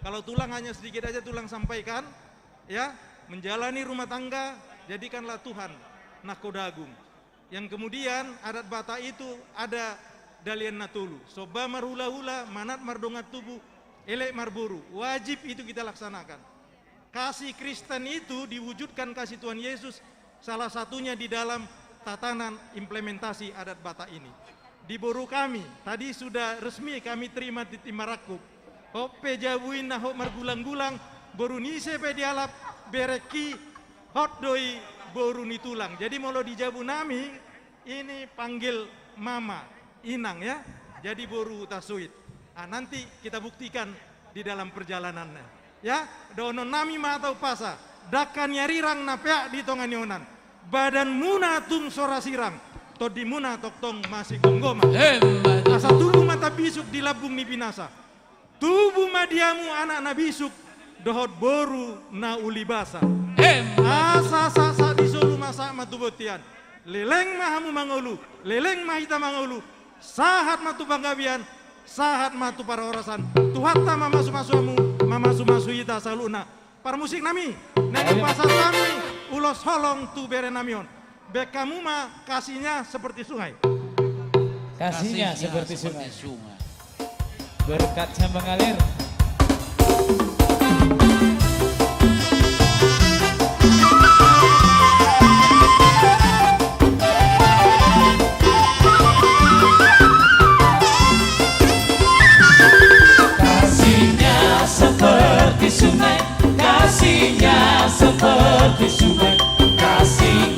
Kalau Tulang hanya sedikit aja Tulang sampaikan, ya, menjalani rumah tangga, jadikanlah Tuhan nahkoda agung. Yang kemudian adat Batak itu ada dalihan na tolu, somba marhula-hula, manat mardongan tubu, elek marboru. Wajib itu kita laksanakan. Kasih Kristen itu diwujudkan kasih Tuhan Yesus, salah satunya di dalam tatanan implementasi adat Batak ini. Di boru kami, tadi sudah resmi kami terima titi marangkup. Hot pe jabu i na hot margulang-gulang, boru ni ise pe dialap berengki, hot do i boru ni tulang. Jadi molo di jabu nami, ini panggil mama, inang, ya. Jadi boru Hutasoit. Ah, nanti kita buktikan di dalam perjalanannya. Ya, dohonon nami ma hata umpasa, dangka ni arirang na peak di tonga ni onan. Badanmuna tung so ra sirang, tondimuna tongtong masigomgoman. Emma tutu. Asa tubu ma tambisuk di lambung ni binasa. Tubu ma di hamu anak na bisuk dohot boru na uli basa. Emma. Asa sahat-sahat di solu ma sahat ma tu bontean. Leleng ma hamu mangolu, leleng ma hita mangolu. Sahat ma tu panggabean, sahat ma tu parhorasan. Tuhanta mamasu-masu hamu, mamasu-masu hita saluhutna. Parmusik nami, naeng pasahat hami ulos holong tu bere nami on. Baen hamu ma Kasihnya Seperti Sungai. Kasihnya seperti sungai. Berkatnya mengalir. Kasihnya seperti sungai, kasihnya seperti sungai, kasih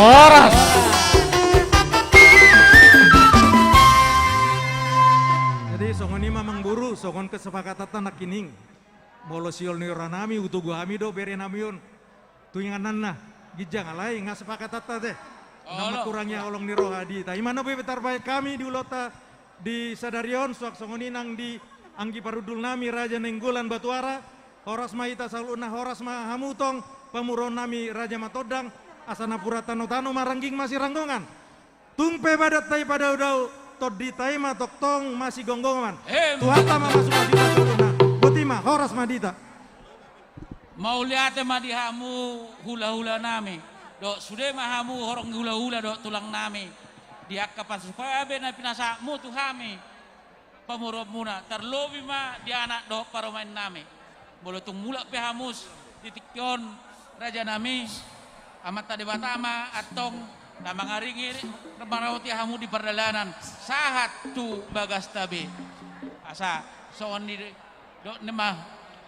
Horas. Jadi songon i ma amangboru, songon kesepakatanta nangkining. Molo sihol ni roha nami, hutogu hami do bere nami on tu ingananna. Ginjang, alai nga sepakat hata te. Unang mangkurangi holong ni roha di hita. I ma na boi tarbahen hami di ulaonta di sadari on, suang songon i nang di anggi parhundul nami Raja Nainggolan Batuara. Horas ma hita saluhutna, horas ma hamu tong pamoruon nami Raja Matondang, asa napuran tano-tano ma, rangging masiranggongan. Tung pe badanta i padaodao, tondinta i ma tongtong masigomgoman. Em. Tuhanta ma mamasu-masu hita saluhutna. Boti ma, horas ma di hita. Mauliate ma di hamu hula-hula nami. Dohot sude ma hamu horong ni hula-hula dohot tulang nami. Di angka pasupasu gabe na pinasahatmu tu hami pamoruonmuna, tarlobi ma di anak dohot parumaen nami. Molo tung mulak pe hamu di tingki on, raja nami, Amanta Debata ma antong na mangiringi, maramoti hamu di pardalanan sahat tu bagasta be. Asa songon i do, dohot ni ma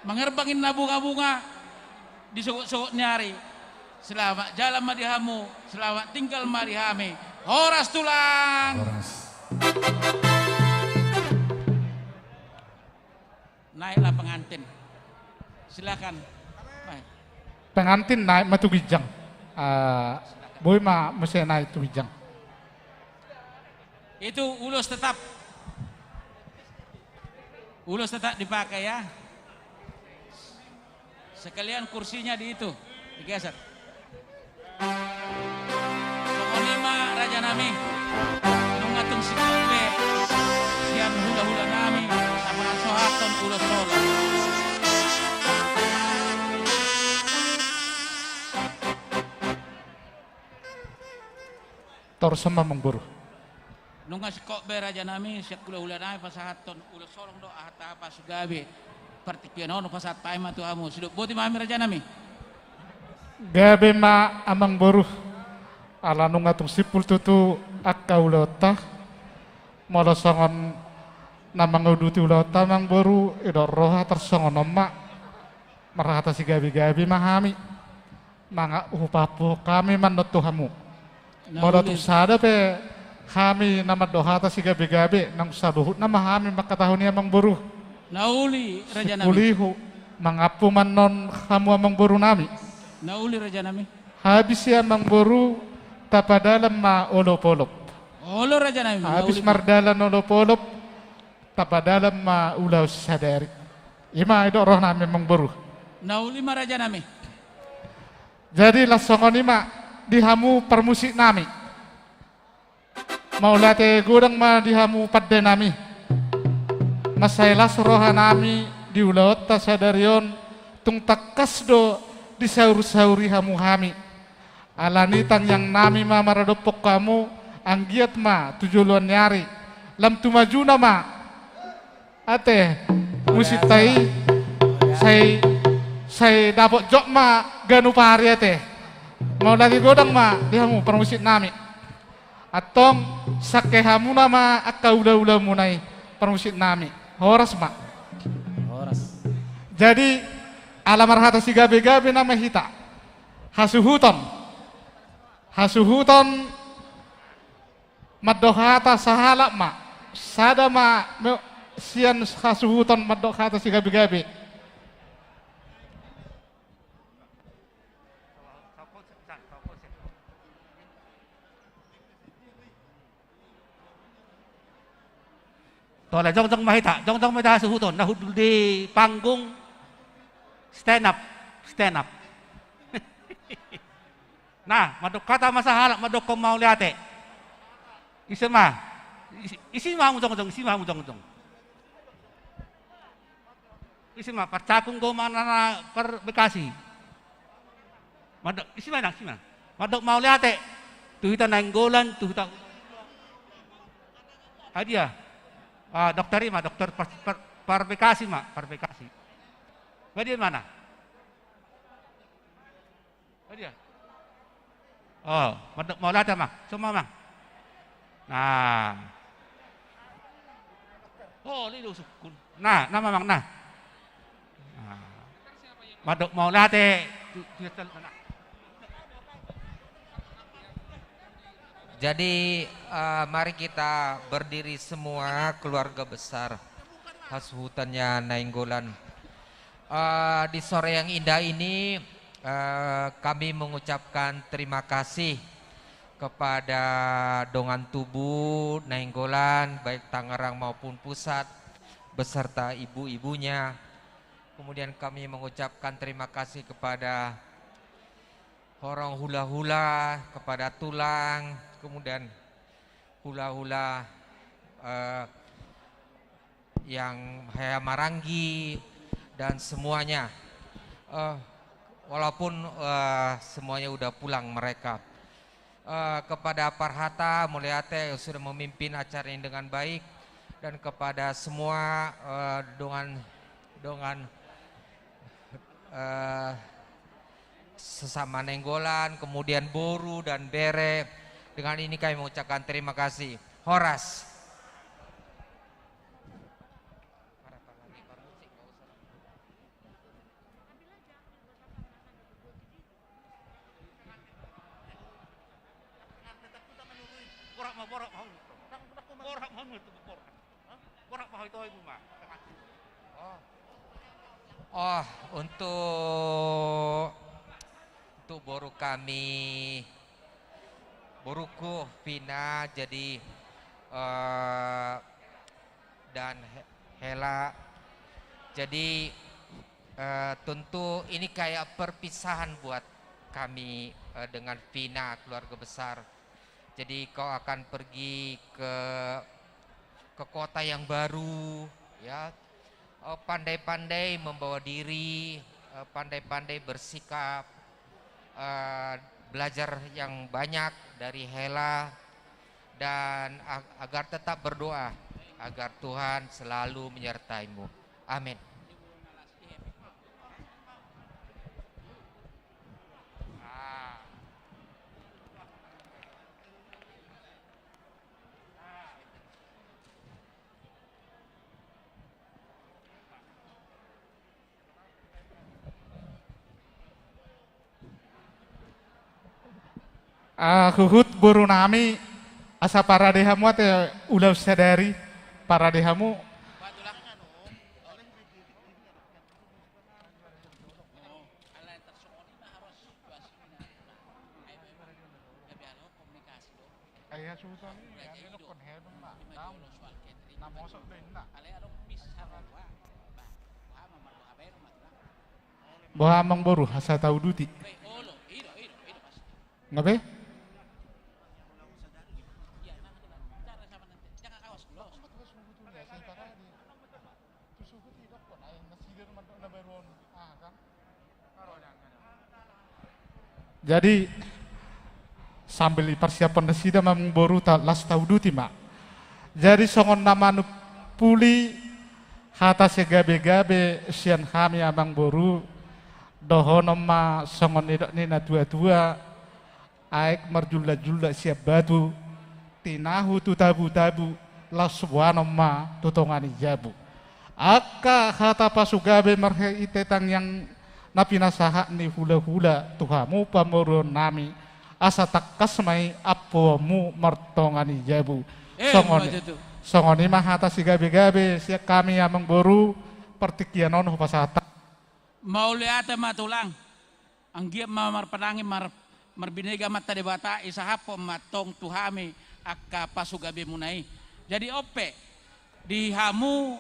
mangerbang ninna bunga-bunga di sogot-sogot ni ari. Selamat jalan ma di hamu, selamat tinggal ma di hami. Horas tulang. Horas. Naiklah pengantin. Silakan. Naik. Pengantin naik ma tu ginjang. Ah, boi ma muse naik tu ginjang. Itu ulos tetap. Ulos tetap dipakai ya. Sekalian kursinya di itu, digeser. Songon i ma raja nami, nunga tung singkop be sian hula-hula nami, na pasahathon ulos holong. Torus ma amangboru. Nunga singkop be raja nami, sian hula-hula nami pasahathon ulos holong dohot hata pasupasu gabe. Partingkian on hupasahat hami ma tu hamu. Sidok boti ma hami raja nami. Gabe ma amangboru. Ala nunga tung simpul tutu angka ulaonta. Molo songon na manguduti ulaonta amangboru, didok roha tarsongon on ma. Marhata sigabe-gabe ma hami. Manga hupapuhuk hami ma annon tu hamu. Na uli. Molo tung sada pe hami na mandok hata sigabe-gabe, nang saluhutna ma hami mangkatahon i amangboru. Na uli raja nami. Sipulihu, mangampu ma annon hamu amangboru nami. Na uli raja nami. Habis i amangboru, tapadalan ma olop-olop. Olo raja nami, na uli. Habis mardalan olop-olop, tapadalan ma ulaon sadari. I ma didok roha nami amangboru. Na uli ma raja nami. Jadi laos songon i ma di hamu parmusik nami. Mauliate godang ma di hamu pande nami. Mansai las roha nami di ulaonta sadari on, tung tangkas do disaur-sauri hamu hami. Alani tangiang nami ma maradophon hamu, anggiat ma tu joloan ni ari, lam tu majuna ma. Ate, musikta i, sai, sai dapot jok ma ganup ari ate. Mauliate godang ma di hamu parmusik nami. Antong sangke hamuna ma angka ula-ulamuna i, parmusik nami. Horas ma. Horas. Jadi ala marhata sigabe-gabe nama hita. Hasuhuton. Hasuhuton. Mandok hata sahalak ma. Sada ma me-, sian hasuhuton mandok hata sigabe-gabe. Tole, jongjong ma hita, jongjong ma hita hasuhuton, na hundul di panggung. Stand up, stand up. Nah, mandok hata ma sahalak, mandokkon mauliate. Ise ma. Isi, isi ma hamu jongjong, isi ma hamu jongjong. Isi ma, parcakung do ma na, na, par Bekasi. Mandok, isi ma, isi ma. Mandok mauliate. Tu hita Nainggolan, tu hita. Adia. Ah, dokter i ma, dokter par, par, par Bekasi ma, par Bekasi. Badia mana? Badia. Oh, mandok mauliate, Amang. Soma, Amang. Nah. Oh, lilu sukun. Nah, nama, Amang, nah. Nah. Mandok mauliate. Tu, tu, tu, nah. Jadi, eh, mari kita berdiri semua, keluarga besar hasuhutannya Nainggolan. Eh, di sore yang indah ini, eh, kami mengucapkan terima kasih kepada dongan tubu Nainggolan, baik Tangerang maupun pusat, beserta ibu-ibunya. Kemudian kami mengucapkan terima kasih kepada horong hulahula, kepada tulang, kemudian hulahula, eh, yang Hea Maranggi, dan semuanya. Eh, walaupun, eh, semuanya udah pulang mereka. Eh, kepada Parhata Mauliate yang sudah memimpin acara ini dengan baik, dan kepada semua, eh, dongan, dongan, eh, sesama Nainggolan, kemudian boru dan bere. Dengan ini kami mengucapkan terima kasih. Horas. Borak ma, borak ma. Borak ma, borak ma. Borak ma, itu, itu, borak. Oh, untuk, untuk boru kami, boruku Vina, jadi, eh, dan He-, Hela. Jadi, eh, tentu ini kayak perpisahan buat kami, eh, dengan Vina, keluarga besar. Jadi kau akan pergi ke, ke kota yang baru, ya. Eh, pandai-pandai membawa diri, eh, pandai-pandai bersikap, eh, belajar yang banyak dari Hela, dan ag-, agar tetap berdoa, agar Tuhan selalu menyertaimu. Amin. Ah, huhut boru nami, asa parade hamu ate, ulaon sadari parade hamu. Boha amang boru, asa tauduti. Nga be? Jadi, sambil dipersiapkan nasida ma amang boru, ta-, las tauduti ma. Jadi, songon na manumpuli hata sigabe-gabe sian hami amang boru, dohonon ma songon nidok ni na tua-tua, aek marjulak-julak sian batu, tinahu tu tabu-tabu, laos boanon ma tu tonga ni jabu. Angka hata pasugabe marhite tangiang na pinasahat ni hula-hula tu hamu pamoruon nami, asa tangkas ma i ampuonmu martonga ni jabu. Eh, songon, ima tutu. Songon i ma hata sigabe-gabe sian hami amang boru, partingkian on hupasahat. Mauliate ma tulang. Anggiat ma marpanangi mar-, marbinege Amanta Debata, isahaphon ma tong tu hami angka pasugabemuna i. Jadi on pe, di hamu,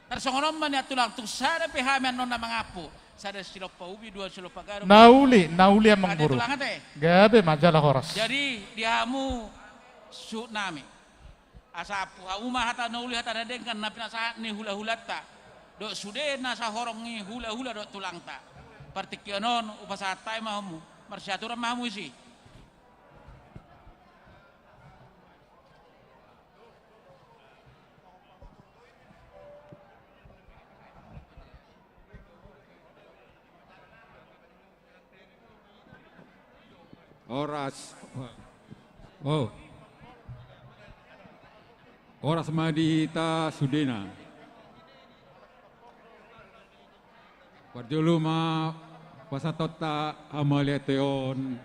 tarsongon on ma nian tulang, tung sada pe hami annon na mangampu, sada silompa ubi, dua silompa gadung. Na uli, na uli amang boru. Ate tulang ate. Gabe ma jala horas. Jadi di hamu suhut nami. Asa ampu hamu ma hata na uli, hata na denggan na pinasahat ni hula-hulanta dohot sude na sahorong ni hula-hula dohot tulangta. Partingkian on hupasahat hami ma hamu, marsiaturan ma hamu disi. Horas. Oh. Horas ma di hita sudena. Parjolo ma pasahathon hamauliateon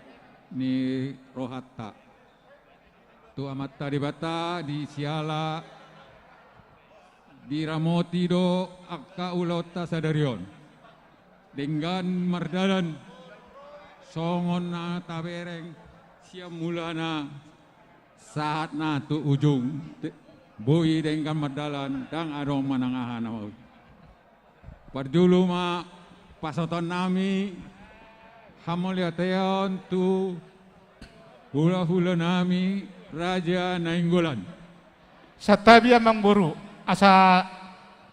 ni rohanta. Tu Amanta Debata di siala diramoti do angka ulaonta sadari on. Denggan mardalan songon na tabereng sian mulana sahat na tu ujung. Te-, boi denggan mardalan, ndang adong manang aha na mau. Parjolo ma pasahatonnami hamauliateon tu hulahulanami Raja Nainggolan. Santabi amang boru, asa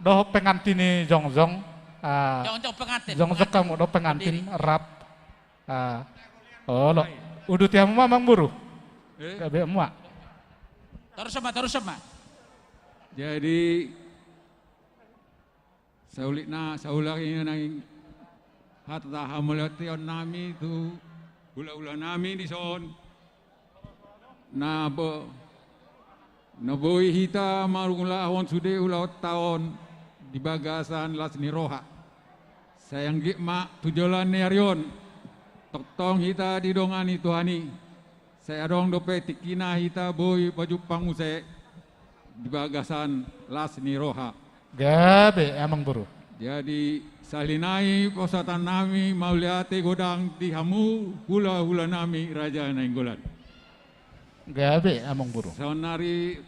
dohot pengantin ni jongjong, ah, jongjong pengantin, jongjong pengantin, kamu dohot pengantin, berdiri. Rap. Ah, olo. Uduti hamu ma amang boru. Eh? Gabe hamu ma. Torus ma, torus ma. Jadi, saulitna, saulak i nangkin hata hamauliateonnami tu hulahulanami dison. Na bo-, na boi hita mangulahon sude ulaonta on di bagasan las ni roha. Sai anggiat ma tu joloan ni ari on tongtong hita didongani Tuhan i. Sai adong dope tingkina hita boi pajumpang muse di bagasan las ni roha. Gabe, amang boru. Jadi, sahali nai pasahatonnami mauliate godang di hamu hulahulanami Raja Nainggolan. Gabe, amang boru. Saonnari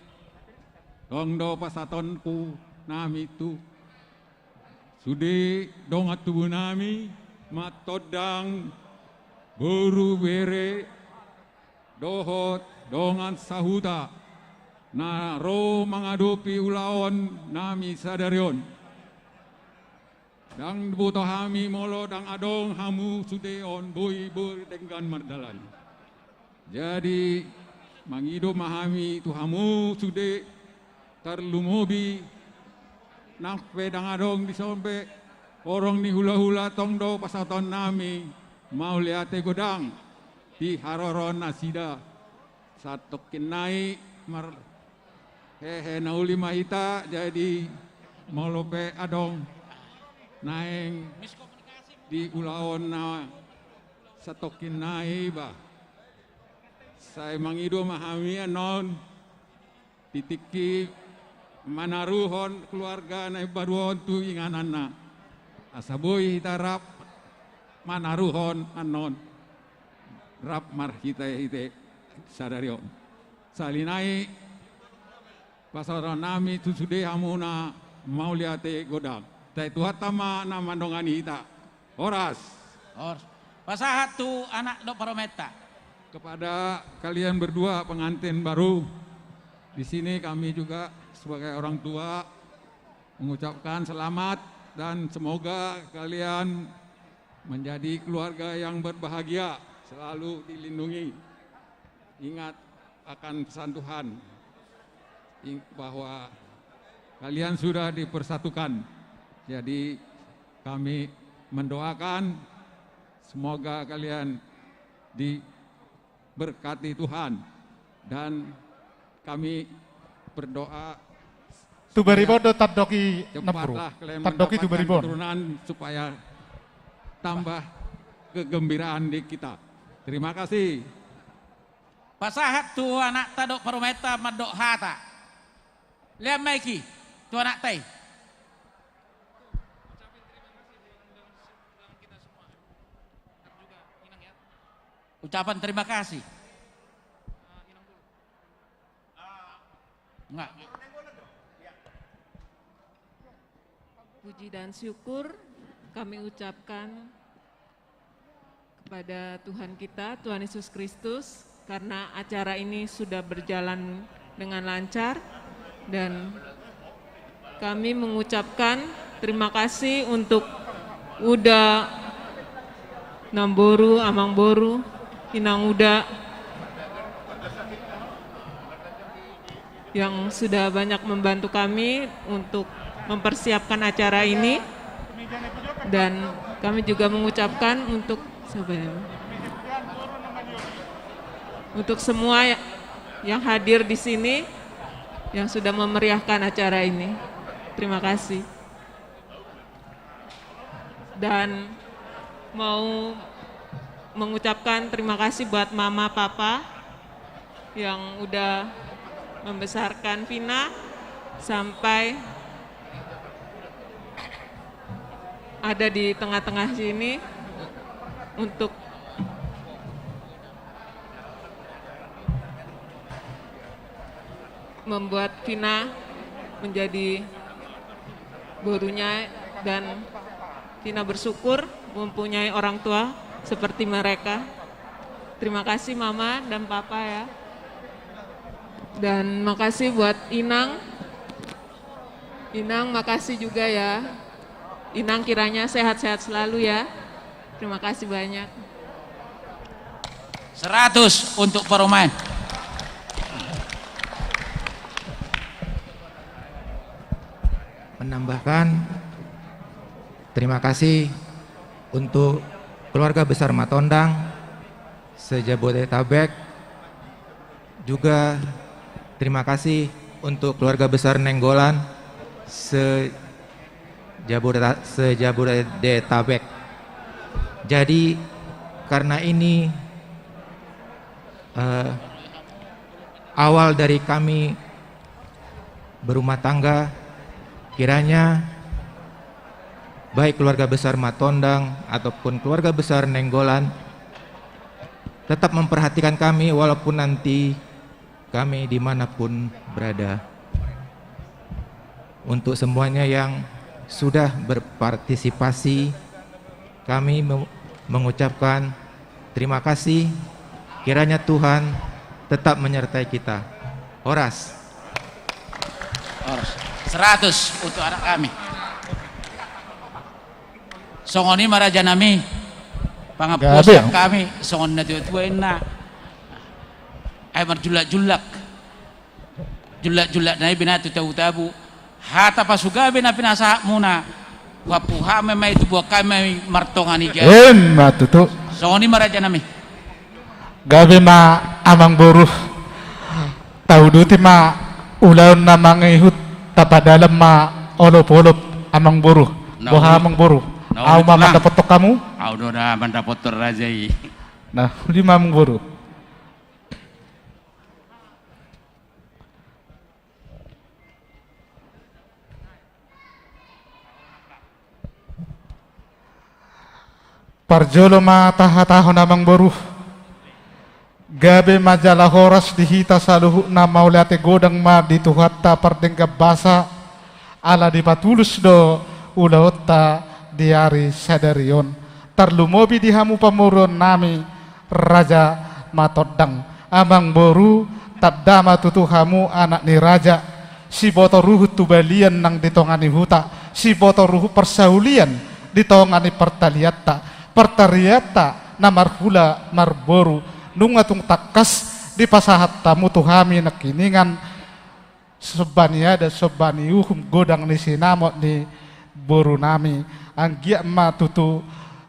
tong do pasahatonku nami tu sude dongan tubunami, mantondang boru, bere, dohot dongan sahuta na ro mangadopi ulaonnami sadari on. Ndang boto hami molo ndang adong hamu sude on boi-boi denggan mardalan. Jadi, mangido ma hami tu hamu sude, tarlumobi nang pe ndang adong dison pe horong ni hulahula, tong do pasahatonnami mauliate godang di haroroan nasida. Satongkin nai mar-, hehe na uli ma hita, jadi molo pe adong naeng di ulaonna satongkin nai, bah. Sai mangido ma hami annon di tingki manaruhon keluarga na imbaru on tu ingananna. Asa boi hita rap manaruhon annon. Rap marhitehite sadari on. Sahali nai pasahatonnami tu sude hamuna mauliate godang. Sai Tuhanta ma na mandongani hita. Horas. Horas. Pasahat tu anak dohot parumaenta. Kepada kalian berdua pengantin baru, di sini kami juga sebagai orang tua mengucapkan selamat dan semoga kalian menjadi keluarga yang berbahagia, selalu dilindungi. Ingat akan pesan Tuhan, ing-, bahwa kalian sudah dipersatukan. Jadi, kami mendoakan semoga kalian diberkati Tuhan. Dan kami berdoa Tubaribon do tandok i, Namburu. Cepatlah kalian mendapatkan keturunan supaya tambah kegembiraan di kita. Terima kasih. Pasahat tu anakta dohot parumaenta mandok hata. Lean ma i tu anakta i. Ucapan terima kasih. Enggak. Puji dan syukur kami ucapkan kepada Tuhan kita, Tuhan Yesus Kristus, karena acara ini sudah berjalan dengan lancar, dan kami mengucapkan terima kasih untuk Uda, Namboru, Amangboru, Inanguda, yang sudah banyak membantu kami untuk mempersiapkan acara ini. Dan kami juga mengucapkan untuk, siapa ya? Untuk semua ya-, yang hadir di sini, yang sudah memeriahkan acara ini. Terima kasih. Dan mau mengucapkan terima kasih buat Mama, Papa, yang udah membesarkan Vina sampai ada di tengah-tengah sini untuk membuat Vina menjadi borunya, dan Vina bersyukur mempunyai orang tua seperti mereka. Terima kasih Mama dan Papa ya. Dan makasih buat Inang. Inang, makasih juga ya. Inang kiranya sehat-sehat selalu ya. Terima kasih banyak. Seratus untuk Paroman. Menambahkan, terima kasih untuk keluarga besar Matondang se-Jabodetabek. Juga terima kasih untuk keluarga besar Nainggolan se-Jabodeta-, se-Jabodetabek. Jadi, karena ini, eh, awal dari kami berumah tangga, kiranya baik keluarga besar Matondang ataupun keluarga besar Nainggolan tetap memperhatikan kami, walaupun nanti kami dimanapun berada. Untuk semuanya yang sudah berpartisipasi, kami me-, mengucapkan terima kasih. Kiranya Tuhan tetap menyertai kita. Horas. Horas. Seratus untuk anak kami. Songon i ma raja nami, pangampuon sian hami, songon na tua-tua inna. Ai marjullak-jullak. Jullak-jullak nai be na tu tabu-tabu. Hata pasugabe na pinasahatmuna. Huampu hami ma i, tubuan hami ma i martonga ni gabe. Ima tutu. Songon i ma raja nami. Gabe ma amangboru. Tauduti ma ulaon na mangihut, tapadalan ma olop-olop amangboru. Boha amangboru? Ahu ma mandapothon hamu? Ahu do na mandapothon raja i. Nah, uli ma amangboru. Parjolo ma tahatahon amangboru. Gabe ma jala horas di hita saluhutna, mauliate godang ma di Tuhanta pardenggan basa, ala dipatulus do ulaonta di ari sadari on. Tarlumobi di hamu pamoruon nami, Raja Matondang. Amangboru, tanda ma tutu hamu anak ni raja, siboto ruhut tu balian nang di tonga ni huta, siboto ruhut parsaulian di tonga ni partalianta, partarianta na marhula marboru, nunga tung tangkas dipasahat hamu tu hami nangkiningan, somba ni adat, somba ni uhum, godang ni sinamot ni boru nami. Anggiat ma tutu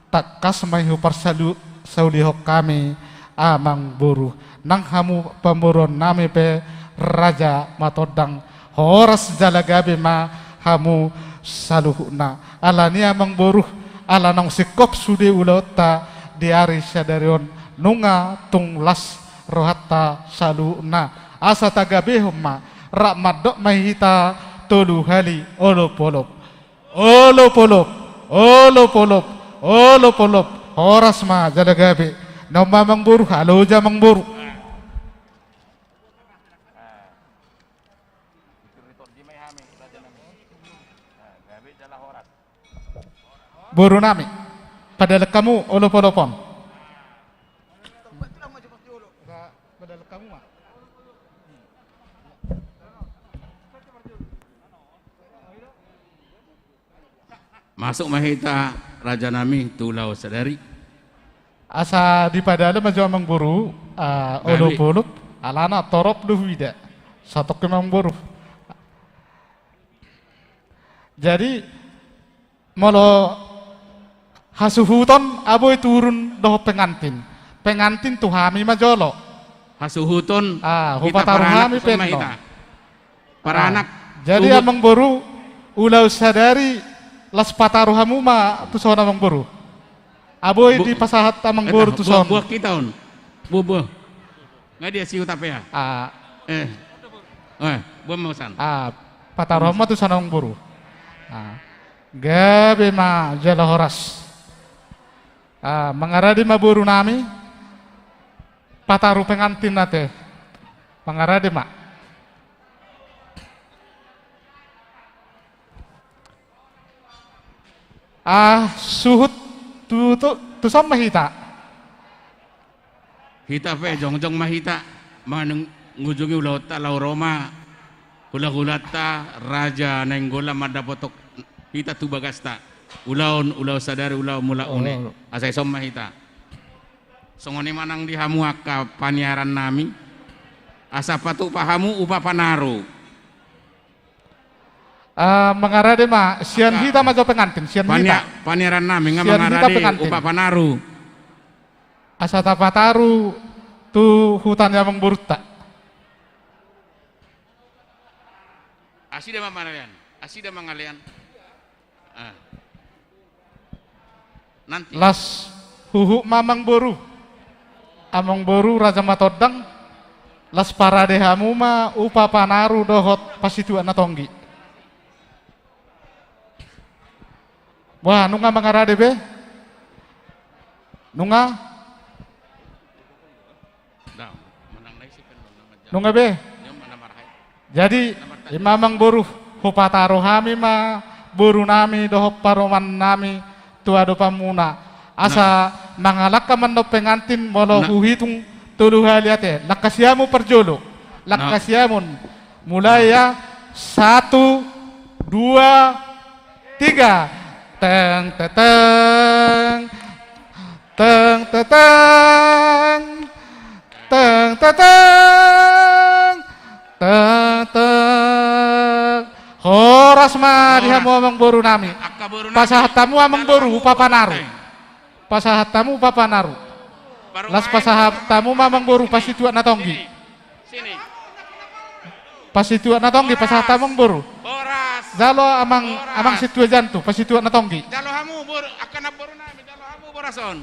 tangkas ma i huparsaulihon hami, amangboru. Nang hamu pamoruon nami pe, Raja Matondang, horas jala gabe ma hamu saluhutna. Alani i amangboru, ala naung singkop sude ulaonta di ari sadari on, nunga tung las rohanta saluhutna. Asa tagabehon ma, rap mandok ma hita tolu hali olop-olop. Olop-olop, olop-olop, olop-olop. Horas ma jala gabe. Na on ma amangboru, alo ja amangboru. Boru nami, padalan hamu olop-olop on. Masuk ma hita, raja nami, tu ulaon sadari. Asa dipadalan ma jo amangboru, ah, olop-olop, alana torop do huida. Satongkin ma amangboru. Jadi, molo hasuhuton, ah, boi turun dohot pengantin. Pengantin tu hami ma jolo. Hasuhuton, ah, hupataru hami pe annon. Paranak. Ah, jadi amangboru, ulaon sadari, las pataru hamu ma tuson amangboru. Ah, boi dipasahat amangboru tuson. Buah, buah hita on. Buah, buah. Nga dia si Hutapea. Ah. Eh. Eh, buat mau san. Ah, pataruhon ma tu sana amangboru. Ah. Gabe ma jala horas. Ah, mangarade ma boru nami. Pataru pengantin ate. Mangarade ma. Ah, suhut tu, tu, tu son ma hita. Hita pe, jongjong ma hita. Manung-, ngujungi ulaonta laho ro ma. Hulahulanta, Raja Nainggolan mandapothon hita tu bagasta. Ulaon, ulaon sadari, ulaon mula une. Oh. Asa ison ma hita. Songon i ma nang di hamu angka paniaran nami. Asa patupa hamu upa panaru. Ah, mangarade ma, sian hita ma jo pengantin, sian hita. Pania-, paniaran nami, nga mangarade upa panaru. Asa tapataru tu huta ni amangborunta. Asi da ma mangalean, asi da mangalean. Ah. Nanti. Las huhut ma amangboru. Amangboru Raja Matondang. Las parade hamu ma upa panaru dohot pasituak na tonggi. Wah, nunga mangarade be? Nunga? Nunga be. Jadi, ima amangboru, hupataru hami ma boru nami dohot parumaen nami tu adopanmuna. Asa mangalangka mandok pengantin molo huhitung tolu hali ate. Langka siamun parjolo. Langka siamun. Mulai ya. Satu, dua, tiga. Teng, te, teng. Teng, te, teng. Teng, te, teng. Teng, teng. Horas ma di hamu amangboru nami. Pasahat hamu amangboru upa panaru. Pasahat hamu upa panaru. Las pasahat hamu ma amangboru pasituak na tonggi. Sini. Pasituak na tonggi, pasahat hamu amangboru. Horas. Jalo amang, amang sintua jantu, pasituak na tonggi. Jalo hamu boru, angka namboru nami, jalo hamu boras on.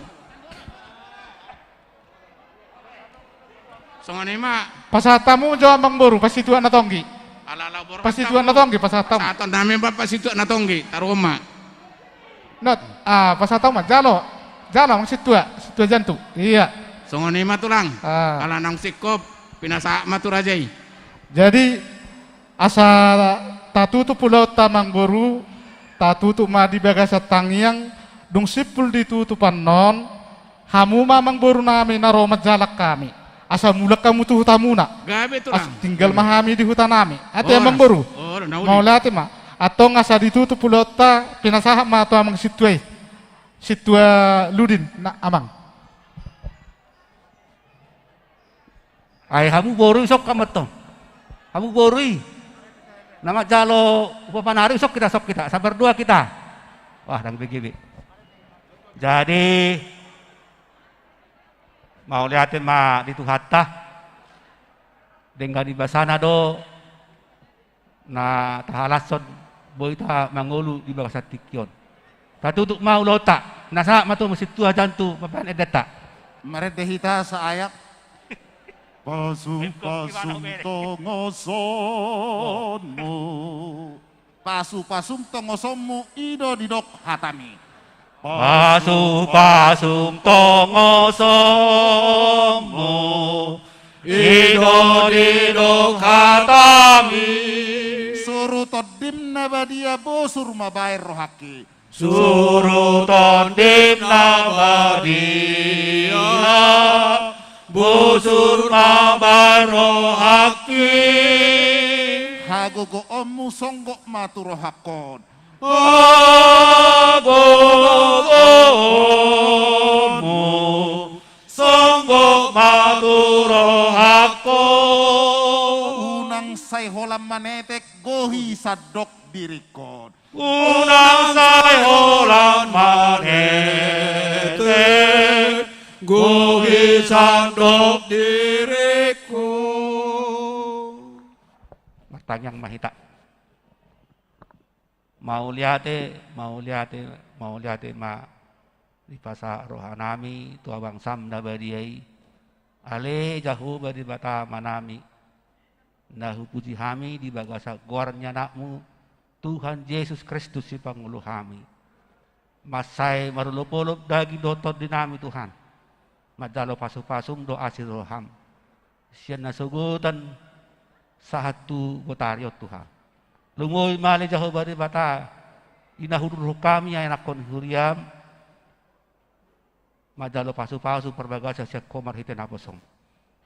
Songon i ma. Pasahat hamu jo amangboru, pasituak na tonggi. Ala, ala boras. Pasituak na tonggi, pasahat hamu. Pasahaton nami ma pasituak na tonggi, taruhon ma. Not, ah, pasahat hamu ma, jalo. Jalo, amang sintua, sintua jantu. Iya. Songon i ma tulang. Ah. Ala naung singkop, pinasahat ma tu raja i. Jadi, asa tatutup ulaonta amangboru, tatutup ma di bagasan tangiang, dung simpul ditutup annon, hamu ma amangboru nami na ro manjalang hami. Asa mulak hamu tu hutamuna. Gabe tulang. Asa tinggal ma hami di huta nami. Ate amangboru. Mauliate ma. Antong asa ditutup ulaonta, pinasahat ma tu amang sintua i. Sintua Ludin, na amang. Ai hamu boru i sok hamu antong. Hamu boru i. Na manjalo upa panaru i sok hita, sok hita. Sabar dua hita. Wah, dang B G B. Jadi, mauliate ma di Tuhanta. Denggan ni basana do na tahalashon boi ta mangolu di bagasan tingki on. Tatutup ma ulaonta, na sahat ma tu amang sintua jantu mambahen endenta. Marende hita saayat. Pasum-pasum tongosonmu. Pasu-pasum tongosonmu i do didok hatami. Pasu-pasum tongosonmu i do didok hatami. Suru Tondim na badia bosur ma baen rohangki. Suru Tondim na badia bosur ma baen rohangki. Hagogoonmu songgop ma tu rohangkon. Hagogoonmu songgop ma tu rohangkon. Unang sai holan manetek gohi sandok diringkon. Unang sai holan manetek gohi sandok diringkon. Martangiang ma hita. Mauliate, mauliate, mauliate ma dipasahat rohanami tu Abangsam na badia i. Ale Jahowa Debata Amanami, na hupuji hami di bagasan goar ni Anakmu, Tuhan Jesus Kristus Sipangolu hami. Mansai marolopolop daging dohot tondinami Tuhan, manjalo pasupasum dohot asi ni roham sian nasogotan sahat tu botari on Tuhan. Lumobi ma ale Jahowa Debata, di na huduruhon hami ianakkon huriam, manjalo pasupasu parbagason sian Ho marhite naposom.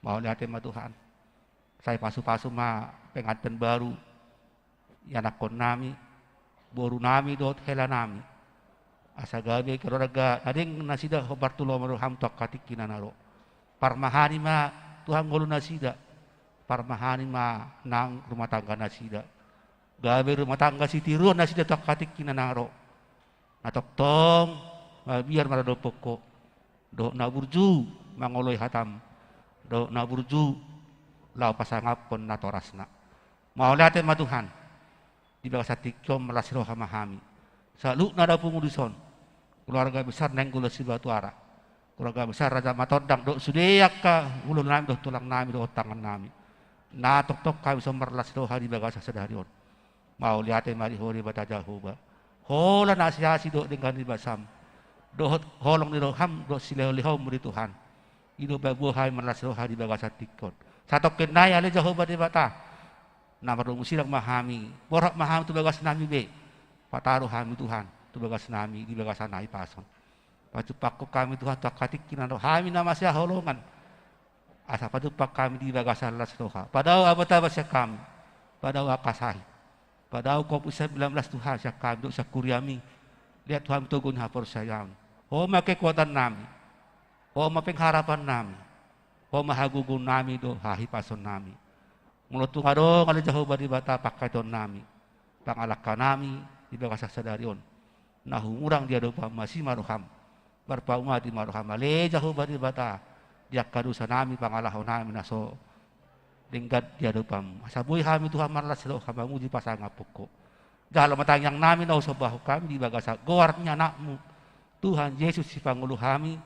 Mauliate ma Tuhan. Sai pasupasu ma pengantin baru, ianakkonnami, borunami dohot helanami. Asa gabe keluarga na denggan nasida hombar tu lomo ni roham tu angka tingki na ro. Parmahani ma Tuhan ngolu nasida. Parmahani ma nang rumah tangga nasida. Gabe rumah tangga sitiruon nasida tu angka tingki na ro. Na tongtong mabiar maradophon Ho, dohot na burju mangoloi hatam, dohot na burju laho pasangaphon natorasna. Mauliate ma Tuhan. Di bagasan tingki on marlas roha ma hami. Saluhutna na pungu dison, keluarga besar Nainggolan Sibatuara, keluarga besar Raja Matondang dohot sude angka uluannami dohot tulangnami dohot tangannami, na tongtong hami dison marlas roha di bagasan sadari on. Mauliate ma di Ho Debata Jahowa. Holan asiasi dohot denggan ni basam, dohot holong ni roham dohot silehonlehonmu di Tuhan, i do paboa hami marlas roha di bagasan tingki on. Satongkin nai ale Jahowa Debata, na mardomu sirang ma hami, borhat ma hami tu bagasnami be. Pataru hami Tuhan tu bagasnami di bagasan hahipason. Pajumpangkon hami Tuhan tu angka tingki na ro, hami na masihaholongan. Asa pajumpang hami di bagasan las roha. Padao abot-abot sian hami. Padao angka sahit. Padao Covid sembilan belas Tuhan sian hami dohot sian huriami. Liat Tuhan togu ni haporseaon. Ho ma kekuatannami. Ho ma pengharapannami. Ho ma hagogoonnami dohot hahipasonnami. Molo tung adong ale Jahowa Debata pangkataionnami, pangalangkanami di bagasan sadari on, na humurang di adopanmu, asi ma roham. Marpaung-adi ma roham ale Jahowa Debata, di angka dosanami, pangalahonami na so denggan di adopanmu. Asa boi hami Tuhan marlas roha mamuji pasangaphon Ho. Jalo ma tangiangnami na husombahon hami di bagasan goar ni Anakmu, Tuhan Jesus Sipangolu hami,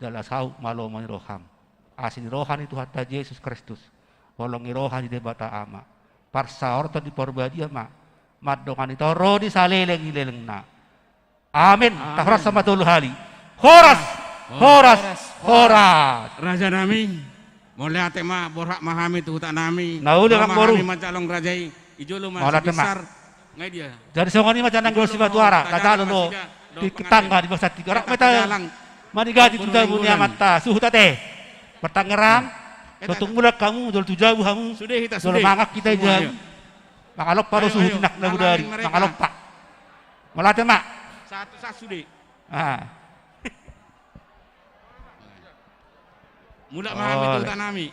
jala saut ma lomo ni roham. Asi ni roha ni Tuhanta Jesus Kristus, holong ni roha ni Debata Ama, parsaorotan ni Parbadia ma, mandongani torop di saleleng ni lelengna. Amin. Amin. Tahoras ma tolu hali. Horas, horas, horas. Rajanami, mauliate ma, borhat ma hami tu hutanami. Na uli, amang boru. Hami manjalo raja i, i jolo ma. Mauliate ma. Jadi songon i ma Nainggolan Sibatuara, na jalo do di tetangga di bagasan tingki on. Rap ma hita manigati tu jabu ni amanta suhut ate. Martangerang, so tung mulak hamu, jolo tu jabu hamu. Sude hita, jolo sude. Mangan hita i jam. Mangalompa do suhut, anak na bodari, mangalompa. Mauliate ma. Satu, satu sude. Ah. Mulak ma hami tu hutanami.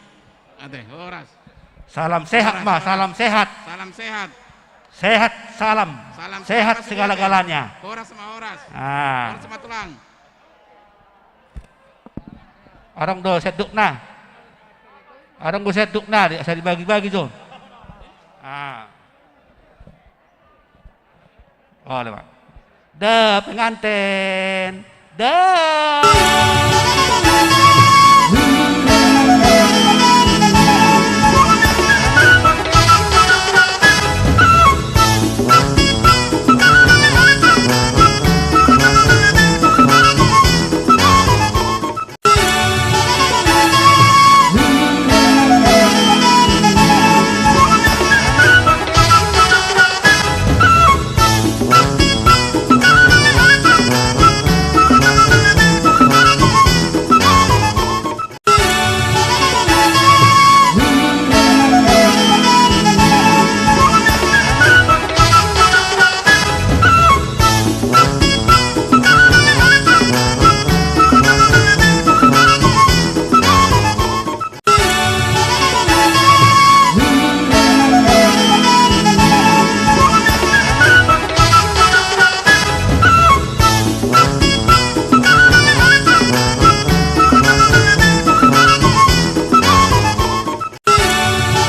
Ate, horas. Salam sehat ma, salam sehat. Salam sehat. Sehat, salam. Salam sehat segala-galanya. Horas ma, horas. Ah. Horas ma tulang. Adong do sendokna. Adong do sendokna, asa dibagi-bagi jo. Ah. Ole ma. Da penganten, da.